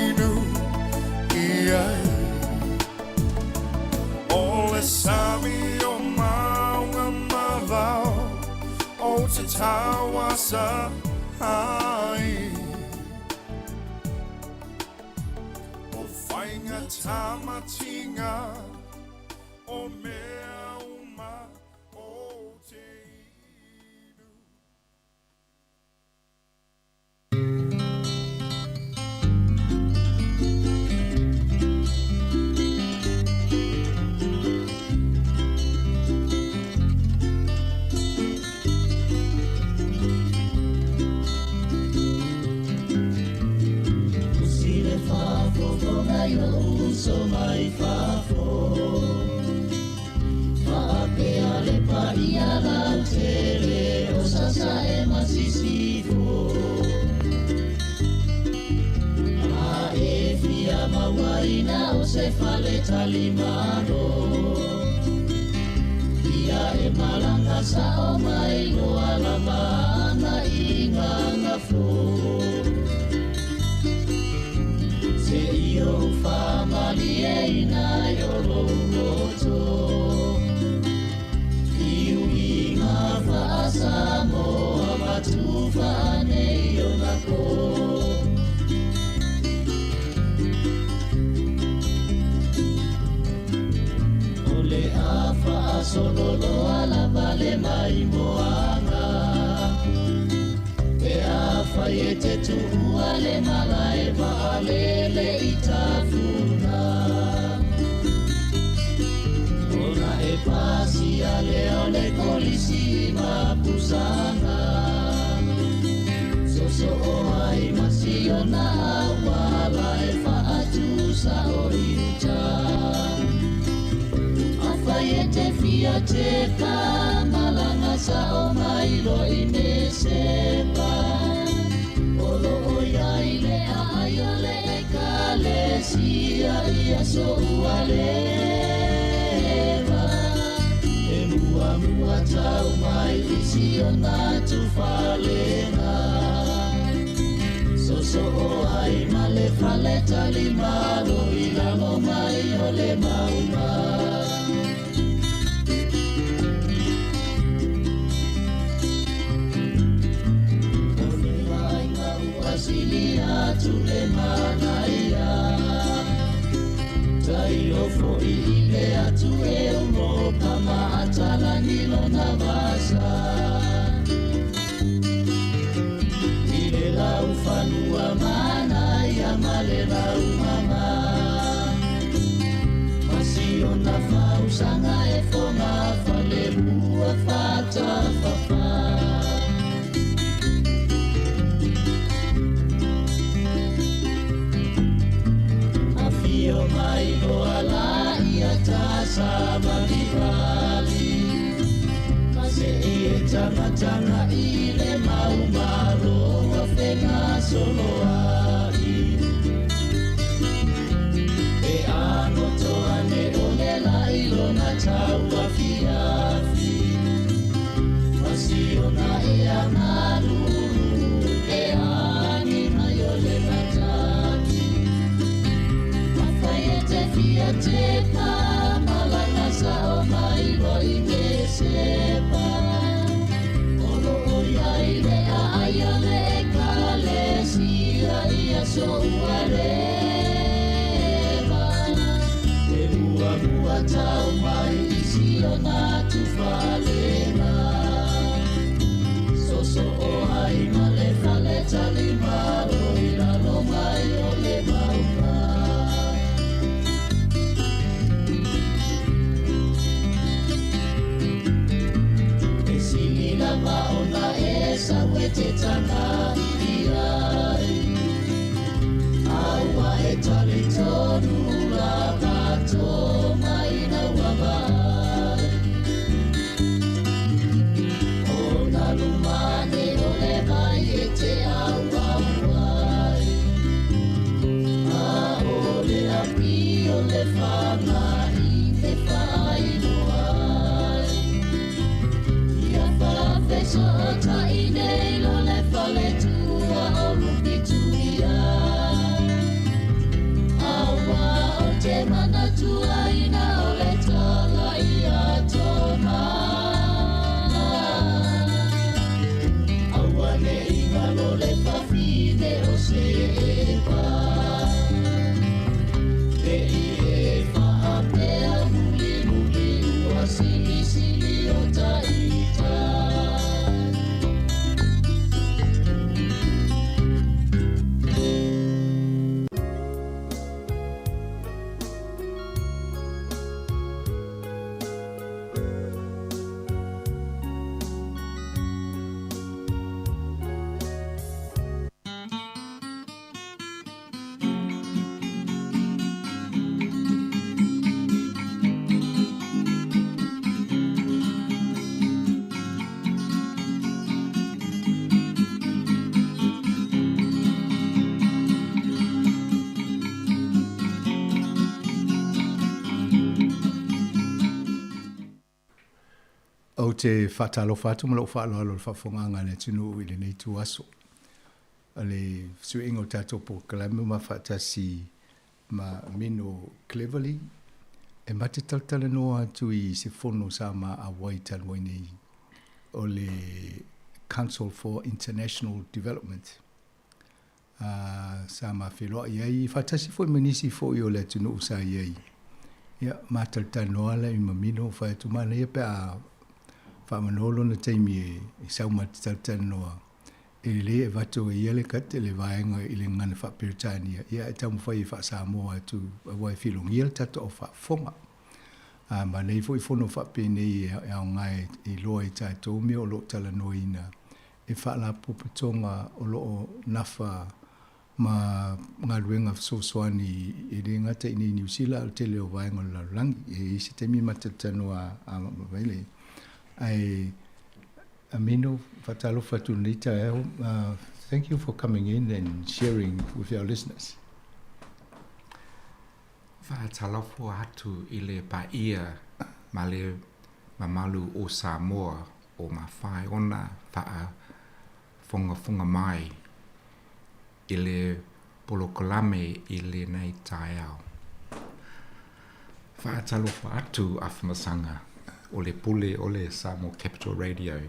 A: inu i ai. O le sami o maunga mavao o te tauasa ai. O whainga tamatinga o mea uma o te inu.
M: So mai fafo Whaapea le paia la tele o sasa e masisifo. A e fia mauaina o se fale talimaro. Ia e malanga sa o mai loa lava ana i ngangafo. atu nei ona ko. O le afa asololoa lava le maimoaga. Pe afai e te tuua le malae vaalele i tafuna. Ona e pasia lea o le kolisi mapusaga. Soso o ai masiona auala e faatusa o i uta. Afai e te fia tepa, malanga sa o mailo i mesepa. Olo o iai le ai o le ekalesia ia so ua leva. E mua mua tau mai i si ona tufalega. Soso o ai ma le fale talimalo i lalo mai o le mauma. O le vaaiga ua silia atu le manaia. Tailofo i le atu e Europa ma atalagi lona vasa. I le laufanua manaia ma le laumama. Masiona fausaga e foga falelua fatafafa. Afio mai loa la ia tasavalivali. Ma se i e tagatanga i le maumalo ua fegasoloai. E agotoa ne o le lai lona tauafiafi. Masiona e agalulu e agi mai o le mataki. Afai e te fia tepa, malanga sa o mai loa i mesepa. Olo o iai le aai o le ekalesia ia so ua leva. E mua mua tau mai i si ona tufalega. Soso o ai ma le fale talimalo i lalo mai o le mauga. E sili lava ona e sau e te taga i ai. Aua e tali tonu lava tō mai na ua vai. O nā lumane o le vai e te au au ai. A o le api o le whanga i te whainoa ai. Ia whawheso o tai nei lo le fale tua o Rupituia. Aua o te mana tuaina o le tala ia toma. Aua ne ingalo le whawhine o sepa. Le i e whaapea muli muli ua sili sili o taita.
U: Ou te faatalofa atu ma lou faaaloalo i le faafofogaaga a le atunuu i lenei tuaso. O le fesuiaiga o tatou polokalame ma faatasi ma Mino Cleverly e ma te talatalanoa atu i se fono sa maauai talu ai nei o le Council for International Development. A, sa ma feloai ai, faatasi foi ma nisi foi o le atunuu sa i ai. Ia, ma talatalanoa la i ma Mino, fai atu manaia pe a faamanoa lona taimi e sau ma te talatalanoa, e lelei e avatu e ia le kate le vaega i le gagana faa-Peretania, ia ae taumafai e faa-Samoa atu aua e filogia le tatou au faafofoga. A ma nei foi fono faapenei e aoga e iloa ai tatou mea o lo o talanoaina e faalapotopotoga o lo o nafa ma galuega fesoasoani e le gata i nei Niu Sila a o le tele o vaega o le lalolagi. E i ai se taimi ma talatalanoa a Vailei. Ae Amino, faatalofa atu i lenei taeao. Thank you for coming in and sharing with our listeners.
C: Faatalofa atu i le paia ma le mamalu o Samoa o mafai ona faafogafoga mai i le polokalame i lenei taeao. Faatalofa atu Afamasaga o le pule o le Samoa Capital Radio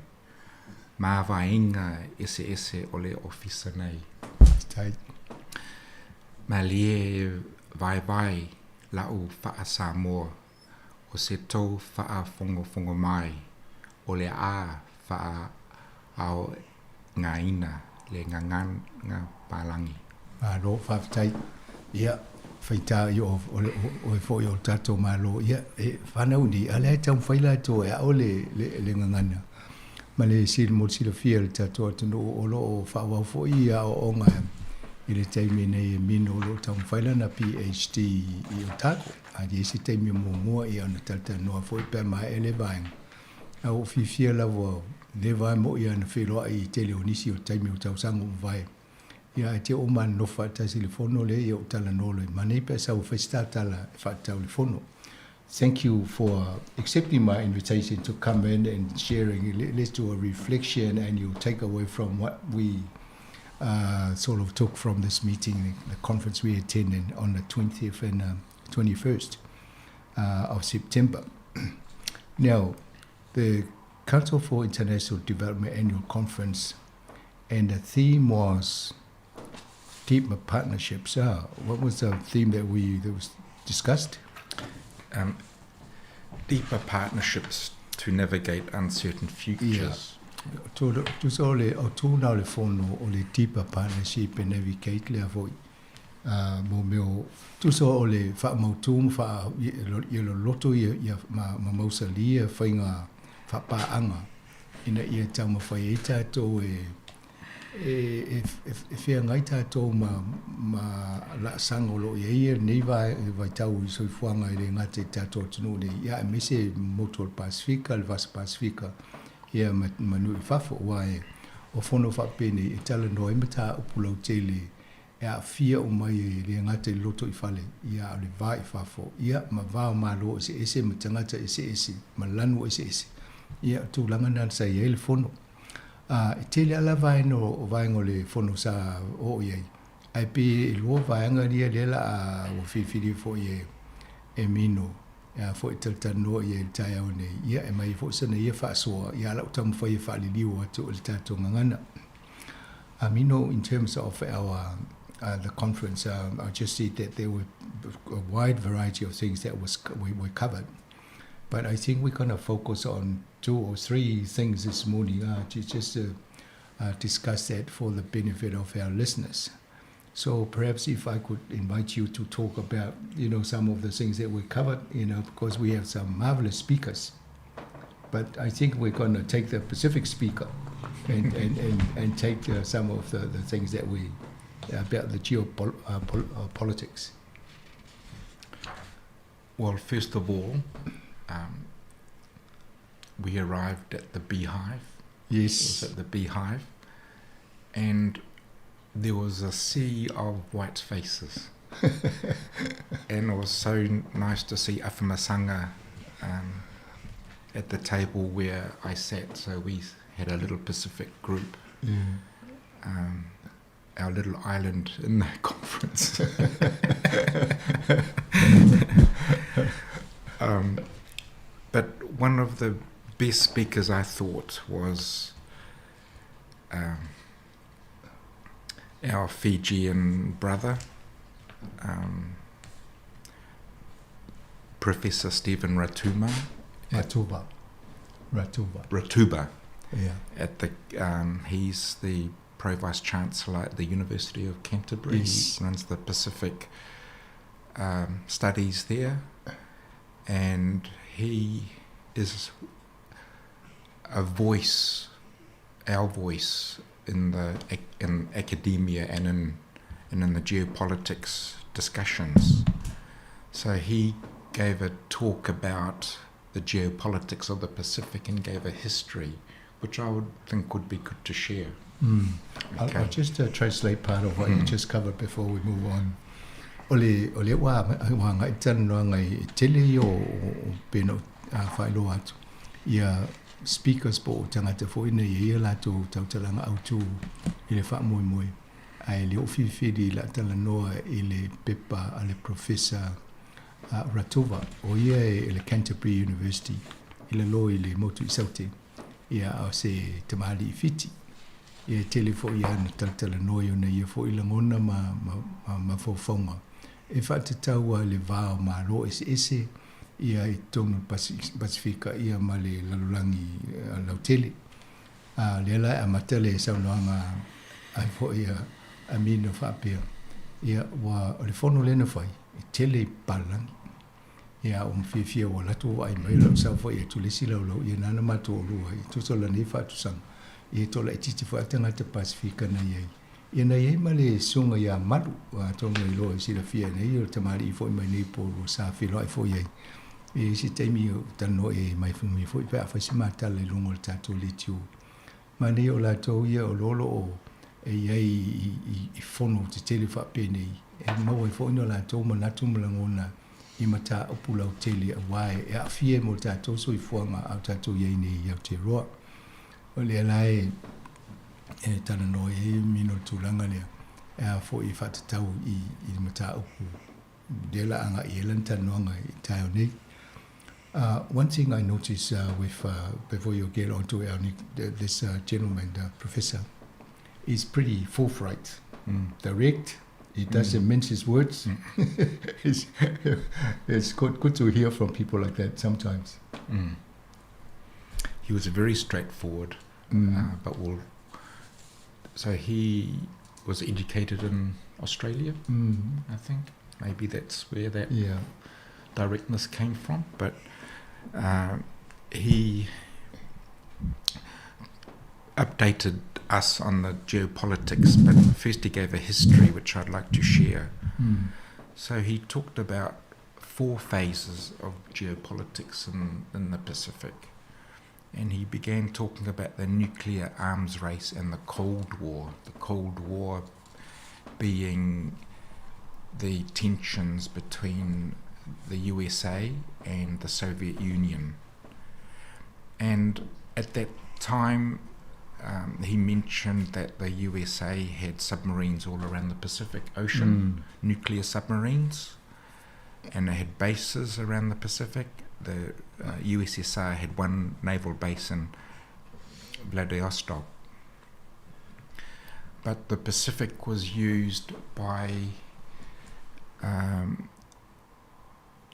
C: ma vaega eseese o le ofisa nei. Malie vaivai la'u faa-Samoa o se tou faafogafoga mai o le a faaaogaina le gagana palagi.
U: Malo, faafetai. Ia, faitā i o, o, oe foi o le tatou Malo, ia, e fanau nei, a o lea e taumafai latou e aʻo le, le, le gagana ma le sil, mo le silafia e le tatou atunuu o lo o faaauau foi ia aoaoga i le taimi nei e Mino o lo o taumafai lana PhD i Otago. A i ai se taimi o muamua ia ona talatalanoa foi pe a maea lea vaega. A ua ou fiafia lava leva lava moʻi ana feiloai i tele o nisi o taimi o tausaga ua mavae. Ia ae te oo ma nofo faatasi i le fono lea ia ou talanoa loa i manei pe a sau e fai se tatala e faatatau i le fono. Thank you for accepting my invitation to come in and sharing. Let's do a reflection and you'll take away from what we sort of took from this meeting, the conference we attended on the 20th and 21st of September. Now, the Council for International Development Annual Conference, and the theme was deeper partnerships. What was the theme that we that was discussed?
C: Deeper partnerships to navigate uncertain futures.
U: Yeah. Tusa o le o tūna o le fono o le deeper partnership and navigate lea foi mo mea o tusa o le faamautū ma faa ia loloto ia ia ma ma mausali ia faiga faapaaga ina ia taumafai ai tatou e e e feagai tatou ma ma laasaga o lo o i ai lenei vaitau i soifuaga e le gata i le tatou atunuu nei, ia aemaise motu o le Pasefika, le Vasa Pasefika, ia ma ma nuu i fafo, aua e o fono faapenei e talanoa ai mataupu lautele e aafia uma ai e le gata i le lotoifale, ia a o le va i fafo, ia ma va o Malo eseese ma tagata eseese ma lanu eseese, ia o tulaga na sa i ai le fono. Ā, e tele lava vaega o vaega o le fono sa oo i ai, ae pei e lua vaega ia lea la a ua filifili foi e e Mino e a foi talatalanoa i ai i le taeao nei, ia e mai ai foi sana ia faasoa, ia a lau taumafai e faaliliu atu i le tatou gagana. Mino, in terms of our the conference, I just said that there were a wide variety of things that was we were covered. But I think we're going to focus on two or three things this morning to just discuss that for the benefit of our listeners. So perhaps if I could invite you to talk about, you know, some of the things that we covered, you know, because we have some marvelous speakers. But I think we're going to take the Pacific speaker and, and, and, and take some of the, the things that we, about the geopolitics.
C: Well, first of all, um, we arrived at the Beehive.
U: Yes.
C: It was at the Beehive. And there was a sea of white faces. and it was so nice to see Afamasanga um, at the table where I sat. So we had a little Pacific group.
U: Yeah.
C: Um, our little island in the conference. um, but one of the best speakers I thought was our Fijian brother, um, Professor Stephen Ratuma.
U: Ratuba. Ratuba.
C: Ratuba.
U: Yeah.
C: At the um, he's the pro vice chancellor at the University of Canterbury.
U: Yes.
C: He runs the Pacific um, studies there, and he is a voice, our voice in the in academia and in and in the geopolitics discussions. So he gave a talk about the geopolitics of the Pacific and gave a history, which I would think would be good to share.
U: Mm. I'll, I'll just uh, translate part of what mm. you just covered before we move on. O le, o le wā, wā ngai tanu ngai tele i o, o peno uh, whailoa atu. Ia speakers po o tangata fo ina ia ia latou tautalanga autu i le faamoemoe ae le o filifili la talanoa i le pepa a le Professor uh, Ratova o ia e le Canterbury University i lalo i le motu i Saute ia o se tamali i Fiti ia e tele foi ia na talatalanoa i ona ia foi lagona ma, ma, ma, mafaufauga e faatatau a le va o Malo eseese ia i totonu o le Pasefika ia ma le lalolagi lautele. A lea la e amata le saunoaga ai foi a Amina faapea, ia ua o le fono lea na fai, e tele i papalagi. Ia ua fiafia ua alu atu ua vaai mai lau saofai atu le isi laulau ia nana matou olua i tusa o lanei faatusaga. Ia e toa laitiiti foi a tagata Pasefika na i ai. Ia na i ai ma le susuga ia Malu, atonu e iloa e silafia nei, o le tamalii foi mai nei po ua sa feiloai foi ai. E i ai se taimi o talanoa i ai mai mai foi pe a fai se matala i luga o le tatou leitio. Manaia o latou ia o lo o e i ai i, i, i fono tetele faapenei, e maua ai foi no latou manatu ma lagona i mataupu lautele auā e aafia ai mo le tatou soifuaga a o tatou i ai nei i Aotearoa. O lea la e e talanoa i ai mino le tulaga lea e a foi e faatatau i, i le mataupu lea la agai i ai lana talanoaga i taeao nei. One thing I notice with before you get onto our this gentleman, the professor, is pretty forthright, direct. He doesn't mince his words. It's, it's good, good to hear from people like that sometimes.
C: He was very straightforward, but will. So he was educated in Australia, I think. Maybe that's where that directness came from. But he updated us on the geopolitics, but first he gave a history which I'd like to share. So he talked about four phases of geopolitics in, in the Pacific. And he began talking about the nuclear arms race and the Cold War. The Cold War being the tensions between the USA and the Soviet Union. And at that time, um, he mentioned that the USA had submarines all around the Pacific Ocean, nuclear submarines, and they had bases around the Pacific. The uh, USSR had one naval base in Vladivostok. But the Pacific was used by um,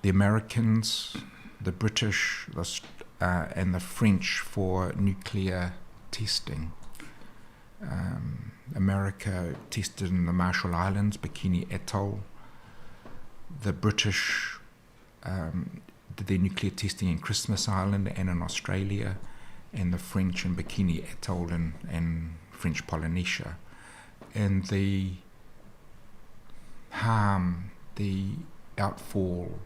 C: the Americans, the British, the, uh, and the French for nuclear testing. Um, America tested in the Marshall Islands, Bikini Atoll. The British um, did their nuclear testing in Christmas Island and in Australia, and the French in Bikini Atoll and, and French Polynesia. And the harm, the outfall,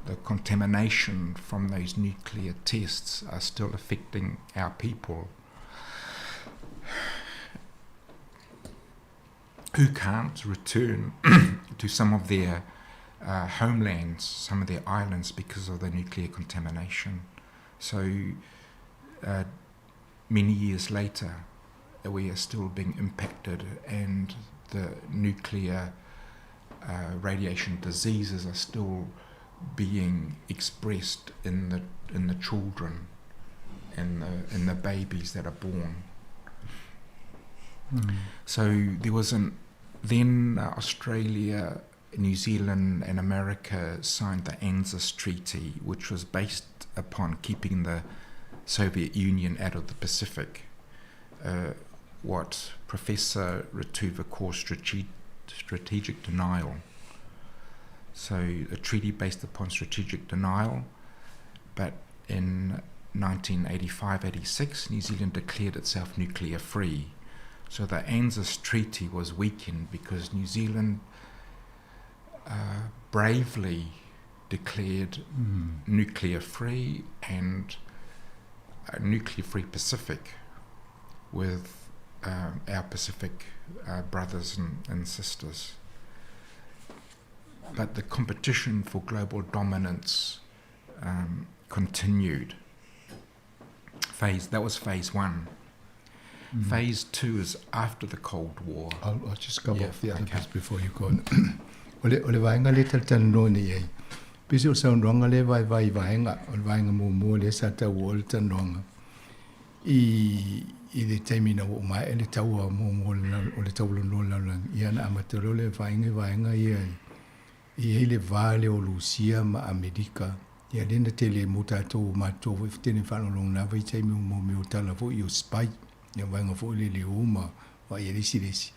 C: the contamination from those nuclear tests are still affecting our people who can't return to some of their uh, homelands, some of their islands, because of the nuclear contamination. So, uh, many years later, we are still being impacted, and the nuclear uh, radiation diseases are still being expressed in the in the children and the in the babies that are born. So there was an then Australia, New Zealand and America signed the ANZUS Treaty, which was based upon keeping the Soviet Union out of the Pacific, what Professor Ratuva calls strategic denial. So a treaty based upon strategic denial, but in 1985-86, New Zealand declared itself nuclear free. So the ANZUS Treaty was weakened because New Zealand bravely declared nuclear free and a nuclear free Pacific with our Pacific brothers and sisters. But the competition for global dominance continued. That was phase one. Phase 2 is after the Cold War.
U: I'll just cover off the other bits before you go on. O le vaega lea talatalanoa nei ai, pei se o le saunoaga lea e vaivai i vaega, o le vaega muamua lea sa tauoa le talanoaga i i le taimi ina ua oo maea le taua muamua o le taua lona lua o le lalolagi, ia na amata loa le vaega i vaega ia e i ai le va lea o Lusia ma Amerika, ia lea na tele mo tatou o matou foi tele faalogologo na vaitaimi mo mea o tala foi o spy, ia vaega foi le le o ma vaai e le isi le isi.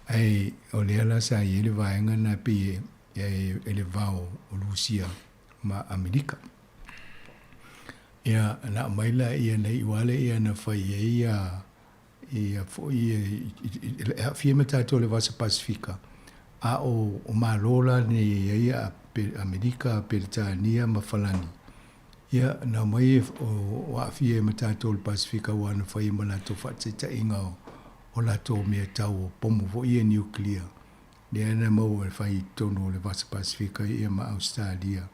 U: Ae o lea la sa i ai le vaega na pei e le va o Lusia ma Amerika. Ia na aumai laia na iu lava lea na fai ai ia ia foi e aafia ma tatou i le Vasa Pasifika, a o Malo la nei e i ai a Amerika, Peretania ma Falani, ia na omai o aafia ai ma tatou i le Pasifika aua na fai ai ma latou faataitaiga o latou mea tau o pomu foi ia niukilia, lea na maua e fai i totonu o le Vasa Pasifika ia ma Ausetalia.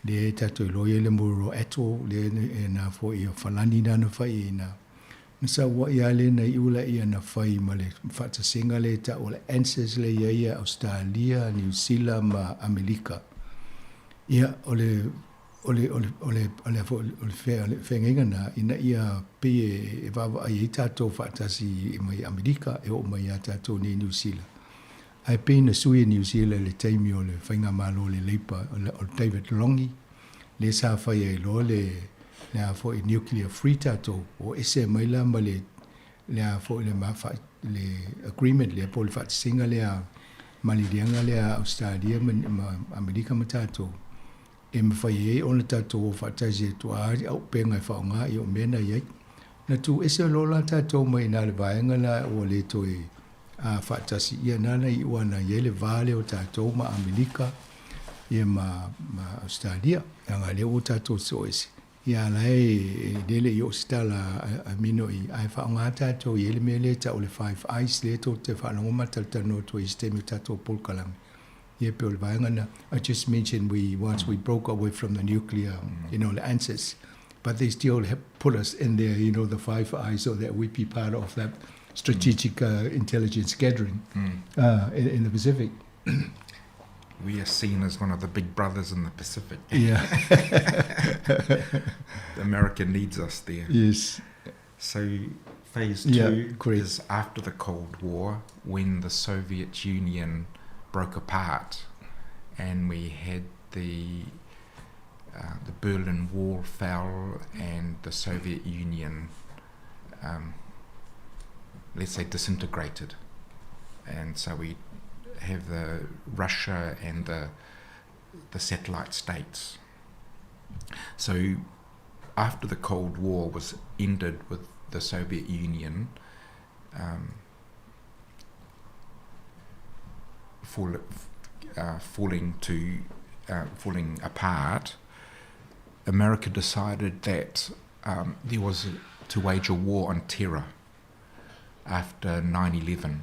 U: Lea e tatou iloa i ai le Mururoa Atoll, lea e na foi o Falani na na fai ai na. Na saua'i lava lea na iu laia na fai ma le faatasega lea e ta'u o le ANZUS lea e i ai ia Ausetalia, Niu Sila ma Amelika. Ia, o le, o le, o le, o le, o le a foi, o le feagaiga na ina ia pei e vaavaai ai tatou faatasi mai Amelika e oo mai ia tatou nei i Niu Sila. Ae pei na sui e Niu Sila i le taimi o le faigamalo o le Leipa o David Longi, lea sa fai ai loa le le a foi nuclear free tatou, o ese mai la ma le le a foi le le agreement lea po o le faatasiga lea maliliaga lea a Ausetalia ma Amerika ma tatou e mafai ai ona tatou o faatasi e tuaa auupega e faaaoga i o mea na i ai. Na tuu ese loa la tatou mai i ina le vaega la ua le toe a faatasi, ia nana i ua na i ai le va lea o tatou ma Amerika ia ma ma Ausetalia, leaga lea ua tatou soo ese, ia a la e lele i oo se tala a Mino i ae faaaoga tatou i ai le mea lea e tau o le Five Eyes lea tou te faalogo ma talatalanoa atu ai i se taimi o tatou polokalame. Ia pei o le vaega lena. I just mentioned we once we broke away from the nuclear, you know, the ANZUS, but they still have put us in there, you know, the Five Eyes, so that we be part of that strategic intelligence gathering in the Pacific.
C: We are seen as one of the big brothers in the Pacific.
U: Yeah.
C: America needs us there.
U: Yes.
C: So phase 2 yeah, is after the Cold War, when the Soviet Union broke apart and we had the the Berlin Wall fell and the Soviet Union, let's say, disintegrated. And so we have the Russia and the satellite states. So after the Cold War was ended with the Soviet Union, falling to falling apart, America decided that there was to wage a war on terror after 9/11.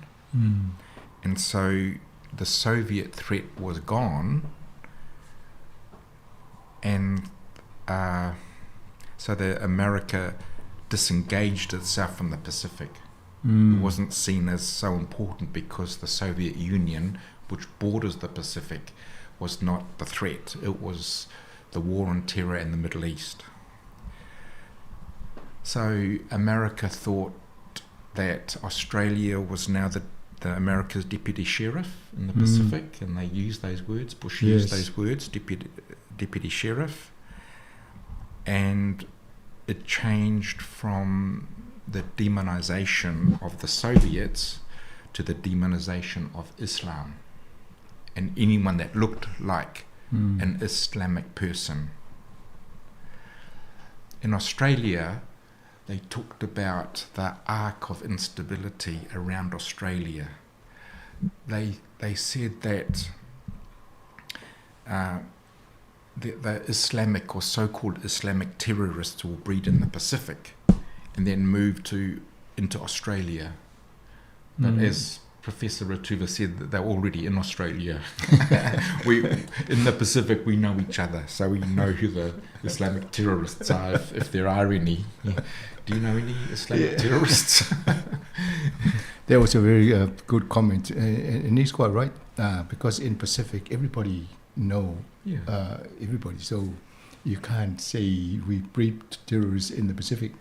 C: And so the Soviet threat was gone, and so the America disengaged itself from the Pacific. It wasn't seen as so important because the Soviet Union, which borders the Pacific, was not the threat. It was the war on terror in the Middle East. So America thought that Australia was now the, the America's deputy sheriff in the Pacific, and they used those words. Bush used those words, deputy, deputy sheriff, and it changed from the demonization of the Soviets to the demonization of Islam and anyone that looked like an Islamic person. In Australia, they talked about the arc of instability around Australia. They, they said that the, the Islamic or so-called Islamic terrorists will breed in the Pacific and then move to into Australia. But as Professor Ratuva said, that they're already in Australia. We in the Pacific, we know each other, so we know who the Islamic terrorists are, if there are any. Do you know any Islamic terrorists?
U: That was a very good comment, and he's quite right, because in Pacific, everybody know everybody, so you can't say we breed terrorists in the Pacific.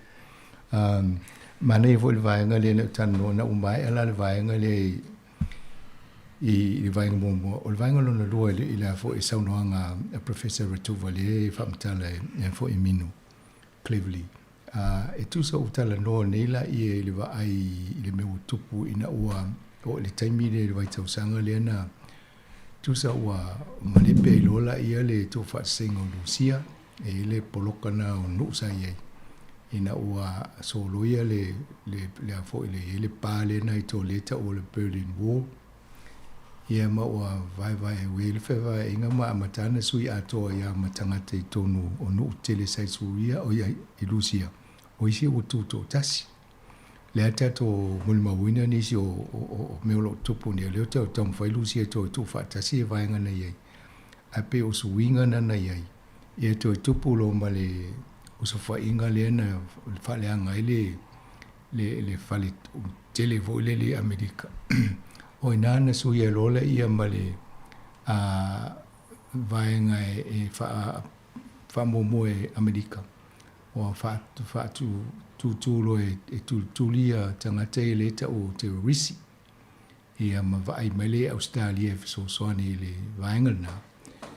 U: Manaia foi le vaega lea na ou talanoa na ua maea la le vaega lea i le vaega muamua. O le vaega lona lua i le a foi saunoaga a Professor Ratuva lea e faamatala e foi e Mino Cleverly. E tusa ua talanoa nei laia i le vaai i le mea ua tupu ina ua oo i le taimi lea i le vaitausaga lea na tusa ua malepe ai loa laia le tuufaatasiga o Lusia e i ai le poloka lena o nuu sa i ai ina ua soloia le le le a foi le i ai le pa lena i Tole taua o le Berlin Wall. Ia ma ua vaevae ua i ai le fevaeaiga ma amata ana sui atoa ia ma tagata i totonu o nuu tele sa i Suria o i Lusia o isi ua tutoatasi. Lea tatou molimauina nisi o o mea o lo o tupu nei, o lea ou te taumafai Lusia e toe tuufaatasi e vaega na i ai, ae pei o suiga na na i ai, ia toe tupu loa ma le osofaiga lea na faaleaga ai le le le fale tele foi lele i Amerika. O i ina na suia loa laia ma le vaega e faamuamua e Amerika. Ua faatutū loa e tulituli ia tagata ia lea e tau o terrorisi. Ia ma vaai mai lea i Ausetalia e fesoasoani i le vaega lena,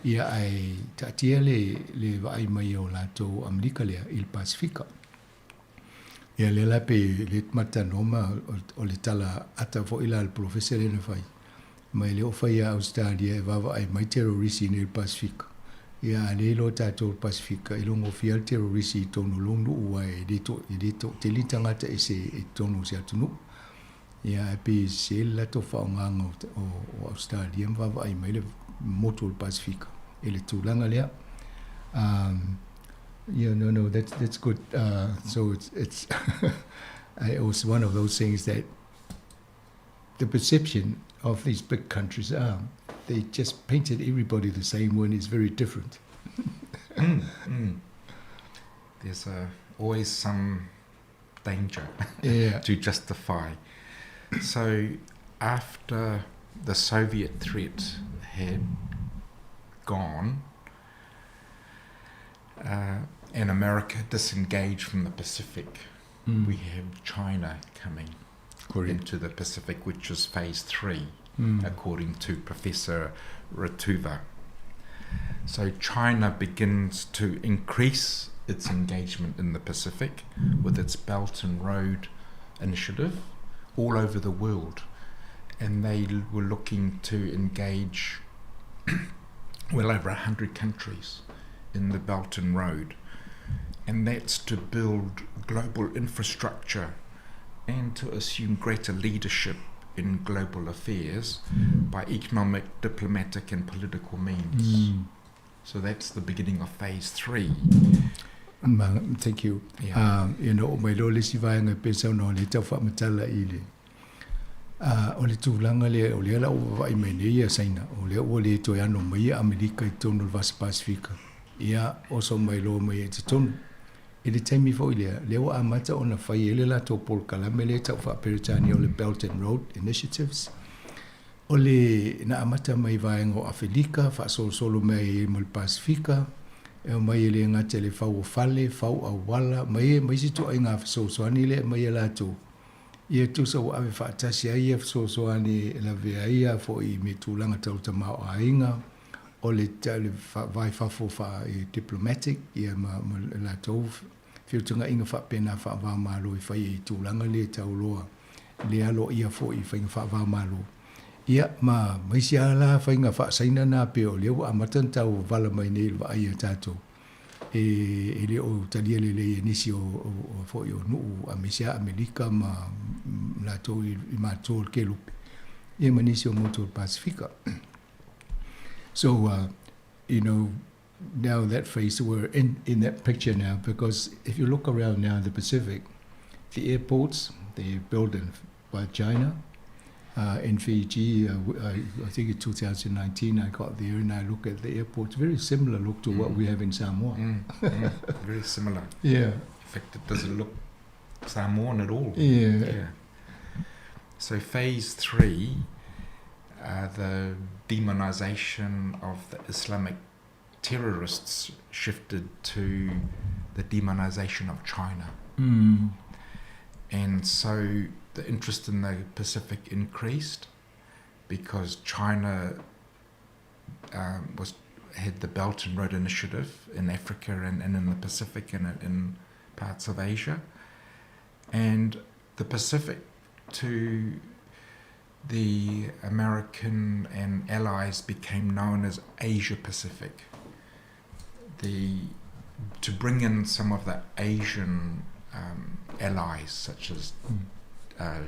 U: ia ae taatia le le vaai mai o latou Amerika lea i le Pasefika. Ia lea la pei lea ma talanoa ma o le tala ata foi la a le polofesa lea na fai, mai le oo fai ia Ausetalia e vaavaai mai terrorisi nei i le Pasefika. Ia a le iloa tatou le Pasefika, e logofia le terrorisi i totonu o lou nuu aua e le e le toatele tagata ese i totonu o se atunuu. Ia ae pei e sese le latou faaaogaga o o Ausetalia ma vaavaai mai le motu o le Pasefika i le tulaga lea. Yeah, no, no, that's that's good. So it's it's it was one of those things that the perception of these big countries are they just painted everybody the same when it's very different.
C: There's always some danger to justify. So after the Soviet threat had gone, and America disengaged from the Pacific, we have China coming
U: Correct.
C: into the Pacific, which is phase 3, according to Professor Ratuva. So China begins to increase its engagement in the Pacific with its Belt and Road Initiative all over the world. And they were looking to engage well over 100 countries in the Belt and Road. And that's to build global infrastructure and to assume greater leadership in global affairs by economic, diplomatic, and political means. So that's the beginning of phase 3.
U: Ma, thank you. Yeah. Ina oo mai loa le isi vaega e pei saunoa lea e tau faamatala i le o le tulaga lea o lea la ua vaavaai mai nei ia Saina, o lea ua le toe ano mai ia Amerika i totonu o le Vasa Pasefika, ia oso mai loa mai ai i totonu. I le taimi foi lea, lea ua amata ona fai ai le latou polokalame lea e tau faa-Peretania o le Belt and Road Initiatives, o le na amata mai i vaega o Afelika, faasolosolo mai ai ma le Pasefika, e omai e le gata i le fau o fale, fau auala, ma ma isi ituaiga fesoasoani lea e aumai e latou. Ia tusa ua ave faatasi ai ia fesoasoani e lavea ai ia foʻi me tulaga tau tamaoaiga o le le va i fafo faa diplomatic ia ma ma latou feutagaiga faapena faava-o-Malo e fai ai i tulaga le tauloa le aloaia foʻi i faiga faava-o-Malo. Ia ma ma isi lava la faiga faasaina na pei o lea ua amata ona tau vala mai nei i le vaai a tatou e e le o talia lelei e nisi o o o foʻi o nuu aemaise lava Amelika ma latou i i matua o le Kelupe ia ma nisi o motu o le Pasefika. So uh, you know, now that phase we're in in that picture now because if you look around now in the Pacific, the airports they're built in by China. Uh, in Fiji, uh, I, I think in 2019 I got there and I look at the airports, very similar look to mm. what we have in Samoa.
C: Mm, mm, very similar.
U: Yeah.
C: In fact, it doesn't look Samoan at all.
U: Yeah.
C: Yeah. So phase three, uh, the demonization of the Islamic terrorists shifted to the demonization of China.
U: Mm.
C: And so the interest in the Pacific increased because China um, was had the Belt and Road Initiative in Africa and, and in the Pacific and in parts of Asia. And the Pacific to the American and allies became known as Asia Pacific. The to bring in some of the Asian um, allies, such as mm. uh,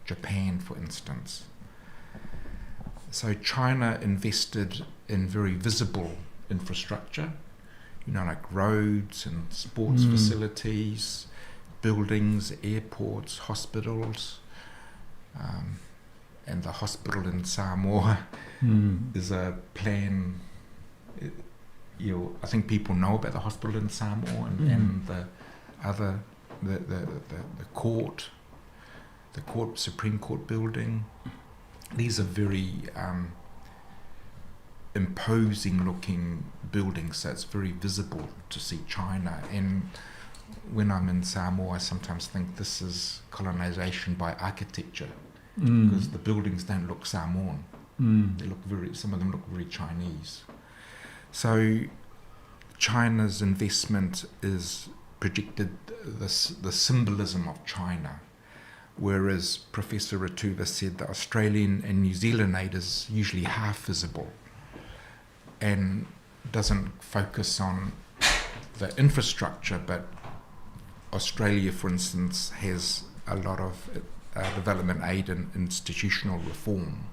C: Japan, for instance. So China invested in very visible infrastructure, you know, like roads and sports mm. facilities, buildings, airports, hospitals. Um, and the hospital in Samoa
U: mm.
C: is a plan. You know, I think people know about the hospital in Samoa and, mm. and the other, the, the, the, the court, the court, Supreme Court building. These are very um, imposing looking buildings, so it's very visible to see China. And when I'm in Samoa, I sometimes think this is colonization by architecture because mm. the buildings don't look Samoan.
U: Mm.
C: They look very, some of them look very Chinese. So China's investment is projected the, the symbolism of China, whereas Professor Ratuva said that Australian and New Zealand aid is usually half visible and doesn't focus on the infrastructure, but Australia, for instance, has a lot of uh, development aid and institutional reform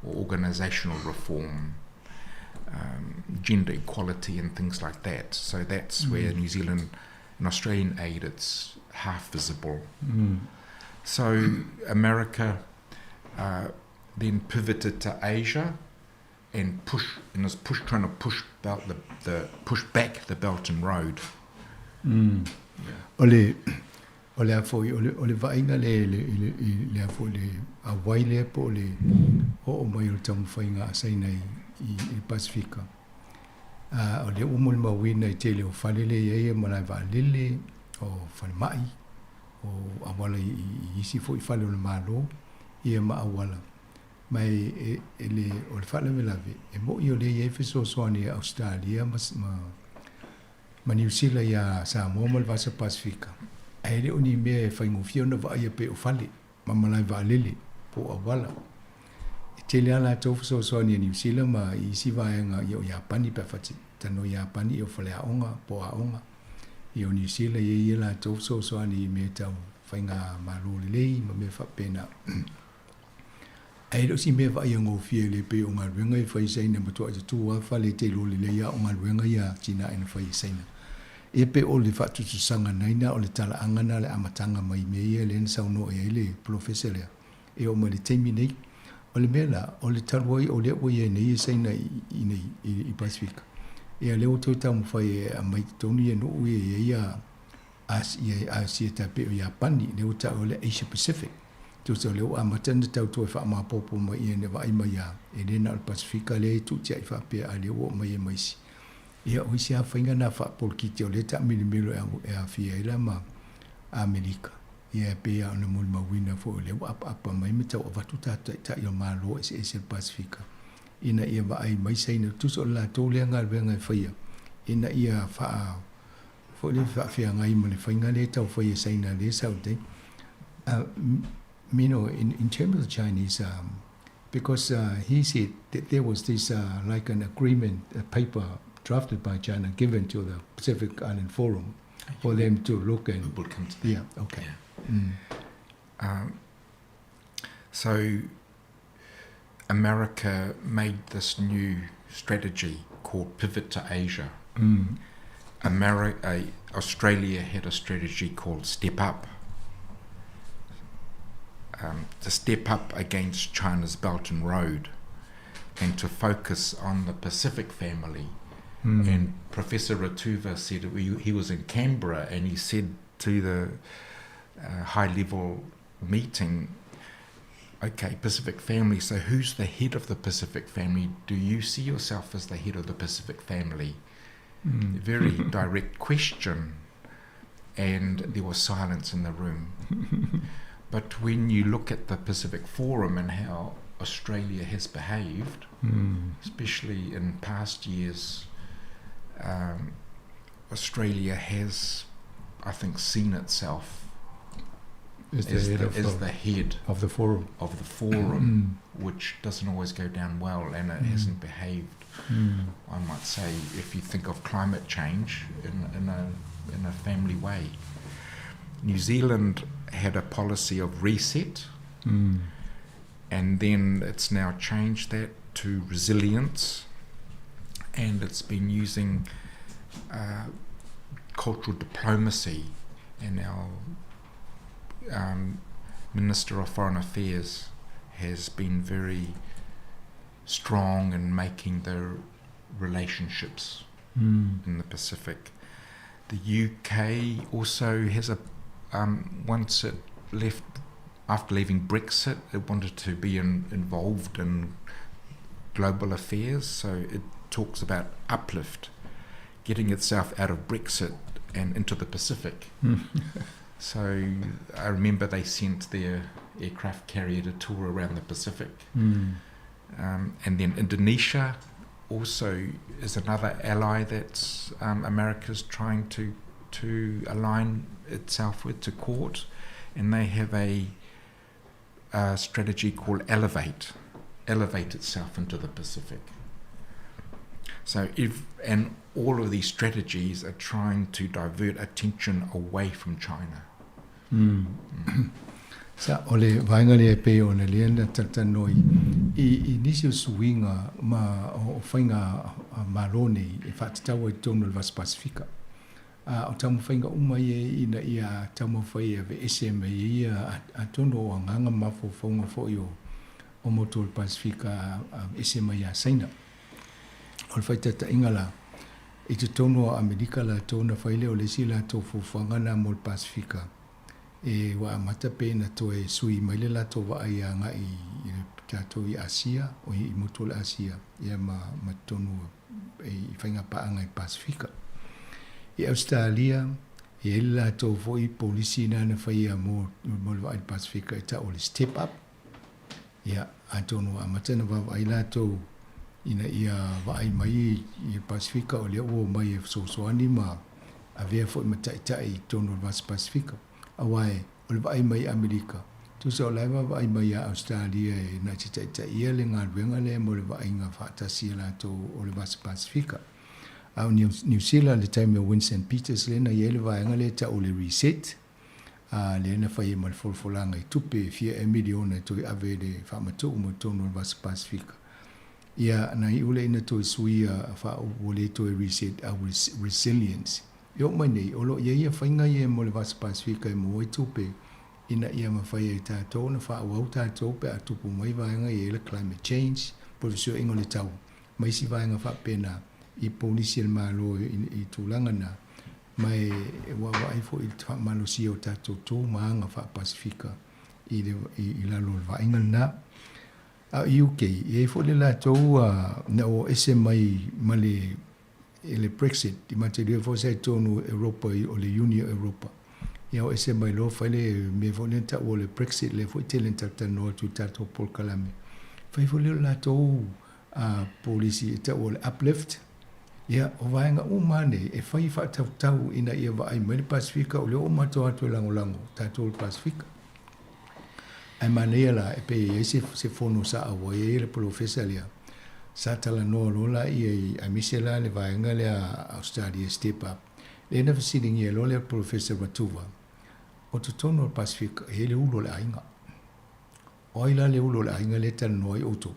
C: or organisational reform, um, gender equality and things like that. So that's mm. where New Zealand and Australian aid, it's half visible.
U: Mm.
C: So America uh, then pivoted to Asia and push and is push trying to push belt the, the push back the Belt and Road.
U: Mm. Yeah. O le o le a foi o le o le vaaiga le le le le a foi le a wai le po le o o mai o le taumafaiga a Saina i i, i Pasifika. A o le ua molimauina i tele o fale le i ai e malae vaalele o falemai o auala i, i isi foi fale o le Malo ia ma auala Ma e, e, e le, o le faalavelave, e moʻi o lea i ai fesoasoani a Ausetalia ma, ma, ma Niu Sila iā Samoa ma le Vasa Pasifika, ae le o ni mea e faigofie ona vaaia pei o fale ma malae vaalele po o auala. E tele lava latou fesoasoani a Niu Sila ma i isi vaega ia o Iapani pe a faatanoa Iapani ia o faleaoga po o aoga. Ia o Niu Sila e i ai ia latou fesoasoani i mea tau faigamalo lelei ma mea faapena. Ae le o si mea vaaiagofie le pei o galuega e fai i Saina matuai tatū lava fale e te iloa lelei a o galuega ia atinae na fai e Saina. Ia pe o le faatutusaga naina o le talaaga na le amataga mai mea ia lea na saunoa i ai le polofesa lea e oo mai le taimi nei. O le mea la, o le talu ai o lea ua i ai nei e Saina i inei i Pasifika, ia lea ua toe taumafai e aumai i totonu ia nuu ia i ai a Asia, Asia tai pei o Iapani, lea ua ta'u o le Asia Pacific. Tusa o lea ua amata ona tau toe faamaopoopo mai ia ina vaai mai a, e le na o le Pasifika lea e tuutia'i faapea a lea ua oo mai ai ma isi. Ia, o isi lava faiga na faapolokiki o lea taamilomiloe e aofia ai la ma Amerika. Ia e pei lava ona molimauina foi o lea ua apaapa mai ma tau avatu tatou taitai o Malo eseese o le Pasefika ina ia vaai mai Saina, tusa o le latou lea galuega e faia ina ia faa foi lea faafeagai ma le faiga lea e tau fai e Saina lea e sau nei. Mino, in terms of the Chinese, because he said that there was this like an agreement, a paper drafted by China given to the Pacific Island Forum for them to look and...
C: We'll come to that.
U: Yeah, okay.
C: Yeah. So America made this new strategy called Pivot to Asia. Australia had a strategy called Step Up. To step up against China's Belt and Road and to focus on the Pacific family. And Professor Ratuva said he was in Canberra and he said to the high-level meeting, okay, Pacific family, so who's the head of the Pacific family? Do you see yourself as the head of the Pacific family? Very direct question. And there was silence in the room. But when you look at the Pacific Forum and how Australia has behaved, especially in past years, Australia has, I think, seen itself
U: As the head of
C: as
U: the
C: the head
U: of the forum.
C: of the forum, which doesn't always go down well, and it hasn't behaved. I might say, if you think of climate change in a family way. New Zealand had a policy of reset, and then it's now changed that to resilience, and it's been using cultural diplomacy, and our Minister of Foreign Affairs has been very strong in making the relationships in the Pacific. The UK also has a, once it left, after leaving Brexit, it wanted to be involved in global affairs, so it talks about uplift, getting itself out of Brexit and into the Pacific. So I remember they sent their aircraft carrier to tour around the Pacific. And then Indonesia also is another ally that America's trying to align itself with, to court, and they have a strategy called Elevate, elevate itself into the Pacific. And all of these strategies are trying to divert attention away from China.
U: Sa o le vaega lea e pei ona lea na talatalanoa i nisi o suiga ma o faiga Malo nei e faatatau ai totonu o le Vasa Pasifika. A o taumafaiga uma ia ina ia taumafai e aveese mai ai ia atonu o agaga ma mafaufauga foi o motu o le Pasifika aveese mai ia Saina. O le faitaitaiga la i totonu o Amerika latou na fai lea o le isi latou fuafuaga na mo le Pasifika e ua amata pe na toe sui mai le latou vaai agai i le tatou i Asia o i motu o le Asia ia ma totonu i faiga paaga i Pasifika. I Australia, e i ai le latou foi polisi na na faia mo le vaai i le Pasifika e tau o le Step Up. Ia, atonu ua amata na vaavaai latou ina ia vaai mai i le Pasifika o lea ua omai e fesoasoani ma avea foi ma taitai i totonu o le Vasa Pasifika. Aua e o le vaai mai i Amerika, tusa o la e vaavaai mai ia Australia e na te taitaia le galuega lea mo le vaaiga faatasi a latou o le Vasa Pasifika. A o New Zealand i le taimi o Winston Peters lea na i ai le vaega lea e tau o le Reset, a lea na fai ai ma le folafolaga i tupe e fia ea miliona e toe ave i le faamatuu mo totonu o le Vasa Pasifika. Ia, na iu lea ina toe suia ua le toe reset a ua resilience. E oo mai nei, o lo o i ai ia faiga ia mo le Vasa Pasifika e maua ai tupe ina ia mafai ai tatou ona faaauau tatou pe a tupu mai vaega ia i le climate change, po o le fesuiaiga o le tau, ma isi vaega faapena i polisi a le Malo i tulaga na, ma e vaavaai foi i le faamalosia o tatou tu ma aga faa-Pasifika i lalo o le vaaiga lena. A o UK, e i ai foi le latou na ua ese mai ma le Brexit, i matalia foi sa i totonu o Europa, o le Iuni o Europa. Ia o ese mai loa fai le mea foi lea na taua o le Brexit lea foi tele na talatalanoa atu i tatou polokalame. Fai foi lea o le latou polisi e taua o le uplift. Ia, o vaega uma lava nei e fai faatautau ina ia vaai mai le Pasefika o lea ua matou atu e lagolago tatou i le Pasefika. Ae manaia la e pei e i ai se, se fono sa auai ai le polofesa lea, sa talanoa loa laia i, aemaise la le vaega lea a Australia Step Up, lea na fesiligia loa lea polofesa Ratuva, o totonu o le Pasefika e i ai le ulu o le aiga. O ai la le ulu o le aiga lea e talanoa ai outou?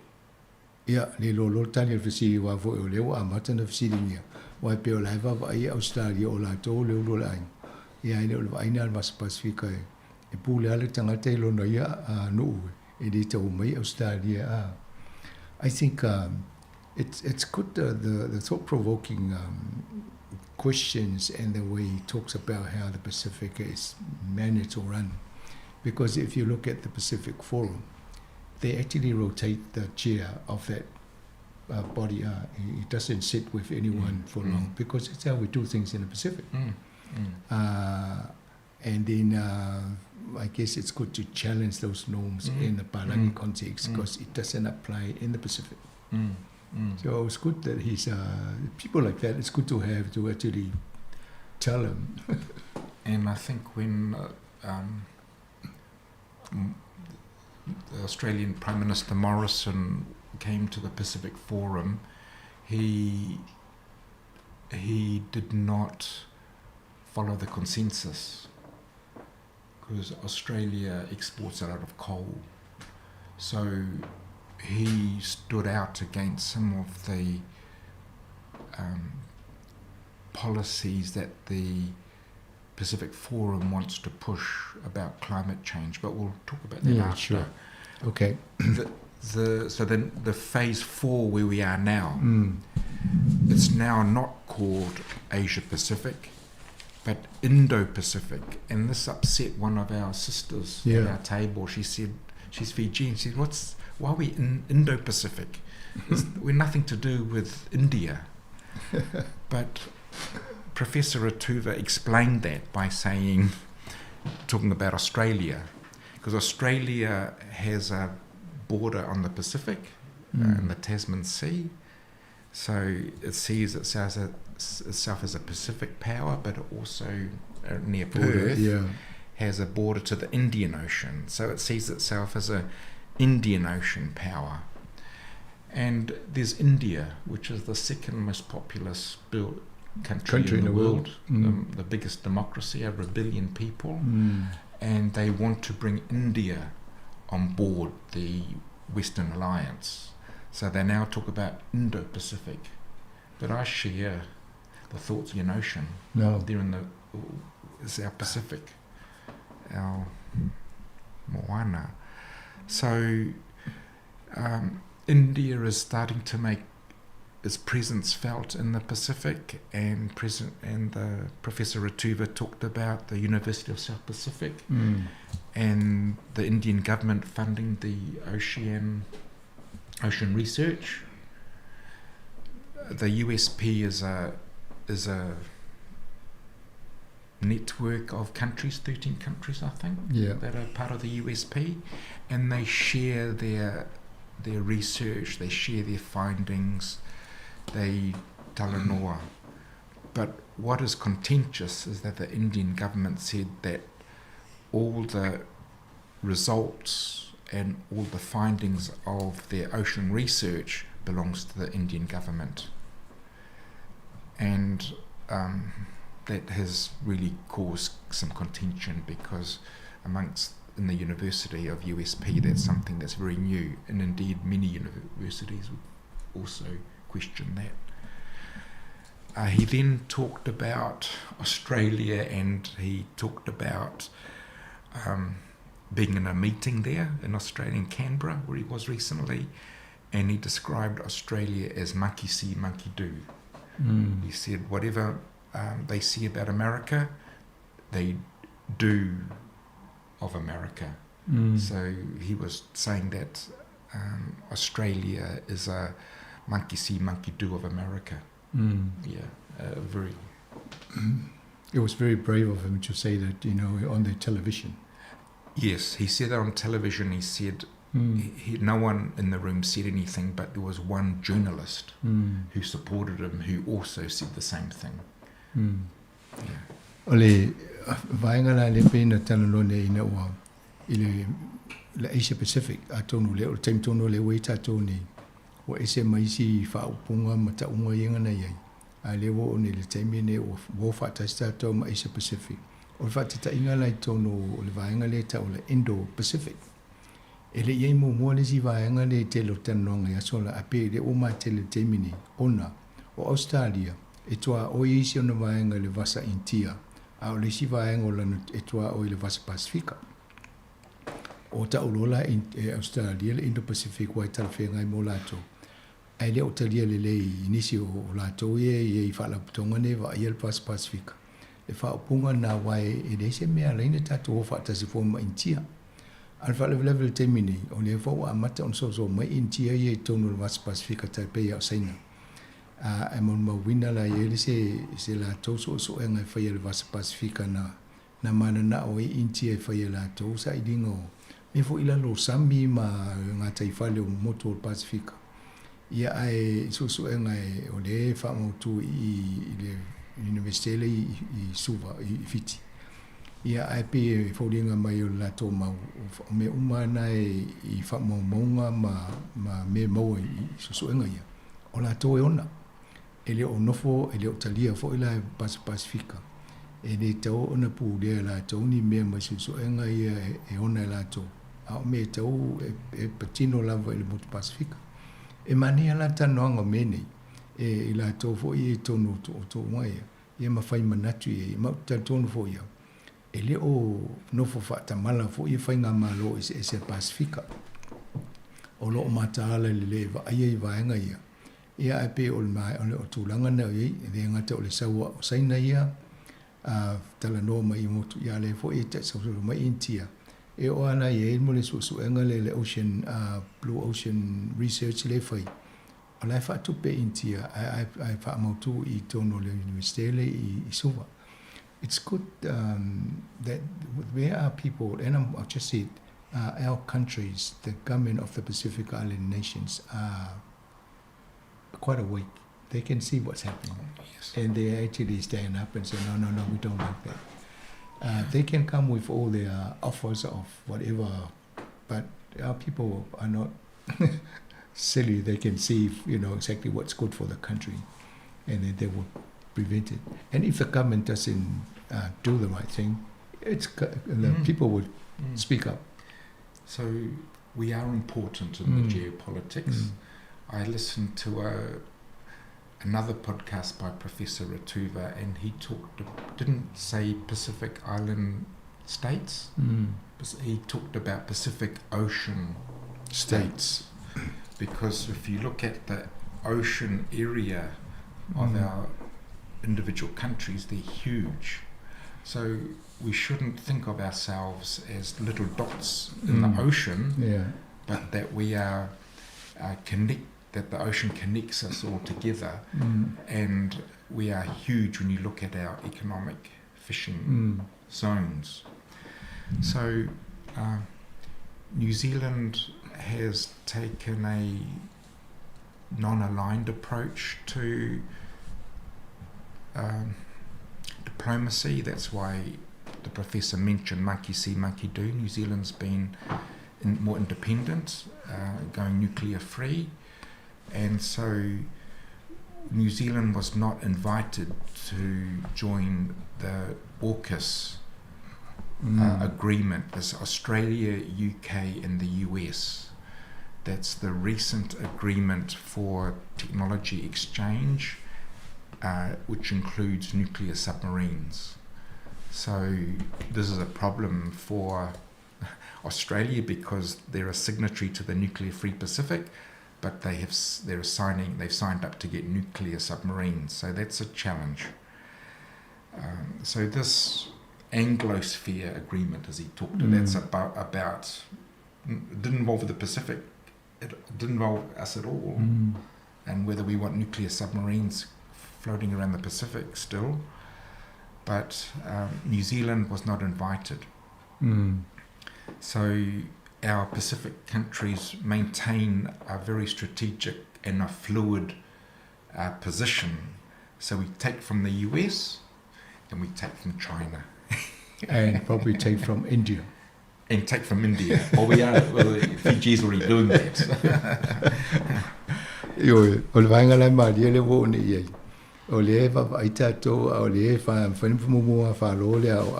U: Ia, le iloa loa le tali o le fesili aua foi o lea ua amata ona fesiligia, aua e pei o la e vaavaai e Ausetalia o latou le ulu o le aiga. Ia ae le o le vaai lena a le Vasa Pasefika e, e pule lava le tagata i lona ia a, nuu e le tau mai Ausetalia a. I think um, it's, it's good the, the, the thought-provoking um, questions and the way he talks about how the Pacific is managed or run. Because if you look at the Pacific Forum, they actually rotate the chair of that uh, body. Uh, it doesn't sit with anyone mm. for mm. long because it's how we do things in the Pacific. Mm. mm. Uh, and then uh, I guess it's good to challenge those norms mm. in the Palangi mm. context because mm. it doesn't apply in the Pacific. Mm. Mm. So it's good that he's uh, people like that. It's good to have to actually tell him.
C: and I think when uh, um, the Australian Prime Minister Morrison came to the Pacific Forum, he he did not follow the consensus because Australia exports a lot of coal. So he stood out against some of the um, policies that the Pacific Forum wants to push about climate change, but we'll talk about that
U: yeah,
C: after.
U: Sure. Okay.
C: The, the, so then the phase four where we are now, mm. it's now not called Asia Pacific, but Indo Pacific. And this upset one of our sisters yeah. at our table. She said, she's Fijian. She said, What's, why are we in Indo Pacific? we're nothing to do with India. but Professor Atuva explained that by saying, talking about Australia, because Australia has a border on the Pacific mm. and the Tasman Sea. So it sees itself as, itself as a Pacific power, but also uh, near border, Perth
U: yeah.
C: has a border to the Indian Ocean. So it sees itself as a Indian Ocean power. And there's India, which is the second most populous built country,
U: country
C: in, the,
U: in the
C: world,
U: world. Mm.
C: The, the biggest democracy, over a billion people. Mm. And they want to bring India on board the Western Alliance. So they now talk about Indo Pacific. But I share the thoughts of the ocean.
U: No.
C: They're in the it's our Pacific, our Moana. So um, India is starting to make its presence felt in the Pacific, and present and the Professor Ratuva talked about the University of South Pacific
U: mm.
C: and the Indian government funding the ocean ocean research. The USP is a is a network of countries, 13 countries, I think,
U: yeah.
C: that are part of the USP, and they share their their research, they share their findings, they talanoa. But what is contentious is that the Indian government said that all the results and all the findings of their ocean research belongs to the Indian government. And um, that has really caused some contention because amongst in the University of USP that's something that's very new and indeed many universities would also question that. Uh, he then talked about Australia and he talked about um, being in a meeting there in Australia, in Canberra, where he was recently, and he described Australia as monkey see, monkey do.
U: Mm.
C: He said, whatever um, they see about America, they do of America.
U: Mm.
C: So he was saying that um, Australia is a monkey see, monkey do of America.
U: Mm.
C: Yeah, uh, very.
U: It was very brave of him to say that, you know, on the television.
C: Yes, he said that on television. He said he, no one in the room said anything, but there was one journalist who supported him who also said the same thing. Yeah.
U: O le vaega la lea pei na talanoa nei ina ua i le le Asia Pacific atonu lea o le taimi tonu lea ua i ai tatou nei ua ese ma isi faaupuga ma tauga ia na i ai a lea ua oo nei i le taimi nei ua o faatasi tatou ma Asia Pacific. O le faataitaiga la i totonu o le vaega lea e tau o le Indo Pacific. E le i ai muamua le isi vaega lea i tele o talanoaga i aso la, ae pei lea ua matele i le taimi nei, ona o Ausetalia e tuaoi ai si ona vaega i le Vasa Initia, a o le isi vaega o lana e tuaoi i le Vasa Pasifika. O tau loa la e Ausetalia le Indo-Pacific aua e talafeagai mo latou, ae le o talia lelei i nisi o latou ia e i ai i faalapotopotoga nei e vaaia le Vasa Pasifika. Le faaupuga lena aua e leai se mea e ala ai ona tatou o faatasi fua ma Initia. A o le faalavelave i le taimi nei, o lea foi ua amata ona soosoo mai Initia ia i totonu o le Vasa Pasifika tai pei lava o Saina. Ae molimauina la e i ai se se latou suesuega e faia i le Vasa Pasifika na na mananao ai Initia e faia e latou sailiga o mea foi i lalo o sami ma gataifale o motu o le Pasifika. Ia ae i suesuega e o lea e faamautu i i i le Universite lea i i Suva i Fiti. Ia ae pei e foliga mai o le latou mau o mea uma lava na e i faamaumauga ma ma mea e maua i suesuega ia, o latou e ona. E le o nofo, e le o talia foi la e Vasa Pasifika. E le tatau ona pulea e latou ni mea mai suesuega ia e ona e latou, a o mea e tatau e patino lava i le motu Pasifika. E manaia la talanoaga o mea nei e i latou foi ia i totonu o toomaga ia, ia ma fai manatu i ai. Ma ou te talitonu foi au, e le o nofo faatamala foi ia faigamalo eseese a le Pasifika. O lo o mataala i le le vaaia i vaega ia, Ia ae pei o le o le tulaga lena o i ai, e le gata o le sau o Saina ia, a talanoa mai i motu, ia a o lea foi e sausaulo mai Initia. E oo lava la i ai mo le suesuega lea le Ocean, Blue Ocean Research lea e fai, o la e faatupe Initia ae ae faamautu i totonu o le Universite lea i Suva. It's good that there are people, and I've just said, our countries, the government of the Pacific Island nations are quite awake. They can see what's happening.
C: Yes.
U: And they actually stand up and say, no, no, no, we don't like that. They can come with all their offers of whatever, but our people are not silly. They can see, you know, exactly what's good for the country, and then they will prevent it. And if the government doesn't do the right thing, it's the people would speak up.
C: So we are important in the geopolitics. I listened to another podcast by Professor Ratuva, and he didn't say Pacific Island states. He talked about Pacific Ocean
U: states.
C: Because if you look at the ocean area of our individual countries, they're huge. So we shouldn't think of ourselves as little dots in the ocean, but that we are connect, that the ocean connects us all together, and we are huge when you look at our economic fishing zones. So New Zealand has taken a non-aligned approach to diplomacy. That's why the professor mentioned monkey see, monkey do. New Zealand's been more independent, going nuclear free, and so New Zealand was not invited to join the AUKUS agreement. There's Australia, UK and the US. That's the recent agreement for technology exchange, which includes nuclear submarines. So this is a problem for Australia because they're a signatory to the Nuclear Free Pacific, but they have they're signing they've signed up to get nuclear submarines. So that's a challenge. So this Anglosphere agreement, as he talked, that's about didn't involve the Pacific, it didn't involve us at all, and whether we want nuclear submarines floating around the Pacific still. But um, New Zealand was not invited.
U: Mm.
C: So our Pacific countries maintain a very strategic and a fluid uh, position. So we take from the US and we take from China.
U: and probably take from India.
C: And take from India. Well, we are, well, Fiji's already doing that.
U: Ioe, o le vaega la e malie lea ua oo nei i ai, o lea e vaavaai tatou a o lea e fai le faamuamua a Falo lea o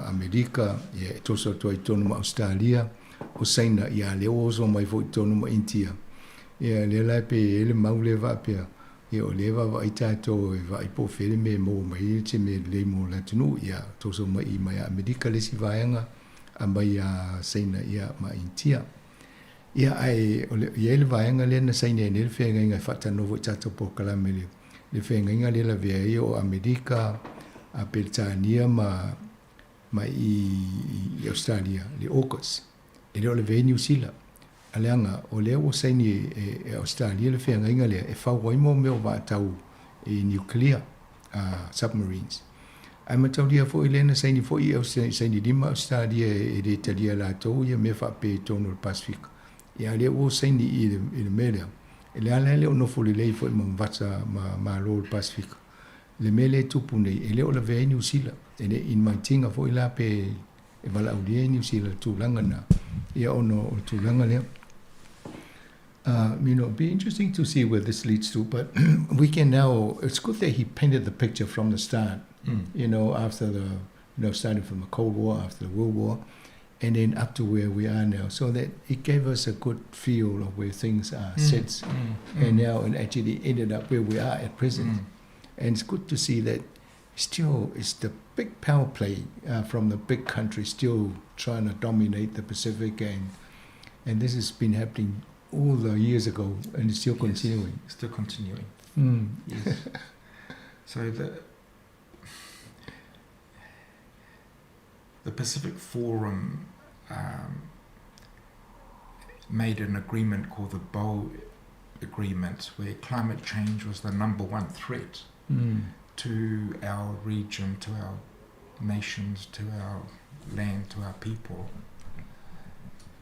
U: Amerika, ia e toso atu ai i totonu ma Ausetalia, o Saina, ia a lea ua oso mai foi i totonu ma Initia. Ia lea la e pei e i ai le mau lea faapea, ia o lea e vaavaai tatou e vaai po o fea le mea e maua mai ai se mea lelei mo le atunuu, ia toso mai i mai Amerika le isi vaega, a mai ia Saina ia ma Initia. Ia, ae o le, i ai le vaega lea na saini ai nei le feagaiga e faatalanoa foi i tatou polokalame le, le feagaiga lea e lavea ai o Amerika, a Peretania ma, ma i, i Ausetalia, le AUKUS. E le o lavea ai Niu Sila. A leaga, o lea ua saini e, e, e Ausetalia le feagaiga lea e fau ai mo mea o vaatau i nuclear uh, submarines. Ae mataulia foi lea na saini foi i saini lima Ausetalia e le talia e latou ia mea faapea i totonu o le Pasefika. Ia a lea ua saini i le, i le mea lea. E le ala e le o nofo lelei foi ma vata ma malo o le Pasefika. Le mea lea e tupu nei, e le o lavea ai Niu Sila. E le i maitiga foi la pe e valaaulia ai Niu Sila i le tulaga na. Ia ona o le tulaga lea. You know, it'd be interesting to see where this leads to, but we can now, it's good that he painted the picture from the start, mm. you know, after the, you know, starting from the Cold War, after the World War, and then up to where we are now, so that it gave us a good feel of where things are mm. since, mm. and mm. now, and actually ended up where we are at present. Mm. And it's good to see that still it's the big power play uh, from the big countries still trying to dominate the Pacific and and this has been happening all the years ago and it's still yes, continuing.
C: Still continuing. Mm. Yes. so the the Pacific Forum um, made an agreement called the Bow Agreement, where climate change was the number one threat mm. to our region, to our nations, to our land, to our people.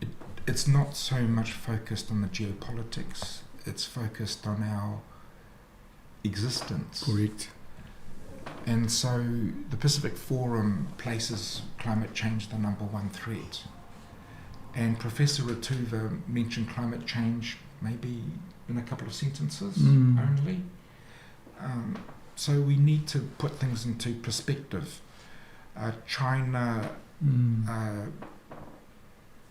C: It, it's not so much focused on the geopolitics, it's focused on our existence.
U: Correct.
C: And so the Pacific Forum places climate change the number one threat. And Professor Ratuva mentioned climate change maybe in a couple of sentences mm. only. Um, so we need to put things into perspective. Uh, China mm. uh,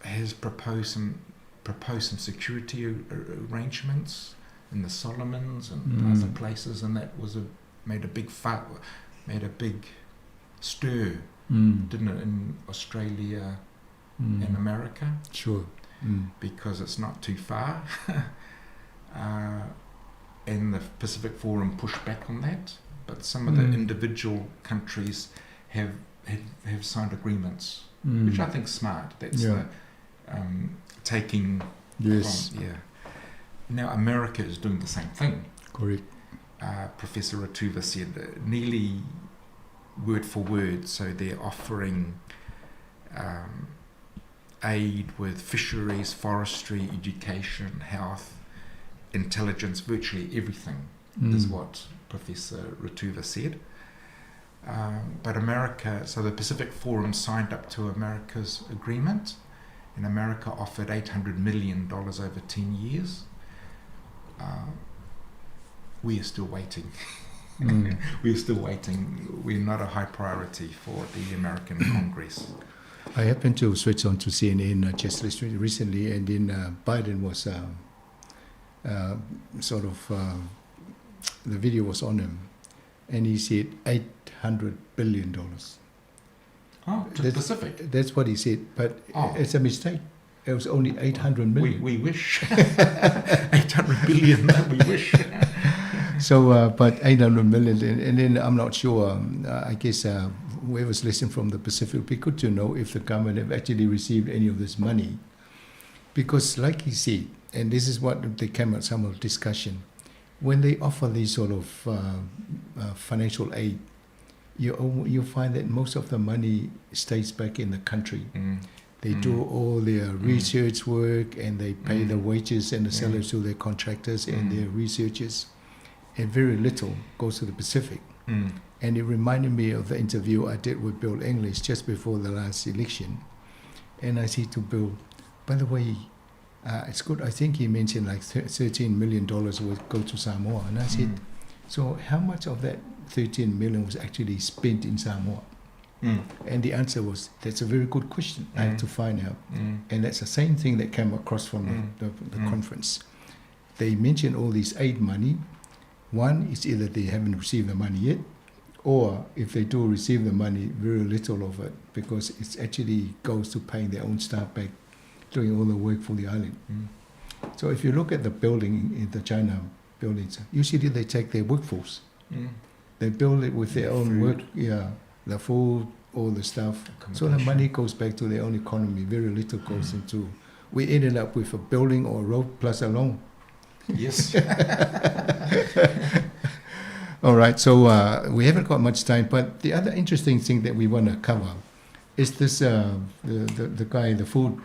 C: has proposed some proposed some security arrangements in the Solomons and mm. other places, and that was a made a big made a big stir, mm. didn't it, in Australia mm. and America?
U: Sure. Mm.
C: Because it's not too far. uh, and the Pacific Forum pushed back on that. But some of the mm. individual countries have, have, have signed agreements, mm. which I think is smart. That's yeah. the um, taking.
U: Yes.
C: From, yeah. Now America is doing the same thing.
U: Correct.
C: Uh, Professor Ratuva said uh, nearly word for word. So they're offering um, aid with fisheries, forestry, education, health, intelligence, virtually everything mm. is what Professor Ratuva said. Um, but America, so the Pacific Forum signed up to America's agreement, and America offered $800 million over 10 years. Uh, we are still waiting. Mm. we are still waiting. We're not a high priority for the American Congress.
U: I happened to switch on to CNN uh, just recently, and then uh, Biden was um, uh, sort of uh, the video was on him, and he said 800 billion dollars.
C: Oh, to
U: that's,
C: Pacific.
U: That's what he said, but oh. it's a mistake. It was only 800 million.
C: We, we wish. 800 billion, we wish.
U: so, uh, but 800 million, and, and then I'm not sure. Um, I guess uh, whoever's listening from the Pacific, it would be good to know if the government have actually received any of this money. Because, like he said, and this is what they came out some of the discussion, when they offer these sort of uh, uh, financial aid, You you find that most of the money stays back in the country. They do all their research work and they pay the wages and the salaries to their contractors and their researchers, and very little goes to the Pacific. And it reminded me of the interview I did with Bill English just before the last election. And I said to Bill, by the way, it's good. I think he mentioned like $13 million would go to Samoa. And I said, so how much of that 13 million was actually spent in Samoa? And the answer was, that's a very good question. I have to find out. And that's the same thing that came across from the conference. They mentioned all this aid money. One is either they haven't received the money yet, or if they do receive the money, very little of it, because it actually goes to paying their own staff back, doing all the work for the island. So if you look at the building in the China buildings, usually they take their workforce. They build it with their own
C: Food.
U: work, yeah, the food, all the stuff. So the money goes back to their own economy. Very little goes into. We ended up with a building or a road plus a loan.
C: Yes.
U: All right, so we haven't got much time, but the other interesting thing that we want to cover is this the guy, the food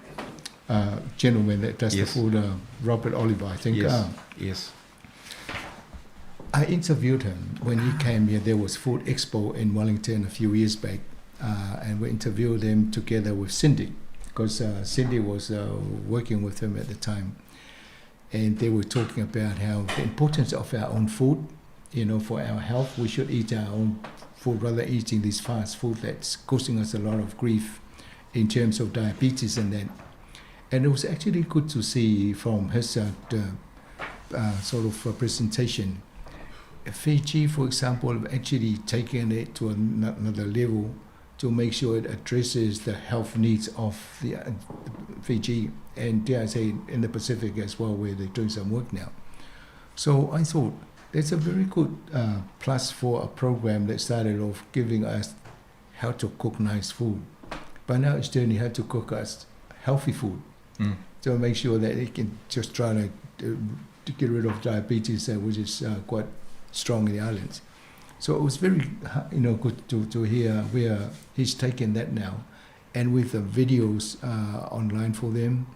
U: gentleman that does the food, Robert Oliver, I think.
C: Yes. Yes.
U: I interviewed him when he came here. There was Food Expo in Wellington a few years back, and we interviewed him together with Cindy, because Cindy was working with him at the time. And they were talking about how the importance of our own food, you know, for our health. We should eat our own food rather than eating this fast food that's causing us a lot of grief in terms of diabetes and that. And it was actually good to see from his sort of presentation. Fiji, for example, have actually taken it to another level to make sure it addresses the health needs of the Fiji and, dare I say, in the Pacific as well, where they're doing some work now. So I thought that's a very good plus for a program that started off giving us how to cook nice food. But now it's turning how to cook us healthy food. To make sure that it can just try to get rid of diabetes, which is quite strong in the islands. So it was very, you know, good to hear where he's taken that now, and with the videos online for them.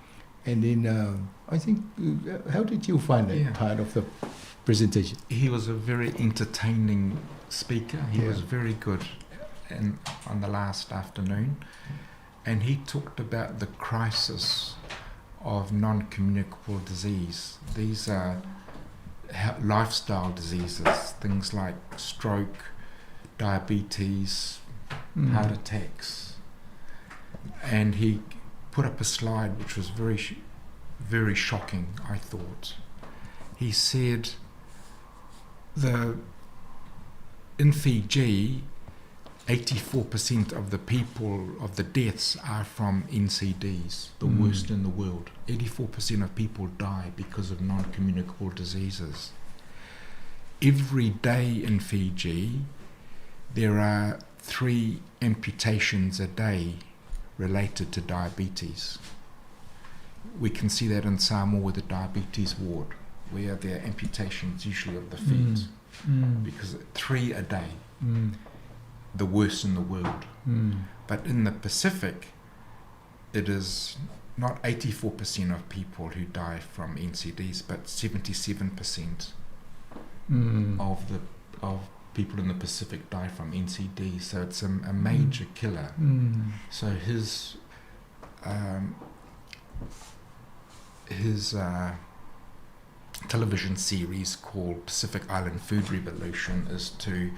U: And then I think, how did you find that part of the presentation?
C: He was a very entertaining speaker. He was very good on the last afternoon. And he talked about the crisis of non-communicable disease. These are lifestyle diseases, things like stroke, diabetes, heart attacks. And he put up a slide which was very, very shocking, I thought. He said in Fiji, 84% of the people, of the deaths, are from NCDs, the worst in the world. 84% of people die because of non-communicable diseases. Every day in Fiji, there are 3 amputations a day related to diabetes. We can see that in Samoa with the diabetes ward, where there are amputations usually of the feet, because 3 a day. The worst in the world. But in the Pacific, it is not 84% of people who die from NCDs, but 77% of people in the Pacific die from NCDs. So it's a major killer. So his television series called Pacific Island Food Revolution is to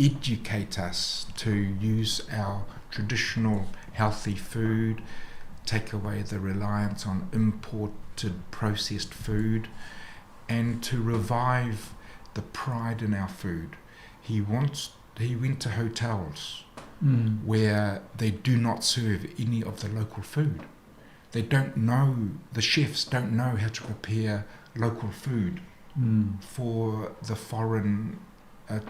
C: educate us to use our traditional healthy food, take away the reliance on imported processed food, and to revive the pride in our food. He went to hotels where they do not serve any of the local food. They don't know, the chefs don't know how to prepare local food for the foreign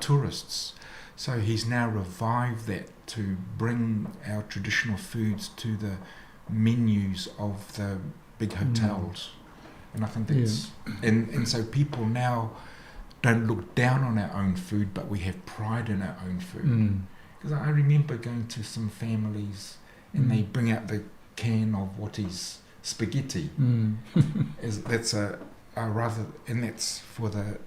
C: tourists. So he's now revived that to bring our traditional foods to the menus of the big hotels. And I think that's... And so people now don't look down on our own food, but we have pride in our own food. Because I remember going to some families and they bring out the can of Wattie's spaghetti. As that's a rather, and that's for the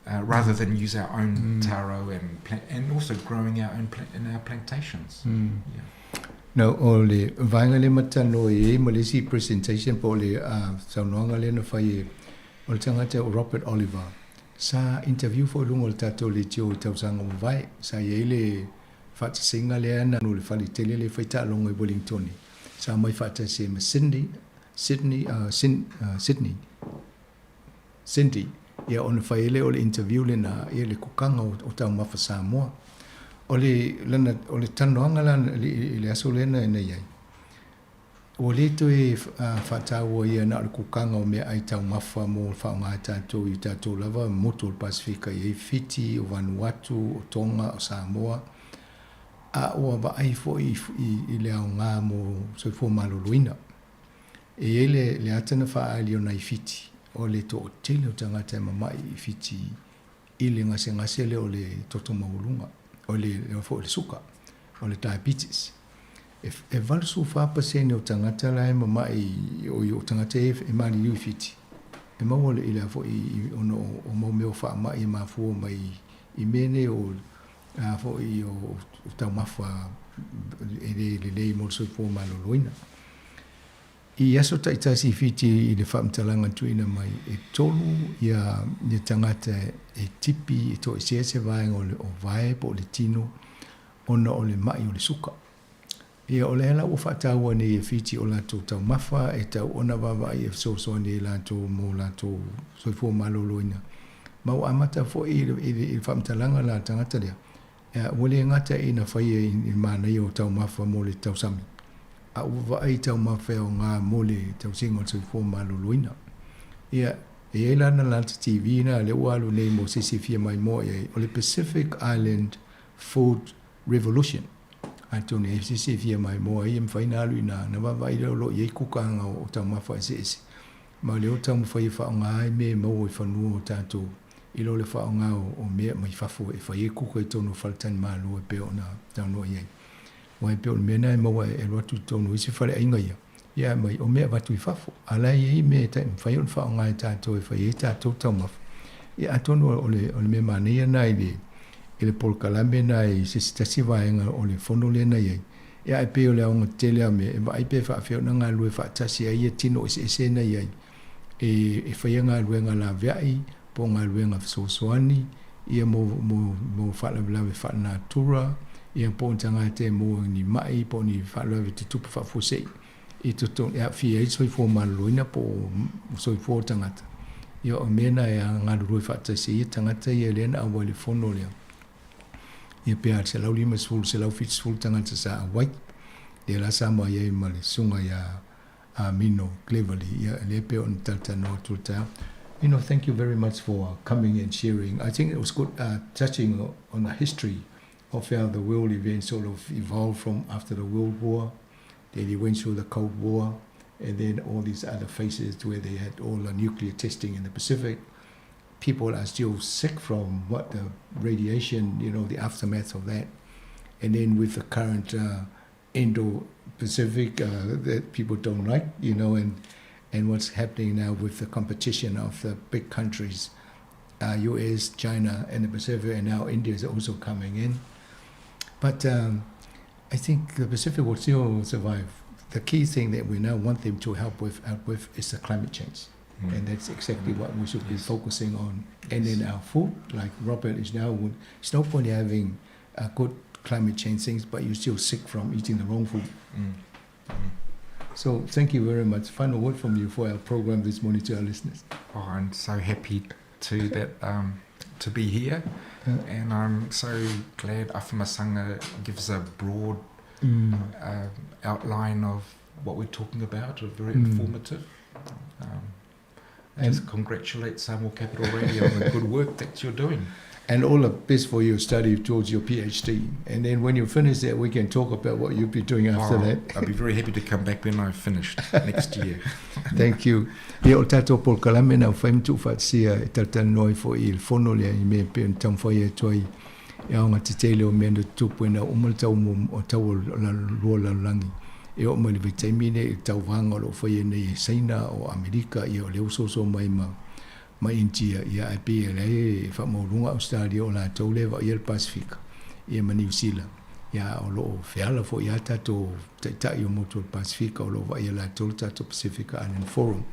C: rather than use our own taro and plant, and also growing our own plant in our plantations. Yeah.
U: No, o le vaega lea matalanoa i ai ma le isi presentation po o le saunoaga lea na fai e o le tagata o Robert Oliver. Sa interview foi i luga o le tatou leitio i tausaga ua mavae. Sa i ai le faatasiga lea na le fale tele lea e fai taaloga i Wellingtone. Sa omai faatasi ai ma Sydney, Sydney, Sin, Sydney, Cindy, ia ona fai ai lea o le interview lena ia le kukaga o taumafa Samoa. O le lana o le talanoaga la i le aso lea na i ai, ua le toe faataua ia na o le kukaga o meaai taumafa mo le faaaoga e tatou i o tatou lava motu o le Pasefika i ai Fiti, o Vanuatu, o Tonga, o Samoa, a ua vaai foi i le aoga mo soifua maloloina. E i ai le, le ata na faaali o nai Fiti, o le toatele o tagata e mama'i i Fiti i le gasegase lea o le toto maualuga, o le, le foi o le suka, o le diabetes. E, e 84% o tagata la e mama'i, o, o tagata e, e maliliu i Fiti, e maua le, i le foi i, ona o, o mau mea o faama'i e mafua mai i mea nei o, a foi o, o taumafa e le lelei mo le soifua maloloina. I aso taitasi i Fiti i le faamatalaga tuuina mai, e tolu ia ia tagata e tipi e toesea se vaega o le o vae po o le tino ona o le ma'i o le suka. Ia o lea la ua faataua nei e Fiti o latou taumafa e tau ona vaavaai e fesoasoani ai latou mo latou soifua maloloina. Ma ua amata foi i le, i le, i le faamatalaga la tagata lea, Ua le gata ina faia i le manaia o taumafa mo le tausami, a ua vaai i taumafa e aoga mo le tausiga o le soifua maloloina. Ia, e i ai la na lata TV na lea ua alu nei mo se isi e fia maimoa i ai, o le Pacific Island Food Revolution. Atonu e i ai se isi e fia maimoa ai, e mafai ona alu i ina, ona vaavaai lea o lo o i ai kukaga o taumafa eseese, ma o lea ua taumafai e faaaoga ai mea e maua i fanua o tatou i lo le faaaoga o mea mai fafo e fai ai kuka i totonu o faletalimalo e pei ona saunoa i ai. Aua e pei o le mea lena e maua e alu atu i totonu o isi faleaiga ia, ia aumai o mea avatu i fafo. A o la e i ai mea e mafai ona faaaoga e tatou e fai ai tatou taumafa. Ia atonu o le, o le mea manaia lena i le, i le polokalame lena i se isi tasi vaega o le fono lea na i ai. Ia ae pei o le aoga tetele lava o mea, e vaai pe faapefea ona galulue faatasi ai ia tino eseese na i ai. E faia galuega laveai po o galuega fesoasoani ia mo, mo, mo faalavelave faalenatura, ia po o ni tagata e maua i ni ma'i po o ni faalavelave tutupu faafuasei i totonu e aafia ai le soifua maloloina po o soifua o tagata. Ia o mea na e galulue faatasi ai ia tagata ia lea na auai i le fono lea. Ia pe a 150, 170 tagata sa auai. Lea la sa mai ai ma le susuga ia Mino Cleverly, ia lea pei ona talatalanoa atu i le taeao. Mino, thank you very much for coming and sharing. I think it was good touching on the history of how the world events sort of evolved from after the World War. Then you went through the Cold War, and then all these other phases where they had all the nuclear testing in the Pacific. People are still sick from what the radiation, you know, the aftermath of that. And then with the current Indo-Pacific that people don't like, you know, and and what's happening now with the competition of the big countries, US, China, and the Pacific, and now India is also coming in. But I think the Pacific will still survive. The key thing that we now want them to help with, out with is the climate change. And that's exactly what we should be focusing on. And then our food, like Robert is now, it's no point having a good climate change things, but you're still sick from eating the wrong food. So thank you very much. Final word from you for our program this morning to our listeners.
C: Oh, I'm so happy to that to be here, and I'm so glad Afamasaga gives a broad outline of what we're talking about. Very informative. I just congratulate Samoa Capital Radio on the good work that you're doing.
U: And all the best for your study towards your PhD. And then when you finish that, we can talk about what you'll be doing after that.
C: I'll be very happy to come back when I've finished next year.
U: Thank you. Ia o tatou polokalame na ua fai ma tuufaatasia e talatalanoa ai foi i le fono lea i mea e pei ona taumafai atu ai. E aogatetele o mea na tutupu ina uma le tau o tau o lua lalolagi e oo mai le vaitaimi lenei i le tauvaga o lo o faia nei e Saina o Amerika ia o lea ua soso mai ma ma Initia ia ae pei o la e faamaualuga Ausetalia o latou lea e vaaia le Pasefika ia ma Niu Sila ia o lo o feala foi lava tatou taitai o motu o le Pasefika o lo o vaaia latou le tatou Pacific Island Forum.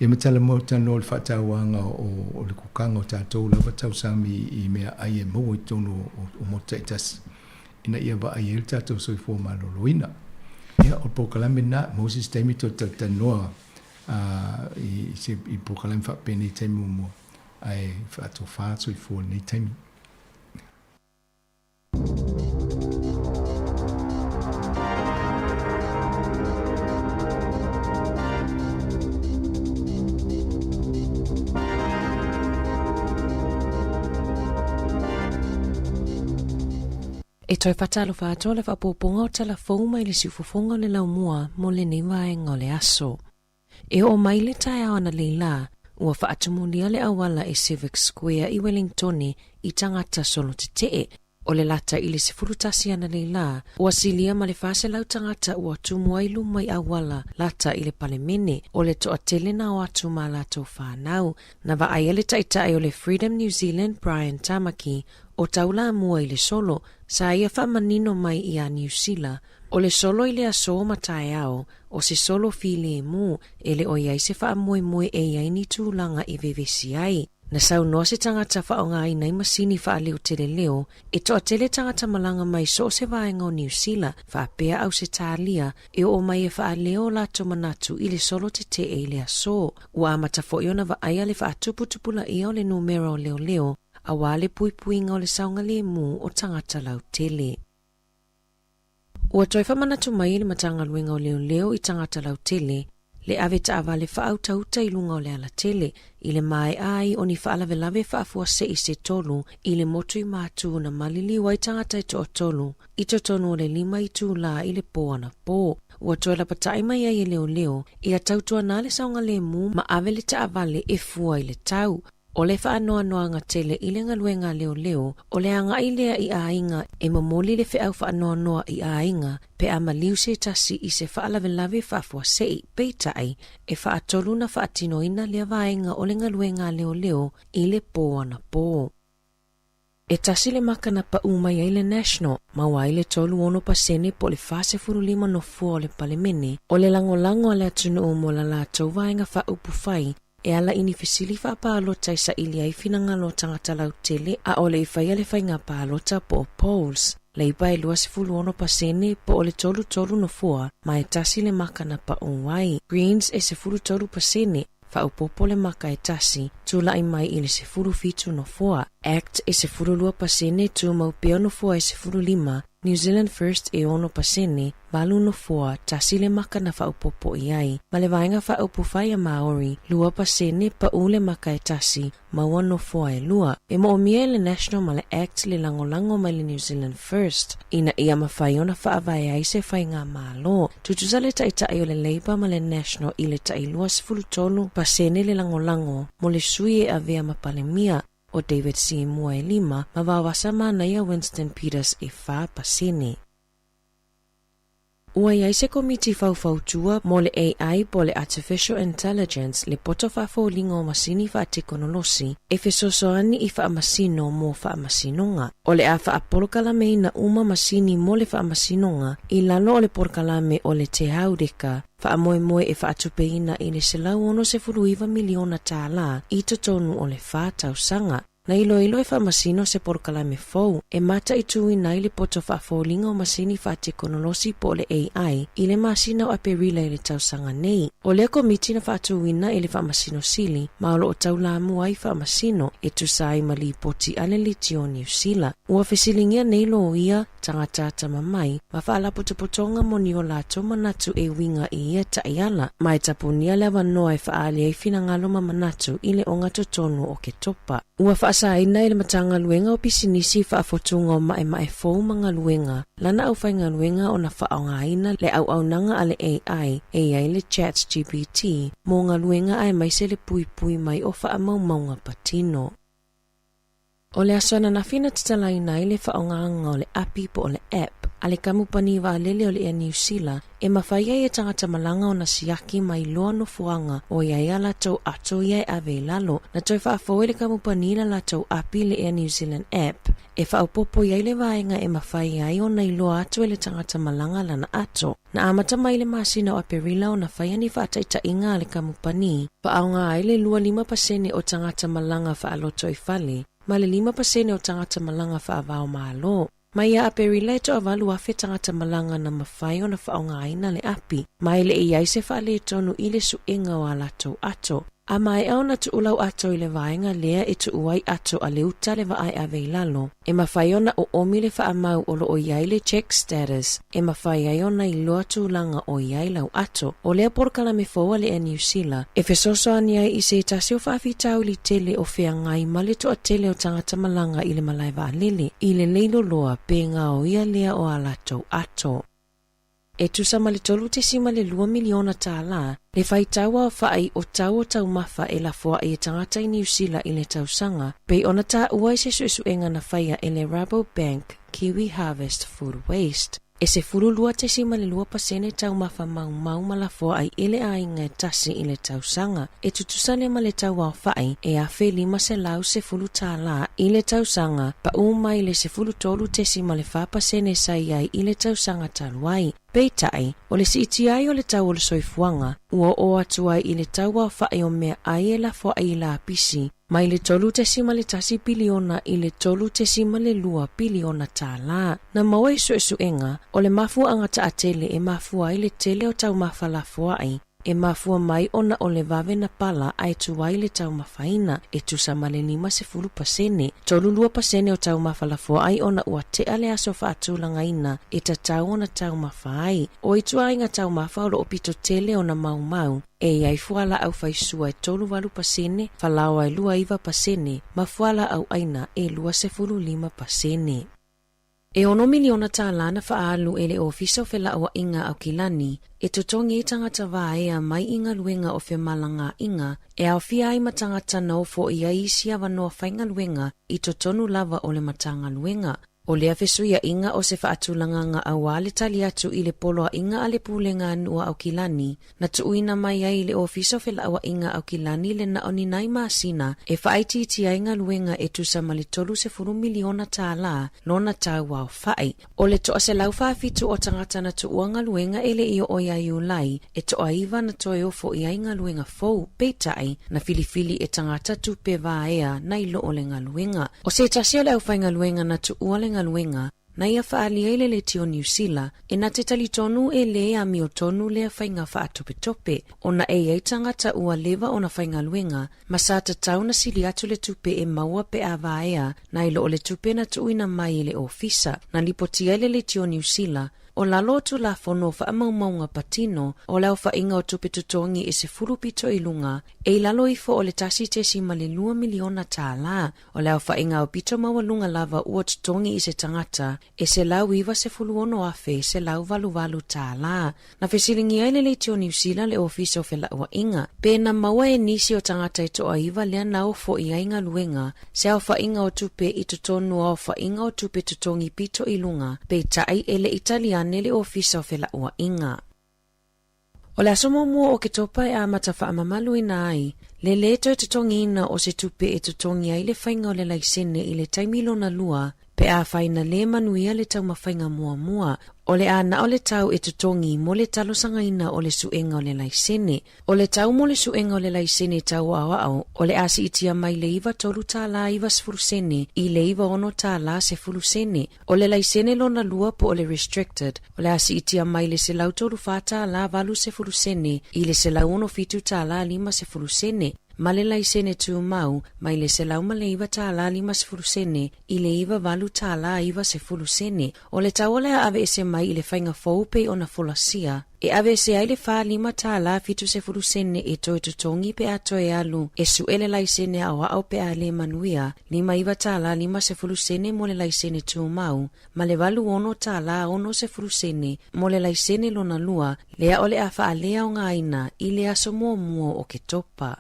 U: Ia ma talanoa i le faatauaga o le kukaga o tatou lava tausami i meaai e maua i totonu o motu taitasi ina ia vaai ai le tatou soifua maloloina. Ia, o le polokalame lena, maua se isi taimi toe talatalanoa i se i polokalame faapenei i taimi muamua, ae faatofa soifua i lenei taimi.
E: E toe faatalofa atu le faaopoopoga o tala fou mai le siufofoga o le laumua mo lenei vaega o le aso. E oo mai le taeao analeila, ua faatumulia le auala i Civic Square i Wellingtone i tagata solo tetee. O le lata i le 11 analeila, ua silia ma le 400 tagata ua tumu ai luma i auala lata i le Palemene, o le toatele na o atu ma latou fanau. Na vaaia le taitai o le Freedom New Zealand Brian Tamaki o taulamua i le solo, sa ia faamanino mai iā Niu Sila, o le solo i le aso ma taeao, o se solo filemu e le o i ai se faamoemoe e i ai ni tulaga e vevesi ai. Na saunoa se tagata faaaogaina i masini faaleo-teleleo e toatele tagata malaga mai so o se vaega o Niu Sila faapea Ausetalia e oo mai e faaleo o latou manatu i le solo tetee i le aso. Ua amata foi ona vaaia le faatuputupulaia o le numera o leoleo aua le puipuiga o le saogalemu o tagata lautele. Ua toe faamanatu mai e le Matagaluega o Leoleo i tagata lautele le ave taavale faautauta i luga o le alatele i le maea ai o ni faalavelave faafuasei se tolu i le motu i Matu na maliliu ai tagata e toatolu i totonu o le lima itulā i le pō anapō. Ua toe lapataʻi mai ai e leoleo ia tautuana le saogalemu ma ave le taavale e fua i le tau. O le faanoanoaga tele i le galuega a leoleo, o le agai lea i aiga e momoli le feau faanoanoa i aiga pe a maliu se tasi i se faalavelave faafuasei, peitai, e faatolu na faatinoina lea vaega o le galuega a leoleo i le pō anapō. E tasi le maka na paʻu mai ai le National, maua ai le 36 po o le 45 nofoa o le Palemene, o le lagolago a le atunuu mo la latou vaega faaupufai e ala i ni fesili faapalota e saili ai finagalo o tagata lautele a ʻole i faia le faiga palota po o polls. Leipa e 26% po o le 33 nofoa ma e tasi le maka na paʻu ai. Greens e 13%, faaopoopo le maka e tasi, tulai mai i le 17 nofoa. Act e 12%, tumau pea nofoa e 15, New Zealand First e 6%, valu nofoa, tasi le maka na faaopoopo i ai. Ma le Vaega Faaupufai a Māori, 2%, paʻu le maka e tasi, maua nofoa e lua. E moomia e le National ma le Act le lagolago mai le New Zealand First ina ia mafai ona faavae ai se faigamalo. Tutusa le taitai o le Labour ma le National i le tai 23% le lagolago mo le sui e avea ma Palemia, o David Seymour e lima, ma Vaovasa Manaia Winston Peters e 4%. Ua i ai se komiti faufautua mo le AI po o le Artificial Intelligence le poto faafoliga o masini faatekonolosi e fesoasoani i faamasino mo faamasinoga. O le a faapolokalameina uma masini mo le faamasinoga i lalo o le polokalame o le Te Haureka faamoemoe e faatupeina i le $169 miliona tālā i totonu o le fa tausaga. Na iloilo e faamasino se polokalame fou e mataituina ai le poto faafoliga o masini faatekonolosi po o le AI i le masina o Aperila i le tausaga nei. O lea komiti na faatuina e le Faamasino Sili ma o lo o taulamua ai faamasino e tusa ai ma lipoti a le Litio o Niu Sila. Ua fesiligia nei loia, tagata atamamai, ma faalapotopotoga mo ni o latou manatu e uiga i ia taiala, ma e tapunia le avanoa e faaali ai finagalo ma manatu i le ogatotonu o ke topa. Ua faasaina e le Matagaluega o Pisinisi faafotuga o maemae fou ma galuega lana aufaigaluega ona faaaogaina le auaunaga a le AI e i ai le ChatGPT mo galuega aemaise le puipui mai o faamaumauga patino. O le aso ananafi na tatalaina ai le faaaogaina o le api po o le app a le kamupani vaalele o le Air Niu Sila e mafai ai e tagata malaga ona siaki ma iloa nofoaga o i ai a latou ato ia e ave i lalo. Na toe faafou e le kamupani la latou api le Air New Zealand app e faaopoopo i ai le vaega e mafai ai ona iloa atu e le tagata malaga lana ato. Na amata mai i le masina o Aperila ona faia ni faataitaiga a le kamupani, faaaoga ai le 25% o tagata malaga faalotoifale ma le 5% o tagata malaga faava-o-Malo. Mai ia Aperila e 8,000 tagata malaga na mafai ona faaaogaina le api, ma e le i ai se faaletonu i le suega o a latou ato. A maea ona tuu lau ato i le vaega lea e tuu ai ato a le uta le vaa e ave i lalo, e mafai ona oomi le faamau o lo o i ai le check status e mafai ai ona iloa tulaga o i ai lau ato. O lea polokalame fou a le Air Niu Sila e fesoasoani ai i se tasi o faafitauli tele o feagai ma le toatele o tagata malaga i le malae vaalele i le leiloloa pe gaoia lea o a latou ato. E tusa ma le $3.2 miliona le faitau aofai o tau o taumafa e lafoai e tagata i Niu Sila i le tausaga, pei ona taua i se suesuega na faia e le Rabobank Kiwi Harvest Food Waste. E 12.2% taumafa maumau ma lafoai i le aiga e tasi i le tausaga, e tutusa lea ma le tau aofai e $1,510 i le tausaga, pau mai le 13.4% sa i ai i le tausaga talu ai. Peitai, o le siitia ai o le tau o le soifuaga, ua oo atu ai i le tau aofai o meaai e lafoai i lapisi, mai le $3.1 piliona i le $3.2 piliona. Na maua i suesuega, o le mafuaaga taatele e mafua ai le tele o taumafa lafoai, e mafua mai ona o le vave na pala ae tuai le taumafaina, e tusa ma le 50%. 32% o taumafa lafoai ona ua tea le aso faatulagaina e tatau ona taumafa ai. O ituaiga taumafa o lo o pito tele ona maumau, e i ai fualaau faisua e 38%, falaoa e 29% ma fualaau aina e 25%. E $6 miliona na faaalu e le Ofisa o Felauaiga Aukilani e totogi ai tagata vaea mai i galuega o femalagaaiga e aofia ai ma tagata na ofo i ai isi avanoa faigaluega i totonu lava o le Matagaluega. O lea fesuiaiga o se faatulagaga auā le tali atu i le poloaiga a le Pulega a Nuu a Aukilani na tuuina mai ai i le Ofisa o Felauaiga Aukilani le na o ni nai masina e faaitiitia ai galuega e tusa ma le $30 miliona lona tau aofai. O le 147 o tagata na tuua galuega e le i oo ia Iulai, e 9 na toe ofo i ai galuega fou, peitai, na filifili e tagata tupe vaea nai lo o le galuega. O se tasi o le aufaigaluega na tuua le galuega, na ia faaalia i le Leitio Niu Sila, e na te talitonu e lē amiotonu lea faiga faatopetope, ona e i ai tagata ua leva ona faigaluega, ma sa tatau na sili atu le tupe e maua pe a vaea nai lo o le tupe na tuuina mai e le ofisa. Na lipotia i le Leitio Niu Sila, o lalo o Tulafono o Faamaumauga Patino, o le aofaiga o tupe totogi e 10 pito i luga, e i lalo ifo o le $1.2 miliona. O le aofaiga aupito maualuga lava ua totogi i se tagata e $196,188. Na fesiligia ai le Leitio Niu Sila le Ofisa o Felauaiga, pe na maua e nisi o tagata e 9 lea na ofo i ai galuega se aofaiga o tupe i totonu o aofaiga o tupe totogi pito i luga, peitai e le i tali ane le Ofisa o Felauaiga. O le aso muamua o Oketopa e amata faamamaluina ai le lē toe totogiina o se tupe e totogi ai le faiga o le laisene i le taimi lona lua pe afai na lē manuia le taumafaiga muamua. O le a na o le tau e totogi mo le talosagaina o le suega o le laisene. O le tau mo le suega o le laisene tau aoao o le a siitia mai le $93.90 i le $96.10. O le laisene lona lua po o le restricted, o le a siitia mai le $134.80 i le $167.50, ma le laisene tumau mai le $109.50 i le $98.90. O le tau o le a aveese mai i le faiga fou pei ona folasia, e aveese ai le $45.70 e toe totogi pe a toe alu e sue le laisene aoao pe a lē manuia, $59.50 mo le laisene tumau, ma le $86.60 mo le laisene lona lua, lea o le a faaleaogaina i le aso muamua o Oketopa.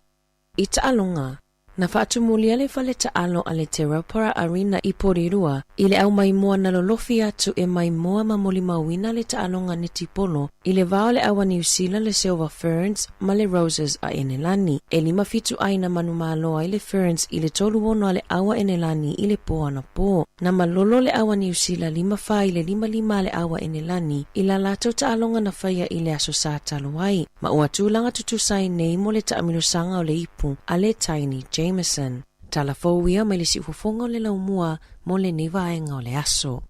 E: I taaloga. Na faatumulia le fale taalo a le Te Rauparaha Arena i Porirua i le aumaimoa na lolofi atu e maimoa ma molimauina le taaloga netipolo i le va o le ʻAua Niusila le Silver Ferns ma le Roses a Enelani. E 5 7 ai na manumalo ai le Ferns i le 3-6 a le ʻAua Enelani i le pō anapō. Na malolo le ʻAua Niusila 5-4 i le 5-5 a le ʻAua Enelani i la latou taaloga na faia i le aso Sā talu ai, ma ua tulaga tutusa ai nei mo le taamilosaga o le ipu a le Taini Jamieson. Tala fou ia mai le siufofoga o le laumua mo lenei vaega o le aso.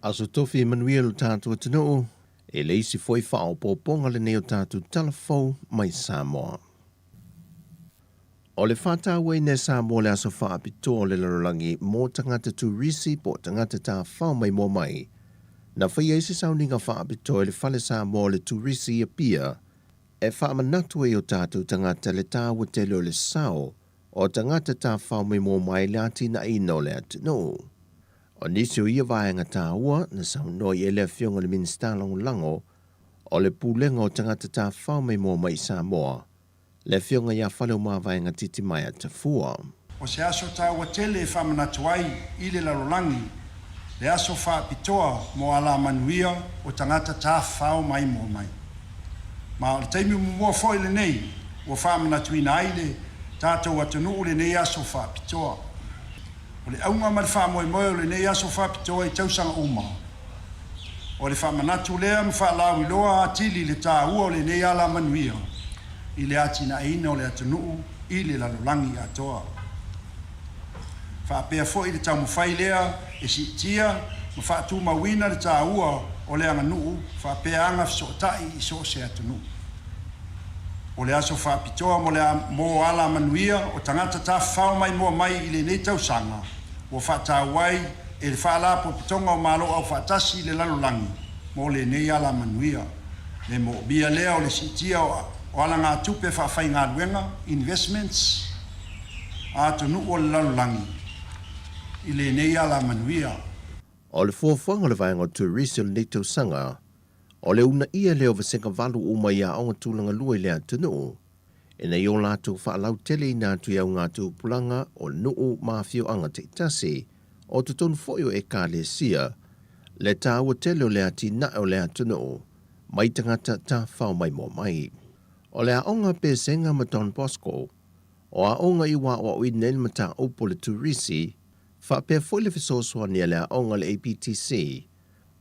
I: Aso Tofi e manuia lo tatou atunuu, e le isi foi faaopoopoga lenei o tatou tala fou mai Samoa. O le faatauaina e Samoa le aso faapitoa o le lalolagi mo tagata turisi po o tagata tafao maimoa mai, na faia ai se sauniga faapitoa i le Fale Samoa o le Turisi i Apia e faamanatu ai o tatou tagata le taua tele o le sao o tagata tafao maimoa mai i le atinaeina o le atunuu. O nisi o ia vaega taua na saunoa i ai le Afioga i le Minisita Lagolago o le Pulega o Tagata Tafafao Maimoa mai i Samoa, le Afioga ia Faleomavaega Titimaea Tafua.
O: O se aso taua tele e faamanatu ai i le lalolagi le aso faapitoa mo alamanuia o tagata tafafao maimoa mai. Ma o le taimi muamua foi lenei ua faamanatuina ai le tatou atunuu lenei aso faapitoa. O le auga ma le faamoemoe o lenei aso faapitoa i tausaga uma, o le faamanatu lea ma faalauiloa atili le taua o lenei alamanuia i le atinaeina o le atunuu i le lalolagi atoa. Faapea foi le taumafai lea e siitia ma faatumauina le taua o le aganuu faapea aga fesootai i so o se atunuu. O le aso faapitoa mo le mo alamanuia o tagata tafafao maimoa mai i lenei tausaga ua faataua ai e le Faalapotopotoga o Malo Aufaatasi i le Lalolagi mo lenei alamanuia. Le moomia lea o le siitia o alagatupe faafaigaluega, investments, a atunuu o le lalolagi i lenei alamanuia.
I: O le fuafuaga o le vaega o turisi o lenei tausaga, o le uunaia lea o vasega valu uma i aoga tulaga lua i le atunuu, ina ia o latou faalauteleina atu i augatupulaga o nuu ma afioaga taitasi, o totonu foi o Ekalesia, le taua tele o le atinae o le atunuu mai tagata tafafao maimoa mai. O le aoga Pesega ma Don Bosco, o aoga i ua aoaoina ai le mataupu o le turisi, faapea foi le fesoasoani a le aoga a le APTC,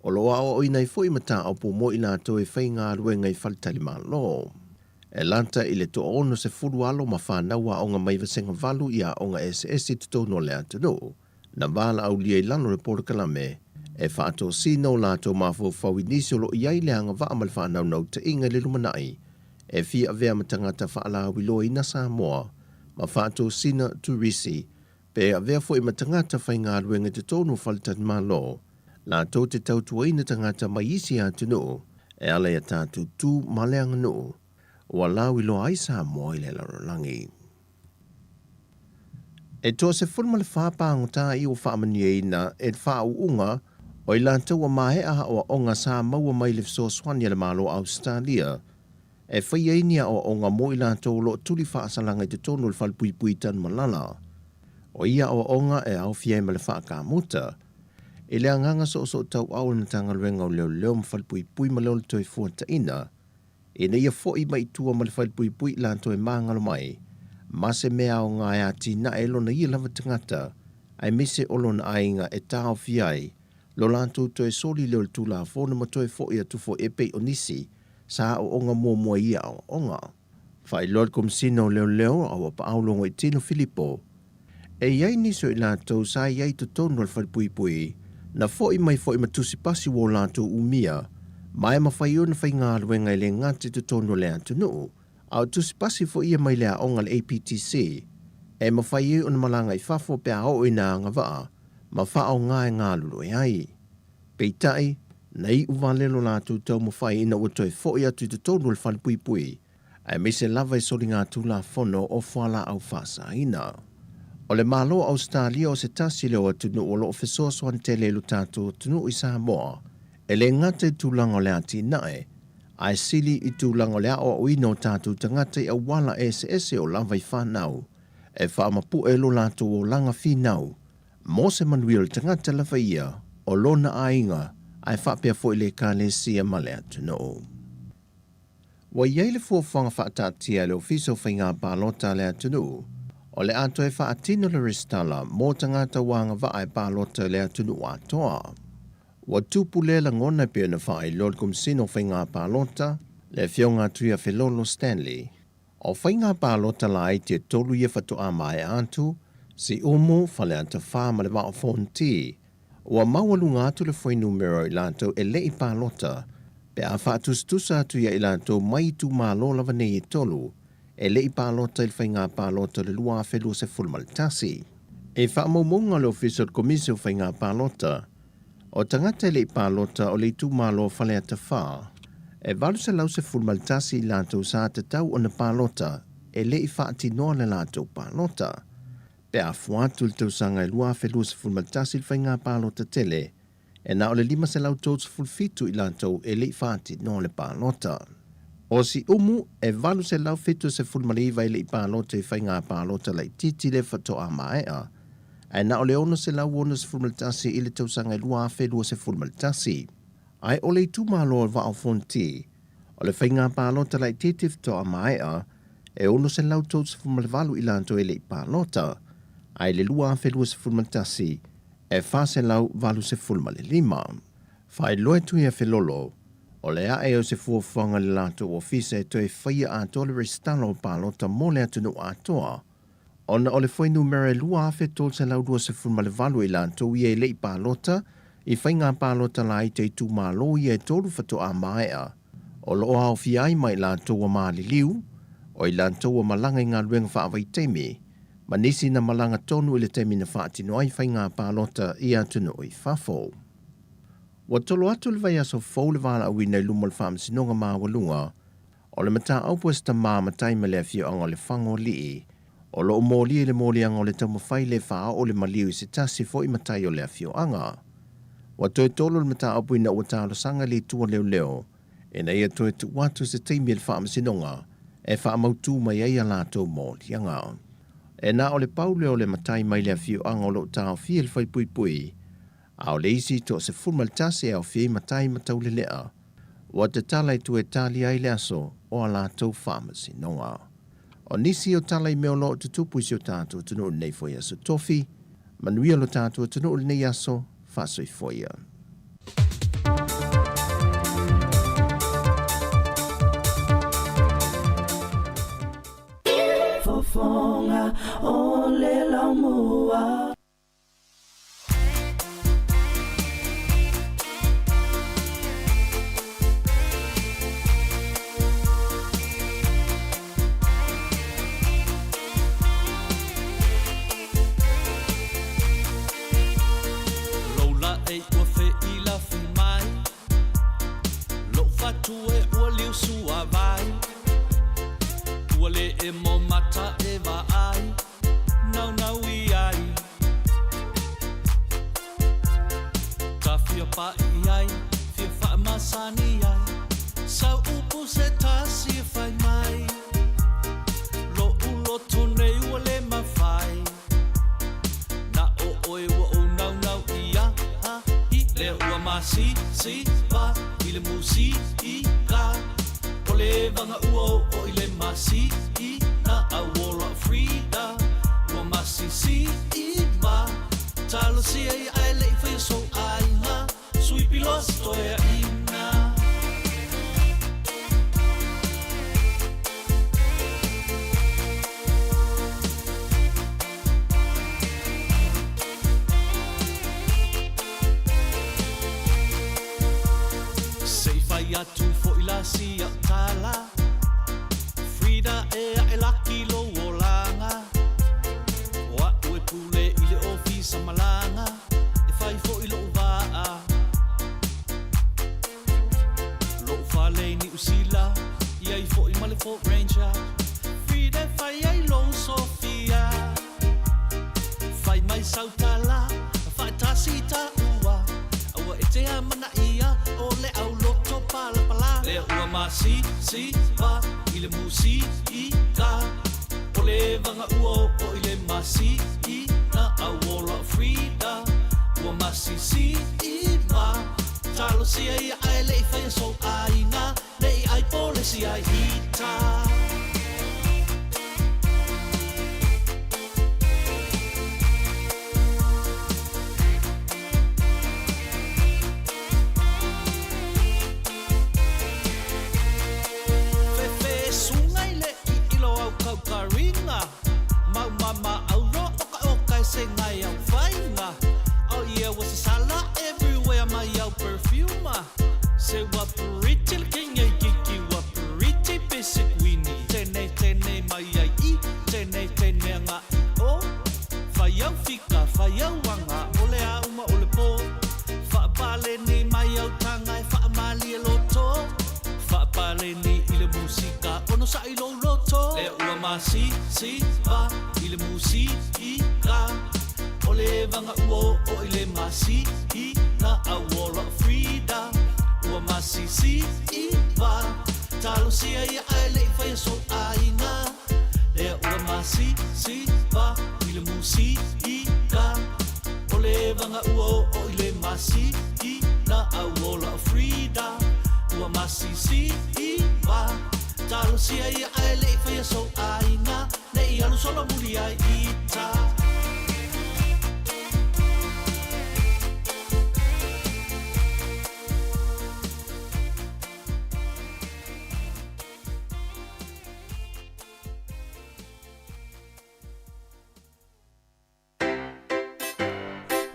I: o lo o aoaoina ai foi mataupu mo i latou e faigaluega i faletalimalo. E lata i le 60 alo ma fanau aoga mai vasega valu i aoga eseese i totonu o le atunuu, na valaaulia i lalo o le polokalame e faatosina o latou mafaufau i nisi o lo o i ai le agavaa ma le faanaunautaiga i le lumanai e fia avea ma tagata faalauiloaina Samoa ma faatosina turisi pe avea foi ma tagata faigaluega i totonu o faletalimalo latou te tautuaina tagata mai isi atunuu e ala i a tatou tu ma le aganuu ua lauiloa ai Samoa i le lalolagi. E 14 pāgotā i ua faamanuiaina e le faauuga o i latou ua maea aoaoga sa maua mai le fesoasoani a le Malo o Ausetalia e faia ai ni aoaoga mo i latou o lo o tuli faasalaga i totonu o le falepuipui Tanumalala. O ia aoaoga e aofia ai ma le faakamuta i le agaga soosootauau o le Matagaluega o Leoleo ma Falepuipui ma le Ola Toefuataina ina ia foʻi mai i tua ma le falepuipui i latou e magalo mai ma se mea aoga e atinae ai lona ia lava tagata aemaise o lona aiga e taofia ai lo latou toe soli lea o le Tulafono ma toe foʻi atu foi e pei o nisi sa aoaoga muamua i ia aoaoga. Faailoa le Komesina o Leoleo a ua paau Logoitino Filipo e i ai nisi o i latou sa i ai i totonu o le falepuipui na foʻi mai foi ma tusi pasi ua o latou umia ma e mafai ona faigaluega e le gata i totonu o le atunuu a o tusi pasi foi ia mai le aoga a le APTC e mafai ai ona malaga i fafo pe a oo ina agavaa ma faaaoga e galulue ai. Peitai, Na iu vale lo latou taumafai ina ua toe fo'i atu i totonu o le falepuipui, aemaise lava i soligatulafono o fualaau faasaina. O le Malo o Ausetalia o se tasi lea o atunuu o lo o fesoasoani tele i lo tatou atunuu i Samoa, e le gata i tulaga o le atinae, ae sili i tulaga o le aoaoina o tatou tagata i auala eseese o lava i fanau, e faamapue lo latou olaga finau Mo se manuia o le tagata lava ia, o lona aiga, ae faapea foi le Ekalesia ma le atunuu. Ua i ai le fuafuaga faataatia e le Ofisa o Faiga Palota a le atunuu, o le a toe faatino le resitala mo tagata ua agavaa e palota i le atunuu atoa. Ua tupu lea lagona e pei ona faailoa le Komesina o Faiga Palota, le Afioga a Tuiafelolo Stanley. O faiga palota laiti e tolu ia faatoa maea atu, Siumu, Faleata 4 ma le Vaa o Fonoti. Ua maualuga atu le fuainumera o i latou e le i palota, pe a faatusatusa atu ia i latou mai itumalo lava nei e tolu, e le i palota i le faiga palota o le 2021. I faamaumauga a le Ofisa o le Komisi o Faiga Palota, O tagata e le i palota o le itumalo o Faleata 4, e 811 i latou sa tatau ona palota e le i faatinoa le latou palota. Pe a fua atu i le tausaga e 2021 i le faiga palota tele, e na o le 537 i latou e le i faatinoa le palota. O Siumu, e 879 e le i palota i faiga palota laitiiti le faatoa maea, ae na o le 661 i le tausaga e 2021. Ae o le itumalo o Vaa o Fonoti, o le faiga palota laitiiti faatoa maea, e 638 i latou e le i palota, ae i le 2021, e 485. Faailoa e Tuiafelolo, o le ae o se fuafuaga a le latou ofisa e toe faia atoa le resitala o palota mo le atunuu atoa, Ona o le fuainumera e 2,328 i latou ia e le i palota i faiga palota laiti a itumalo ia e tolu faatoa maea, o lo o aofia ai ma i latou ua maliliu, o i latou ua malaga i galuega faavaitaimi, ma nisi na malaga tonu i le taimi na faatino ai faiga palota i atunuu i fafo. Ua tolo atu le vaiaso fou le valaauina i luma o le Faamasinoga Maualuga O le mataupu a si tamā matai ma le afioaga o Lefagoalii, o lo o molia i le moliaga o le taumafai le faaoo le maliu i se tasi foi matai o le afioaga. Ua toe tolo le mataupu ina ua talosaga le itu a leoleo ina ia toe tuu atu se taimi e le faamasinoga e faamautū mai ai a latou moliaga. E na o le pau lea o le matai mai le afioaga o lo o taofia i le faepuipui, a o le isi toa-11 e aofia ai matai ma taulelea, ua tatala i tua e tali ai le aso o a latou faamasinoga. O nisi o tala i mea o lo o tutupu i si o tatou atunuu i lenei foi aso tofi, manuia lo tatou atunuu i lenei aso, faasoifua ia.
M: Fofoga o le laumua.
Q: Lou laei ua feilafi mai, Lou fatu e ua liu suavai, Ua le emo mata e vaai. Naunau i ai Ta fia pa'i i ai Fia faamasani ai Sau upu se tasi e fai mai Lo'u loto nei ua le mafai Na o oe ua ou naunau i ai Lea ua masisiva i le musika O le vaga ua oo i le masina Auola o Frida ua masisiva Talosia ia ae le i faia sou aiga Sui pilos toeaina. Se i fai atu foi la si au tala Frida e aʻe laki lou olaga O aʻu e pule i le ofisa malaga E fai foi loʻu waa. Fa'apale i Niu Sila, i ai fo'i ma le Ford Ranger. Free e fai ai lou sofia. Fai mai sau tala, fa'atasi i ta'ua. Aua e te amanaia o le auloto palapala. Lea ua masisiva i le musika. O le vaga ua oo i le masina auola o Frida. Ua masisiva. Talosia ia ae le'i faia sou aiga, ne'i ai po le isi ai ita. Fefe suga i le iilo au kaukariga, mau mama auro okaoka e sega i au faiga. Oh yeah, ua sasala everywhere mai au perfume. Se ua pretty le kenya i kiki, ua pretty basic wini. Tene tene mai ai i, tene tene aga i o. Fai au fika, fai au aga, o le a uma o le po. Faapaleni mai au taga e faamalie loto. Faapaleni i le musika, ono sa'i lou loto. Lea ua masisiva i le musika. O le vaga ua oo i le masina auola o Frida. Ua masisiva. Talosia ia ae le'i faia sou aiga. Lea ua masisiva i le musika. O le vaga ua oo i le masina auola o Frida. Ua masisiva. Talosia ia ae le'i faia sou aiga, ne'i alu solomuli ai ita.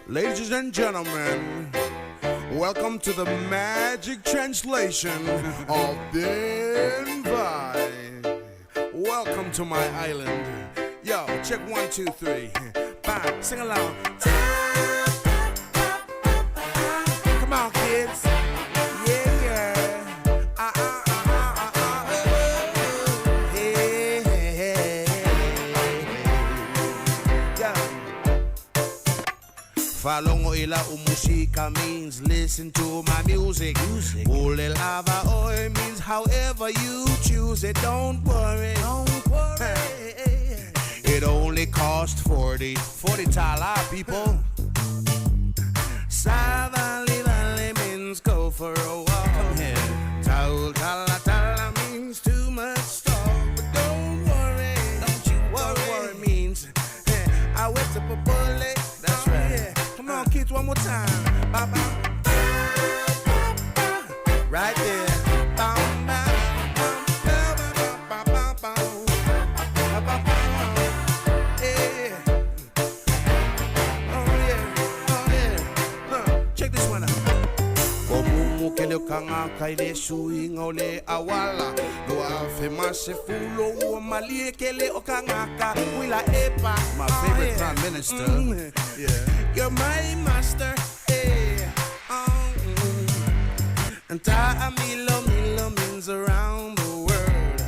A: Ladies and gentlemen, welcome to the magic translation of Ben Vai. Welcome to my island. Yo, check 1, 2, 3. Bye. Sing along. Come on, kids. Yeah, yeah. Ah, ah, ah, ah, ah, ah. Hey, hey, hey, hey. Yeah. Falongo ila umusika means listen to my music. Ule lava oi means however you choose it. Don't worry. Don't worry. It only cost 40. 40 tala, people. Savali valley means go for a walk. Come here. Tau tala tala means too much talk. But don't worry. Don't you worry. Don't worry means I wet up a bullet. That's right. Yeah. Come on, kids, one more time. Ba, ba, ba, ba, ba. Right there. Ba, ba, ba, ba, ba, ba, ba, ba. Ba, ba, ba. Yeah. Oh, yeah. Oh, yeah. Huh. Check this one out. Ko mumu ke le kanga kai le suiga o le awala. Lo afe ma se fulo ua malie ke le o kangaka. Wila epa. My favorite prime minister. Yeah. You're my master. Hey. And ta milo milo means around the world.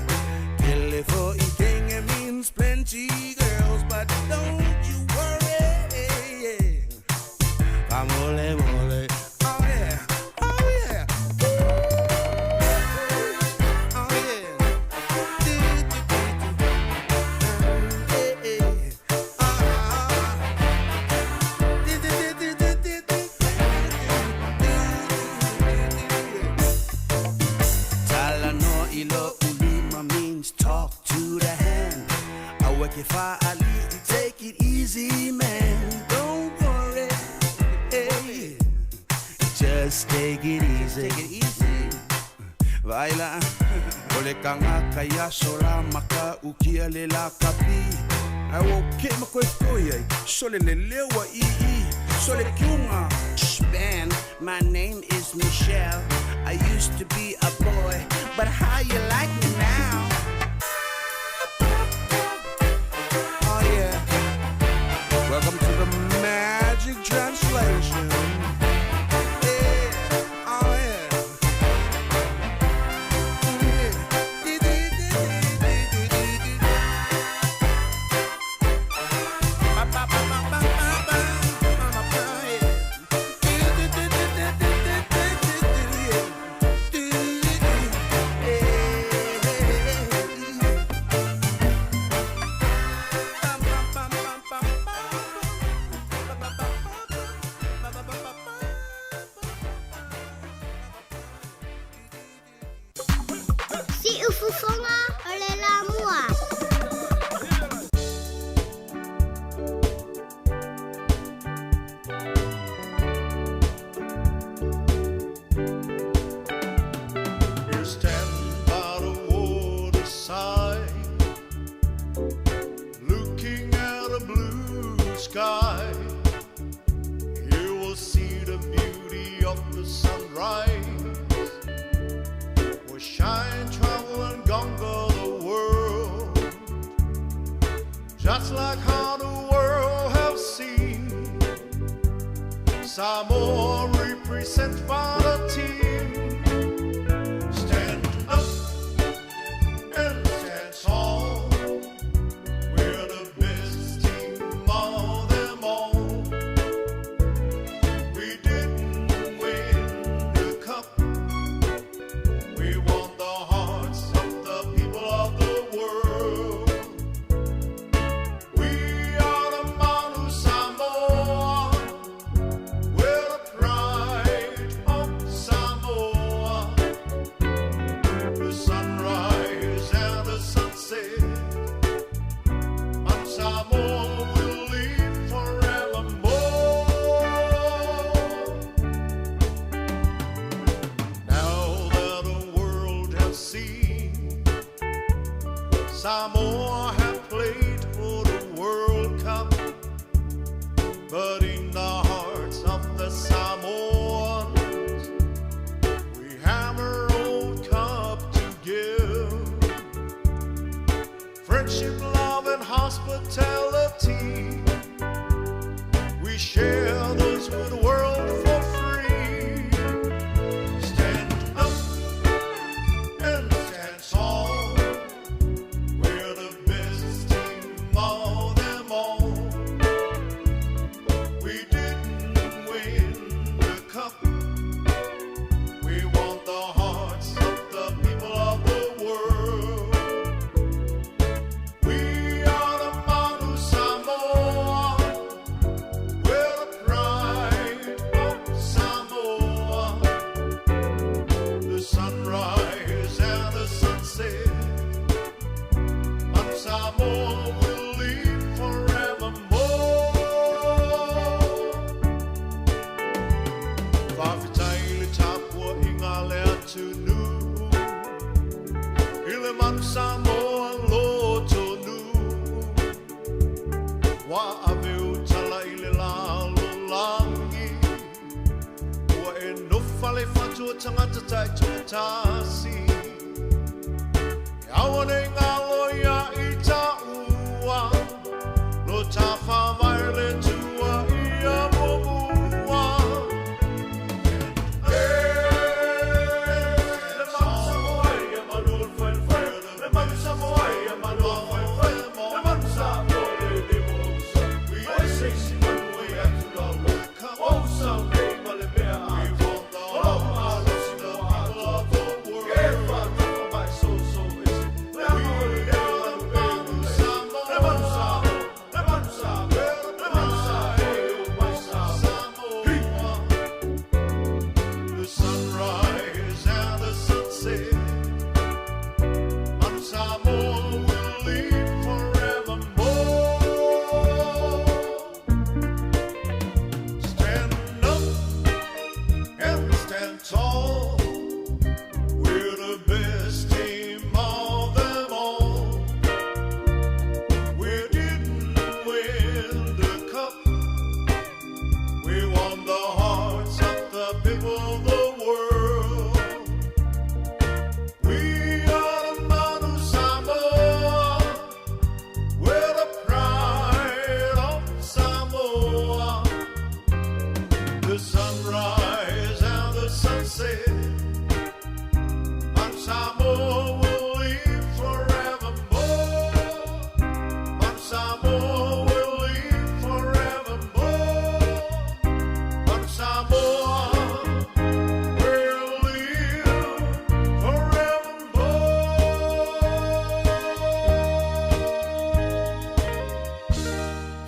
A: Kele fo ikenge means plenty girls, but don't you worry. Famole mole. Oh yeah. Oh yeah. Oh yeah. Do, do, do, do. Yeah, yeah. Do, do, do, do, do, do, do, do, do. Tala no ilo ulima means talk to the hand. Awake fa ali, take it easy, man. Don't worry. Hey. Just take it easy. Take it easy. Vaila. Ole kanga kaya sola maka ukia le la kapi. Ai o ke ma koe toi ai. Sole le lewa i i. Sole kiunga.
G: Ben, my name is Michelle. I used to be a boy, but how you like me now?
A: Oh yeah. Welcome to the magic translation. Yeah. Oh yeah.
F: Siufofoga o le Lamua.
A: You stand by the waterside, looking at a blue sky. You will see the beauty of the sunrise. Will shine, travel, and conquer the world, just like how the world have seen. Samoa represent by the team. Stand up and stand tall. We're the best team of them all. We didn't win the cup. We won the hearts of the people of the world. We are the Manu Samoa. We're the pride of Samoa. The sunrise and the sunset. Manu Samoa will live forevermore. Now that the world has seen Samoa have played for the World Cup, but in the hearts of the Samoans, we have our own cup to give. Friendship, love, and hospitality. We share those with the world for free. Stand up and stand tall. We're the best team of them all. We didn't win the cup. We won the hearts of the people of the world. We are the Manu Samoa. We're the pride of Samoa. The sunrise and the sunset. Manu Samoa will live forevermore. Faafetai i le tapuaiga a le atunuu i le Manu Samoa lotonuu ua ave ou tala i le lalolagi ua e nofo fale fatu o tagata taitoatasi e aua nei galo ia i taua lo ta faavae le Atua ia muamua. Le Manu Samoa ia manu o le faifai, le Manu Samoa ia manu o le faifai, le Manu Samoa le le mo usa. O e se isi manu e atu lau, o usa o nei ma le mea atoa, o lau malosi mo atoatoa, ke faatafa mai soso ese, le ama o le leo manu e le Manu Samoa, le Manu Samoa, le Manu Samoa e o mai Samoa. Hi! The sunrise and the sunset. Manu Samoa will live forevermore. Stand up and stand tall. We're the best team of them all. We didn't win the cup. We won the hearts of the people of the world. We are the Manu Samoa. We're the pride of Samoa. The sunrise and the sunset. Manu Samoa will live forevermore. Manu Samoa will live forevermore. Manu Samoa will live forevermore.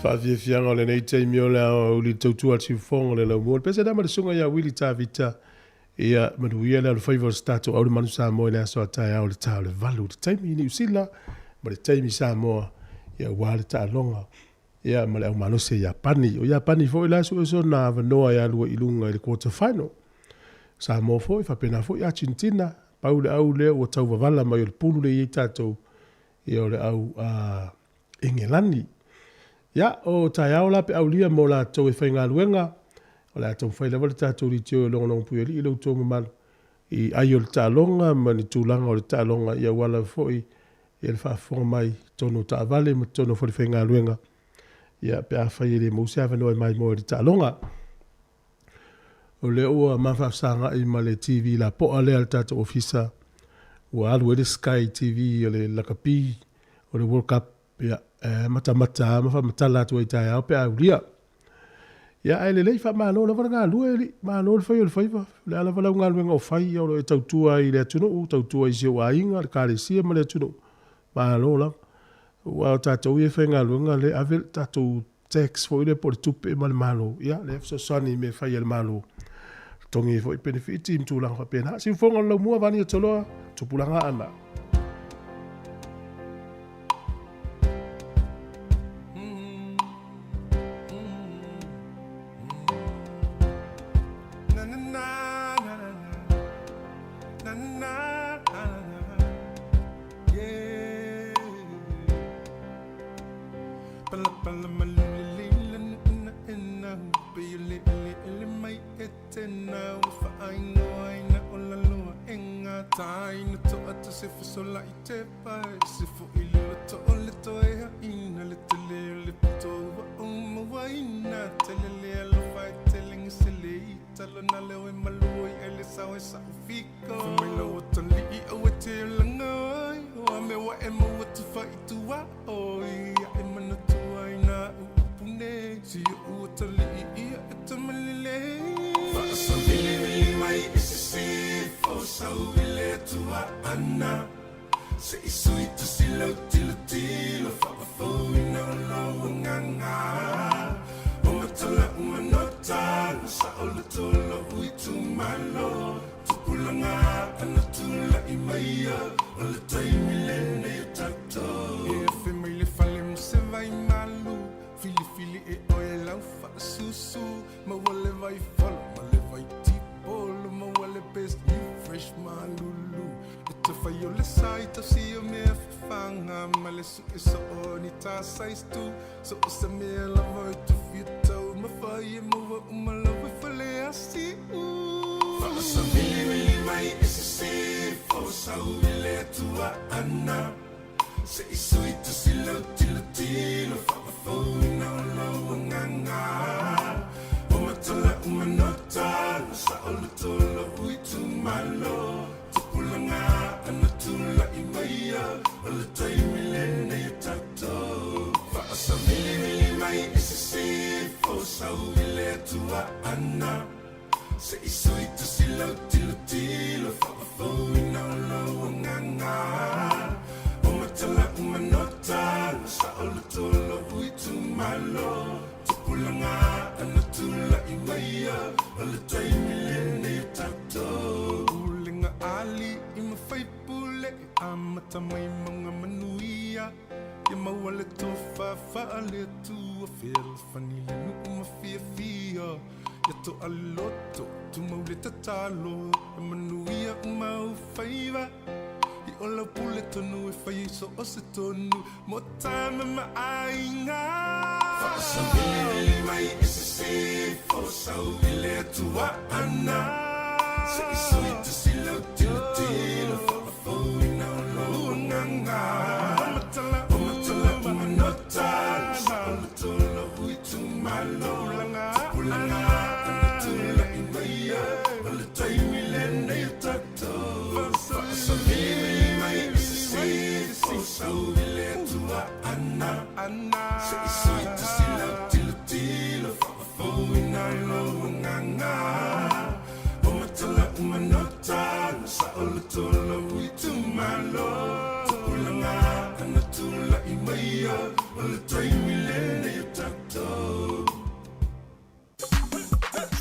B: Faafiafiaga o lenei taimi o le aoauli tautua a le siufofoga o le laumua. Le pese dama le susuga ia Willie Tavita Ia manuia le alofaiva o se tatou au le Manu Samoa i le aso a taeao i le ta o le 8 i le taimi i Niu Sila ma le taimi i Samoa, ia aua le taaloga ia ma le au malosi a Iapani. O Iapani foi la e sue sona avanoa e alu ai i luga i le quarter final. Samoa foi, faapena foi Argentina, pau le au lea ua tau vavala mai o le pulu lea e i ai tatou, ia o le au a Engelani. Ia, o taeao la pe aulia mo latou e faigaluega, o le a taumafai lava le tatou litio e logologo puialii i lo outou mamalu i ai o le taaloga ma ni tulaga o le taaloga i auala foi ia le faafofoga mai i totonu o taavale ma totonu o falefaigaluega, ia pe afai e le maua se avanoa e maimoa i le taaloga. O lea ua ma faafesagai ma le TV lapoa lea a le tatou ofisa, ua alu ai le Sky TV o le lakapi o le World Cup, ia, e matamata lava ma faamatala atu ai taeao pe a aulia. Ia, ae lelei, faamalo lava le galue, alii, malo le fai o le faiva. O le a lava lau galuega o fai, ia o lo o e tautua ai i le atunuu, tautua i si ou aiga, le kalesia ma le atunuu. Malo lava. Aua o tatou ia e faigaluega lea e ave le tatou tax foi lea po o le tupe ma le Malo, ia, lea e fesoasoani i mea e fai a le Malo, totogi ai foi penefiti ma tulaga faapena. Siufofoga o le Laumua, Vani Atoloa, Tupulaga Aana.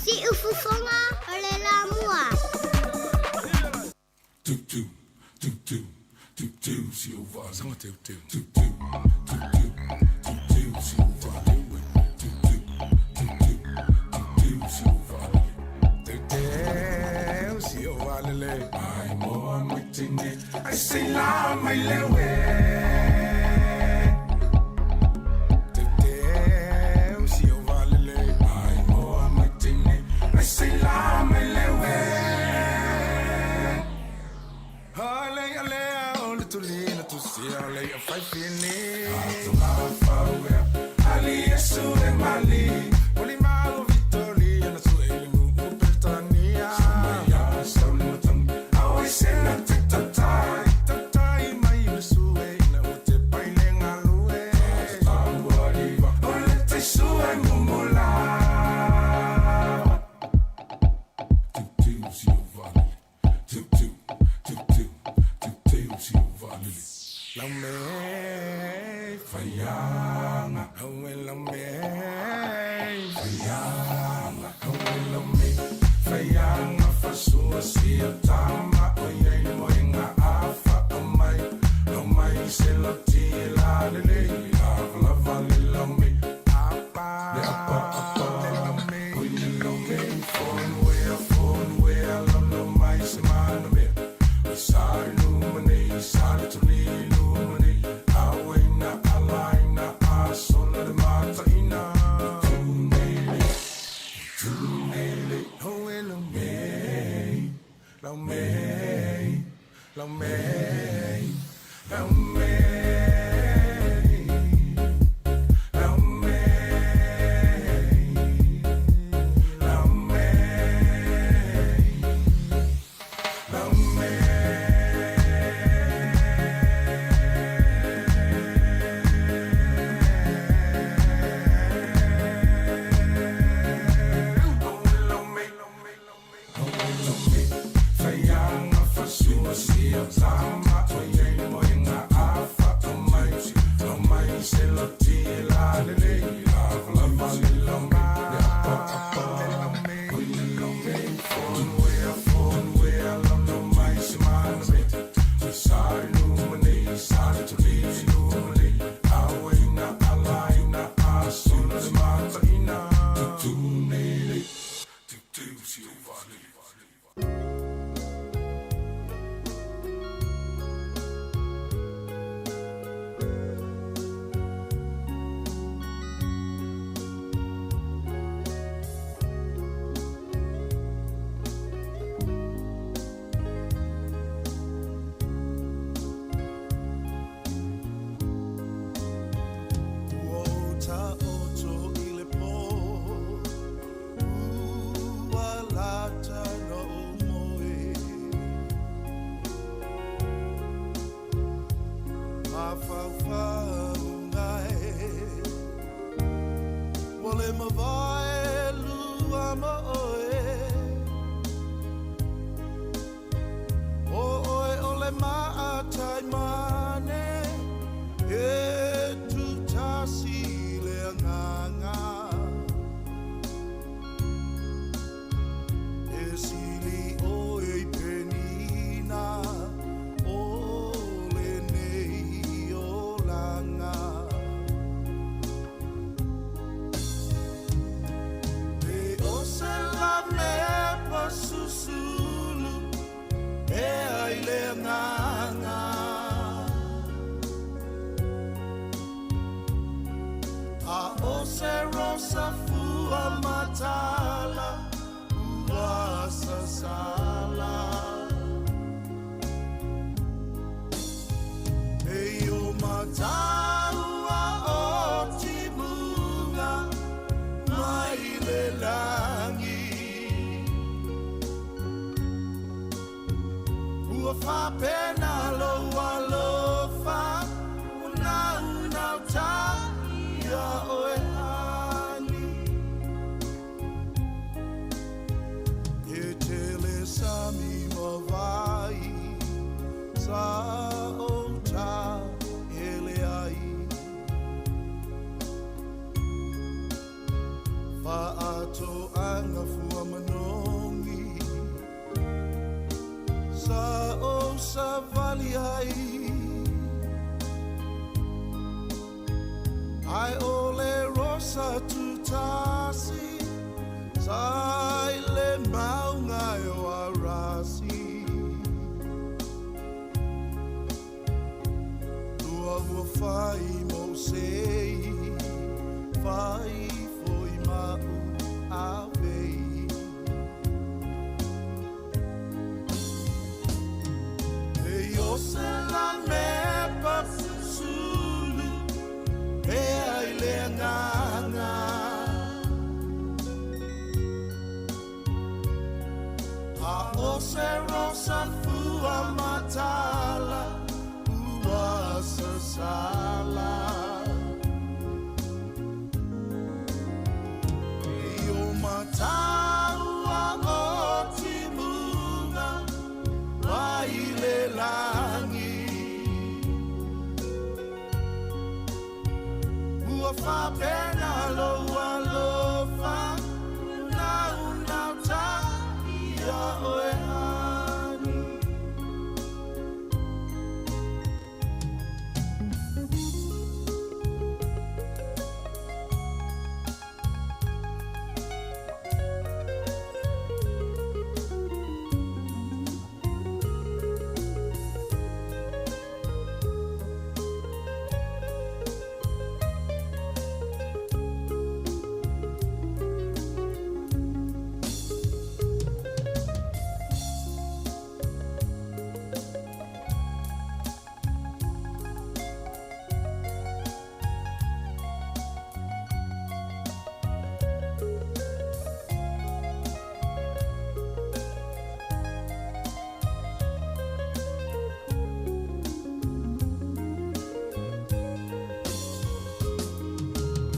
F: Siufofoga o le Lamua.
A: Sa o ai Ai o le rosa tutasi Sai le maunga e o arasi Lua ua fai mo sei Fai foi mau avei E o se la mepa susulu E ai le nganga A o se rosa fua matala Ua sasala E o mataua o timunga Mai le langi Ua whapena lo alofa Nau nau ta ia oe ani.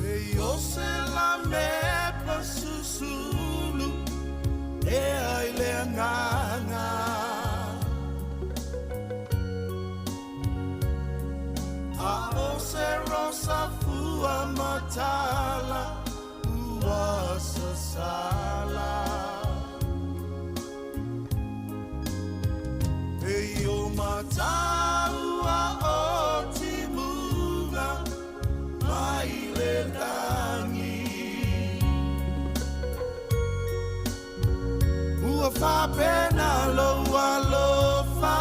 A: E o se la mepa susulu E ai le nganga A o se rosa fua matala Ua sasala E o mataua o timunga Mai le langi Ua whapena lo alofa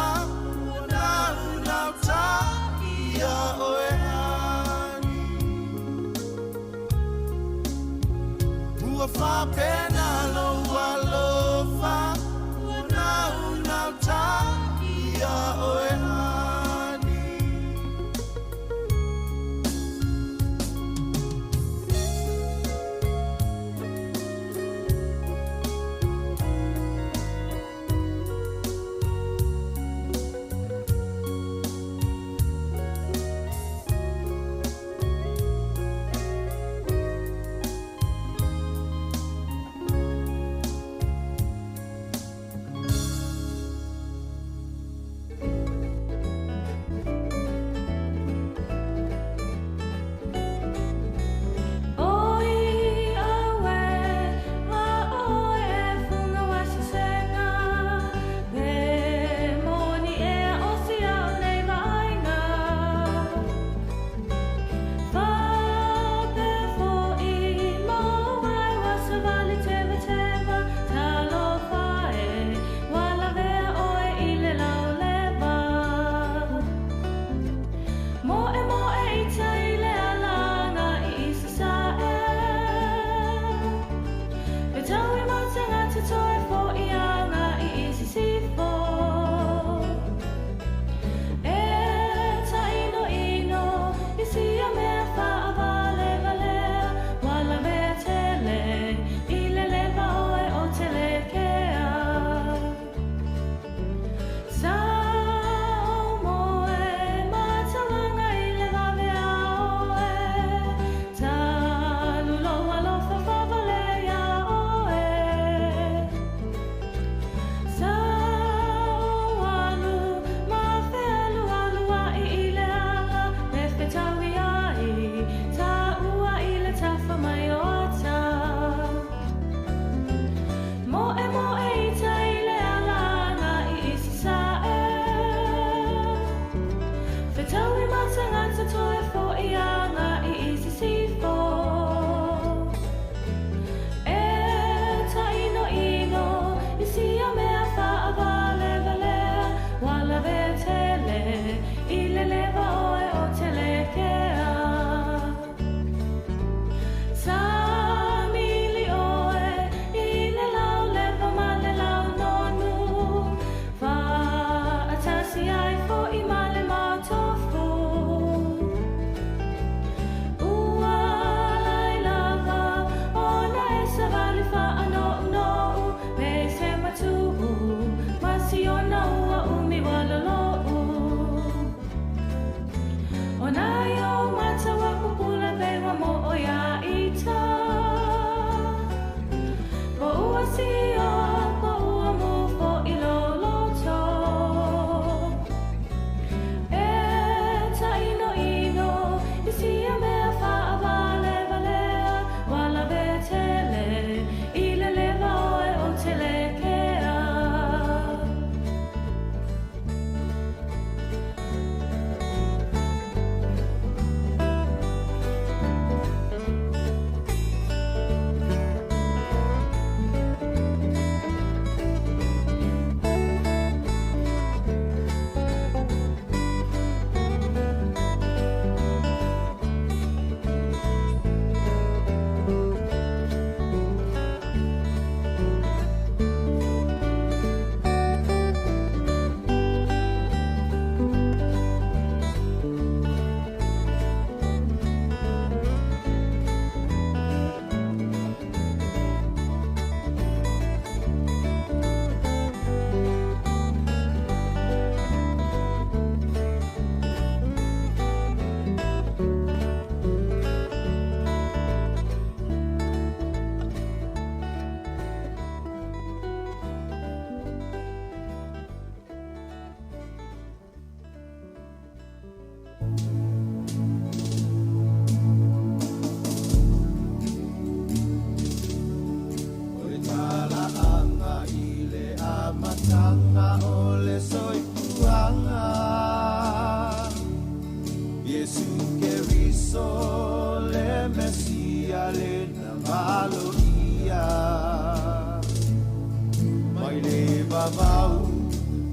A: Nau nau ta ia oe ani. Ua whapena lo alofa Nau nau ta ia oe ani.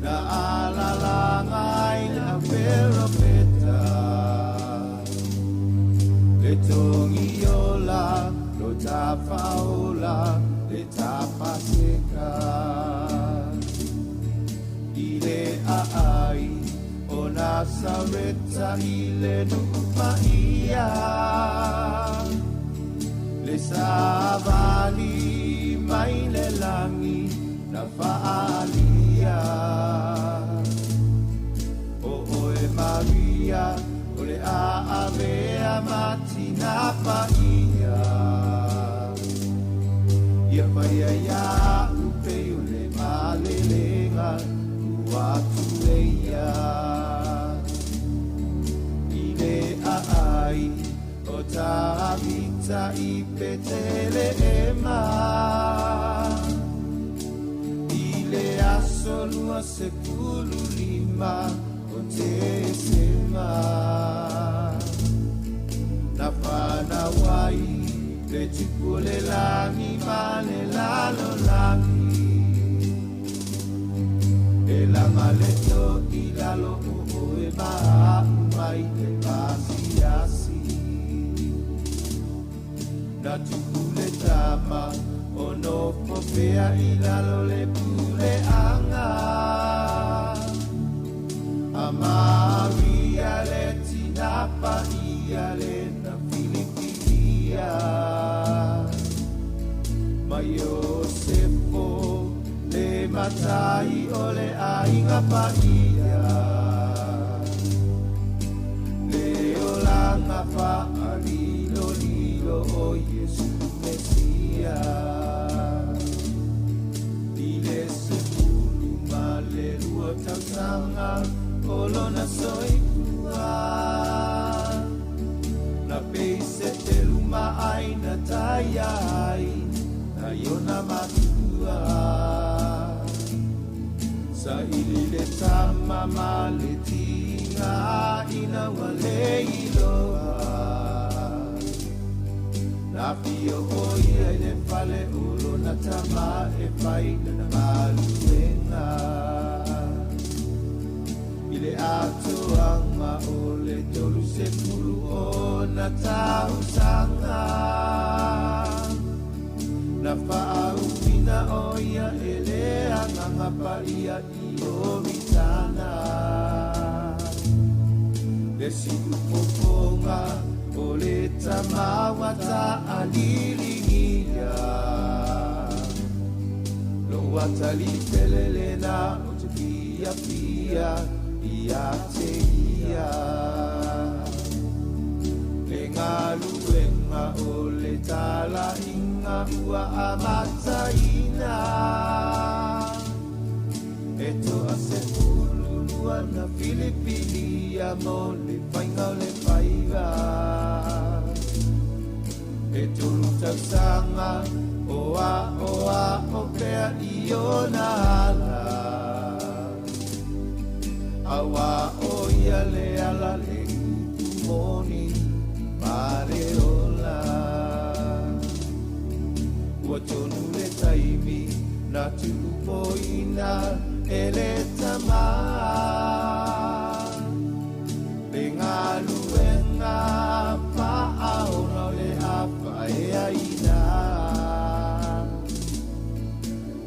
A: Na alalaga ai le auperopeta Le togiola lo tafaola le tapaseka I le aai o Nasareta i le nuu paia Le savali mai le lagi na faalia O oe Maria o le aavea ma tina paia Ia faia iaʻu pei o le malelega ua tuleia I le aai o Tavita i Petelehema I le aso 25 o Tesema Na fanau ai le Tupu o le lagi ma le lalolagi E laga le to i lalo o oe ma a'u mai le pasiasi Na tupu le tama o nofo pea i lalo le puleaga A Maria le tina paia le na filifilia Ma Iosefo le matai o le aiga paia Le olaga faalilolilo o Iesu Mesia I le 12 tausaga o lona soifua Na pei se telu maai na taia ai nai ona matua Saili le tama ma le tiga ina ua le iloa Na afio o ia i le fale o lona tama e fai lana galuega I le atoaga o le 30 ona tausaga Na faauuina o ia e le Agaga Paia i Ioritana Le siufofoga o le tama ua taaliligia Lou atalii pele lena ou te fiafia ia te ia Le galuega o le talaiga ua amataina E 12 na filifilia mo le faiga o le faiva E 3 tausaga o aoao pea i ona ala Auā o ia le ala le upu moni ma le ola Ua tonu le taimi na tuupoina e le Tama Le galuega faaola o le a faaeaina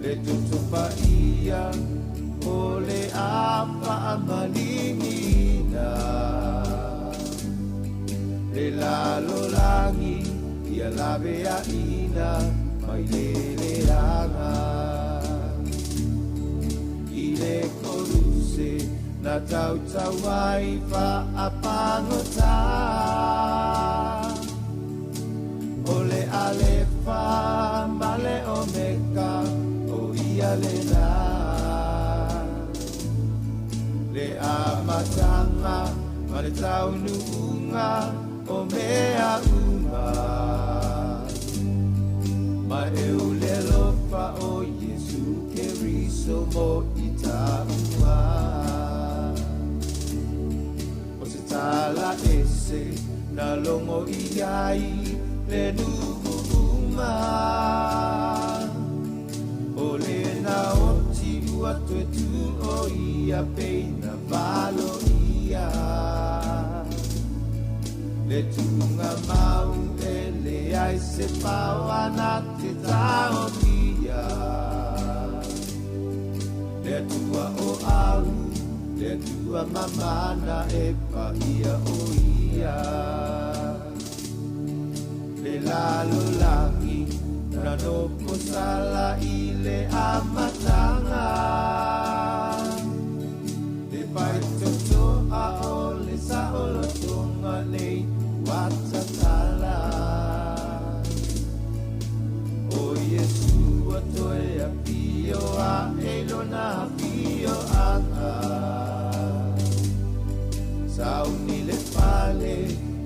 A: Le toto paia o le a faamaliniina Le lalolagi ia laveaina mai le leaga I le koluse na tautau ai faapagota O le Alefa ma le Omeka o ia lena Le amataga ma le taunuuga o mea uma Ma e o le alofa o Iesu Keriso mo i taua O se tala ese na logo i ai le nuu uma O le naoti ua toe
R: o ia peina valo ia. Le tuunga mau e le ai se pao ana te taotia. Le tua o au, le tua mamana e pa ia o ia. Le lalo lagi, na nopo sala i le amatanga. Le pai toto a o le sa o lo tonga nei watatala. O Yesu a toe a pio a e lona pio anga. Sauni le pale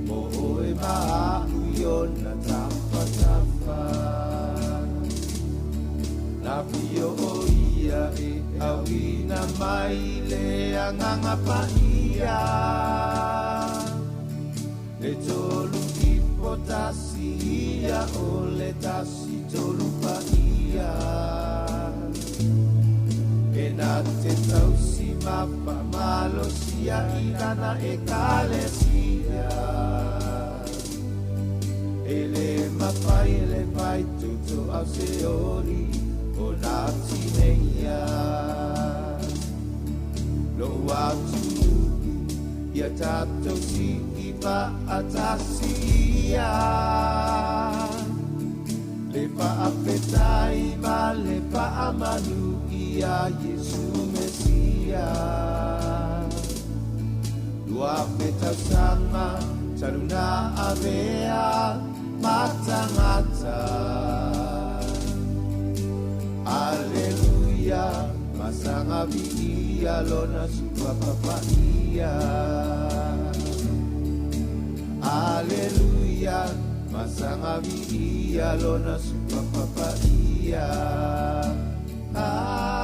R: mo oe maa uiona tafa tafa. Na pio o ia e awina mai le anganga pa ia. Le tolu ipo tasi ia o le tasi tolu pa ia. E nā te tausi mapa malosia i lana e kalesia. E le mapai e le pai tutu au se ori o nā tineia. Lo atu ia tātou si i pa atasi ia. Le pa apetai ma le pa amanu ia Yesu Mesia. Lua petausanga taluna avea matangata. Alleluia, masanga viia lona sua papa ia. Alleluia, masanga viia lona sua papa ia. Ah.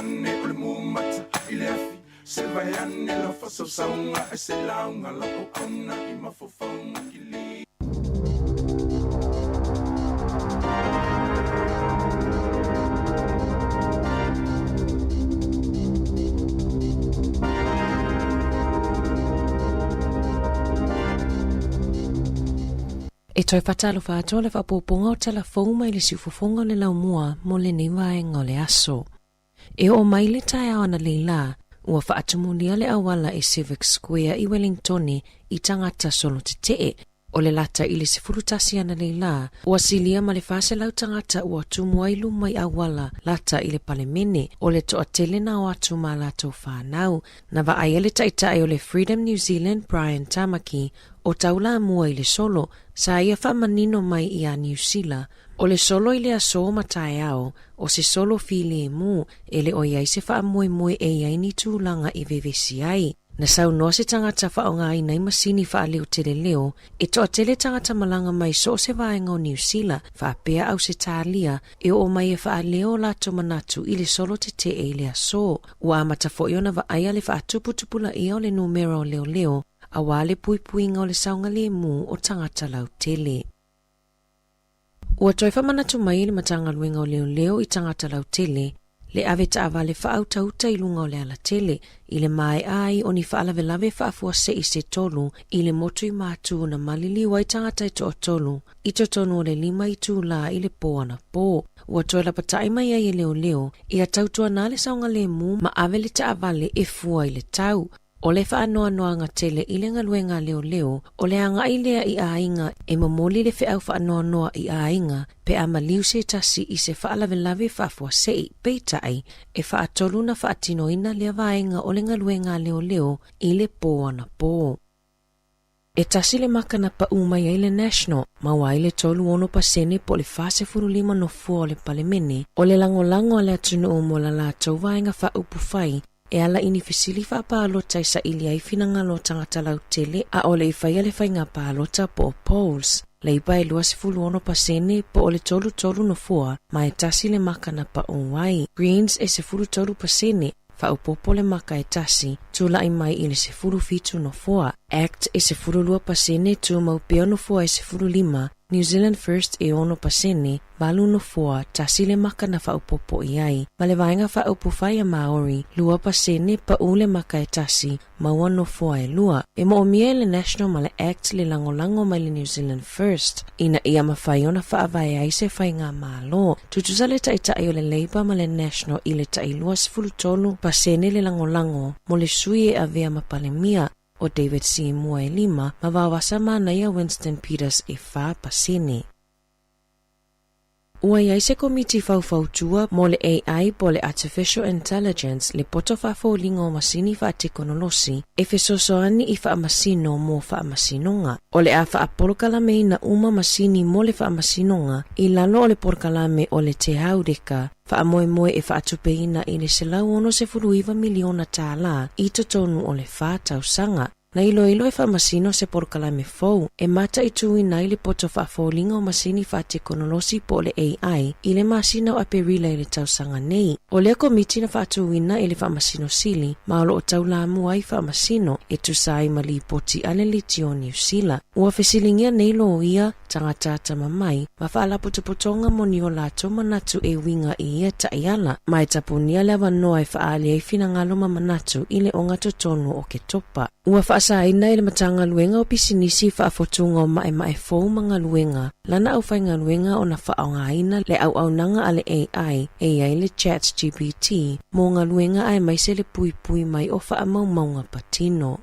H: ane o le mumata i le afi Se vae ane lau faasausauga ae se lauga lau auauna i mafaufauga kili.
E: E toe faatalofa atu le faapuapuga o tala fou mai le siufofoga o le laumua mo lenei vaega o le aso. E oo mai le taeao analeila, ua faatumulia le auala i Civic Square i Wellingtone i tagata solo tetee. O le lata i le 11 analeila, ua silia ma le 400 tagata ua tumu ai luma i auala lata i le Palemene, o le toatele na o atu ma latou fanau. Na vaaia le taitai o le Freedom New Zealand Brian Tamaki o taulamua i le solo, sa ia faamanino mai iā Niu Sila, o le solo i le aso ma taeao, o se solo filemu e le o i ai se faamoemoe e i ai ni tulaga e vevesi ai. Na saunoa se tagata faaaogaina i masini faaleo-teleleo, e toatele tagata malaga mai so o se vaega o Niu Sila, faapea Ausetalia, e oo mai e faaleo o latou manatu i le solo tetee i le aso. Ua amata foi ona vaaia le faatuputupulaia o le numera o leoleo aua le puipuiga o le saogalemu o tagata lautele. Ua toe faamanatu mai le Matagaluega o Leoleo i tagata lautele le ave taavale faautauta i luga o le alatele i le maea ai o ni faalavelave faafuasei se tolu i le motu i Matu na maliliu ai tagata e toatolu i totonu o le lima itulā i le pō anapō. Ua toe lapataʻi mai ai e leoleo ia tautuana le saogalemu ma ave le taavale e fua i le tau. O le faanoanoaga tele i le galuega a leoleo, o le agai lea i aiga e momoli le feau faanoanoa i aiga pe a maliu se tasi i se faalavelave faafuasei, peitai, e faatolu na faatinoina lea vaega o le galuega a leoleo i le pō anapō. E tasi le makana paʻū mai ai le National, maua ai le 36 po o le 45 nofoa o le Palemene, o le lagolago a le atunuu mo la latou vaega faaupufai e ala i ni fesili faapalota e saili ai finagalo o tagata lautele a o le i faia le faiga palota po o polls. Leipa e 26% po o le 33 nofoa ma e tasi le makana paʻū ai. Greens e 13%, faaopoopo le maka e tasi, tulai mai i le 17 nofoa. Act e 12%, tumau pea nofoa e 15, New Zealand First e 6%, valu nofoa, tasi le maka na faaopoopo i ai. Ma le Vaega Faaupufai a Māori, 2%, paʻū le maka e tasi, maua nofoa e lua. E moomia e le National ma le Act le lagolago mai le New Zealand First ina ia mafai ona faavae ai se faigamalo. Tutusa le taitai o le Labour ma le National i le tai 23% le lagolago mo le sui e avea ma Palemia, o David Seymour e lima, ma Vaoasa Manaia Winston Peters e 4%. Ua i ai se komiti faufautua mo le AI po o le Artificial Intelligence, le poto faafoliga o masini faatekonolosi e fesoasoani i faamasino mo faamasinoga. O le a faapolokalameina uma masini mo le faamasinoga i lalo o le polokalame o le Te Haureka faamoemoe e faatupeina i le $169 miliona tālā i totonu o le fa tausaga. Na iloilo e faamasino se polokalame fou e mataituina ai le poto faafoliga o masini faatekonolosi po o le AI i le masina o Aperila i le tausaga nei. O lea komiti na faatuina e le Faamasino Sili ma o loo taulamua ai faamasino e tusa ai ma lipoti a le Litio o Niu Sila. Ua fesiligia nei loia, tagata atamamai, ma faalapotopotoga mo ni o latou manatu e uiga i ia taiala, ma e tapunia le avanoa e faaali ai finagalo ma manatu i le ogatotonu o ke topa. Ua faasaina e le Matagaluega o Pisinisi faafotuga o maemae fou ma galuega lana aufaigaluega ona faaaogaina le auaunaga a le AI e i ai le ChatGPT mo galuega aemaise le puipui mai o faamaumauga patino.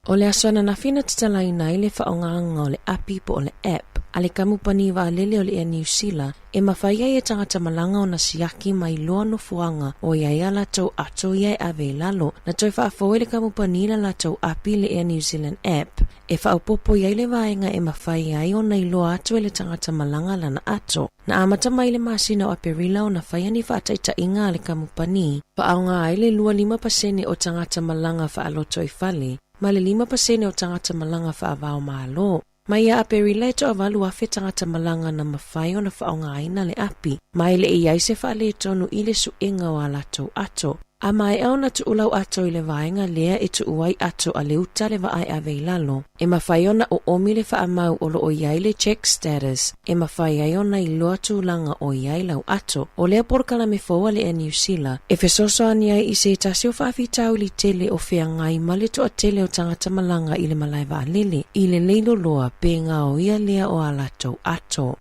E: O le aso ananafi na tatalaina ai le faaaogaga o le api po o le app a le kamupani vaalele o le Air Niu Sila e mafai ai e tagata malaga ona siaki mai loa nofoaga o i ai a latou ato ia e ave i lalo. Na toe faafou e le kamupani la latou api le Air New Zealand app e faaopoopo i ai le vaega e mafai ai ona iloa atu e le tagata malaga lana ato. Na amata mai le masina o Aperila ona faia ni faataitaiga a le kamupani, faaaoga ai le 25% o tagata malaga faalotoifale ma le 5% o tagata malaga faava-o-Malo. Mai ia Aperila e toa-8,000 tagata malaga na mafai ona faaaogaina le api, ma e le i ai se faaletonu i le suega o a latou ato. A maea ona tuu lau ato i le vaega lea e tuu ai ato a le uta le vaa e ave i lalo, e mafai ona oomi le faamau o loo i ai le check status e mafai ai ona iloa tulaga o i ai lau ato. O lea polokalame fou a le Air New Sila e fesoasoani ai i se tasi o faafitauli tele o feagai ma le toatele o tagata malaga i le malae vaalele i le leiloloa pe gaoia lea o a latou ato.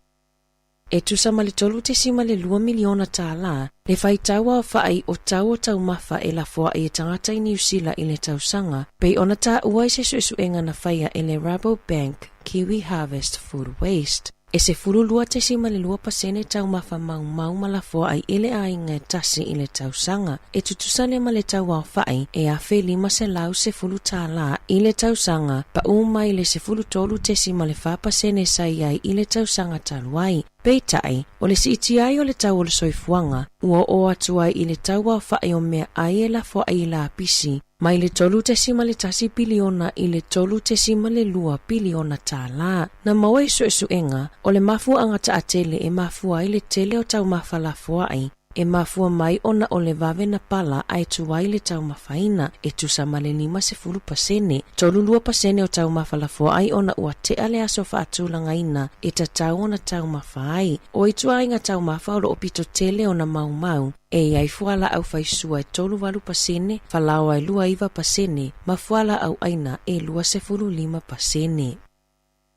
E: E tusa ma le $3.2 miliona tālā le faitau aofai o tau o taumafa e lafoai e tagata i Niu Sila i le tausaga, pei ona taua i se suesuega na faia e le Rabobank Kiwi Harvest Food Waste. E 12.2% taumafa maumau ma lafoai i le aiga e tasi i le tausaga, e tutusa lea ma le tau aofai e $1,510 i le tausaga, pa'u mai le 13.4% sa i ai i le tausaga talu ai. Peitai, o le siitia ai o le tau o le soifuaga, ua oo atu ai i le tau aofai o meaai e lafoai i lapisi, mai le 3.1 piliona i le 3.2 piliona tālā. Na maua i suesuega, o le mafuaaga taatele e mafua ai le tele o taumafa lafoai, e mafua mai ona o le vave na pala ae tuai le taumafaina, e tusa ma le 50%, 32% o taumafa lafoai ona ua tea le aso faatulagaina e tatau ona taumafa ai. O ituaiga taumafa o loo pito tele ona maumau, e i ai fualaau faisua e 38%, falaoa e 29% ma fualaau aina e 25%.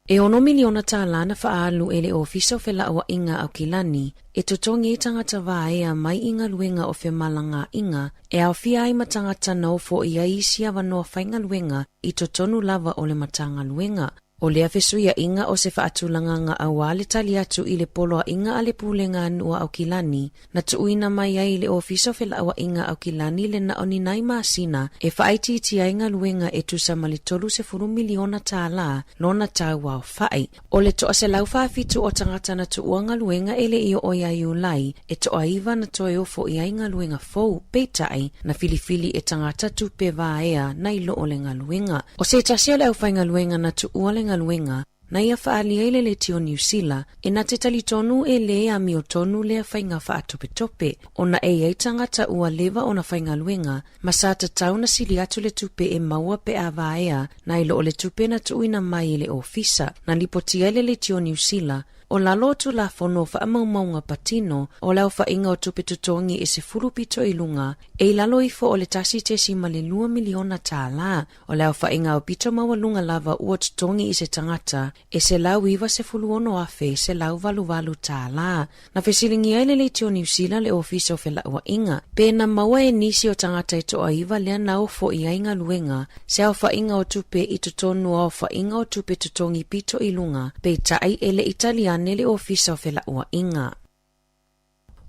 E: E ono miliona tālā na faaalu e le Ofisa o Felauaiga Aukilani e totogi ai tagata vaea mai i galuega o femalagaaiga e aofia ai ma tagata na ofo i ai isi avanoa faigaluega i totonu lava o le Matagaluega. O lea fesuiaiga o se faatulagaga auā le tali atu i le poloaiga a le Pulega a Nuu a Aukilani na tuuina mai ai i le Ofisa o Felauaiga Aukilani le na o ni nai masina e faaitiitia ai galuega e tusa ma le $30 miliona tālā lona tau aofai. O le 147 o tagata na tuua galuega e le i oo iā Iulai, e toaiva na toe ofo i ai galuega fou, peitai, na filifili e tagata tupe vaea nai lo o le galuega. O se tasi o le aufaigaluega na tuua le galuega, na ia faaalia i le Leitio Niu Sila, e na te talitonu e lē amiotonu lea faiga faatopetope, ona e i ai tagata ua leva ona faigaluega, ma sa tatau na sili atu le tupe e maua pe a vaea nai lo o le tupe na tuuina mai e le ofisa, na lipotia i le Leitio Niu Sila, O lalo o Tulafono o Faamaumauga Patino o le aofaiga o tupe totogi e 10 pito i luga, e i lalo ifo o le $1.2 miliona tālā. O le aofaiga aupito maualuga lava ua totogi i se tagata e $196,188 tālā. Na fesiligia ai le Leitio Niu Sila le Ofisa o Felauaiga pe na maua e nisi o tagata e toaiva lea na ofo i ai galuega se aofaiga o tupe i totonu o aofaiga o tupe totogi pito i luga, peitai e le i tali ane le Ofisa o Felauaiga.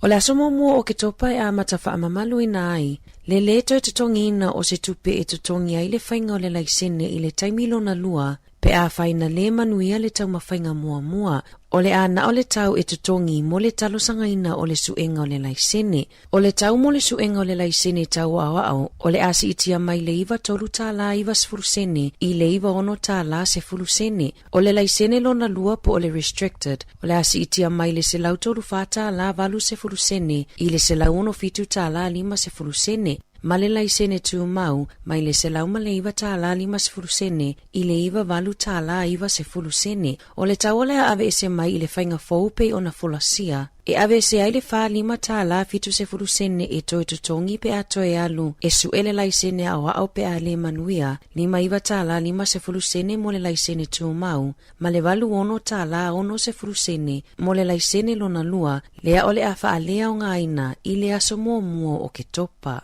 E: O le aso muamua o Oketopa e amata faamamaluina ai le lē toe totogiina o se tupe e totogi ai le faiga o le laisene i le taimi lona lua pe afai na lē manuia le taumafaiga muamua. O le a na o le tau e totogi mo le talosagaina o le suega o le laisene. O le tau mo le suega o le laisene tau aoao o le a siitia mai le $93.90 sene i le $96.10 sene. O le laisene lona lua po o le restricted, o le a siitia mai le $134.80 sene i le $167.50 sene, ma le laisene tumau mai le $109.50 sene i le $98.90 sene. O le tau o le a aveese mai i le faiga fou pei ona folasia, e aveese ai le $45 70 sene e toe totogi pe a toe alu e sue le laisene aoao pe a lē manuia, $59 50 sene mo le laisene tumau, ma le $86 60 sene mo le laisene lona lua, lea o le a faaleaogaina i le aso muamua o Oketopa.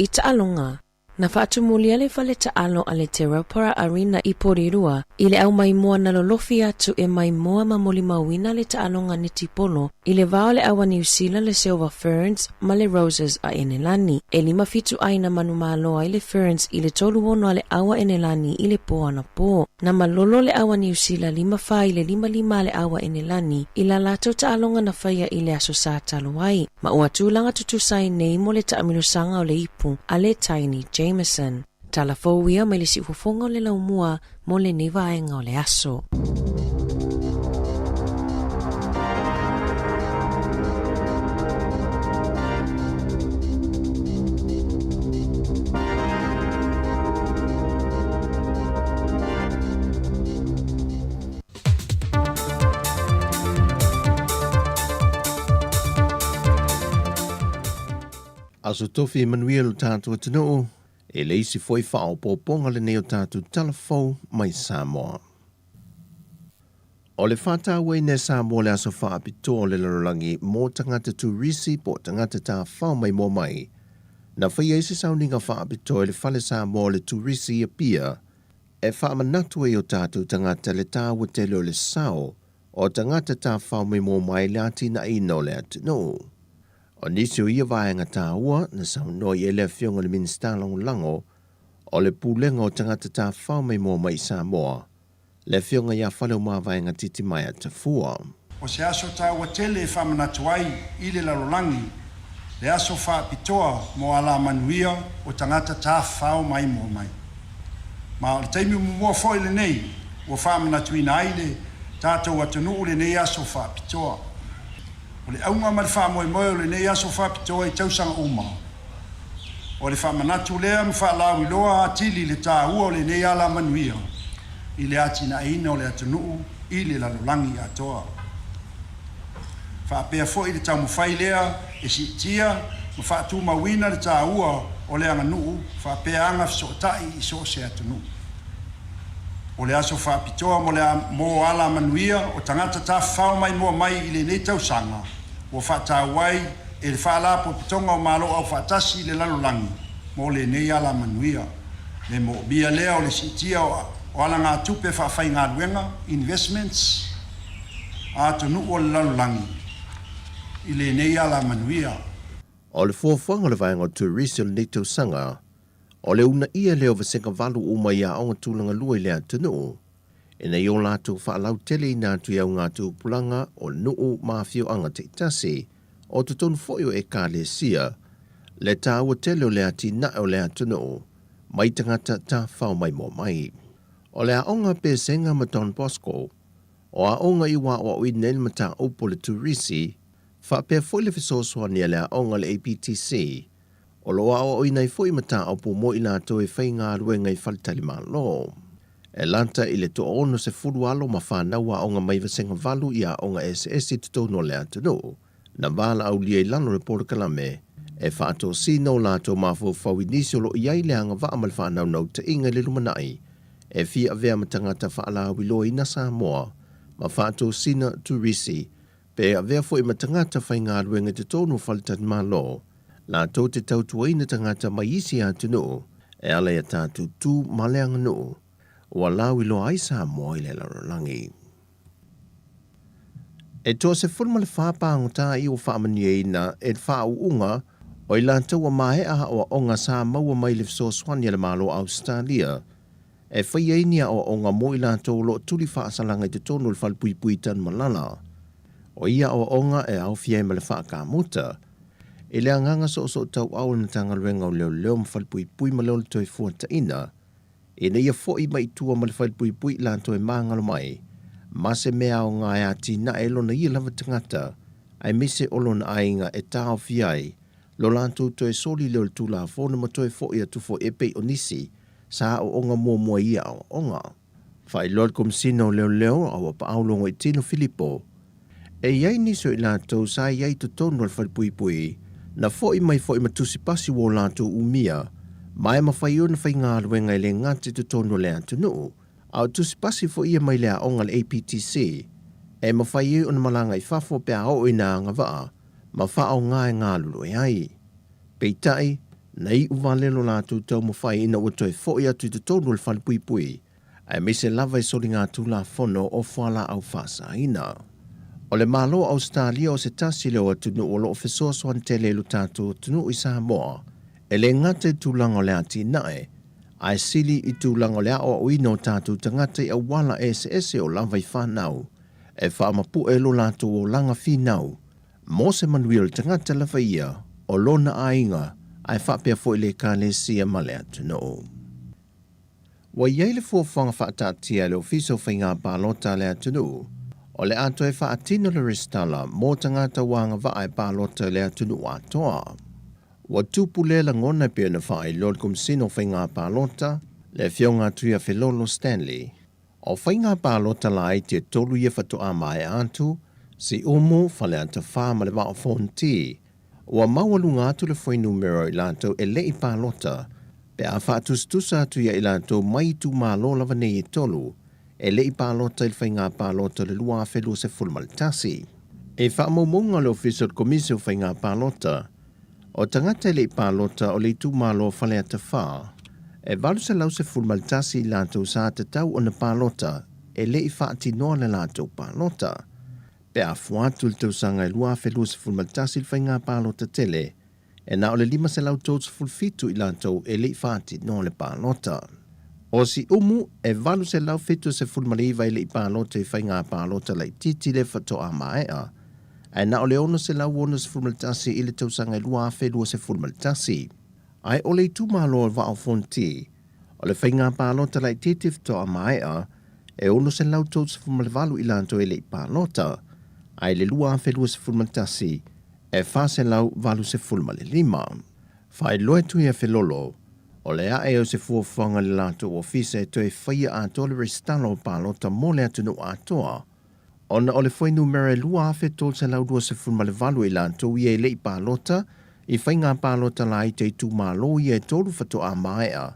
E: I taaloga, na faatumulia le fale taalo a le Te Rauparaha Arena i Porirua i le aumaimoa na lolofi atu e maimoa ma molimauina le taaloga netipolo i le va o le au a Niu Sila le Silver Ferns ma le Roses a Enelani. E 5-7 ai na manumalo ai le Ferns i le 3-6 a le au a Enelani i le pō anapō. Na malolo le au a Niu Sila 5-4 i le 5-5 a le au a Enelani i la latou taaloga na faia i le aso Sā talu ai. Ma ua tulaga tutusa ai nei mo le taamilosaga o le ipu a le Taini Jamieson. Tala fou ia mai le siufofoga o le laumua mo lenei vaega o le aso.
I: Aso Tofi e manuia lo tatou atunuu, e le isi foi faaopoopoga lenei o tatou tala fou mai Samoa. O le faatauaina e Samoa le aso faapitoa o le lalolagi mo tagata turisi po o tagata tafao maimoa mai, na faia ai se sauniga faapitoa i le Fale Samoa o le Turisi i Apia e faamanatu ai i o tatou tagata le taua tele o le sao o tagata tafao maimoa mai i le atinaeina o le atunuu. O nisi o ia vaega taua na saunoa i ai le Afioga i le Minisita Lagolago o le Pulega o Tagata Tafao Maimoa Mai i Samoa, le Afioga ia Faleomavaega Titimaea Tafua.
O: O se aso taua tele e faamanatu ai i le lalolagi le aso faapitoa mo alamanuia o tagata tafafao maimoa mai. Ma o le taimi muamua foi lenei ua faamanatuina ai le tatou atunuu lenei aso faapitoa. O le auga ma le faamoemoe o lenei aso faapitoa i tausaga uma, o le faamanatu lea ma faalauiloa atili le taua o lenei alamanuia i le atinaeina o le atunuu i le lalolagi atoa. Faapea foi le taumafai lea e siitia ma faatumauina le taua o le aganuu faapea aga fesootai i so o se atunuu. O le aso faapitoa mo le mo alamanuia o tagata tafafao maimoa mai i lenei tausaga ua faataua ai e le Faalapotopotoga o Malo Aufaatasi i le Lalolagi mo lenei alamanuia. Le moomia lea o le siitia o alagatupe faafaigaluega, investments, a atunuu o le lalolagi i lenei alamanuia.
I: O le fuafuaga o le vaega o turisi o lenei tausaga, o le uunaia lea o vasega valu uma i aoga tulaga lua i le atunuu, ina ia o latou faalauteleina atu i augatupulaga o nuu ma afioaga taitasi, o totonu foi o Ekalesia, le taua tele o le atinae o le atunuu mai tagata tafao maimoa mai. O le aoga Pesega ma Don Bosco, o aoga i ua aoaoina ai le mataupu o le turisi, faapea foi le fesoasoani a le aoga a le APTC, o lo o aoaoina ai foi mataupu mo i latou e faigaluega i faletalimalo. E lata i le toaono sefulu alo ma fanau aoga mai vasega valu i aoga eseese i totonu o le atunuu, na valaaulia i lalo o le polokalame e faatosina o latou mafaufau i nisi o lo o i ai le agavaa ma le faanaunautaiga i le lumanai e fia avea ma tagata faalauiloaina Samoa ma faatosina turisi pe avea foi ma tagata faigaluega i totonu o faletalimalo latou te tautuaina tagata mai isi atunuu e ala i a tatou tu ma le aganuu ua lauiloa ai Samoa i le lalolagi. E toa 14 pāgota i ua faamanuiaina e le faauuga o i latou ua maea aoaoga sa maua mai le fesoasoani a le Malo o Ausetalia e faia ai ni aoaoga mo i latou o lo o tuli faasalaga i totonu o le falepuipui i Tanumalala. O ia aoaoga e aofia ai ma le faakamuta i le agaga soosootauau o le Matagaluega o Leoleo ma Falepuipui ma le Ola Toefuataina ina ia fo'i mai i tua ma le falepuipui i latou e magalo mai ma se mea aoga e atinae lona ia lava tagata aemaise o lona aiga e taofia ai lo latou toe soli lea o le Tulafono ma toe fo'i atu foi e pei o nisi sa aoaoga muamua i ia aoaoga. Faailoa le Komesina o Leoleo a ua paau Logoitino Filipo, e i ai nisi o i latou sa i ai i totonu o le falepuipui, na fo'i mai foi ma tusi pasi ua o latou umia, ma e mafai ona faigaluega e le gata i totonu o le atunuu, a o tusi pasi foi ia mai le aoga a le APTC, e mafai ai ona malaga i fafo pe a oo ina agavaa ma faaaoga e galulue ai. Peitai, na iu vale lo latou taumafai ina ua toe fo'i atu i totonu o le falepuipui, aemaise lava i soligatulafono o fualaau faasaina. O le Malo o Ausetalia o se tasi lea o atunuu o lo o fesoasoani tele i lo tatou atunuu i Samoa, e le gata i tulaga o le atinae, ae sili i tulaga o le aoaoina o tatou tagata i auala eseese o lava i fanau, e faamapue lo latou olaga finau Mo se manuia o le tagata lava ia, o lona aiga, ae faapea foi le Ekalesia ma le atunuu. Ua i ai le fuafuaga faataatia e le Ofisa o Faiga Palota a le atunuu, o le a toe faatino le resitala mo tagata ua agavaa e palota i le atunuu atoa. Ua tupu lea lagona e pei ona faailoa le Komesina o Faiga Palota, le Afioga a Tuiafelolo Stanley. O faiga palota laiti e tolu ia faatoa maea atu, Siumu, Faleata 4 ma le Vaa o Fonoti. Ua maualuga atu le fuainumera o i latou e le i palota pe a faatusatusa atu iā i latou mai itumalo lava nei e tolu e le i palota i le faiga palota o le 2021. I faamaumauga a le Ofisa o le Komisi o Faiga Palota, o tagata e le i palota o le itumalo o Faleata 4, e 811 i latou sa tatau ona palota e le i faatinoa le latou palota. Pe a fua atu i le tausaga e 2021 i le faiga palota tele, e na o le 537 i latou e le i faatinoa le palota. O Siumu, e 879 e le i palota i faiga palota laitiiti le faatoa maea, ae na o le 661 i le tausaga e 2021. Ae o le itumalo o Vaa o Fonoti, o le faiga palota laitiiti faatoa maea, e 638 i latou e le i palota, ae i le 2021, e 485. Faailoa atu ia Felolo, o le ae o se fuafuaga a le latou ofisa e toe faia atoa le resitala o palota mo le atunuu atoa, ona o le fuainumera e 2,328 i latou ia e le i palota i faiga palota laiti a itumalo ia e tolu faatoa maea,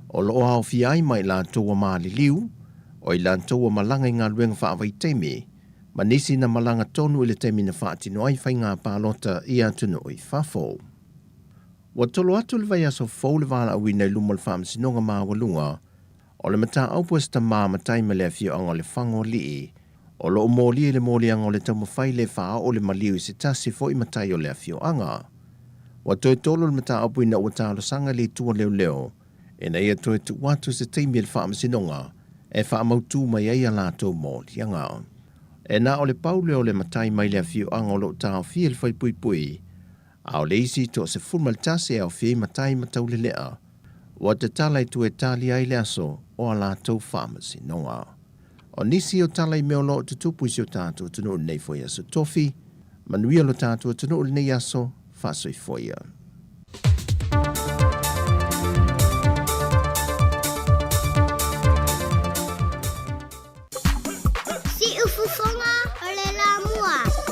I: o lo o aofia ai ma i latou ua maliliu, o i latou ua malaga i galuega faavaitaimi, ma nisi na malaga tonu i le taimi na faatino ai faiga palota i atunuu i fafo. Ua tolo atu le vaiaso fou le valaauina i luma o le Faamasinoga Maualuga o le mataupu a se tama matai ma le afioaga o Lefagoalii, o lo o molia i le moliaga o le taumafai le faaoo le maliu i se tasi foi matai o le afioaga. Ua toe tolo le mataupu ina ua talosaga le itu a leoleo ina ia toe tuu atu se taimi e le Faamasinoga e faamautu mai ai a latou moliaga. E na o le pau lea o le matai mai le afioaga o lo o taofia i le faepuipui, a o le isi toa 11 e aofia ai matai ma taulelea, ua tatala i tua e talia ai le aso o a latou faamasinoga. O nisi o tala i mea o lo o tutupu i si o tatou atunuu i lenei foi aso tofi, manuia lo tatou atunuu i lenei aso, faasoifua ia.
F: Siufofoga o le Lamua.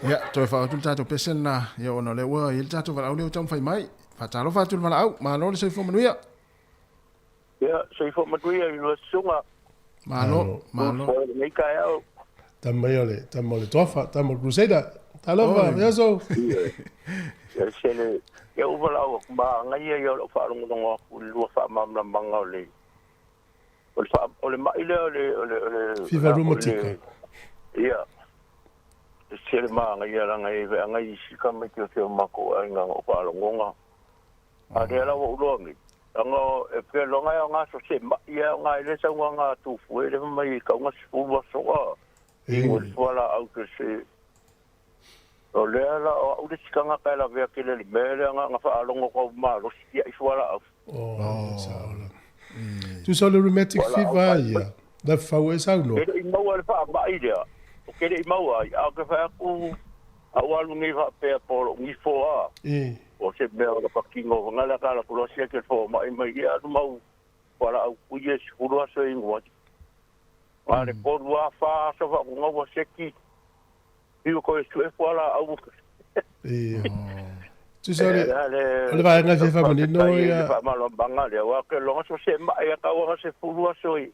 D: Ia, toe faaatu le tatou pese lena, ia ona o lea ua i ai le tatou valaau lea ua taumafai mai. Faatalofa atu i le valaau, malo le soifua manuia.
K: Ia, soifua manuia i lua susuga.
D: Malo, malo.
K: Ua lenei taeao.
B: Tama mai o le, tama o le toafa, tama o le Crusader. Talofa, Iaso.
K: Ia, se le, ia ua valaau atu, manaia ia o lau faalogologo atu i le lua faamalamalamaga o le, o le faa, o le mai lea o le, o le, o le,
B: Fiva rheumatica.
K: Ia, e tele manaia leaga e veaga i isi tamaiti o si o matou aiga na ou faalogoga. A lea la ua ou iloa nei, leaga e pei loga e aoga so se mai e aoga ai le saunoaga a Tufue lea fai mai e tau na 10 aso a inu ai le fualaau se se O lea la o au le isi tagata e lavea tele i le mea lea na ona faalogo tau malosi ia i fualaau.
B: Oh, sao la. Tusa o le rheumatic fever ia, na fau e saunoa.
K: Ke le i maua le faamai lea, o ke le i maua ai, a o ke fai atu, a ua alu nei faapea po o lou nifo a, o se mea o le patino, na lea ka alu atu loa siaki le fomai mai, ia alu mau Fualaau kui e 10 aso e inu ai. A le 3 a 4 aso faauuga ua seki fiu koe sue fualaau.
B: Ia. Tusa o le, o le vaega e fia faamanino
K: ia. Le faamalamalamaga lea, aua ke loga so se mai a tau aga 10 aso i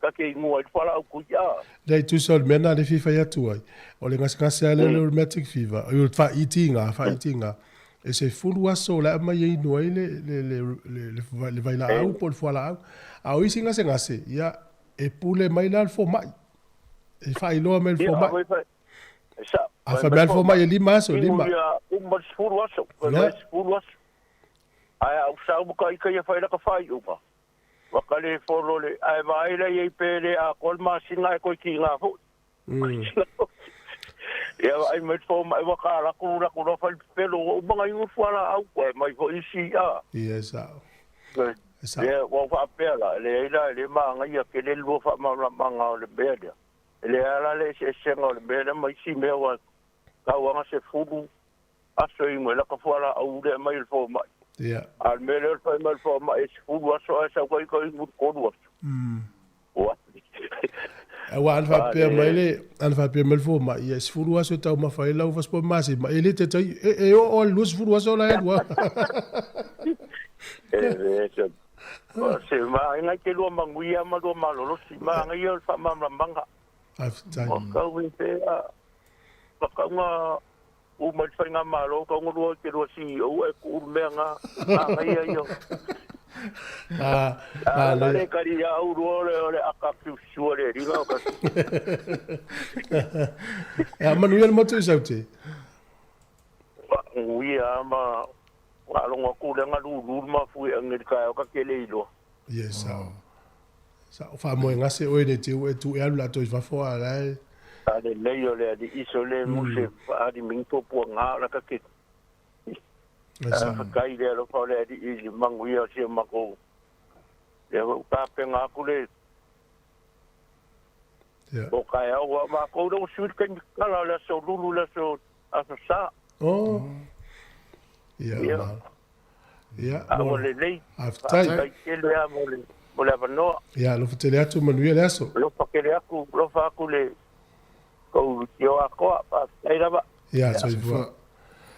K: ka ke inu ai le fualaau kui a.
B: Leai, tusa o le mea lena lea e fia fai atu ai, o le gasegase lava lea o le rheumatic fever, o le faaitiga, faaitiga, e 10 aso o le a aumai e inu ai le, le, le, le, le, le vailaau po o le fualaau. A o isi gasegase, ia, e pule mai la le fomai. E faailoa mai le fomai. A fai mai le fomai e 5 aso, 5.
K: Ia, uma le 10 aso, fai mai 10 aso. Ae a ou sau ma ka ika ia fai laka faaiuga. Ua ka le folo le, ae vaai la iai pe le atoa le masina ae toe tiga foi. Ia vaai mai le fomai ua ka laku laku loa fai le pepelo ua uma ona inu fualaau ae mai foi isi a.
B: Ia e sao. E sao.
K: Ia ua faapea la, e leai la e le manaia tele le lua faamalamalamaga o le mea lea. E leai la le eseesega o le mea lea ma isi mea ua tau lava 10 aso e inu ai laka fualaau lea mai le fomai.
B: Ia.
K: A o le mea lea o le fai mai le fomai e 10 aso ae sau kai kai inu i le 3 aso. Ua.
B: Aua ana faapea mai le, ana faapea mai le fomai, ia e 10 aso e taumafa ai lau fasipovi masima, e le te tai, e oo lava i le 20 aso la e alu lava.
K: E le se, se vaega i te lua manuia ma lua malolosi, manaia o le faamalamalamaga.
B: Faafetai.
K: Ua kau e pe a, makauga U mai le faigamalo kau galua i te lua CEO ae tuu le mea nga manaia ia.
B: Ah,
K: le le kali ia au lua o le o le aka fiusua le ringa o ka.
B: Ia manuia le motu i Saute.
K: Manuia ma faalogo atu lea galulu le mafuiaga i le taeao ta te le iloa.
B: Yes, sao. Sao faamoegase oe nei te ua e tu e alu latou i fafo a la e.
K: A lelei o le alii so le muse faali mai tuapuaga o la ka ke. Faafetai le alofa o le alii i le manuia o si o matou. Lea foi ua tapena atu le o taeao aua o matou lea ua sui le taimi tatala o le aso Lulu i le aso Sa.
B: Oh. Ia. Ia,
K: A ua lelei.
B: Faafetai.
K: Faafetai tele lava mo le, mo le avanoa.
B: Ia, alofa tele atu, manuia le aso.
K: Alofa tele atu, alofa atu le tou tio atoa. Faafetai lava.
B: Ia, soifua.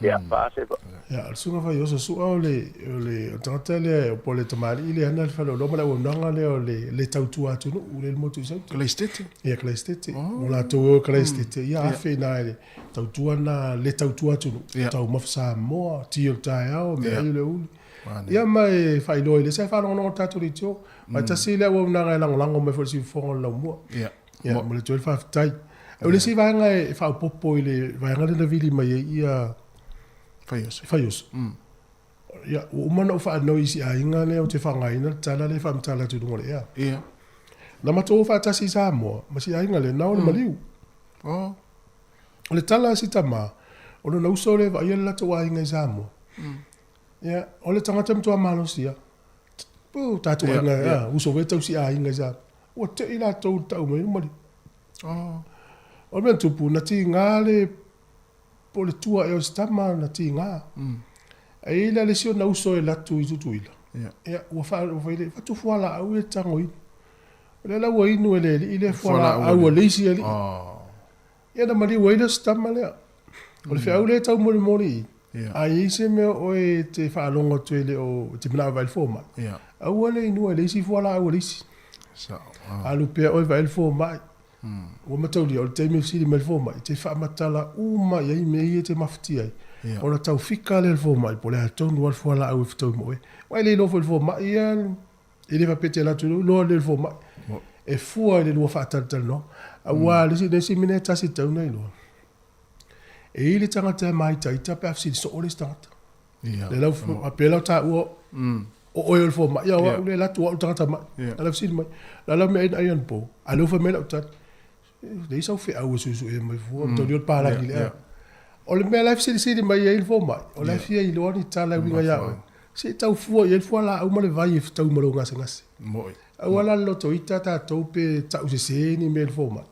K: Ia, faaseva.
B: Ia, o le susuga Faioso Sua o le, o le tagata lea po o le tamalii lea e ana le faleoloa ma le auaunaga lea o le, le tautua atunuu lea i le motu i Saute.
D: Kalaistete?
B: Ia, Kalaistete. Oh. Mo latou e o i Kalaistete, ia, afe i ina i le tautua na le tautua atunuu, taumafa Samoa, ti o le taeao, meaai o le uli. Ia ma e faailoa i le isi ae faalogologo le tatou leitio. Ma e tasi le auaunaga e lagolago mai foi i le siufofoga o le laumua. Ia, mo le toe faafetai. O le isi vaega e faaopoopo i le vaega lea na vili mai ai ia
D: Faioso.
B: Faioso. Ia, ua uma ona ou faanoi i si aiga lea ou te faaaogaina le tala lea e faamatala atu i luga o le ea.
D: Ia.
B: Na matou o faatasi i Samoa ma si aiga lea, na o le maliu.
D: Oh.
B: O le tala a si tama, o lona uso lea e vaaia le latou aiga i Samoa. Ia, o le tagata matua malosi lava. Puu, tatou aiga, a, uso foi e tausi aiga i Samoa. Ua te i latou i le tau mai o le maliu.
D: Oh.
B: O le mea na tupu, na tiga le, po o le tua ea o si tama na tiga. Ae i ai la le isi ona uso e alu atu i Tutuila. Ia, ua fai le, fatu fualaau ia e tago inu. O lea la ua inu e le alii lea fualaau a le isi alii. Ia na maliu ai le isi tama lea. O le feau lea e taumolimoli i i, a i ai se mea o oe e te faalogo atu e le o, e te manao e vaai le fomai, aua le inua i le isi fualaau a le isi. Alu pea oe vaai le fomai. Ua mataulia, o le taimi e fesili mai le fomai, e te faamatala uma i ai mea ia e te mafatia ai. Ona tau fika lea e le fomai, po o le a tonu lava le fualaau e fetaui ma oe. Aua e le iloa foi e le fomai ia, e le faapea e te alu atu loa lea i le fomai. E fua i le lua faatalatalanoaga. Aua le isi mea e tasi e tatau ona iloa, e i ai le tagata e māitaita pe a fesili soo le isi tagata. Le lau faapea la o taua o oe o le fomai, ia o au lea e alu atu o au le tagata mai. A lau fesili mai, o le a lau mea e ai anapo? A lea ua fai mai lau tali, e leai sau feau e suesuea mai fua, mataulia o le palagi lea. O le mea la e fesilisili mai ai le fomai, o la e fia iloa ni tala e uiga ia oe, se i tau fua i ai le fualaau ma le vai e fetaui ma lou gasegase. Aua la le lotoita tatou pe tau sese ni mea i le fomai,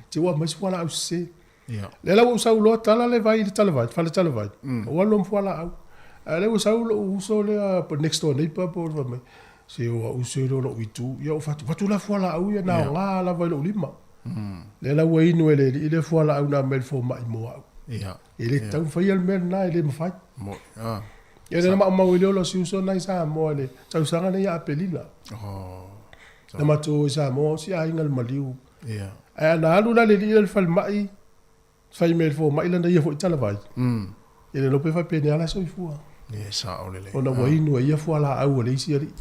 B: te i ua aumai se fualaau sese. Lea la ua ou sau loa tala le vai i le talavai, fale talavai, ua alu loa ma fualaau. A o lea ua sau lou uso lea po next door neighbor po o fai mai, Se o a'u uso ia lea o lo'u itu, ia ou fai atu, Avatu la fualaau ia na aoga lava i lo'u lima. Lea la ua inu e le alii lea fualaau na aumai e le fomai mo a'u. E le tatau ona faia le mea lena, e le mafai. Ia lea na maumau ai le ola o si uso lena i Samoa i le tausaga nei ia Aperila. Na matou o i Samoa o si aiga i le maliu. Ae ana alu la le alii lea i le falemai, Fai mai e le fomai lana ia foi talavai. Ia le iloa pe faapena la e soifua.
D: Ia e sao lelei.
B: Ona ua inu e ia fualaau a le isi alii.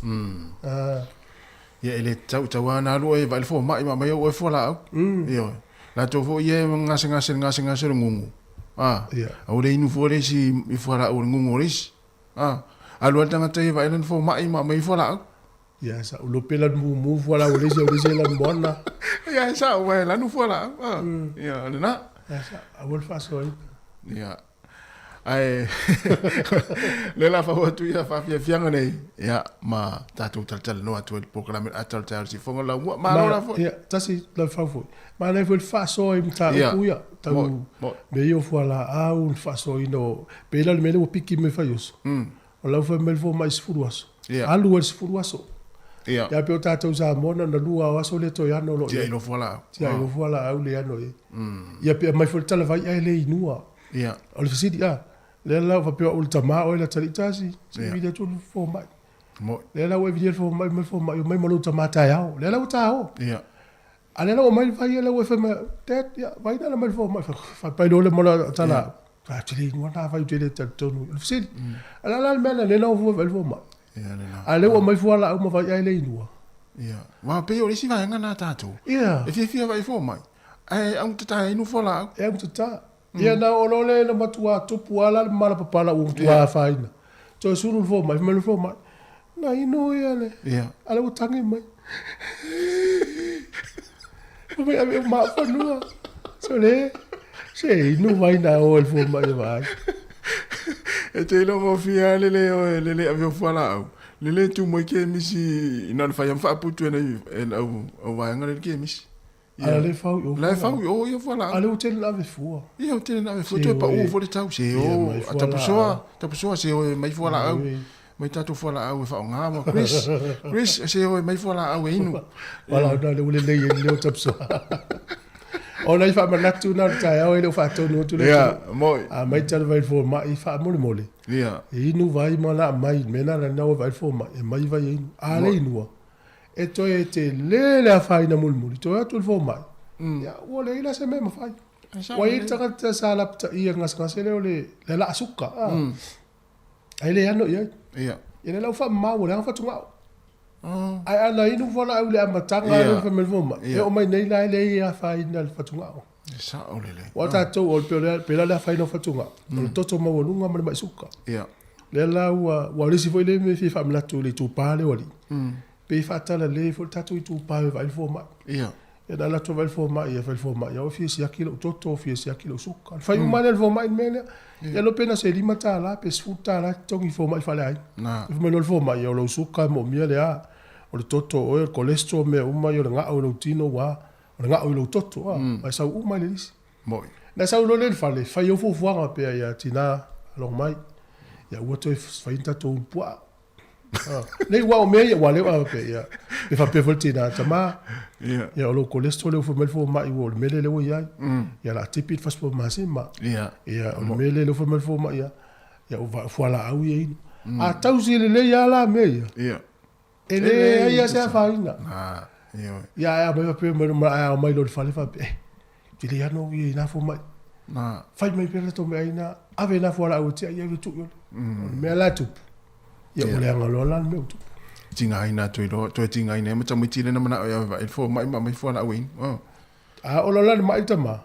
D: Ia e le tatau tau lava ona alu oe e vaai le fomai ma aumai au oe fualaau. Ioe. Latou foi ia e gasegase i le gasegase o le gugu. A. Aua le inu fua le isi i fualaau o le gugu o le isi. A. Alu lava le tagata ia e vaai lana fomai ma aumai fualaau.
B: Ia sa ulo pe lanu mumu fualaau o le isi au le isi e lanu moana.
D: Ia e sao aua e lanu fualaau. Ia o lena.
B: Ia sa aua le faasoaina.
D: Ia. Ae lea la fau atu ia faafiafiaga nei ia ma tatou talatalanoa atu ai le polokalame ata o le taeao i le sifoga lau mua. Malo la foi.
B: Ia tasi lau fau foi. Manaia foi le faasoa i mataupu ia. Tau mea ia o fualaau, le faasoaina o pei la o le mea lea ua piki mai Faioso. O lau fai mai le fomai 10 aso. Alu ai le 10 aso. Ia pei o tatou Samoa na ona lua o aso lea toe ano o lo o i ai.
D: Tiai loa fualaau.
B: Tiai loa fualaau le ano i ai. Ia pe aumai foi le talavai ae le inua. O le fesili a, lea la ua faapea o le tama oe le atalii tasi, se i vili atu le fomai. Lea la ua e vilia le fomai mai le fomai omai ma lou tama taeao. Lea la ua ta o. A lea la ua aumai le vai ia lea ua e fai mai, Dad, ia, vai na mai le fomai. Fai loa lea ma le tala, a te le inua na vai ou te le talitonu. O le fesili, a le a la le mea na lea na o fua vai le fomai. A lea ua aumai fualaau ma vai ae le inua.
D: Ia, aua pei o le isi vaega na a tatou.
B: Ia.
D: E fiafia vai fomai, ae augatata ai inu fualaau.
B: E augatata. Ia na oo loa lea ina matua tupu lava la le mala papala ua matua afaina. Toe sulu le fomai, fai mai le fomai, na inu ia le, a lea ua tagi mai. Fai mai, ave uma au fanua. Sole, se inu vai na o e le fomai e vaai.
D: E te iloa gofie lava le le o e le le ave o fualaau, le le tu mai kemisi na o le fai lava ma faaputu e nai e le au au vaega lea i le kemisi.
B: A le fau i o
D: La e fau i o ia fualaau.
B: A le ua tele na ave fua.
D: Ia ua tele na ave fua. Toe pau foi le tau. Se o, a tapusoa, tapusoa se o e mai fualaau. Mai tatou fualaau e faaaoga ma Chris. Chris se o e mai fualaau e inu.
B: Wala na le ua lelei ai le leo tapusoa. O nai faamanatu na o le taeao e le o faatonu atu le
D: Ia, moi.
B: A mai tala vai le fomai faamolemole.
D: Ia.
B: E inu vai ma la mai me na na o vai le fomai e mai vai e inu. A le inua. E toe tele le afaina mulimuli, toe atu i le fomai, ia, ua leai la se mea e mafai. Ua i ai le tagata sa lapataia i le gasegase lea o le laa suka, a, ae le ano i ai.
D: Ia.
B: Ia lea la ua faamama ua leaga fatugao. Ae ana inu fualaau i le amataga lea na fai mai le fomai, e oo mai nei la e leai e afaina le fatugao.
D: E sao lelei.
B: Aua o tatou, o le pei la le afaina o fatugao, o le toto maualuga ma le mai suka.
D: Ia.
B: Lea la ua, aua o le isi foi lea mea e fia faamanatu i le itupa lea o alii, Pe faatalale foi le tatou itupa e vaai le fomai.
D: Ia.
B: Ia na alu atu e vaai le fomai, ia fai le fomai, ia ua fia siaki lou toto, fia siaki lou suka. Fai uma lea e le fomai le mea lea. Ia iloa pe na se $5 pe $10 e totogi i fomai faaleaiga.
D: Na.
B: Fai mai loa le fomai, ia o lou suka e moomia le a, o le toto oe, o le cholesterol mea uma ia, o le gao i lou tino ua a, o le gao i lou toto a, ae sau uma i le lisi.
D: Moi.
B: Na sau loa lea i le fale, fai au fuafuaga pea ia tina alofa mai, ia ua toe fai ni tatou ulu puaa. Nei ua o mea ia ua leo a pe ia. E faapea foi le tina tama.
D: Ia.
B: Ia o lou cholesterol lea ua fai mai le fomai ua o le mea lea ua i ai. Ia la tipi le fosfomasima.
D: Ia.
B: Ia o le mea lea ua fai mai le fomai ia. Ia o fualaau ia inu. A tausi lelei lava la mea ia.
D: Ia.
B: E leai lava se afaina.
D: Ia.
B: Ia ae a mai faapea mai ae ao mai loa i le fale faapea, eh, te le ano ia i nā fomai.
D: Na.
B: Fai mai pea le latou meaai na, ave nā fualaau e tia i ave tuu i ole. O le mea la e tupu, ia ua leaga loa la le mea ua tupu.
D: Tigaina atu i loa, toe tigaina ai ma tamaiti lea na manao e ave vaai i le fomai ma aumai fualaau e inu. Oh.
B: A ola la le mai tama,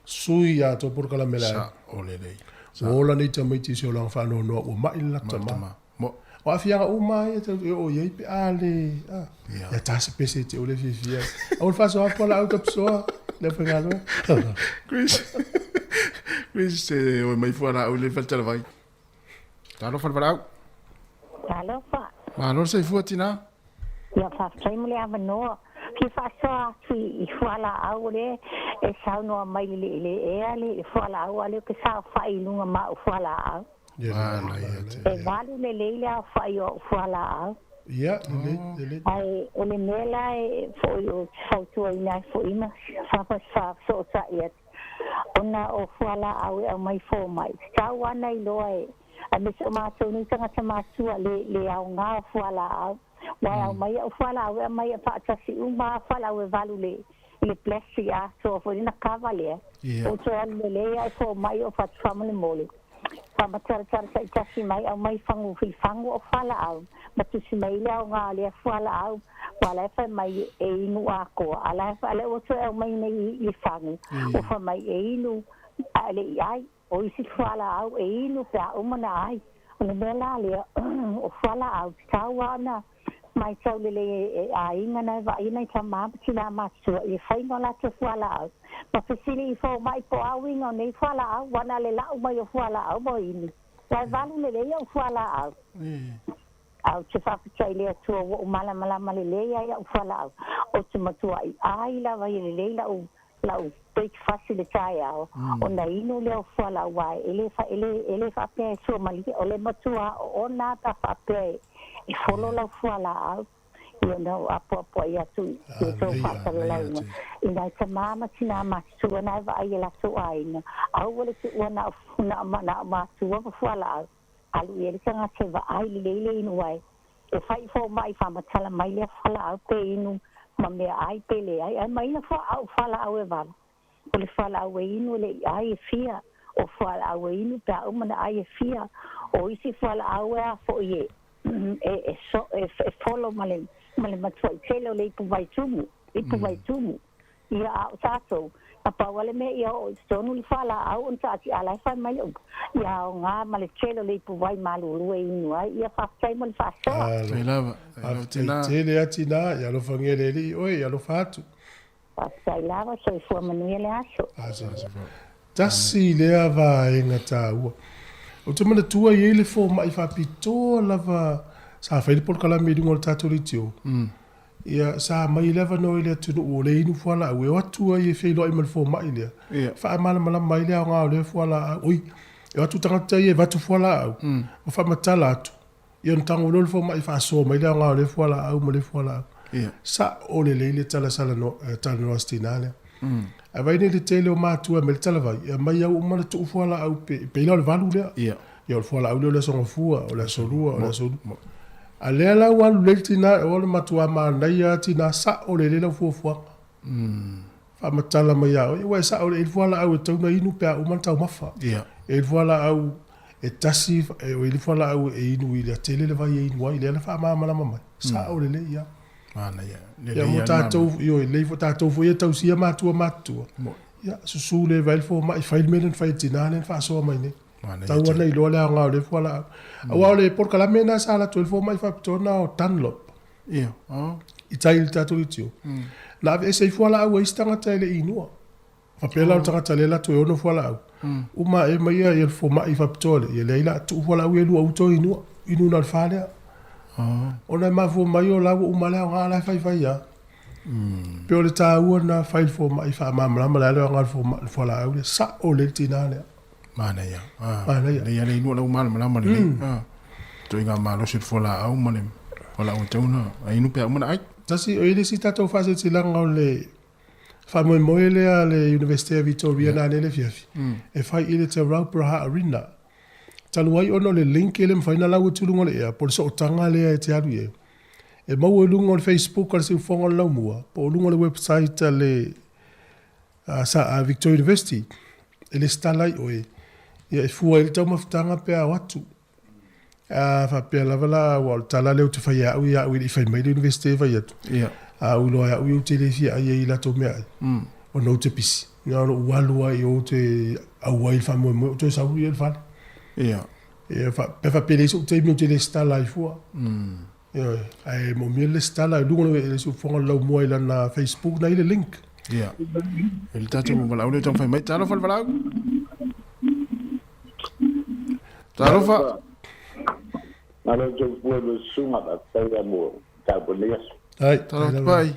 B: sui ia atoa polokalame le ai.
D: Sa o lelei.
B: Ua ola nei tamaiti i se olaga faanoanoa ua mai le latou tama.
D: Mo.
B: O aafiaga uma lava ia tatou e oo i ai pe a le a. Ia ta se pese e te ule fiafia ai. Aua le faasoa fualaau tapusoa le aufaigaluega.
D: Chris. Chris se oe mai fualaau i le fale talavai. Talofa le valaau.
L: Talofa.
D: Malo le soifua tina.
L: Ia faafetai mo le avanoa. Fia faasoa atu i fualaau lea e saunoa mai le le ea le fualaau a lea ou te saofai i luga ma au fualaau. E valu lelei le aofai o au fualaau.
B: Ia, lelei, lelei.
L: Ae o le mea la e foi ou te fautuaina ai foi ma faafesootai atu, ona o fualaau e aumai fomai, tatau lava ona iloa e, aemaise o matou nei tagata matua le, le aoga o fualaau. Aua e aumai au fualaau e aumai faatasi uma lava fualaau e valu le, i le plastic atoa foi lea ona kava lea. Ou toe alu lelei lava i fomai o fatu faamolemole. Faamatalatala taitasi mai aumai fagu i fagu o fualaau ma tusi mai le aoga o lea fualaau aua la e fai mai e inu atoa a la e lea ua toe aumai nei i fagu ua fai mai e inu ae le i ai o isi fualaau e inu pe a uma ona ai. O le mea la lea o fualaau tatau lava ona matau lelei e aiga na e vaai nai tama ma tinā matutua i le faiga o latou fualaau ma fesili i fomai po o a uiga o nei fualaau ua na le lau mai o fualaau mo inu aua e valu lelei au fualaau. Ae ou te faafetai i le Atua ua ou malamalama lelei ai au fualaau ou te matuai ai lava ia lelei lau lau breakfast i le taeao ona inu lea o fualaau aua e le e le e le faapea e suamalie o le matua oona a pe a faapea e folo lau fualaau ia ona ou apoapoai atu i tou faasalalauga i nai tama ma tinā matutua na e vaai i latou aiga aua le tuua na o na o matua ma fualaau alu i ai le tagata e vaai lelei le inu ai E fai fomai faamatala mai lea fualaau pe inu ma meaai pe leai, ae mai na fuaau fualaau e valu. O le fualaau e inu e le i ai e fia, o fualaau e inu pe a uma na ai e fia, o isi fualaau e a foi e e e so e e folo ma le ma le matuai tele o le ipu vai tumu, ipu vai tumu. Ia, a o tatou, na pau lava le mea ia oo i totonu le fualaau ona taati'a la e fai mai le upu, ia aoga ma le tele o le ipuvai malulu e inu ai. Ia faafetai mo le faasoa.
D: Faafetai lava.
B: Faafetai tele a Tina, ia alofagia e le Alii oe, ia alofa atu.
L: Faafetai lava, soifua manuia le aso.
B: Aso. Tasi lea vaega taua. Ou te manatua e i ai le fomai faapitoa lava sa fai le polokalame i luga o le tatou leitio. Ia, sa aumai ai le avanoa i le atunuu o le inu fualaau e o atu ai e feiloai ma le fomai lea, faamalamalama ai le aoga o lea fualaau. Oi, e o atu tagata ia e avatu fualaau, ma faamatala atu, ia ona tago loa le fomai e faasoa mai le aoga o lea fualaau ma lea fualaau. Sao lelei le tala salanoa, talanoa a si tinā lea. Ae vaai nei i le tele o matua e aumai le talavai, e aumai au uma le tuu fualaau pe, pei la o le valu lea. Ia o le fualaau lea o le Aso Gafua, o le Aso Lua, o le Aso Lua. A lea la ua alu lelei le tina, o le matua manaia lava tina, sao lelei lau fuafuaga. Faamatala mai ia oe, aua e sao, e i ai le fualaau e tatau ona inu pe a uma ona taumafa. E i ai le fualaau e tasi, e i ai le fualaau e inu i le tele le vai e inu ai, lea na faamalamalama mai. Sao lelei lava.
D: Manaia.
B: Ia mo tatou, ioe, lelei foi tatou foi ia tausia matua matutua. Ia, susu le vai le fomai, fai le mea lea na fai e le tina lea na faasoa mai nei. Tau ana iloa le aoga o lea fualaau. Aua o le polokalame lena sa alu atu ai le fomai faapitoa lena o Dunlop.
D: Ia, oh.
B: I tai i le tatou leitio. Na aveese ai fualaau a isi tagata e le i inua. Faapea la o le tagata lea e alu atu e ono fualaau. Uma ae mai ia le fomai faapitoa lea, ia leai la, tuu fualaau ia e lua aua toe inua. Inu na o le fa lea. Ona e mafua mai o la ua uma le aoga la e faifai lava. Pei o le taua lena fai le fomai faamalamalama le a le aoga o le fualaau lea. Sao lelei le tina lea.
D: Manaia. Manaia. Lelei lava le inu o la ua malamalama lelei. Ituaiga malosi o le fualaau ma le fualaau e tatau ona inu pe a uma ona ai.
B: Tasi, o i le isi tatou faasilasilaga o le faamoemoe lea a le Iunivesite a Vitoria nanei le afiafi, e fai i le Te Rauparaha Arena. Talu ai ona o le link e le mafai ona lau atu i luga o le ea, po o le sootaga lea e te alu i ai, e maua i luga o le Facebook a le Siufofoga o le Laumua, po o luga o le website a le a Victoria University, e lesitala ai oe, ia e fua ai le taumafataga pe a o atu. A faapea lava la, aua o le tala lea ou te fai e au ia au e le i fai mai le University e fai atu. A ou iloa e au ia ou te le fia ai ai i latou meaai, ona ou te pisi. Na ona ou alu lava i o ou te auai i le faamoemoe, ou toe sau i le fale. Ia, pe faapea e leai sou taimi ou te lesitala ai fua. Ioe, ae moomia le lesitala i luga o le siufofoga o le Laumua i lana Facebook na i le link.
D: Ia. E le tatou valaau lea o taumafai mai. Talofa le valaau. Talofa.
N: Malo soifua i le susuga faafetai lava mo mataupu o lenei aso.
B: Ai,
D: Talofa pai.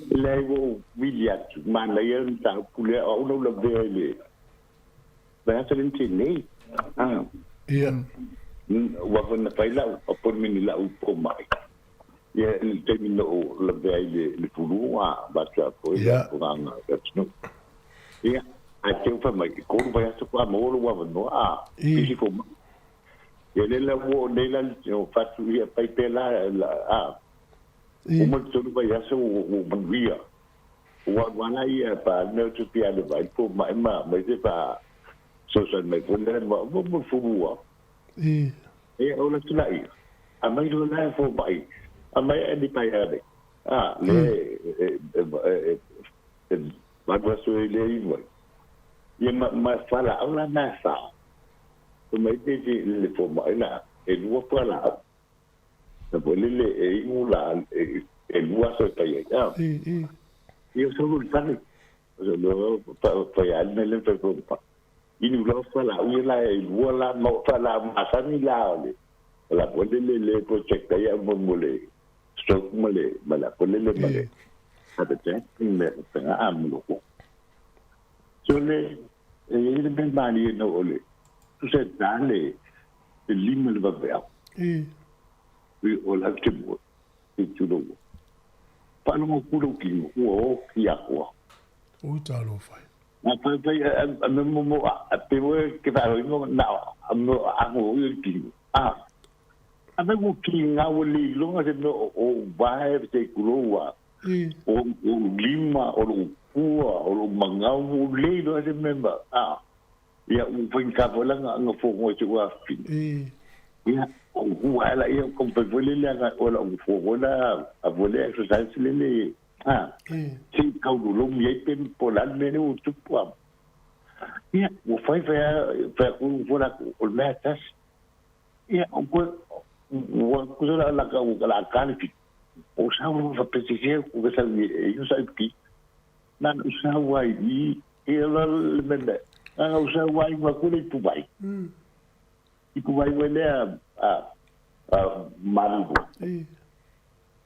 N: Leai ua ou vili atu, manaia le mataupu lea, o au na ou lavea i le vaiaso lea na tea nei.
B: Ia.
N: Ua na fai lau appointment i lau fomai. Ia, i le taimi na ou lavea ai i le pulu a avatu a foi le faafofogaaga a le atunuu. Ia, ae te i fai mai, e 3 vaiaso faatoa maua lou avanoa a pisi fomai. Ia lea la ua oo nei la i fatu ia fai pea la a uma le 3 vaiaso ua ou manuia. Ua alu lava la ia pa le mea ou te fia alu e vaai le fomai ma aumai se fesoasoani mai foi lea ma le fulu lava. Ia o le tulaga ia, aumai loa la e fomai, aumai ae ni paia nei. A, le e valu aso e le inu ai. Ia ma, ma fualaau la na e fa. Fai mai le, le, le fomai la, e lua fualaau. Na foi le le e inu la, e, e lua aso e fai ai. A, ia o sau le fale. O sau loa, fai a le mea lea fai fomai. Inu loa fualaau ia la e lua la ma fualaau masani la o le o la foi le le project ai au mo le stroke ma le ma la foi le ma le heart attack me penga a mo ko so le e i le mea malie no o le tu se ta le le lima le vaveau i o la te mo i tu lo faalogo ku lou kino ua oki atoa.
B: Ui talofa e.
N: Na fai fai a me mo mo a pe mo ke fa ro mo na a mo a mo i kino. A a me mo ki nga o le longa se no o vai te kuloa. O o lima o lo pua o lo mangau o le lo se memba. A ia u fai ka vola nga nga fo ngo te wa fi. Ia o ua ala ia kom fai le le nga o la u fo la a vole exercise le le A, se i kaululugi ai pe po o le a le mea lea ua tupu a. Ia, ua fai fai a, fai atu foi la o le mea tasi. Ia, o koe, ua kusa la la ka la ka le fi. O sa ua fa pe se se ku ka sa e yu sa ki. Na u sa ua i e la le me me. Na u sa ua i ma ku le pu vai. I pu vai ua lea a a malu.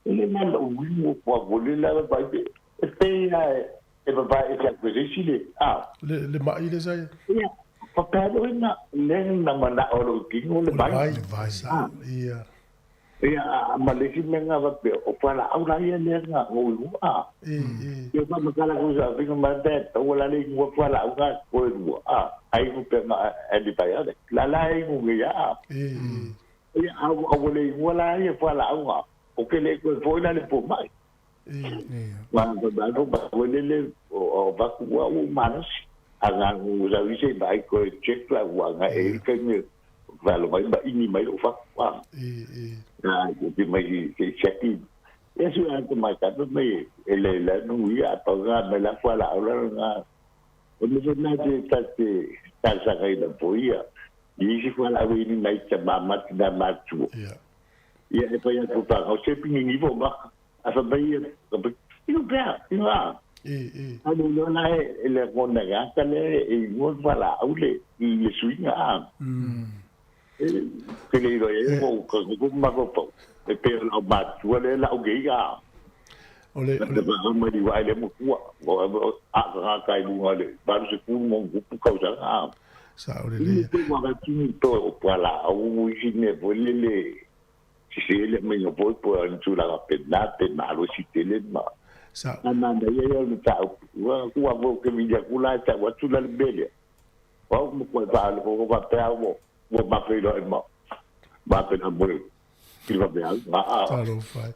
N: E le na lou uimu o kua vole la va vai e pe ia e va vai e te aku e se le a.
B: Le le mai le sa ia.
N: Ia, pa pe alo ina le na mana o lo kino le vai.
B: Le vai sa. Ia.
N: Ia a ma le si menga va pe o pa la au la ia le nga ngo imu a. Ia pa makala ku sa pinga ma te o la le ngua pa la au nga ko e a. Ai ku pe ma e di pa ia le. La la e ngu ia a. Ia au au le ngua la ia pa la au nga. O ke le koe foi la le po mai. Ma ko ba ko ba ko le le o ba ku wa u malosi. A nga ngu sa i se mai koe check la ua nga e ka me va lo mai ba ini mai lo fa wa. Na ko te mai se check i. E su a te mai ka me e le la nu i a pa nga me la fa la la nga. O me se na te ta te ta sa ga ina po ia. I si fa la ini mai te mama te na matu. Ia e pai atu tā ngau se pingi ngivo ma a fa mai ia ka pai ino pea ino a a no no na e le ngona ga ka le e ngo fa la au le le suinga a e ke le ro e mo ka ko ma ko po e pe la ma tua le la u ge ga
B: o le
N: o le ba ma di wa le mo kua o a ka ka i lunga le ba se ku mo ku ka usa a
B: sa o le le
N: te wa ka tini to o pa la au i ne vo le le sese le mai o po po an tulaga pe na pe malosi tele ma
B: Sa.
N: Na na na ia ia le tau ua kua vo ke mi ia kula ta wa tula le mele wa mo ko pa le ko pa pe au mo ma pe lo ma ma pe na mo ki va pe au a a
B: Talofa.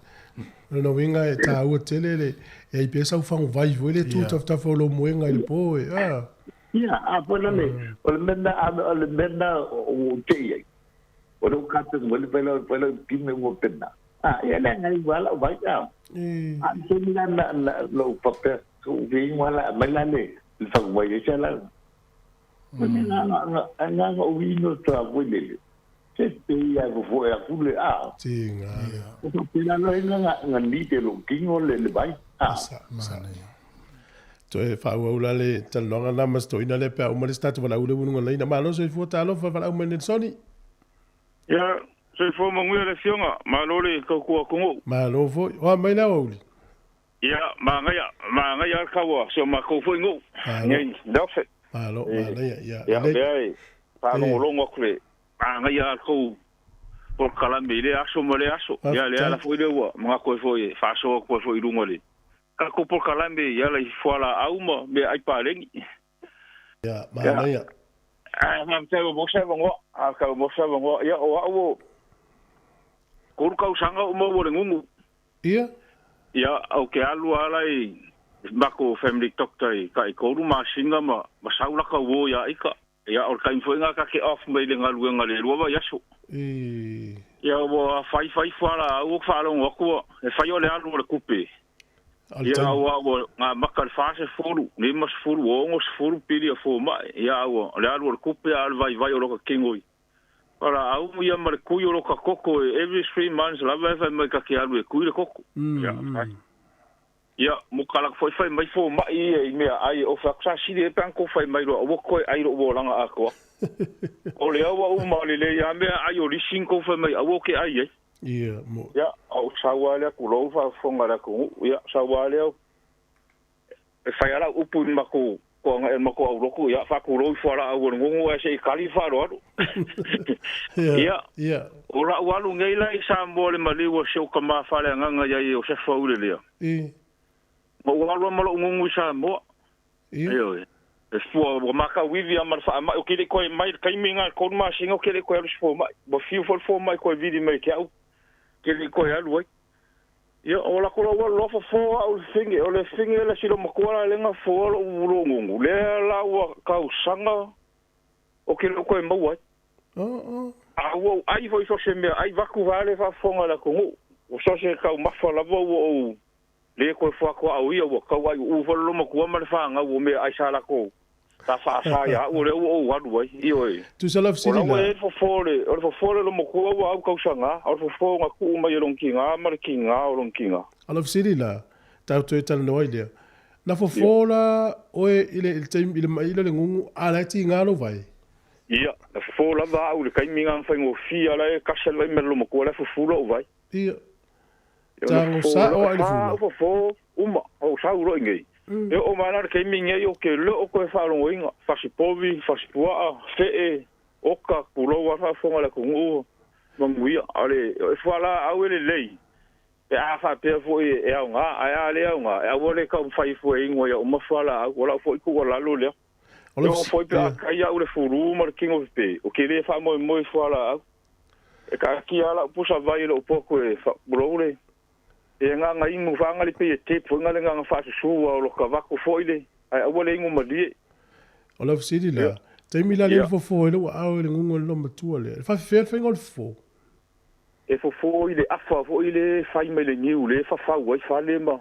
B: O lona uiga e tāua tele le e ai pea sau fagu vai foi le tu tafatafa o lou moega i le po e a.
N: Ia, a foi la le, o le mea na, o le mea na o te i ai. O le ka te mo le pela pela ki me mo pena. A ia le ngai wala vai a. A se ni na na lo pape ku vi wala mai la le le fa vai e la. Ma ni na na na na o vi no ta voi le. Se te ia ko fo e ku le a.
B: Tinga.
N: O ka pela lo nga nga ni te lo kingo le le vai. A.
B: Sa sa. Toe faaauau la le talanoaga lena ma se toeaina lea pe a uma le isi tatou valaau lea ua luga laina. Malo soifua talofa valaau mai Nelsoni.
J: Ia, soifua manuia le Afioga, malo le tautua atunuu.
B: Malo foi. O a mai le aoauli?
J: Ia, manaia, manaia lava le taua si o matou foi nuu, nei Nelson.
B: Malo, manaia, ia.
J: Ia, lea e faalogologo atu le manaia lava le tou polokalame i lea aso ma lea aso. Ia le ala foi lea ua manatu ai foi e faasoa atu ai foi i luga o le tatou polokalame e ala i fualaau ma meaai paleni.
B: Ia, manaia.
J: Ae faafetai ua maua se avanoa. Faafetai ua maua se avanoa. Ia, o au o tolu tausaga ou maua i le gugu.
B: Ia.
J: Ia, ou te alu lava la i matou family doctor i tai tolu masina ma sau lata uo ia ita. Ia, o le taimi foi lena ta te off mai le galuega i le lua vaiaso. Ia, ua fai fai fualaau ou te faalogo atu ua, e fai o le alu o le tupe. Ia, aua ua gamata i le 40, 50, 60 pili a fomai. Ia, a ua, o le alu o le tupe a o le vaivai o lota tino i fualaau ia ma le tui o lota toto every 3 months lava e fai mai ta te alu e tui le toto. Ia, fai. Ia, mo kalaka foi fai mai fomai ia i meaai e ofe atu sa sili ai pe ana tou fai mai loa aua toe ai lou olaga atoa. O lea ua uma lelei lava meaai o lisi na tou fai mai aua ou te ai ai.
B: Ia, mo.
J: Ia, ou sau lava lea tulou le faafofoga a le atunuu, ia, sau lava lea e fai lava lau upu i le matou toaga i le matou aulotu, ia, faatulou i fualaau o le gugu ae se i tali le faaaloalo. Ia, o lau alu nei la i Samoa i le maliu a si ou tama faaleagaga ia Iosefa Uilelea. Na ou alu lava ma lou gugu i Samoa. Ioe. E fua, ua matauivi lava ma le faamai, ou te le i toe mai i le taimi lena i le tolu masina ou te le i toe alu i se fomai. Ua fiu foi le fomai e toe vili mai ia te au, ou te le i toe alu ai. Ia, o la kou ua loa fofo au i le fefine, o le fefine le si loomatua la lea na fofoa lou logugu, lea la ua tausaga ou te le o toe maua ai. A ua ou ai foi so o se meaai vaeatu vae le faafofoga a le atunuu, ua so o se taumafa lava ua ou le toe fuatoaauia, ua tauaiuu foi le loomatua ma le fanau o meaai sa latou sa faasa ia au, o lea ua ou alu ai. Ioe.
B: Tusa lau
J: O
B: fesili
J: la ua
B: la.
J: i ai le fofo o le, o le fofo o le loomatua ua au tausaga, a o le fofo na tuu mai e lona tiga ma le tiga o lona tiga.
B: A o lau fesili la, tatou toe talanoa ai lea. Na fofo la oe i le, i le taimi, i le ma'i lea o le gugu, a o la e tiga lou vae?
J: Ia, na fofo lava au i le taimi lena na faigofie a la e tasi lava i ma le loomatua la e fufu lou vae.
B: Ia.
J: Ia, na
B: Tago
J: fofo
B: sa'o
J: loa,
B: a i le
J: e fa
B: fula.
J: au fofo uma, ou sau loa i inei. E oo mai la i le taimi lenei ou te le o toe faalogoina, fasipovi, fasipuaa, fee, oka, pulou lava le faafofoga a le atunuu manuia. A o le e fualaau e lelei pe a faapea foi e aoga, ae a le aoga, e aua le taumafai ifo e inu ai uma fualaau. O lau foi tuualalo lea.
B: O
J: E
B: lau
J: oo foi pe a kai au i le fulu ma le tino pepe, ou te le faamoemoe i fualaau. E taatia lava lau pusa vai i lou poto e faapulou le e agaga inu faga le pei e tap foi na le agaga faasusu a o lota vaku foi le ae aua le inu malie.
B: O lau fesili la,
J: Ia.
B: taimi la lea
J: Ia.
B: na fofo ai lou aao i le gugu o le loomatua lea, e faafefea le faiga o le fofo?
J: E fofo i le afa foi le fai mai le niu le fafau ai fale ma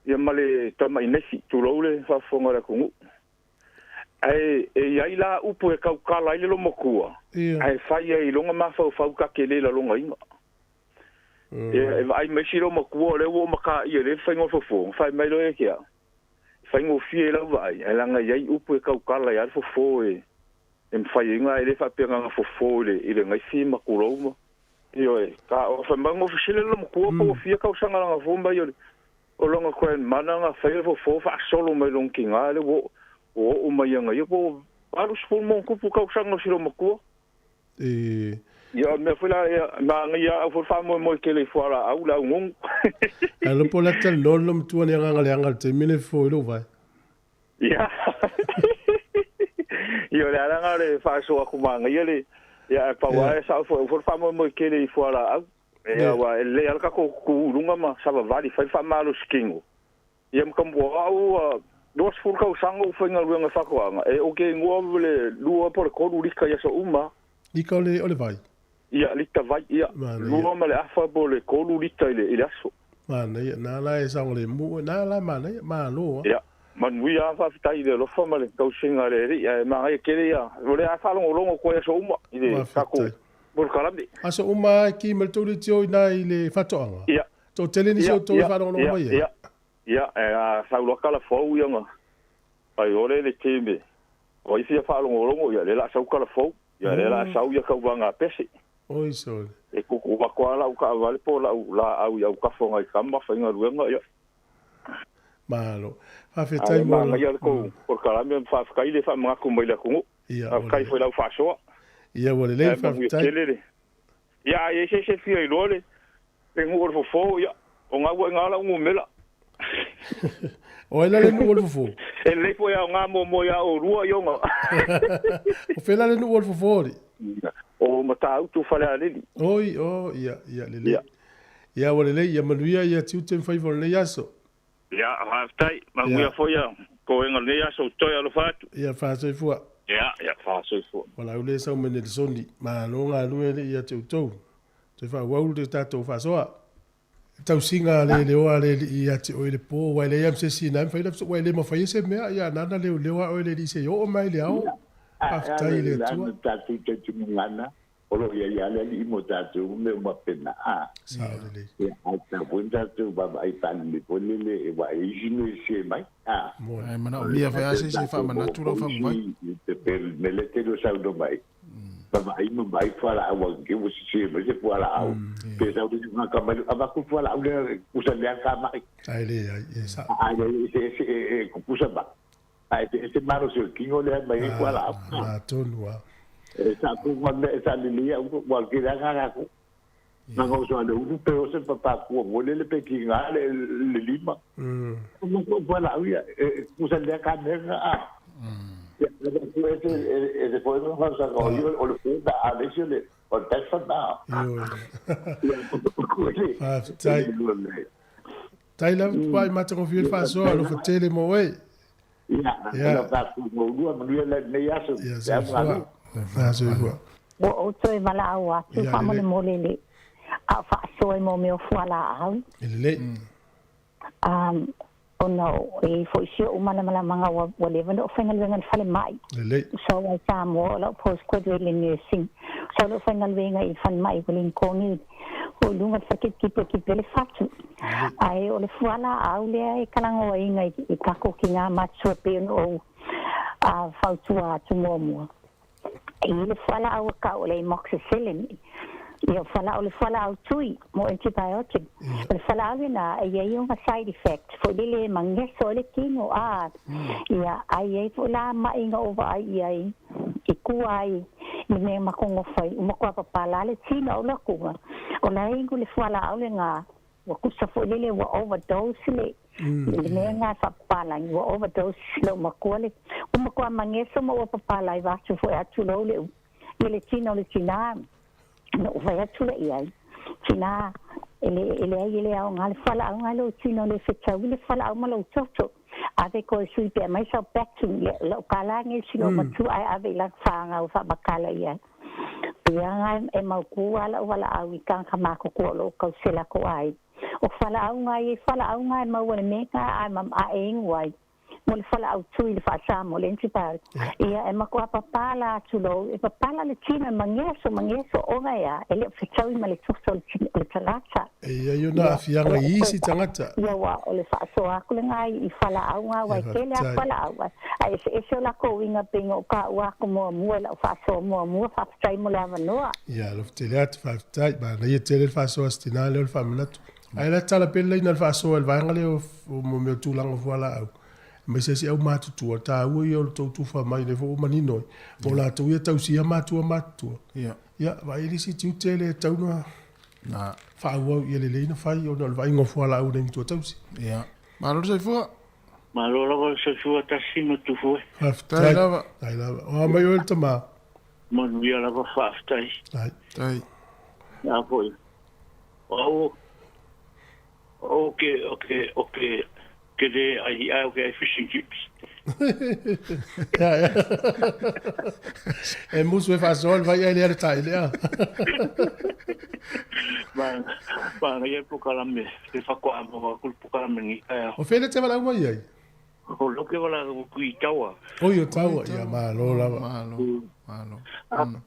J: ia ma le tama'i naifi, tulou le faafofoga a le atunuu. Ae e i ai la upu e tautala ai le loomatua, ae fai ai i lona mafaufau ta te le lalogaina. Ia, e vaai mai si loomatua o lea ua ou mataia i le faiga o le fofo, ona fai mai loa ia te au, e faigofie i lau vaai, ae leaga e i ai upu e tautala ai lava le fofo e e mafai ai ona e le faapea na ona fofo i le i le gaifi ma tulou ma. Ioe, ta o fai mai fesili le loomatua po ua fia tausaga lana fofo mai o le o lona grandmother na faia le fofo faasolo mai lona tiga lea ua ua oo mai ia ia po ua 80 ma ona tupu tausaga o si loomatua.
B: E.
J: Ia, o le mea foi la ia, manaia au foi le faamoemoe tele i fualaau le augugu.
B: Ae iloa po o le a talanoa le loomatua ni agaga leaga i le taimi lea e fofo ai lou vae.
J: Ia, ia o le ala lena o le faasoa atu manaia le, ia ae pau lava e sao foi, aua foi le faamoemoe tele i fualaau. Ia, aua e lelei lava le tatou tutu i luga ma savavali, fai le faamalosi tino. Ia ma ka au ua 20 tausaga ou faigaluega i faatoaga, e ou te igoa le lua po o le tolu lita i aso uma.
B: Lita o le, o le vai?
J: Ia, lita vai, ia.
B: Manaia.
J: Lua ma le afa po o le tolu lita i le, i le aso.
B: Manaia, na la e saogalemu oe, na la manaia, malo a.
J: Ia, manuia lava, faafetai i le alofa ma le tausiga a le Alii, ae manaia tele ia, o lea lava e faalogologo atu ai aso uma i le tatou
B: Faafetai.
J: polokalame.
B: Aso uma lava e ki ma le tou leitio i ina i le faatoaga?
J: Ia.
B: Toatele nisi
J: Ia,
B: o outou e
J: ia,
B: faalogologo
J: ia,
B: mai ai?
J: ia, ia, e a sau loa tala fou ia na fai ole le team o ai fia faalogologo, ia lea o le a sau tala fou, ia lea o le a sau ia tauvaga a pese.
B: Oi sole.
J: E tuutuu atu lava lau taavale po o lau laau i autafa o nai tama faigaluega, ia.
B: Malo.
J: Ae
B: Faafetai mo la.
J: manaia le tou polokalame ma faafetai le faamanatu mai i le atunuu.
B: Ia, ua
J: Faafetai
B: lelei.
J: foi i lau faasoa.
B: Ia, ua lelei,
J: Ae manuia
B: faafetai.
J: tele le Ia ai se se fia iloa le nuu o le fofo ia o ngau ai ngala ngumela.
B: O ai la le nuu o le fofo.
J: E lelei foi aoga muamua ia oulua ioga.
B: O fea la le nuu o le fofo alii?
J: O Matautu Falealili.
B: Oi, o, ia, ia, lelei. Ia, ua lelei, ia manuia ia tiute ma faiva o lenei aso.
J: Ia, faafetai. Manuia foi ia toega o lenei aso. Toe alofa atu.
B: Ia, faasoifua.
J: Ia, ia, faasoifua.
B: Valaau le sau mai Nelesoni. Malo galue alii ia te outou. Toe faaauau le tatou faasoa. Tausiga a le leoa a le alii ia te oe i le po, aua e leai lava ma se isi na e mafai ona fesoa, aua e le mafaia se mea, ia na ona leoleo lava oe e le alii se i oo mai le ao. Faafetai i le Atua.
N: Tatou talitonuga o lo o i ai lava le Alii mo tatou ma mea uma faapena.
B: Sao lelei.
N: Ia, ae tatau foi ona tatou vaavaai faalelei foi lele aua e i ai isi mea e sese mai.
D: Ae manaomia foi lava se isi e faamanatu lau faguvai.
N: Pe le mea lea e te saunoa mai ai, vaavaai ma vaai fualaau a ke ua sese mai se fualaau. Pe sau le isi tagata mai, avatu le fualaau lea e kusa lea ka mai.
B: Ae leai, e sao.
N: Ae leai, eseese e kukusa mai. Ae eseese malosi o le tino lea mai ai fualaau.
B: Ah, atonu lava.
N: E sa ku ma mea e sa lelei au, ua tele lava ngā rātou. Na ngā oso a le ulu pe o se papakua mo lele pe ki ngā le lima. Ma ko fualaau ia, e kusa lea ka mea ngā a. Ia, na ku e se e se foi ngā sa o o le fu da a le se le o le tafa na.
B: Ioe. Faafetai. Tai lava tuai matagofie le faasoa alofa tele mo oe.
N: Ia,
B: Ia.
N: na tatou maulua manuia lenei aso.
B: Ia, soifua. Ia, soifua.
L: Ua ou toe valaau atu
B: Ia, lelei.
L: faamolemole le a o faasoa i mea o fualaau.
B: E lelei.
L: Ona e i ai foi si ou malamalamaga ua ua leva ona ou faigaluega i le falemai.
B: Lelei.
L: Sa ou ai Samoa o lau postgraduate i le nursing. Sa ou faigaluega i le falemai i Wellington o i luga o le falekipekipe le fatu. Ae o le fualaau lea e talagoaina i tatou tina matutua pei ona ou fautua atu muamua. E i ai le fualaau e tau o le amoxicillin. Ia, o fualaau, o le fualaau tui mo antibiotic. O le fualaau lena e i ai ona side effect foi lele e mageso ai le tino, a, ia, ae i ai foi la ma'i na ou vaai i ai i tua ai i le mea matou nofo ai, ua matua papala le tino o le atuga. O la e inu le fualaau lena, ua tusa foi lele ua overdose le le mea lena e faapapalagi, ua overdose lou matua le, ua matua mageso ma ua papala ai vaeatu foi atu lou le ia le tino o le tinā. Na ou fai atu lea i ai, Tinā, e le, e leai e le aoga le fualaau lena i lou tino le fetaui le fualaau ma lou toto. Ave koe sui pea mai sau backing, le, lau kālā nei si lou matua ae ave i lana whāngau whaamakala i ai. Pea nga e maukū a lau walaau i kānga mākukua o lou kausela ko ai. O fualaau nga i fualaau nga e maua le mea nga a ma a e ingu ai. Mo le fualaau tui le faasamoa le antibiotic. Ia e matua papala atu lou, e papala le tino e mageso, mageso ona ea, e le o fetaui ma le toto o le tino o le tagata.
B: E i ai ona aafiaga i isi tagata.
L: Ia ua o le faasoa atu lena i fualaau nga aua e tele a fualaau ae eseese o latou uiga pei ona ou taua atu muamua i lau faasoa muamua faafetai mo le avanoa.
B: Ia alofa tele atu, faafetai. Manaia tele le faasoa a si tina lea o le faamanatu. Ae la tala pea le laina o le faasoa i le vaega lea o mea o tulaga o fualaau, aemaise si aumatutua, taua ia o le tou tufa mai lea foi ua manino ai, mo latou ia tausia matua matutua. Ia, vaai le isi tiute lea e tatau ona faaauau ia lelei ona fai ona o le vaaiga o fualaau a nai matua tausi.
D: Ia. Malo le soifua.
P: Malo lava le soifua tasi ma tufu e.
B: Faafetai lava. Faafetai lava. O a mai oe le tama.
P: Manuia lava faafetai.
D: Tai.
P: A foi. O au o ke o ke o ke ke le ai ai o ke ai fish and chips.
B: Ia, ia. E musu e faasoa le vai ai lea le tai lea.
P: Ma ma ngai pokalame te whakoa mo ngā kulu pokalame ni kai.
B: O whele te wala mai ai?
P: O lo ke wala o kui taua.
B: O i o taua, ia malo lava.
D: Malo, malo.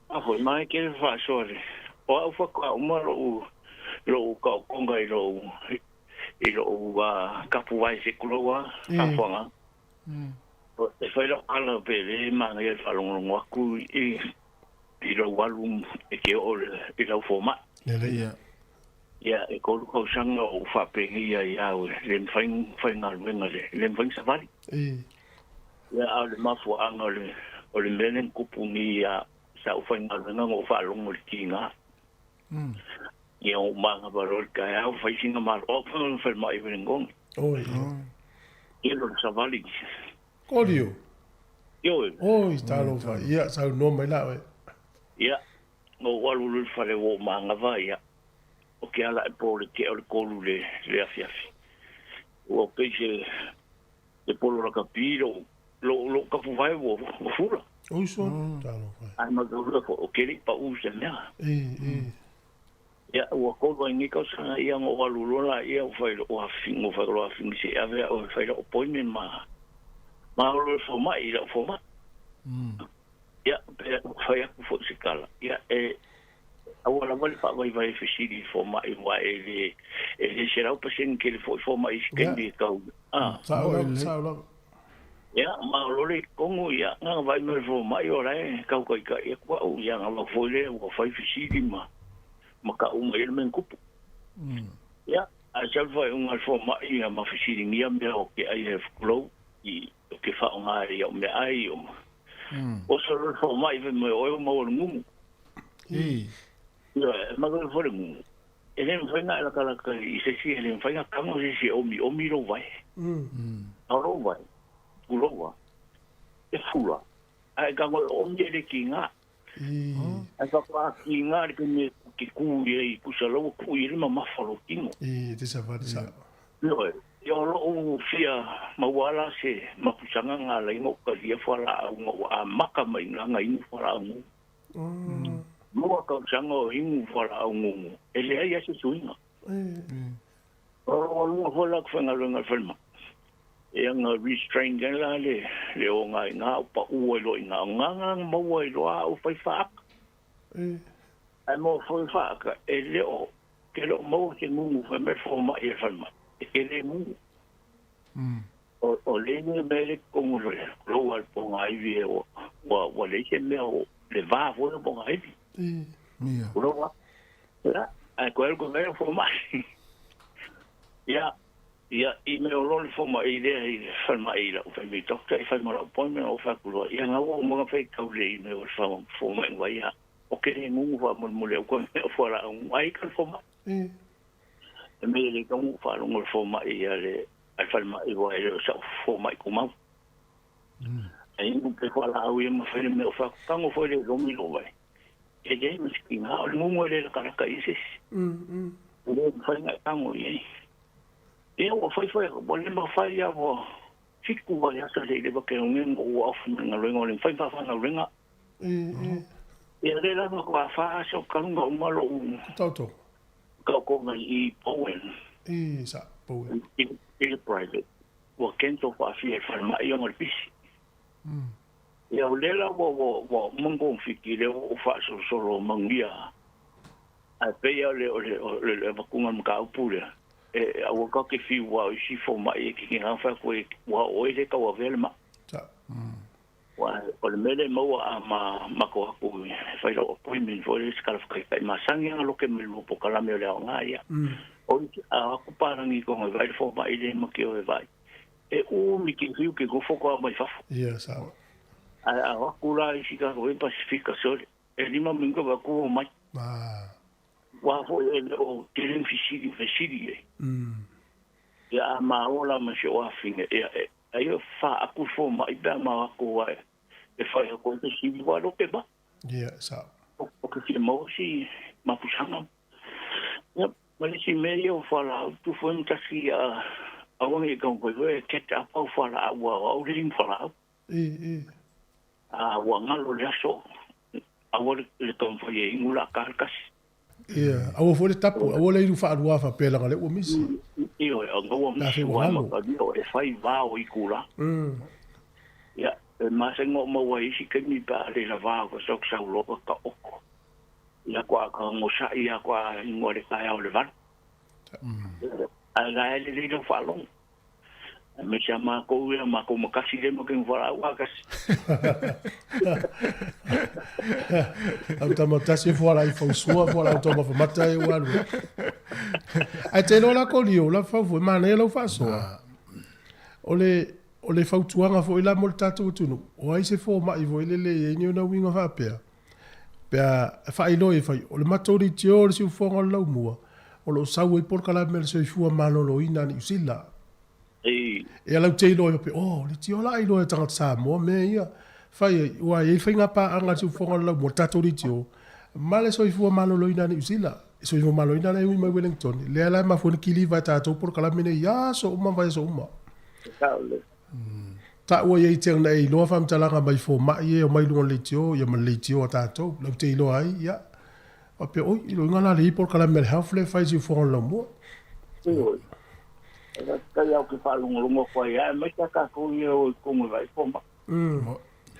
P: A foi mai ke le whaasoa le. O au whakoa uma lo lo ka o konga i lo i lo kapu vai se kuloa, afuanga. E whai lau kala pe le ma ngai e whalongolongo aku i i lou alu e ke oo i lau fomai.
B: Lelei.
D: Ia.
P: Ia, e kolu kausaga o ou faapegia ia au e le mafai ona faigaluega le, e le mafai ona savali. Ia, a o le mafuaaga o le, o le mea lea na tupu nei ia sa ou faigaluega na ou faalogo i le tiga. Ia o manga pa ro ka au fai singa ma o pa no fai mai vele ngong.
B: Oi.
P: Ia lo savali.
B: Kolio.
P: Ioe.
B: Oi, talofa. Ia, saunoa mai la oe.
P: Ia, o walu lu fale o manga va ia. O ke ala e po le te o le kolu le le afiafi. Ua pei se le polo la kapi lo lo lo kapu vai o o fula.
B: Oi so, talofa.
P: Ai ma ka ula o ke le pa u se mea.
B: E, e.
P: Ia, ua kolu ai ni kausaga ia ngo walu lola ia o fai o afi ngo fai lo afi se ave o fai lo appointment ma ma o lo fo mai lo fo mai. Ia, pe fai aku fo se kala. Ia, e aua lava le faavaivai fesili i fomaʻi ua e le e le 100% ke le foʻi fomaʻi i se taimi e kau a.
B: Sao lava, sao lava.
P: Ia, ma o lo le kogo ia nga vaai mai le fomaʻi o la e kaukaʻikaʻi atu a'u ia nga lau foi lea ua fai fesili ma ma kaʻu mai ai le mea na tupu. Ia, ae sau le faaiuga a le fomaʻi ia ma fesiligia mea o ke ai e tulou i o ke faaaoga ai i a'u meaai o ma oso loa le fomaʻi fai mai o oe ua maua le gugu.
D: I.
P: Ioe, e maua foi le gugu. E le mafai ona e lakalaka i se isi, e le mafai ona tago se isi e omiomi lou vae. A o lou vae, tulou lava, e fula, a e tago e oomi e le kiga. Ae faatoa kiga le taimi e te ku i ai, tusa la ua tuu i ai le mamafa o lou tino.
B: I, e te savali sao.
P: Ioe, ia o lou fia maua la se mapusaga na ala ai ona ou talia fualaau ina ua amata mai i ina na inu fualaau gugu. Lua tausaga o inu fualaau gugu, e leai lava se suiga. O lou aluga foi la ku faigaluega i le falemai, ia na restrain ai la le le oga i ina o pau ai loa i ina. O na na maua ai loa au fai faata. Ae maua foi faata, e le o, ke le o maua se gugu fai mai le fomai i le falemai, e tele gugu. O, o le mea le i totonu o le lou a le pogaivi e ua, ua, ua leai se mea o le va foi o pogaivi.
D: Ia.
P: O lou a. Ia, ae toe alu koe mai au fomai. Ia, ia, i mea o loa le fomai lea i le falemai i lau family doctor e fai ma lau appointment ou fai atu loa, ia na ua uma ona faitau lelei i mea o le fomai na fai, ia, o ke le gugu faamolemole au koe mea o fualaau gugu, ai ka le fomai. E mea e le taunuu faalogo le fomai ia le a le falemai aua e le o sa'u fomai tumau. Ae inu pe fualaau ia ma fai le mea o fai atu, tago foi le lomi lou vae. E leai ma se tiga, o le gugu e le lakalaka i ai se isi. E le mafai ona e tago i ai. Ia ua fai fai, ua le mafai lava ua fitu vaiaso seʻi leva ke oge ona ou off mai le galuega o le mafai ona faafaigaluega. Ia lea la faatoa fa aso talu ona uma lou
B: Taotoga.
P: taotoga i Bowen.
B: I sa Bowen.
P: I le private. Ua cancel faafia i le falemai ona o le pisi. Ia o lea la ua ua ua uma ona togafiti lea ua ou faasolosolo manuia ae pei lava o le o le o le avatuga o le mataupu lea e aua tatou te fiu aua o isi fomai e tigiga ona fai atu e ua oo ai le tauavea le mai. Aua o le mea lea e maua a ma matou atu e fai lau appointment foi lea i se tala faataitai masani lava ona loke mai lua polokalame o le aoga ia. O isi a o atu palagi i totonu e vaai le fomai lea ma te o e vaai. E umi ke fiu ke nofo koa mai fafo.
B: Ia, sao.
P: Ae a o atu la isi tatou e Pasifika sole, e lima minuta vae atu ua omai.
B: Ah.
P: Aua foi e le o tele ni fesili, fesili ai. Ia a malo la ma si ou afine, ia e ai o faaatu le fomai pe a ma o atu ae e fai atu ai fesili ua loke mai.
B: Ia, sao.
P: O ke fia maua si mapusaga. Ia, ma le isi mea ia o fualaau, tu foi ma tasi ia aua ne i taumafai foi e catch up au fualaau aua o au le inu fualaau. A ua galo le aso, aua le taumafai e inu la ka le kasi.
B: Ia, aua foi le tapu, aua le inu faalua faapea leaga o lea ua misi.
P: Ioe, o lea ua misi, ua matalia e fai vao itula. Ia, e masani ona ou maua ai isi taimi pe a le lavā o ka sau loa ka taoto. Ia kua ka gosaʻi ia kua inu ai le taeao i le 8. Ae la e lelei lau faalogo. Aemaise a makou ia, makou ma kasi lea ma kenu fualaau a kasi.
B: Au tama tasi e fualaau fausua, fualaau taumafa mata e ua alu. Ae te iloa la Kolio, la fau foi, manaia lau faasoa. O le, o le fautuaga foi la mo le tatou atunuu, o ai se fomai foi lele e i ai ni ona uiga faapea. Pe a faailoa e fai, o le matou leitio o le siufofoga o le laumua, o lo o sau ai polokalame a le soifua maloloina a Niu Sila. Ia lau te iloa ai faapea, oh, leitio la iloa e tagata Samoa mea ia. Fai ai, ua i ai le faiga paaga a le siufofoga o le laumua, le tatou leitio, ma le soifua maloloina a Niu Sila. Soifua maloloina la e ui mai Wellington, lea la e mafua ai ona kiliva e tatou polokalame nei i aso uma ma vaiaso uma. Taua i ai te ona e iloa faamatalaga mai fomai e omai i luga o le leitio ia ma le leitio a tatou. Lau te iloa ai, ia, faapea, oi, iloiga la le i polokalame a le health lea e fai i Siufofoga o le Laumua.
P: Ioe. E faafetai lava ou te faalogologo atu ai lava, aemaise lava tatou ia o i totonu e vaai fomai.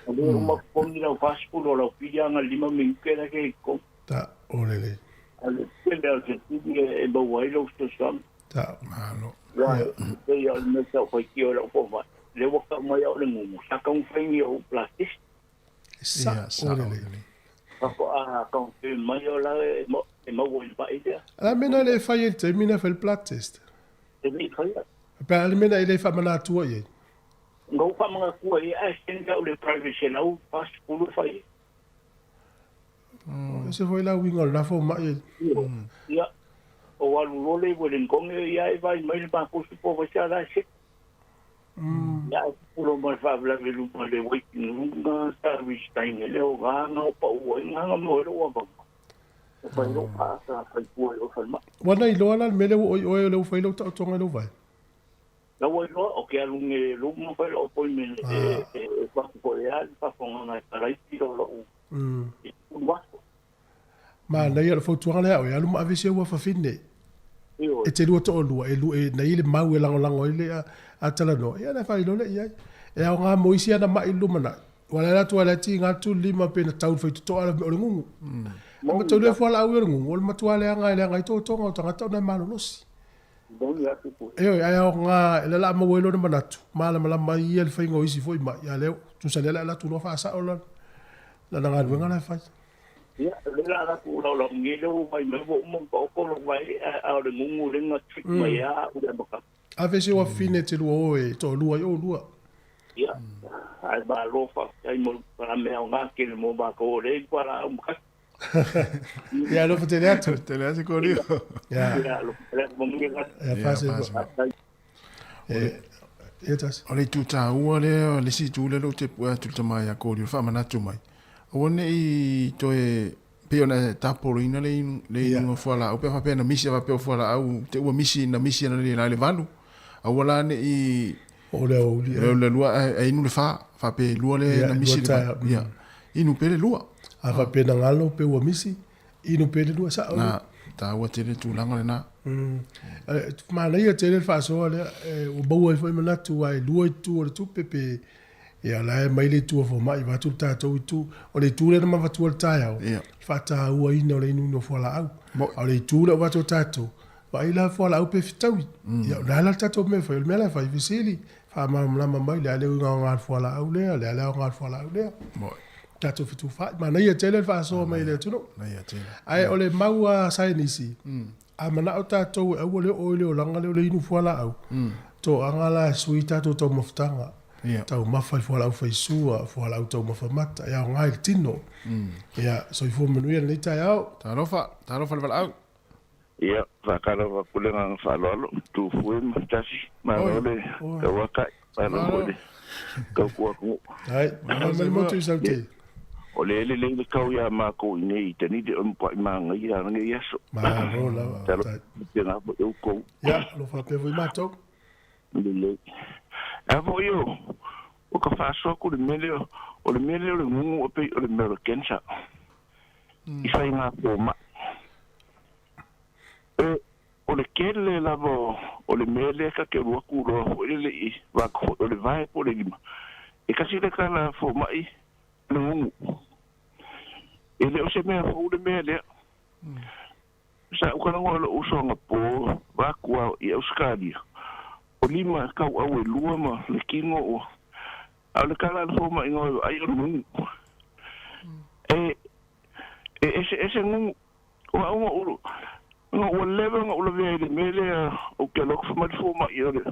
P: O lea e uma totogi lau 40 o lau pili lava na o le 5 minute la e i totonu.
B: Ta, o lelei.
P: A o le tele lava o se pili e maua ai lou fesoasoani.
B: Ta.
D: Malo.
P: Aua e pei lava o le mea sa ou faitio ai i lau fomai, lea ua tau mai au le gugu, sa taumafai ni ou blood test.
B: Sa, o lelei.
P: Faatoa confirm mai o la e maua i le mai lea.
B: A le mea na e le fai ai i le taimi na fai le blood test?
P: E le i faia.
B: Pe a le mea na e le faamanatua i ai?
P: Na ou faamanatua i ai, ae send au i le private 140 e fai ai.
B: Mm. Ese foi la uiga o lena fomai e.
P: Ia, o alu loa le Wellington ia e vai mai le matou supervisor la e seki. Ia e pulo mai faalavelave luma le waiting room na sa restrain e le o ga na o pau ai na na mo e lou avama. O fai lou paasa fai pua i lou falemai.
B: Ua na iloa la le mea lea ua oi oe o lea ua fai lau taotoga i lou vae?
P: La ua iloa o ke alu nge luma fai lou appointment e e fatu foi e a le faafofoga e talaiti lo lou i ulu aso.
B: Manaia o le fautuaga lea oe, alu ma ave si au afafine. E te lua toalua, e lua, e nai le mau e lagolago ai le a talanoa, ia ona e faailoa lea i ai. E aoga mo isi ana mai i le lumanai. Ua laila atu ai la tiga atu le lima pe na tau le faitotoa o le gugu. A matou le fualaau ia o le gugu, o le matua leaga e leaga ai totoga o tagata ona e malolosi. Ioe, ae aoga e lalaa maua ai lona manatu, malamalama ai ia i le faiga o isi foi mai, a lea, tusa lea o le a alu atu loa faasao lana, lana galuega la e fai.
P: Ia, o lea o le a alu atu laulaugia lea ua vaai mai ua uma ona taoto lou vae, a o le gugu lea na treat mai ai au i le amataga.
B: Ave si ou afafine e te lua o e toalua ai oulua.
P: Ia, ae malo faafetai mo le polokalame aoga tele mo matou o lea i fualaau ma kasi.
B: Ia, alofa tele atu.
D: Tele atu Korio.
B: Ia.
P: Ia, alofa tele atu manuia atu.
B: Ia, fasi. Ia tasi.
D: O le itu tāua lea, o le isi itu lea ou te pue atu i le tama ia Korio, faamanatu mai. Aua ne i toe pei ona e tapoloina le inu, le inuga o fualaau, pe a faapea na misi, a faapea o fualaau, te ua misi, na misi ana le la i le 8. Aua la ne i
B: O le aoauli.
D: O le lua, ae inu le 4, faapea e lua le na misi le 8. Ia, inu pea le 2.
B: A faapea na galo pe ua misi, inu pea le 2, sao.
D: Na, tāua tele tulaga lena.
B: Manaia tele le faasoa lea, ua maua ai foi manatu aua e lua itu o le tupe pe ia la e mai le itu a fomai vaeatu le tatou itu. O le itu lea na mavatua i le taeao, le faatauaina o le inuinu o fualaau. A o le itu lea ua avatu e tatou, Vaai la fualaau pe fetaui. Ia, o le a la le tatou mea e fai? O le mea la e fai, fesili, faamalamalama mai le a le uiga aoga o le fualaau lea, le a le aoga o le fualaau lea. Tatou fetufaai. Manaia tele le faasoa mai e le atunuu.
D: Manaia tele.
B: Ae o le mau a saienisi, a manao tatou e aua le oo i le olaga lea o le inu fualaau, toaga la e sui tatou taumafataga. Taumafa i fualaau faisua, fualaau taumafa mata, e aoga i le tino. Ia, soifua manuia lenei taeao.
D: Talofa, talofa le valaau.
S: Ia, faatalofa atu le agaga faaaloalo, tu fue ma tasi, malo le tauatai, malo foi le tautua atunuu.
B: Ai, malo mai le motu i Saute.
S: O le lelei le tau ia matou i nei i Tanide o le matuai manaia lava lenei aso.
B: Malo lava.
S: Talofa faapena foi outou.
B: Ia, o lo o faapea foi matou.
S: Lelei. A foi o, o ka faasoa atu le mea lea, o le mea lea o le gugu e pei o le mea o le cancer i faiga fomai. E, o le tele lava o le mea lea ta te alu atu loa foi lele i vaeatu foi o le vae po o le lima, e tasi le tala fomai le gugu. E le o se mea fou le mea lea. Sa ou talanoa i lou uso anapo vaeatu a i Ausetalia, o lima e tauau e lua ma le tino ua, a o le tala a le fomai na o e vaai o le gugu. E, e eseese gugu. O au na ou, na ua leva ona ou lavea i le mea lea ou te alu atu fai mai le fomai o le,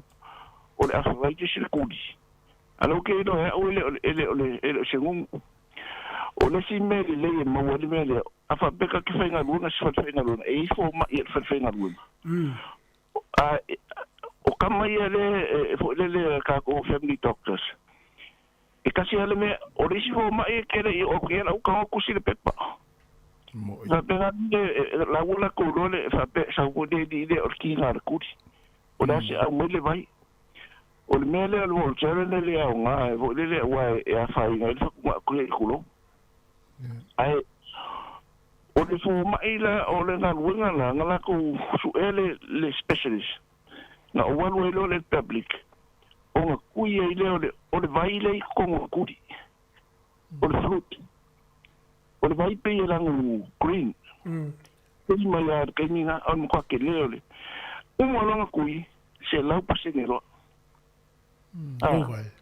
S: o le arthritis le kuli. A o lea ou te iloa e au e le o le, e le o le, e le o se gugu. O le isi mea lelei e maua ai le mea lea, a faapea ka te faigaluega i se falefaigaluega, e i ai fomai a le falefaigaluega. A o tama ia lea e foi lele a tatou family doctors, e tasi lava le mea, o le isi fomai e te le i oo atu i ai lau tago tusi le pepa. Faapena le laua latou iloa le faapea e sau foi le alii lea o le kiga a le tuli. O le a se aumai le vai. O le mea lea o le Voltaren e le aoga e foi lele aua e afaina ai le fatugao atu ia i tulou. Ae o le fomai la o le galuega la na latou suea le le specialist na ou alu ai loa lea i le public ona tui ai lea o le o le vai lea i totonu o le tuli o le fluid o le vai pei e lanu green tui mai lava i le taimi lena o le matua tele o le uma loa ona tui 100% loa.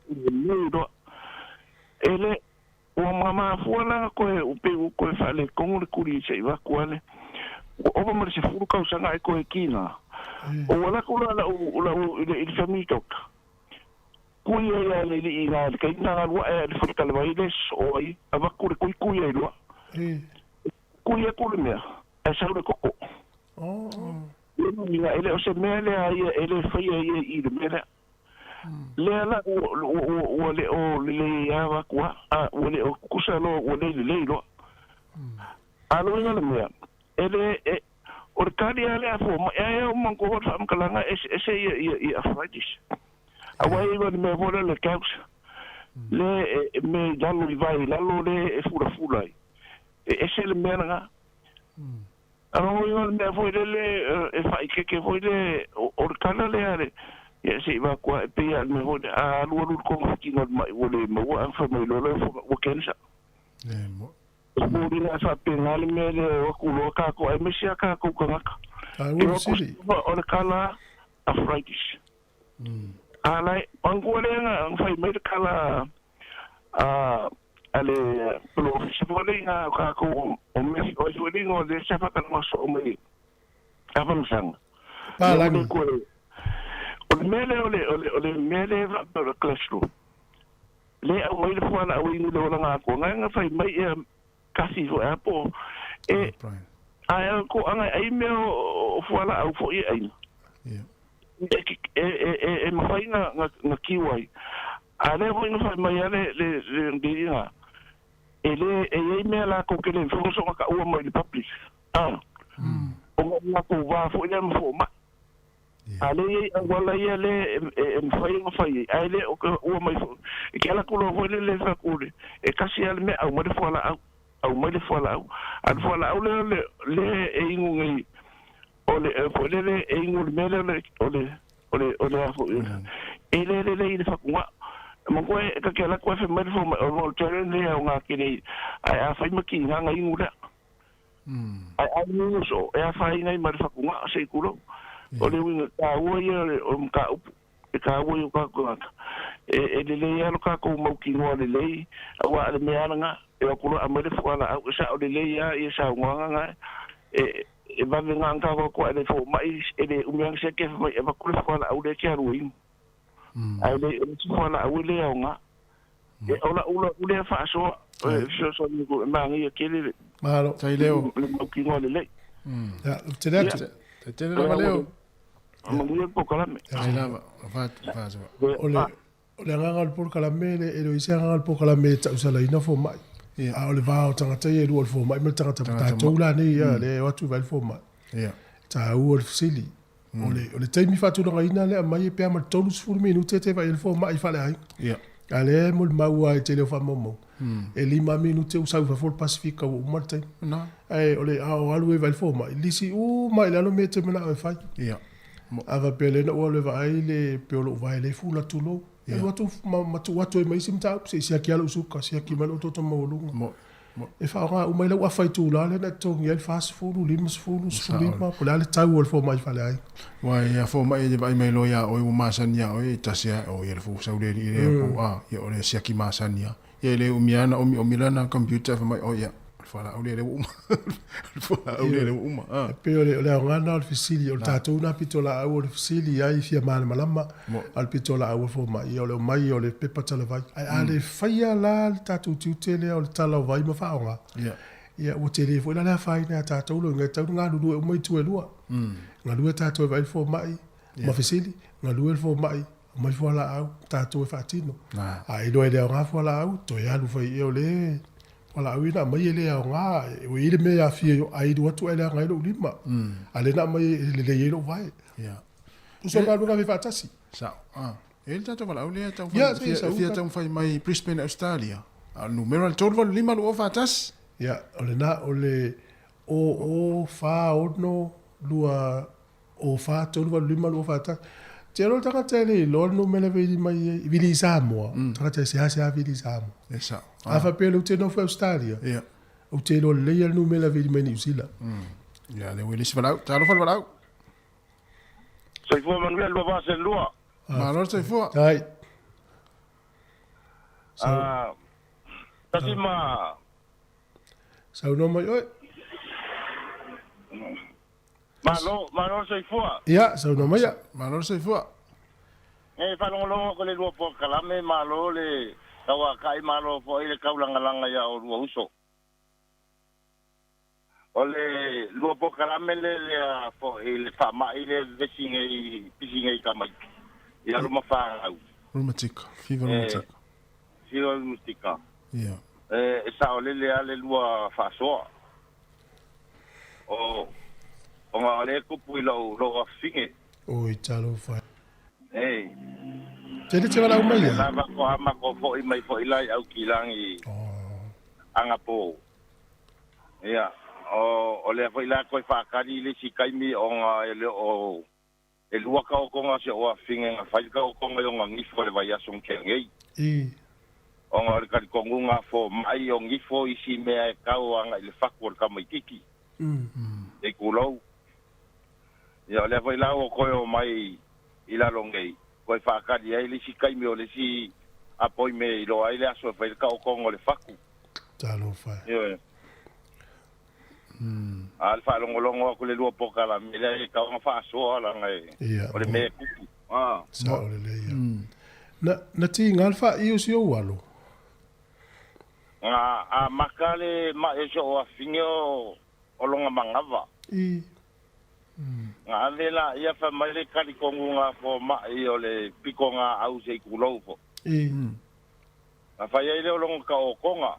S: Lelei loa. E le Ua mamafua la koe u pei ua toe faaletonu le tuli se i vaku ale. Ua ova ma le 10 tausaga ae toe kina. O ua lako la lau lau i le i le family doctor. Kui ai a le lii ina le taimi na galu ae a le fale talawai le soo ai avaku le kui kui ai loa. Kui aku le mea ae sau le koko. Lona uiga e le o se mea lea ia e le faia ia i le mea lea. Lea la ua le o lelei lava atu a, a ua le o tutusa loa ua le lelei loa. A le uiga o le mea, e le, e, o le tali lava lea a fomai, ae ao manatua foi le faamatalaga e eseese ia, ia, ia arthritis. Aua e iai le mea foi lea o le gout, lea e, e mea i lalo i vae i lalo lea e fulafula ai. E ese le mea lena. A o le mea foi lele e faaikeke foi le, o le tala lea a le, ia se i vaku ae pei lava o le mea foi lea, a alualu le togafitiga o le mai ua le maua ae fai mai loa lea ua cancer. E foliga e faapena le mea lea e o atu loa tatou aemaise lava tatou tagata. E o atu o le tala arthritis. A la e, manatua lea na fai mai le tala a a le polofesa foi lea ina o tatou o mea o ai foi lea o lea sa faatalanoa soo mai Afamasaga.
B: Palagi.
S: O le mea lea o le o le o le mea lea faapea o le cholesterol. Lea e aumai le fualaau inu i le olaga atoa na na fai mai ia kasi foi a po e ae o toaga e ai mea o fualaau foi e aina. E e e e mafai na na kiu ai. A lea foi na fai mai a le le le ina e le e iai mea latou te le mafai ona soona taua mai i le public a ona o latou va foi lea ma fomai. A lea e iai auala ia lea e mafai ona fai ai ae le o taua mai foi. E ke ala atu loa foi lele fai atu e tasi a le mea aumai le fualaau aumai le fualaau. A o le fualaau lea o le lea e inu nei o le foi lele e inu le mea lea o le o le o le a foi e le lelei i le fatugao. Manatua e ta te alu atu ae fai mai le fomai o le tele lenei aoga tele ae a fai ma kiga ona inu lea. Ae a inu soo e afaina ai ma le fatugao se i tulou. O le uiga taua ia o le mataupu e taua i o tatou tagata. E lelei lava lo tatou mautinoa lelei aua o le mea lava lena e o atu loa aumai le fualaau e sao lelei lava ia saunoaga na e E vave na ana tatou atu ae le fomai e le umi ana seke fai mai e avatu le fualaau lea e te alu e inu. Ae le o le isi fualaau e le aoga. E o lau lau lea faasoa e fesoasoani atu e manaia tele le
B: Malo.
D: Tai leo.
S: Le mautinoa lelei.
B: Ia, ou tele atu.
D: Tai tele lava leo.
S: Manuia le polokalame.
D: Tai lava. Faasoa.
B: O le O le agaga o le polokalame, e le o i ai se agaga o le polokalame e tausalaina fomai. A o le va o tagata ia e lua o le fomai ma le tagata ma tatou la nei ia, lea e o atu e vaai le fomai. E taua le fesili. O le, o le taimi faatulagaina lea aumai e pe a ma le 30 minute e te vaai ai le fomai faaleaiga. A o lea e molimau lava i le tele o faamaumauga, e 5 minute ua sau i fafo le Pasefika ua uma le taimi. Ae o le a o alu e vaai le fomai, lisi uma i lalo mea e te manao e fai. A faapea lea na ou alu e vaai le pei o lou vae lea e fula tulou. E alu atu ma tuu atu ai ma isi mataupu se i siaki lava lou suka, siaki mai lou toto maualuga. E faaaoga uma ai lau afa itula lea na e totogi ai le 40, 50, 15, po o le a le tau o le fomai faleaiga.
D: Aua ia fomai e vaai mai loa ia oe ua masani ia oe e tasi lava o ia le fou le alii lea po o a, ia o le siaki masani lava. Ia e le umi lava ona omiomi lana computer fai mai o ia. Fualaau lea lea ua uma. O le fualaau lea lea ua uma. Ah.
B: E pei o le, o le aoga lena o le fesili, o le tatou lena pitolaau o le fesili ai fia malamalama, a o le pitolaau a fomai, ia o le omai o le pepa talavai. Ae a le faia la le tatou tiute lea o le tala o vai ma faaaoga, ia ua tele foi la le afaina ia tatou loiga e tatau ona galulue uma itu e lua. Galue tatou e vaai le fomai ma fesili, galue le fomai aumai fualaau, tatou e faatino. A iloa e le aoga fualaau, toe alu fai i o le fualaau ia na aumai e le aoga, ua i ai le mea e aafia i ai alu atu ae leaga ai lou lima. A lea na aumai e lelei ai lou vae. Tusa o galuega fai faatasi.
D: Sao. Ah. E i ai le tatou valaau lea e taumafai, Ia, se i sau fia taumafai mai Brisbane, Australia. A o le numera le 385 241.
B: Ia, o lena, o le 00 4 6 2 0 4 3 8 5 2 4 1. Te iloa le tagata e le iloa le numera e vili mai ai, vili i Samoa, tagata e seasea vili i Samoa.
D: E sao.
B: A faapea lea ou te nofo i Australia, ou te iloa lelei lava le numera e vili mai Niu Sila.
D: Ia, lea ua i le isi valaau. Talofa le valaau.
T: Soifua manuia lua vaa se lua.
D: Malo le soifua.
B: Ai.
T: Ah, tasi ma
B: Saunoa mai oe.
T: Malo, malo le soifua.
B: Ia, saunoa mai ia.
D: Malo le soifua.
T: E faalogologo atu i le lua polokalame, malo le tauakai, malo foi le taulagalaga ia oulua uso. O le lua polokalame le lea foi le faamai le vevesi nei pisi nei tamaiti i alo ma fanau.
D: Rheumatic, fever rheumatic.
T: Fever rheumatic.
D: Ia.
T: E saolele lava le lua faasoa. O ona o lea e tupu i lou lou afafine.
B: Oi talofa e.
T: Ei.
B: Tele te valaau mai
T: ia. Lava ko a matou foi mai foi la i Aukilagi anapo. Ia, o o lea foi la toe faatali i le isi taimi ona e le o e lua taotoga o si ou afafine na fai le taotoga i ona nifo i le vaiaso na tea nei. Ona o le talitonuga a fomai o nifo isi mea e tau agai i le fatu o le tamaititi, se i tulou. Ia o lea foi la ua toe omai i lalo nei, toe faatali ai le isi taimi o le isi apoime e iloa ai le aso e fai ai le taotoga o le fatu.
B: Talofa
T: e. Ioe. A o le faalogologo atu i le lua polokalame, leai e tatau ona faasoa leaga o le mea e tupu.
B: Sao lelei ia. Na, na tiga le faaiu o si ou alo?
T: Na amata le mai o si ou afine o lona manava.
B: I.
T: Na ave laia fai mai le talitonuga fomai o le pitogaau se i tulou foi.
B: I.
T: Na fai ai lea o lona taotoga,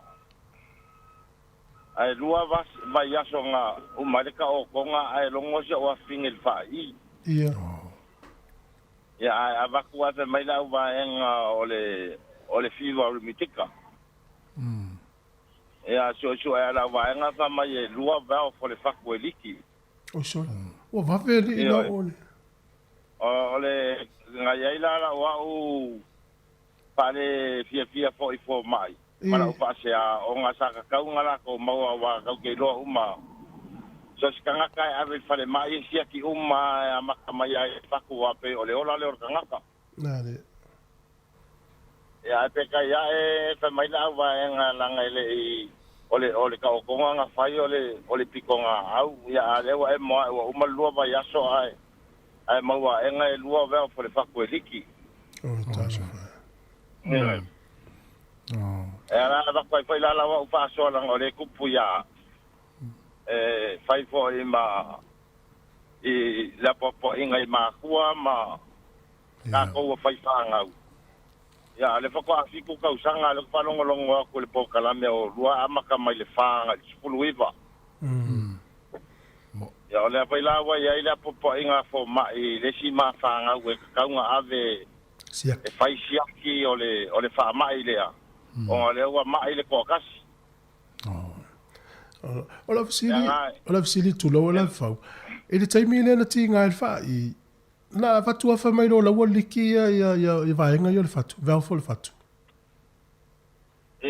T: ae lua vaiaso na uma ai le taotoga ae logo si ou afafine i le faai.
B: Ia.
T: Ia, ae avatu ae fai mai le auvaega o le o le fiva o le mitika. Ia, suesue a le auvaega fai mai e lua valve o le fatu e liki.
B: Oi sole. Ua vave alii na oo le.
T: O le na i ai la lau au Faale fiafia foi fomai ma lau faasea ona sa tatau ona latou maua aua tatou te iloa uma so se tagata e ave i le falemai e siaki uma e amata mai ai e fatu aua pei o le ola lea o le tagata. Ia ae peitai ae fai mai le auvaega leaga e le i o le o le taotoga na fai o le o le pitogaau ia a lea ua e moae ua uma le lua vaiaso ae Ae maua aega e lua vea o Falefatu e liki.
B: O le talofa.
T: Ioe. E ala avatu ai foi la lau au faasoa leaga o lea e tupu ia e fai foi ma i le apoapoaiga i makua ma tatou ua fai fanau. Ia, o lea faatoa 7 tausaga lea ou te faalogologo atu i le polokalame o lua amata mai le 4 agai i le 19. Ia, o lea foi la ua i ai le apoapoaiga a fomai i le isi mafanau e tatau ona ave e fai siaki o le o le faamai lea, ona o lea ua mai le toatasi.
B: O lau fesili, o lau fesili tulou e Lalefau, i le taimi lea na tiga ai le faai, na avatu afa mai loa la ua liki ia ia ia vaega ia o le fatu, valve o le fatu?
T: E,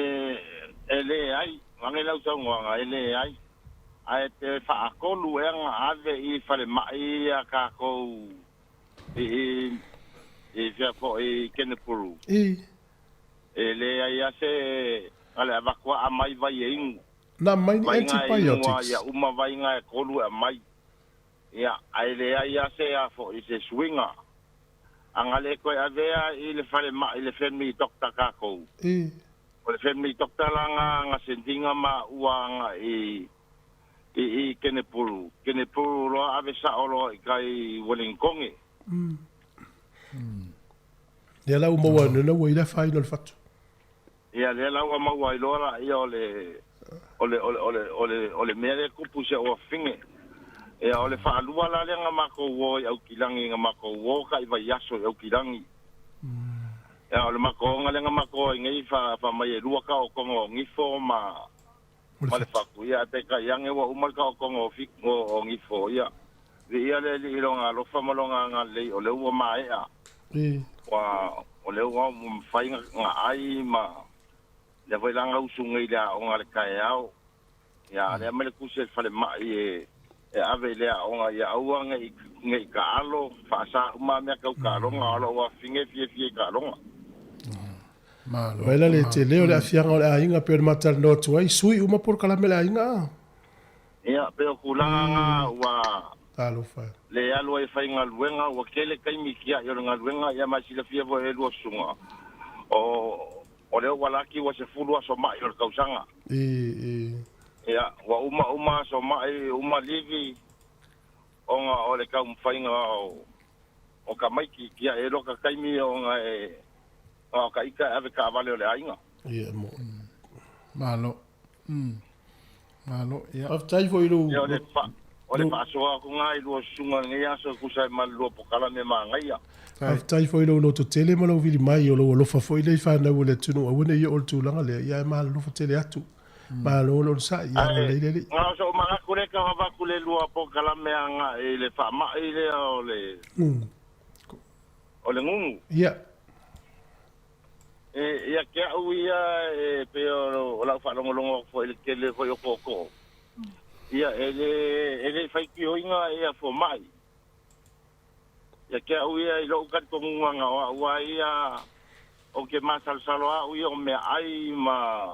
T: e leai, vane lau saunoaga, e leai. Ae pe faatolu ea na ave i falemai ia tatou i, i, i fea foi i Kenepuru.
B: I.
T: E leai lava se, na le avatu lava aumai vai e inu.
B: Na aumai ni
T: Vaiga e igoa
B: antibiotics.
T: ia uma vaiga e tolu e aumai. Ia, ae leai lava se a foi se suiga. A na le toe avea i le falemai le family doctor tatou. O le family doctor la na na send ina maua agai i i Kenepuru. Kenepuru loa ave sao loa i kai Welingtonge.
B: Lea la ua maua ane ua i le afaina o le fatu.
T: Ia, lea la ua maua ai loa laia o le, o le, o le, o le, o le, o le mea lea e tupu i si ou afafine. Ia, o le faalua la lea na matou o i Aukilagi, na matou o kai vaiaso i Aukilagi. Ia, o le matou oga lea na matou o ai nei, fa, fa mai e lua taotoga o nifo ma, ma le fatu. Ia, ae peitai ane ua uma le taotoga o fi, o, o nifo. Ia, viia le Alii i Lona alofa ma Lona agalelei, o lea ua maea. Ua, o lea ua mafai na ai ma lea foi la na usu nei i le aoga i le taeao. Ia, a lea aumai le tusi a le falemai e, e ave i le aoga ia aua ne i, ne i taalo, faasa uma lava mea tau taaloga, a o lou afafine e fiafia i taaloga.
D: Malo.
B: Vaai la le tele o le aafiaga o le aiga pei ona ma talanoa atu ai, sui uma polokalame a le aiga a.
T: Ia, pei o tulaga na ua
B: Talofa e.
T: le alu ai e faigaluega, ua tele taimi tiai o le galuega, ia ma e silafia foi e lua susuga, o, o lea ua laki ua 10 aso mai o le tausaga.
B: E, e.
T: Ia, ua uma uma aso mai, uma livi, ona o le taumafaiga o, o tamaiti, tiai ai loa ka taimi ona e, ona o ka ita e ave taavale o le aiga.
B: Ia, mo.
D: Malo. Malo, ia.
B: Faafetai foi i lou.
T: Ia, o le fa, o le faasoa atu na i lua susuga i lenei aso e tusa ai ma le lua polokalame manaia.
B: Faafetai foi i lou lototele ma lou vili mai, o lou alofa foi lea i fanau a le atunuu, aua ne i oo i le tulaga lea, ia ae malolofa tele atu. Malo le onosai, ia
T: Ae,
B: agalelei le Alii.
T: na o sou manatu lea e tau avatu le lua polokalame agai i le faamai lea o le, o le gugu.
B: Ia.
T: E, ia te au ia, e pei o lau faalogologo atu foi i le tele foi o tootoo, ia, e le, e le faitioina ia fomai. Ia te au ia i lou talitonuga na o au lava ia, ou te masalosalo lava au ia o meaai ma,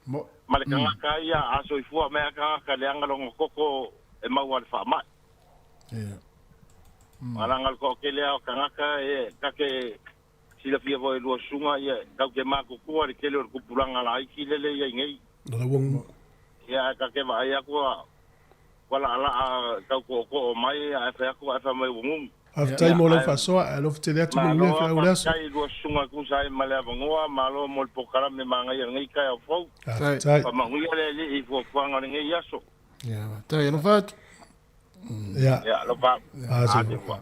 T: ma le tagata ia, a soifua mai lava le tagata leaga lona toto e maua i le faamai.
D: Ia.
T: Leaga o le toatele lava o tagata e ta te Silafia foi e lua susuga ia tau te matutua le tele o le tupulaga laiti lele i ai nei. Ia ae ta te vaai atu a ua laalaa tau tootoo mai ae fai atu ae fai mai ua gugu.
B: Faafetai mo lau faasoa, ae alofa tele atu manuia
T: Malo
B: feau o le aso.
T: faafetai i lua susuga e tusa ai ma le avanoa, malo mo le polokalame manaia lenei taeao fou.
B: Faafetai.
T: Faamanuia le Alii i fuafuaga o lenei aso.
D: Ia, faafetai alofa atu.
B: Ia.
T: Ia, alofa.
B: Ah,
T: Alofa.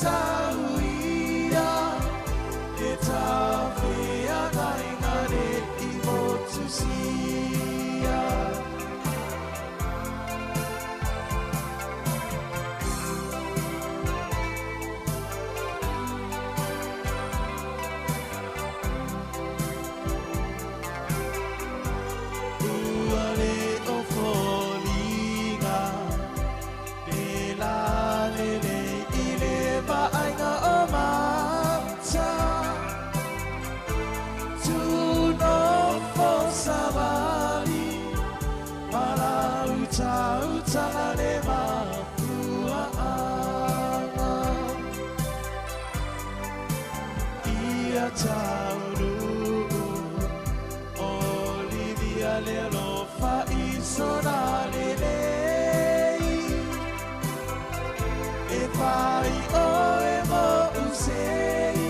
R: sauia E tawheangai ngā re i motusia. Ua le o foliga Pe la lele i le vaaiga o mata Tūnofo savali Malautautanga le mafuaanga Ia taunuu Olivia le alofa i sona lelei E fai oe mo usei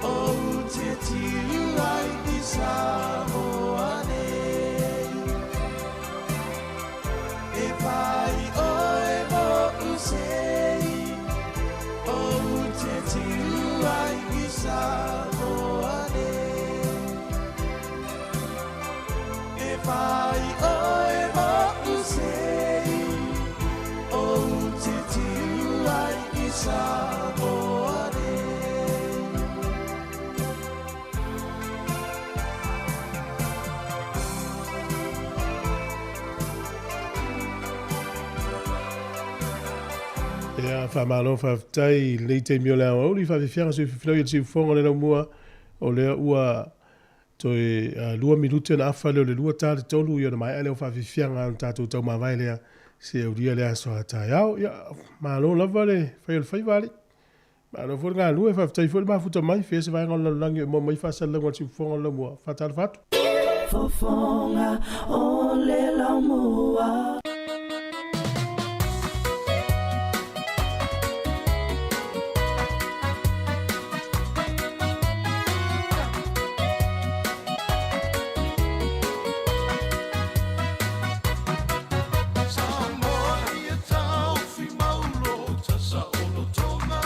R: O te tiu ai i Samoa nei E fai oe mo usei O te tiu ai i Samoa nei E fai oe mo usei O te tiu ai i Samoa nei.
B: Ia, faamalo faafetai i lenei taimi o le aoauli, faafiafiaga soififilau i le siufofoga o le laumua, o lea ua toe 2 minute ona afa lea o le 2 ta le 3, ia ona maea lea o faafiafiaga ona tatou taumavae lea se aulia le aso a taeao. Ia, malo lava le fai o le faiva alii. Malo foi le galue, faafetai foi le mafuta mai, fea se vaega o le lalolagi o e maua mai faasalalauga a le siufofoga o le laumua. Faatalofa atu.
M: Fofoga o le laumua.
A: Samoa ia taufi maulo tasa o lotoga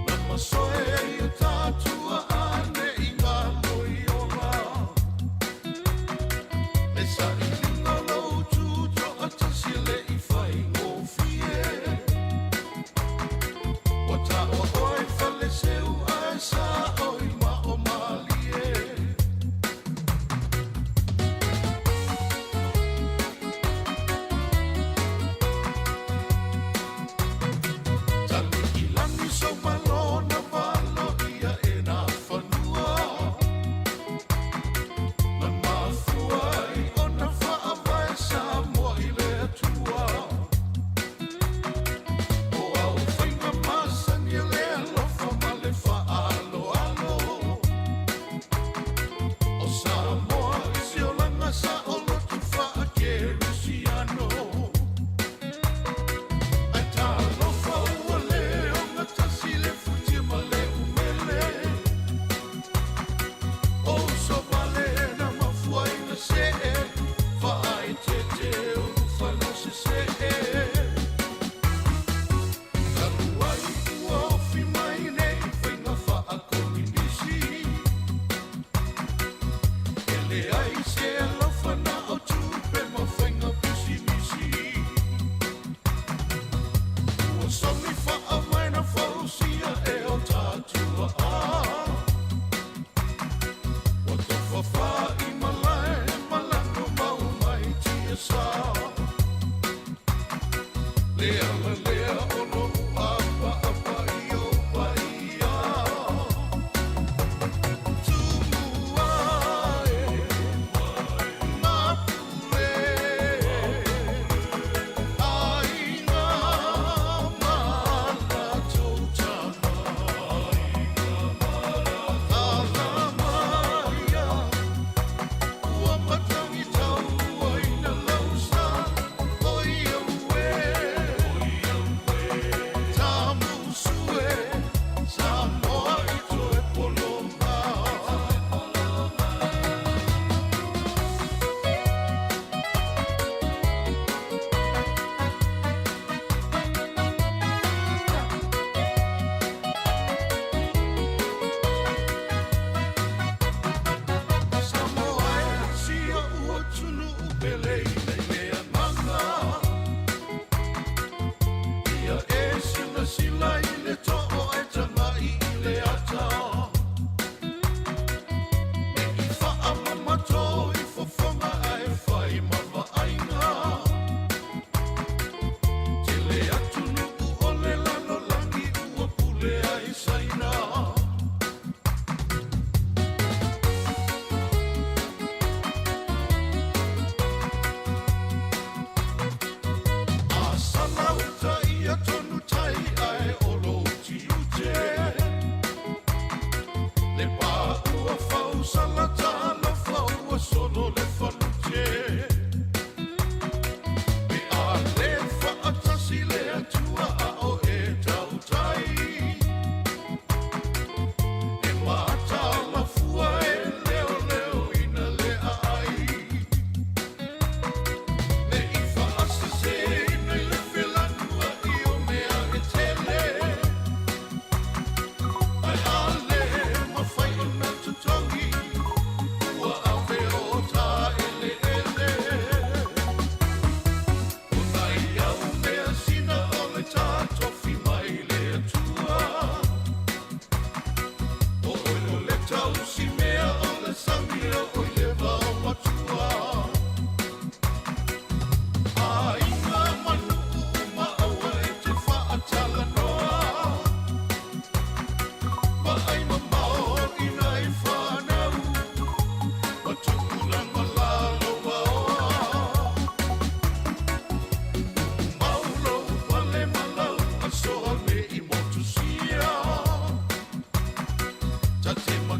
A: Lama soe ia tatua ane i ngā moi ola Le saili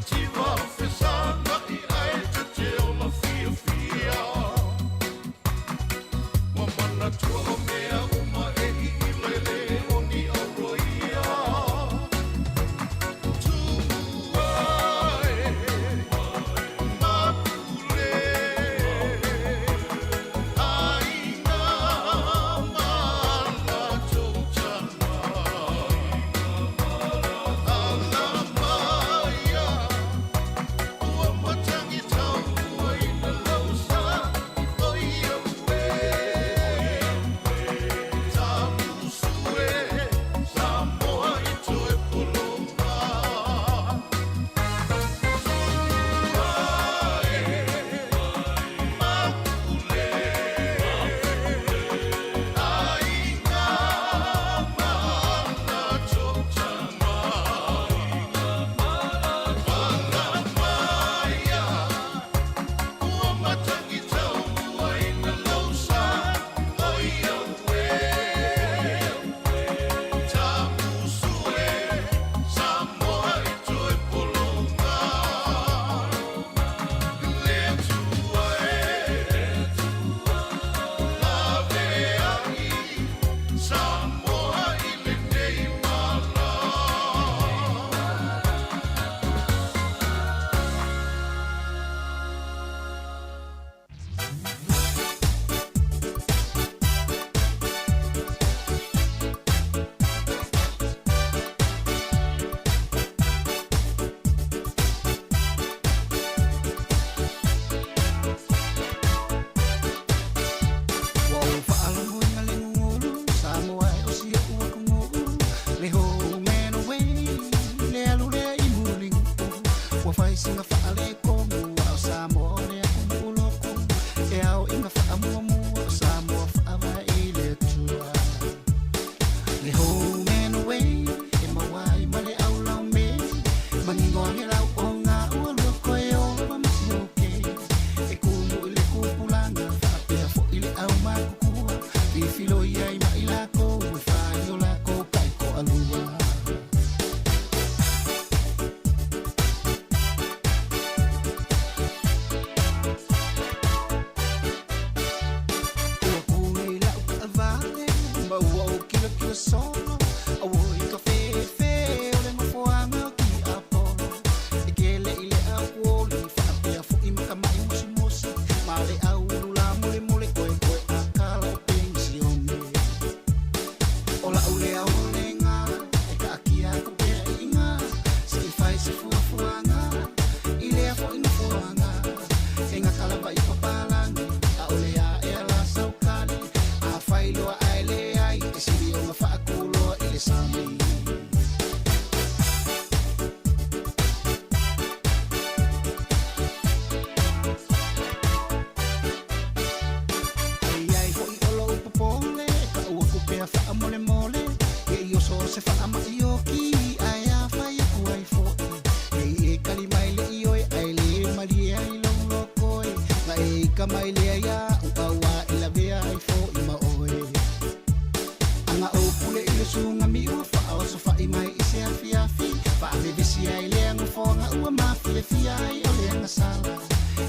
A: mativa fesaga i ai te te ola fiafia. Ua manatua o mea uma e i ilele o ni auroia. Tumua e mapule aiga ma latou tama. Alamaia ua matangi taua ina lausa o ia ue. Tamusue Samoa i toe pologa. Samoa i toe pologa. Le Atua e laveai Samoa i lenei mala.
M: Ua ou faalogo i le gugulu Samoa e osi o'u atunuu le home and away le alu lea i mulinu'u ua fai siga faaletonu a o Samoa o le atunuu lotu e ao i gafaamuamua o Samoa faavae i le Atua le home and away e maua ai ma le aulaume manino age lau oga ua lua koe ola ma sioke e kumu i le kupulaga faapea fo'i le aumakukua filifiloi ai ma i lakou e fai o lakou ta'iko'alua. Ua ku nei la'u ka'avale ma ua ou kilokilo solo auoi ka fefe o le nofoaga o tiapolo e kele i le aukuoli faapea fo'i ma ka ma'i mosimosi ma le aulu lamolemole koekoe akala o penisione o la'u lea olega e ka'akia aku pea i'iga se'i fai se fuafuaga i lea fo'i nofoaga e gakalava i papalagi a'ole a'e ala saukali afai loa ae leai e silioga fa'akuloa i le sami. Ai fo'i o lou popole ka'u aku pea fa'amolemole ie i oso se fa'ama'ioki ae afai aku ai fo'i ei e kali mai le ioe ae lē malie ai lou lokoe ma e ika mai lea ia'u auā e lavea ai fo'i ma oe aga ou pule i le suga mi'u fa'aosofa'i mai i se afiafi fa'avevesi ai lea gofoaga ua mafiafia ai o le agasala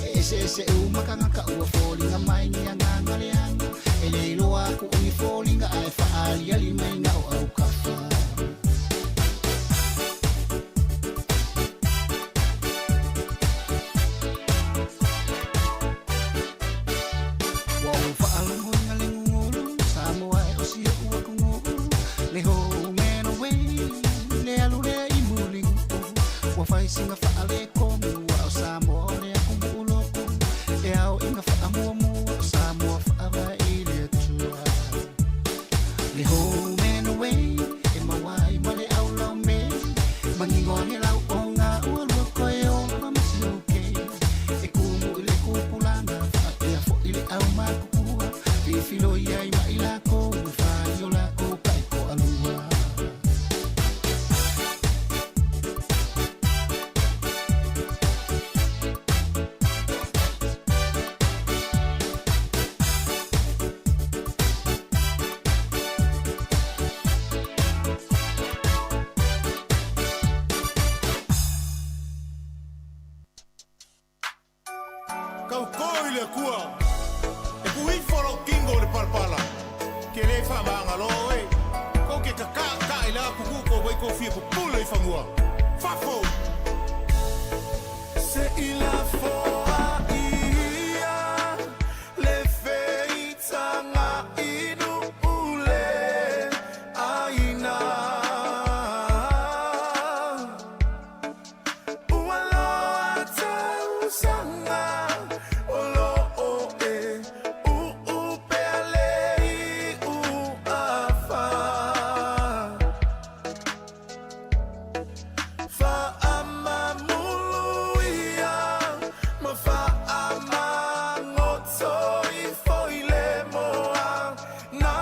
M: e eseese uma kagaka ua foliga mai ni agaga leaga e lē iloa aku o ni foliga ae fa'aaliali mai na o aukafa. Ua ou faalogo i le gugulu Samoa e osi o'u atunuu le home and away le alu lea i mulinu'u ua fai siga faaletonu a o Samoa o le atunuu lotu e ao i gafaamuamua o Samoa faavae i le Atua le home and away e maua ai ma le aulaume manino age lau oga ua lua koe ola ma sioke e kumu i le kupulaga faapea fo'i le aumakukua filifiloi ai ma i lakou e fai o lakou ta'iko'alua.
C: le Atua. E kuifo lou kingo le palapala. Ke le faamagalo e. Kou ke kakaakae la kukuu kou vai kou fia pupule i fanua. Fafo!
A: Se i lafoa ia le feitaga i nuu le aina. Ua loa tausaga o loo e uupea le iu afa. Faamamulu ia ma faamagoto ifo i le moana.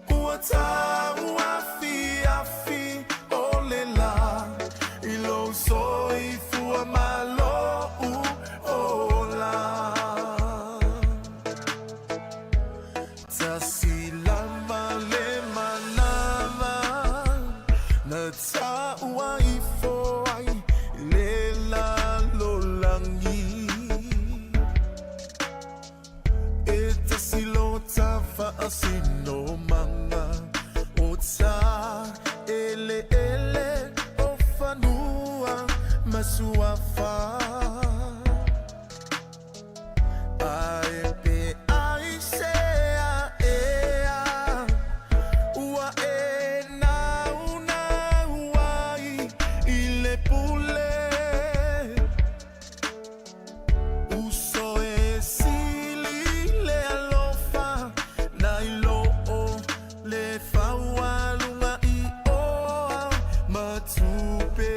A: Ua tauafiafi o le la i lou soifua ma lou ola. Tasi lava le manava na taua ifo ai le lalolagi. E tasi lota faasinomaga o ta eleele o fanua ma suafa. Ae pe aisea ea ua e naunau ai i le pule. Uso e sili le alofa nai lo le faualuga i oa ma tupe.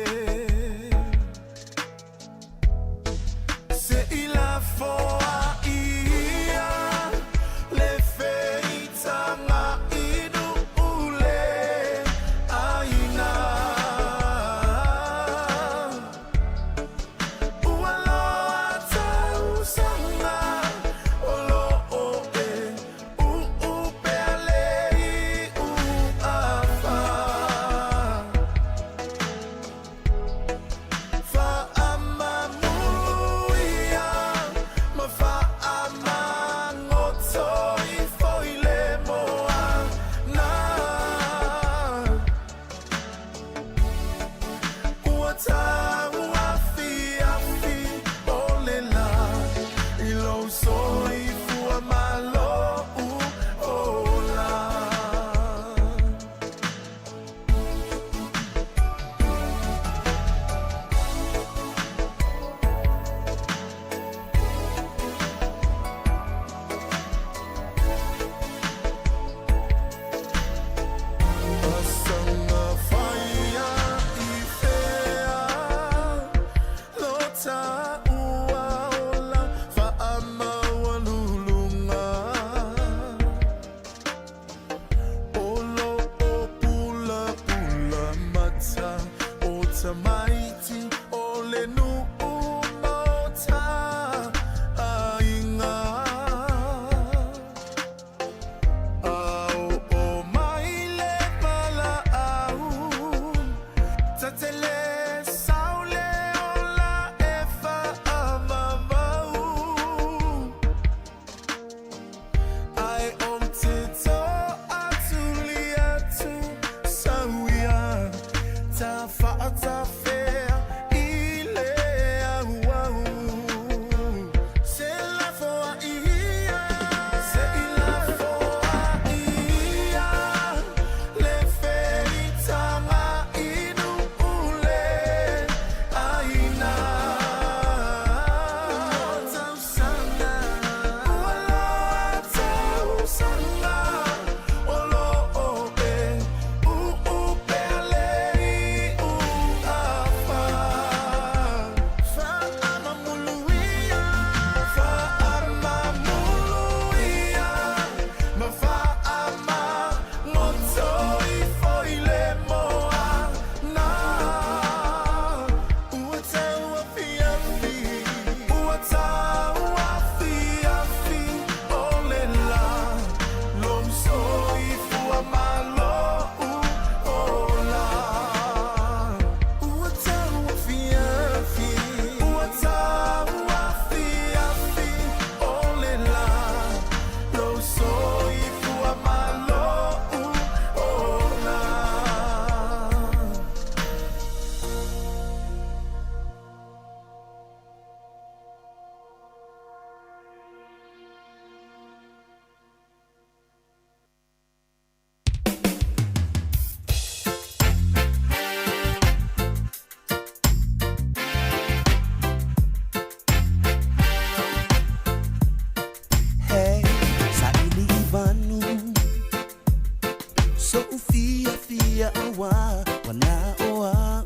R: ia awa Wana o au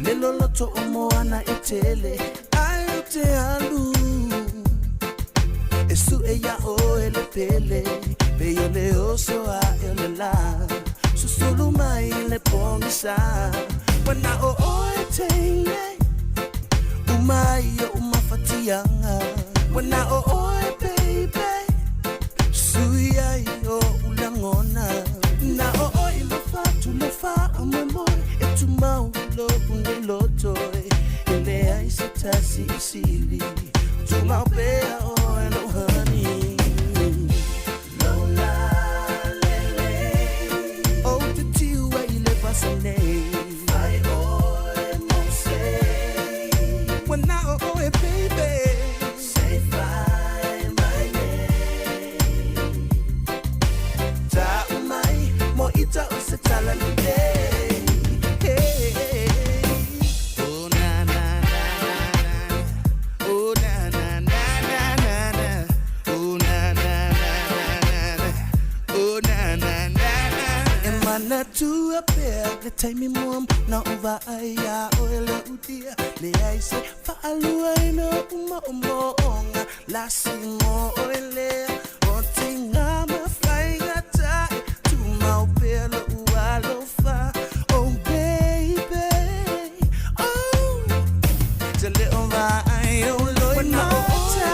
R: Le loloto o moana e tele Ai o te alu E su e ia o e le pele Pe o le oso a e o le la Susulu mai le pongisa Wana o oe teine Umai o umafatianga Wana o oe baby Sui ai o ulangona Na o oe mafatu le fa amoemoe E tumau lo une loto E le ai se tasi i sili Tumau pea oe lo honey Lola lele O te tiu ai le vasa nei Fai oe mo se Wana o oe baby Say fai mai nei Ta umai mo ita o se tala lelei Hey. Oh na na na na na Oh na na na na na na Oh na na na na na na Oh na na na na E mana tua pea le taimi mua na o vaai ia oe le utia Le ai se faalua ina uma o moonga La si mo oe lea O te ngā mawhainga tae Tumau pea lo ualofa Oh baby Oh Te leo vaai o loi mata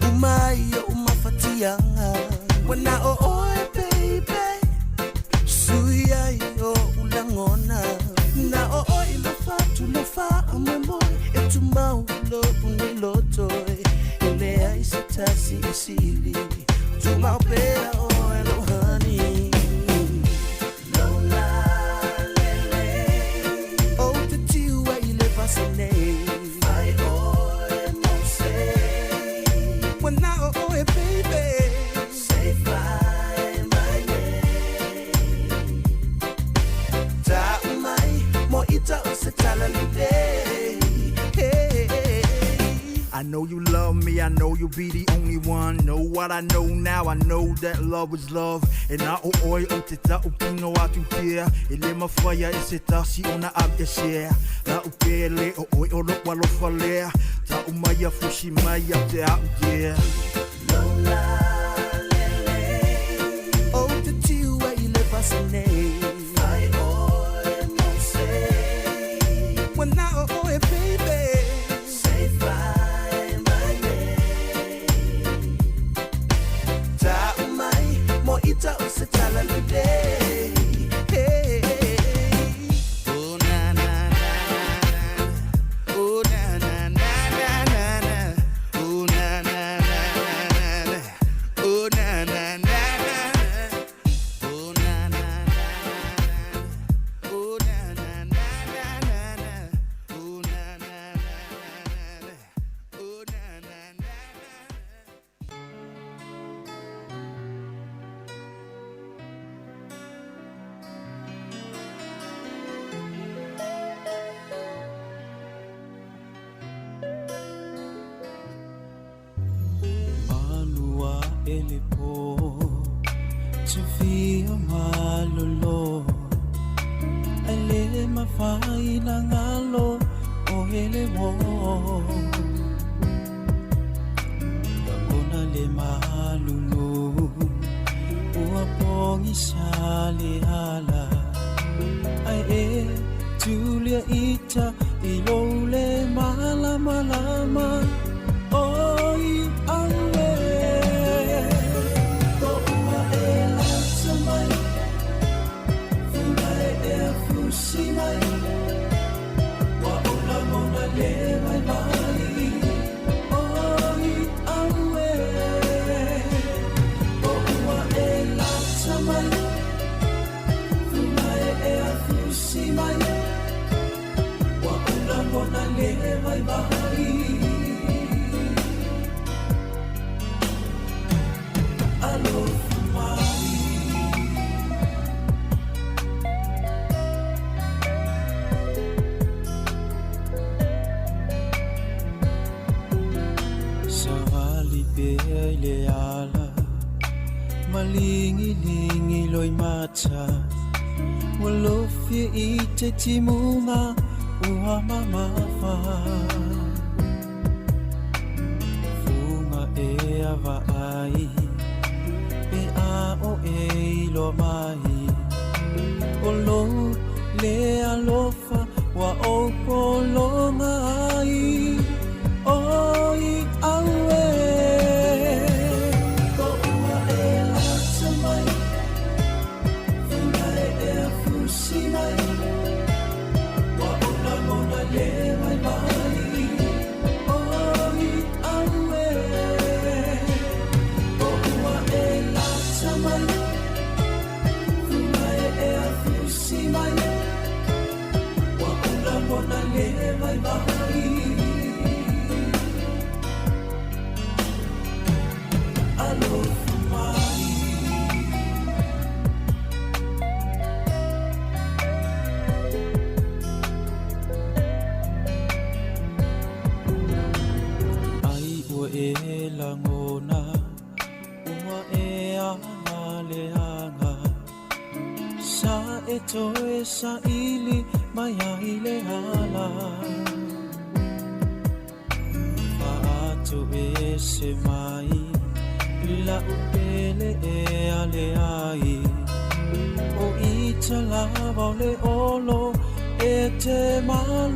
R: Umai o umafatianga Wana o oe baby Sui ai o ulangona Na o oe mafatu le fa amoemoe E tumau lo une loto E le ai se tasi i sili Tumau pea oe lo honey Lola lele O te tiu ai le vasa nei Fai oe mo se Wana o oe baby Say fai mai nei Ta umai mo ita o se tala lelei Hey.
H: I know you love me, I know you be the only one. Know what I know now, I know that love is love. E na o oi o te tau kino atu tia. E le mawhaia e se tasi o na au e share. La u pele o oi o lo walofa lea. Ta umai a fushi mai a te au yeah.
R: O te tiu ai le vasa nei Fai oe mo se Wana o oe baby Say fai mai nei Ta umai mo ita o se tala lelei Hey. Oh na na na na na Oh na na na na na na Oh na na na na na na Oh na na na na na Oh na na na na na Oh na na na na na na Oh na na na na na na Oh na na na na
Q: Malua e le pō Te fia malolo Ai le mawhai na ngalo o hele wō Langona le malulu Ua pongi sa le ala Ai e tulia ita i lou le malamalama Oi aue To'ua e lata mai Funa e ea fusi mai Ua ou lagona le vaivai Oi aue To'ua e lata mai Funa e ea fusi mai Ua ou lagona Malingilingi loi mata Ua lofi i te timunga Ua mamafa Funga e ava ai Pe a o e ilo mai O lo le alofa Wa o polonga ai Oi aue Ko ua e lata mai Funga e ea fusi mai Wa o lagona le mai mai Oi aue Ko ua e lata mai Funga e ea fusi mai Wa o lagona le mai mai Alofa mai. Ai ua e lagona ua e aga le aga sa e toe saili mai ai le ala faatu e se mai lau pele e ale ai o ita lava o le olo e te malo.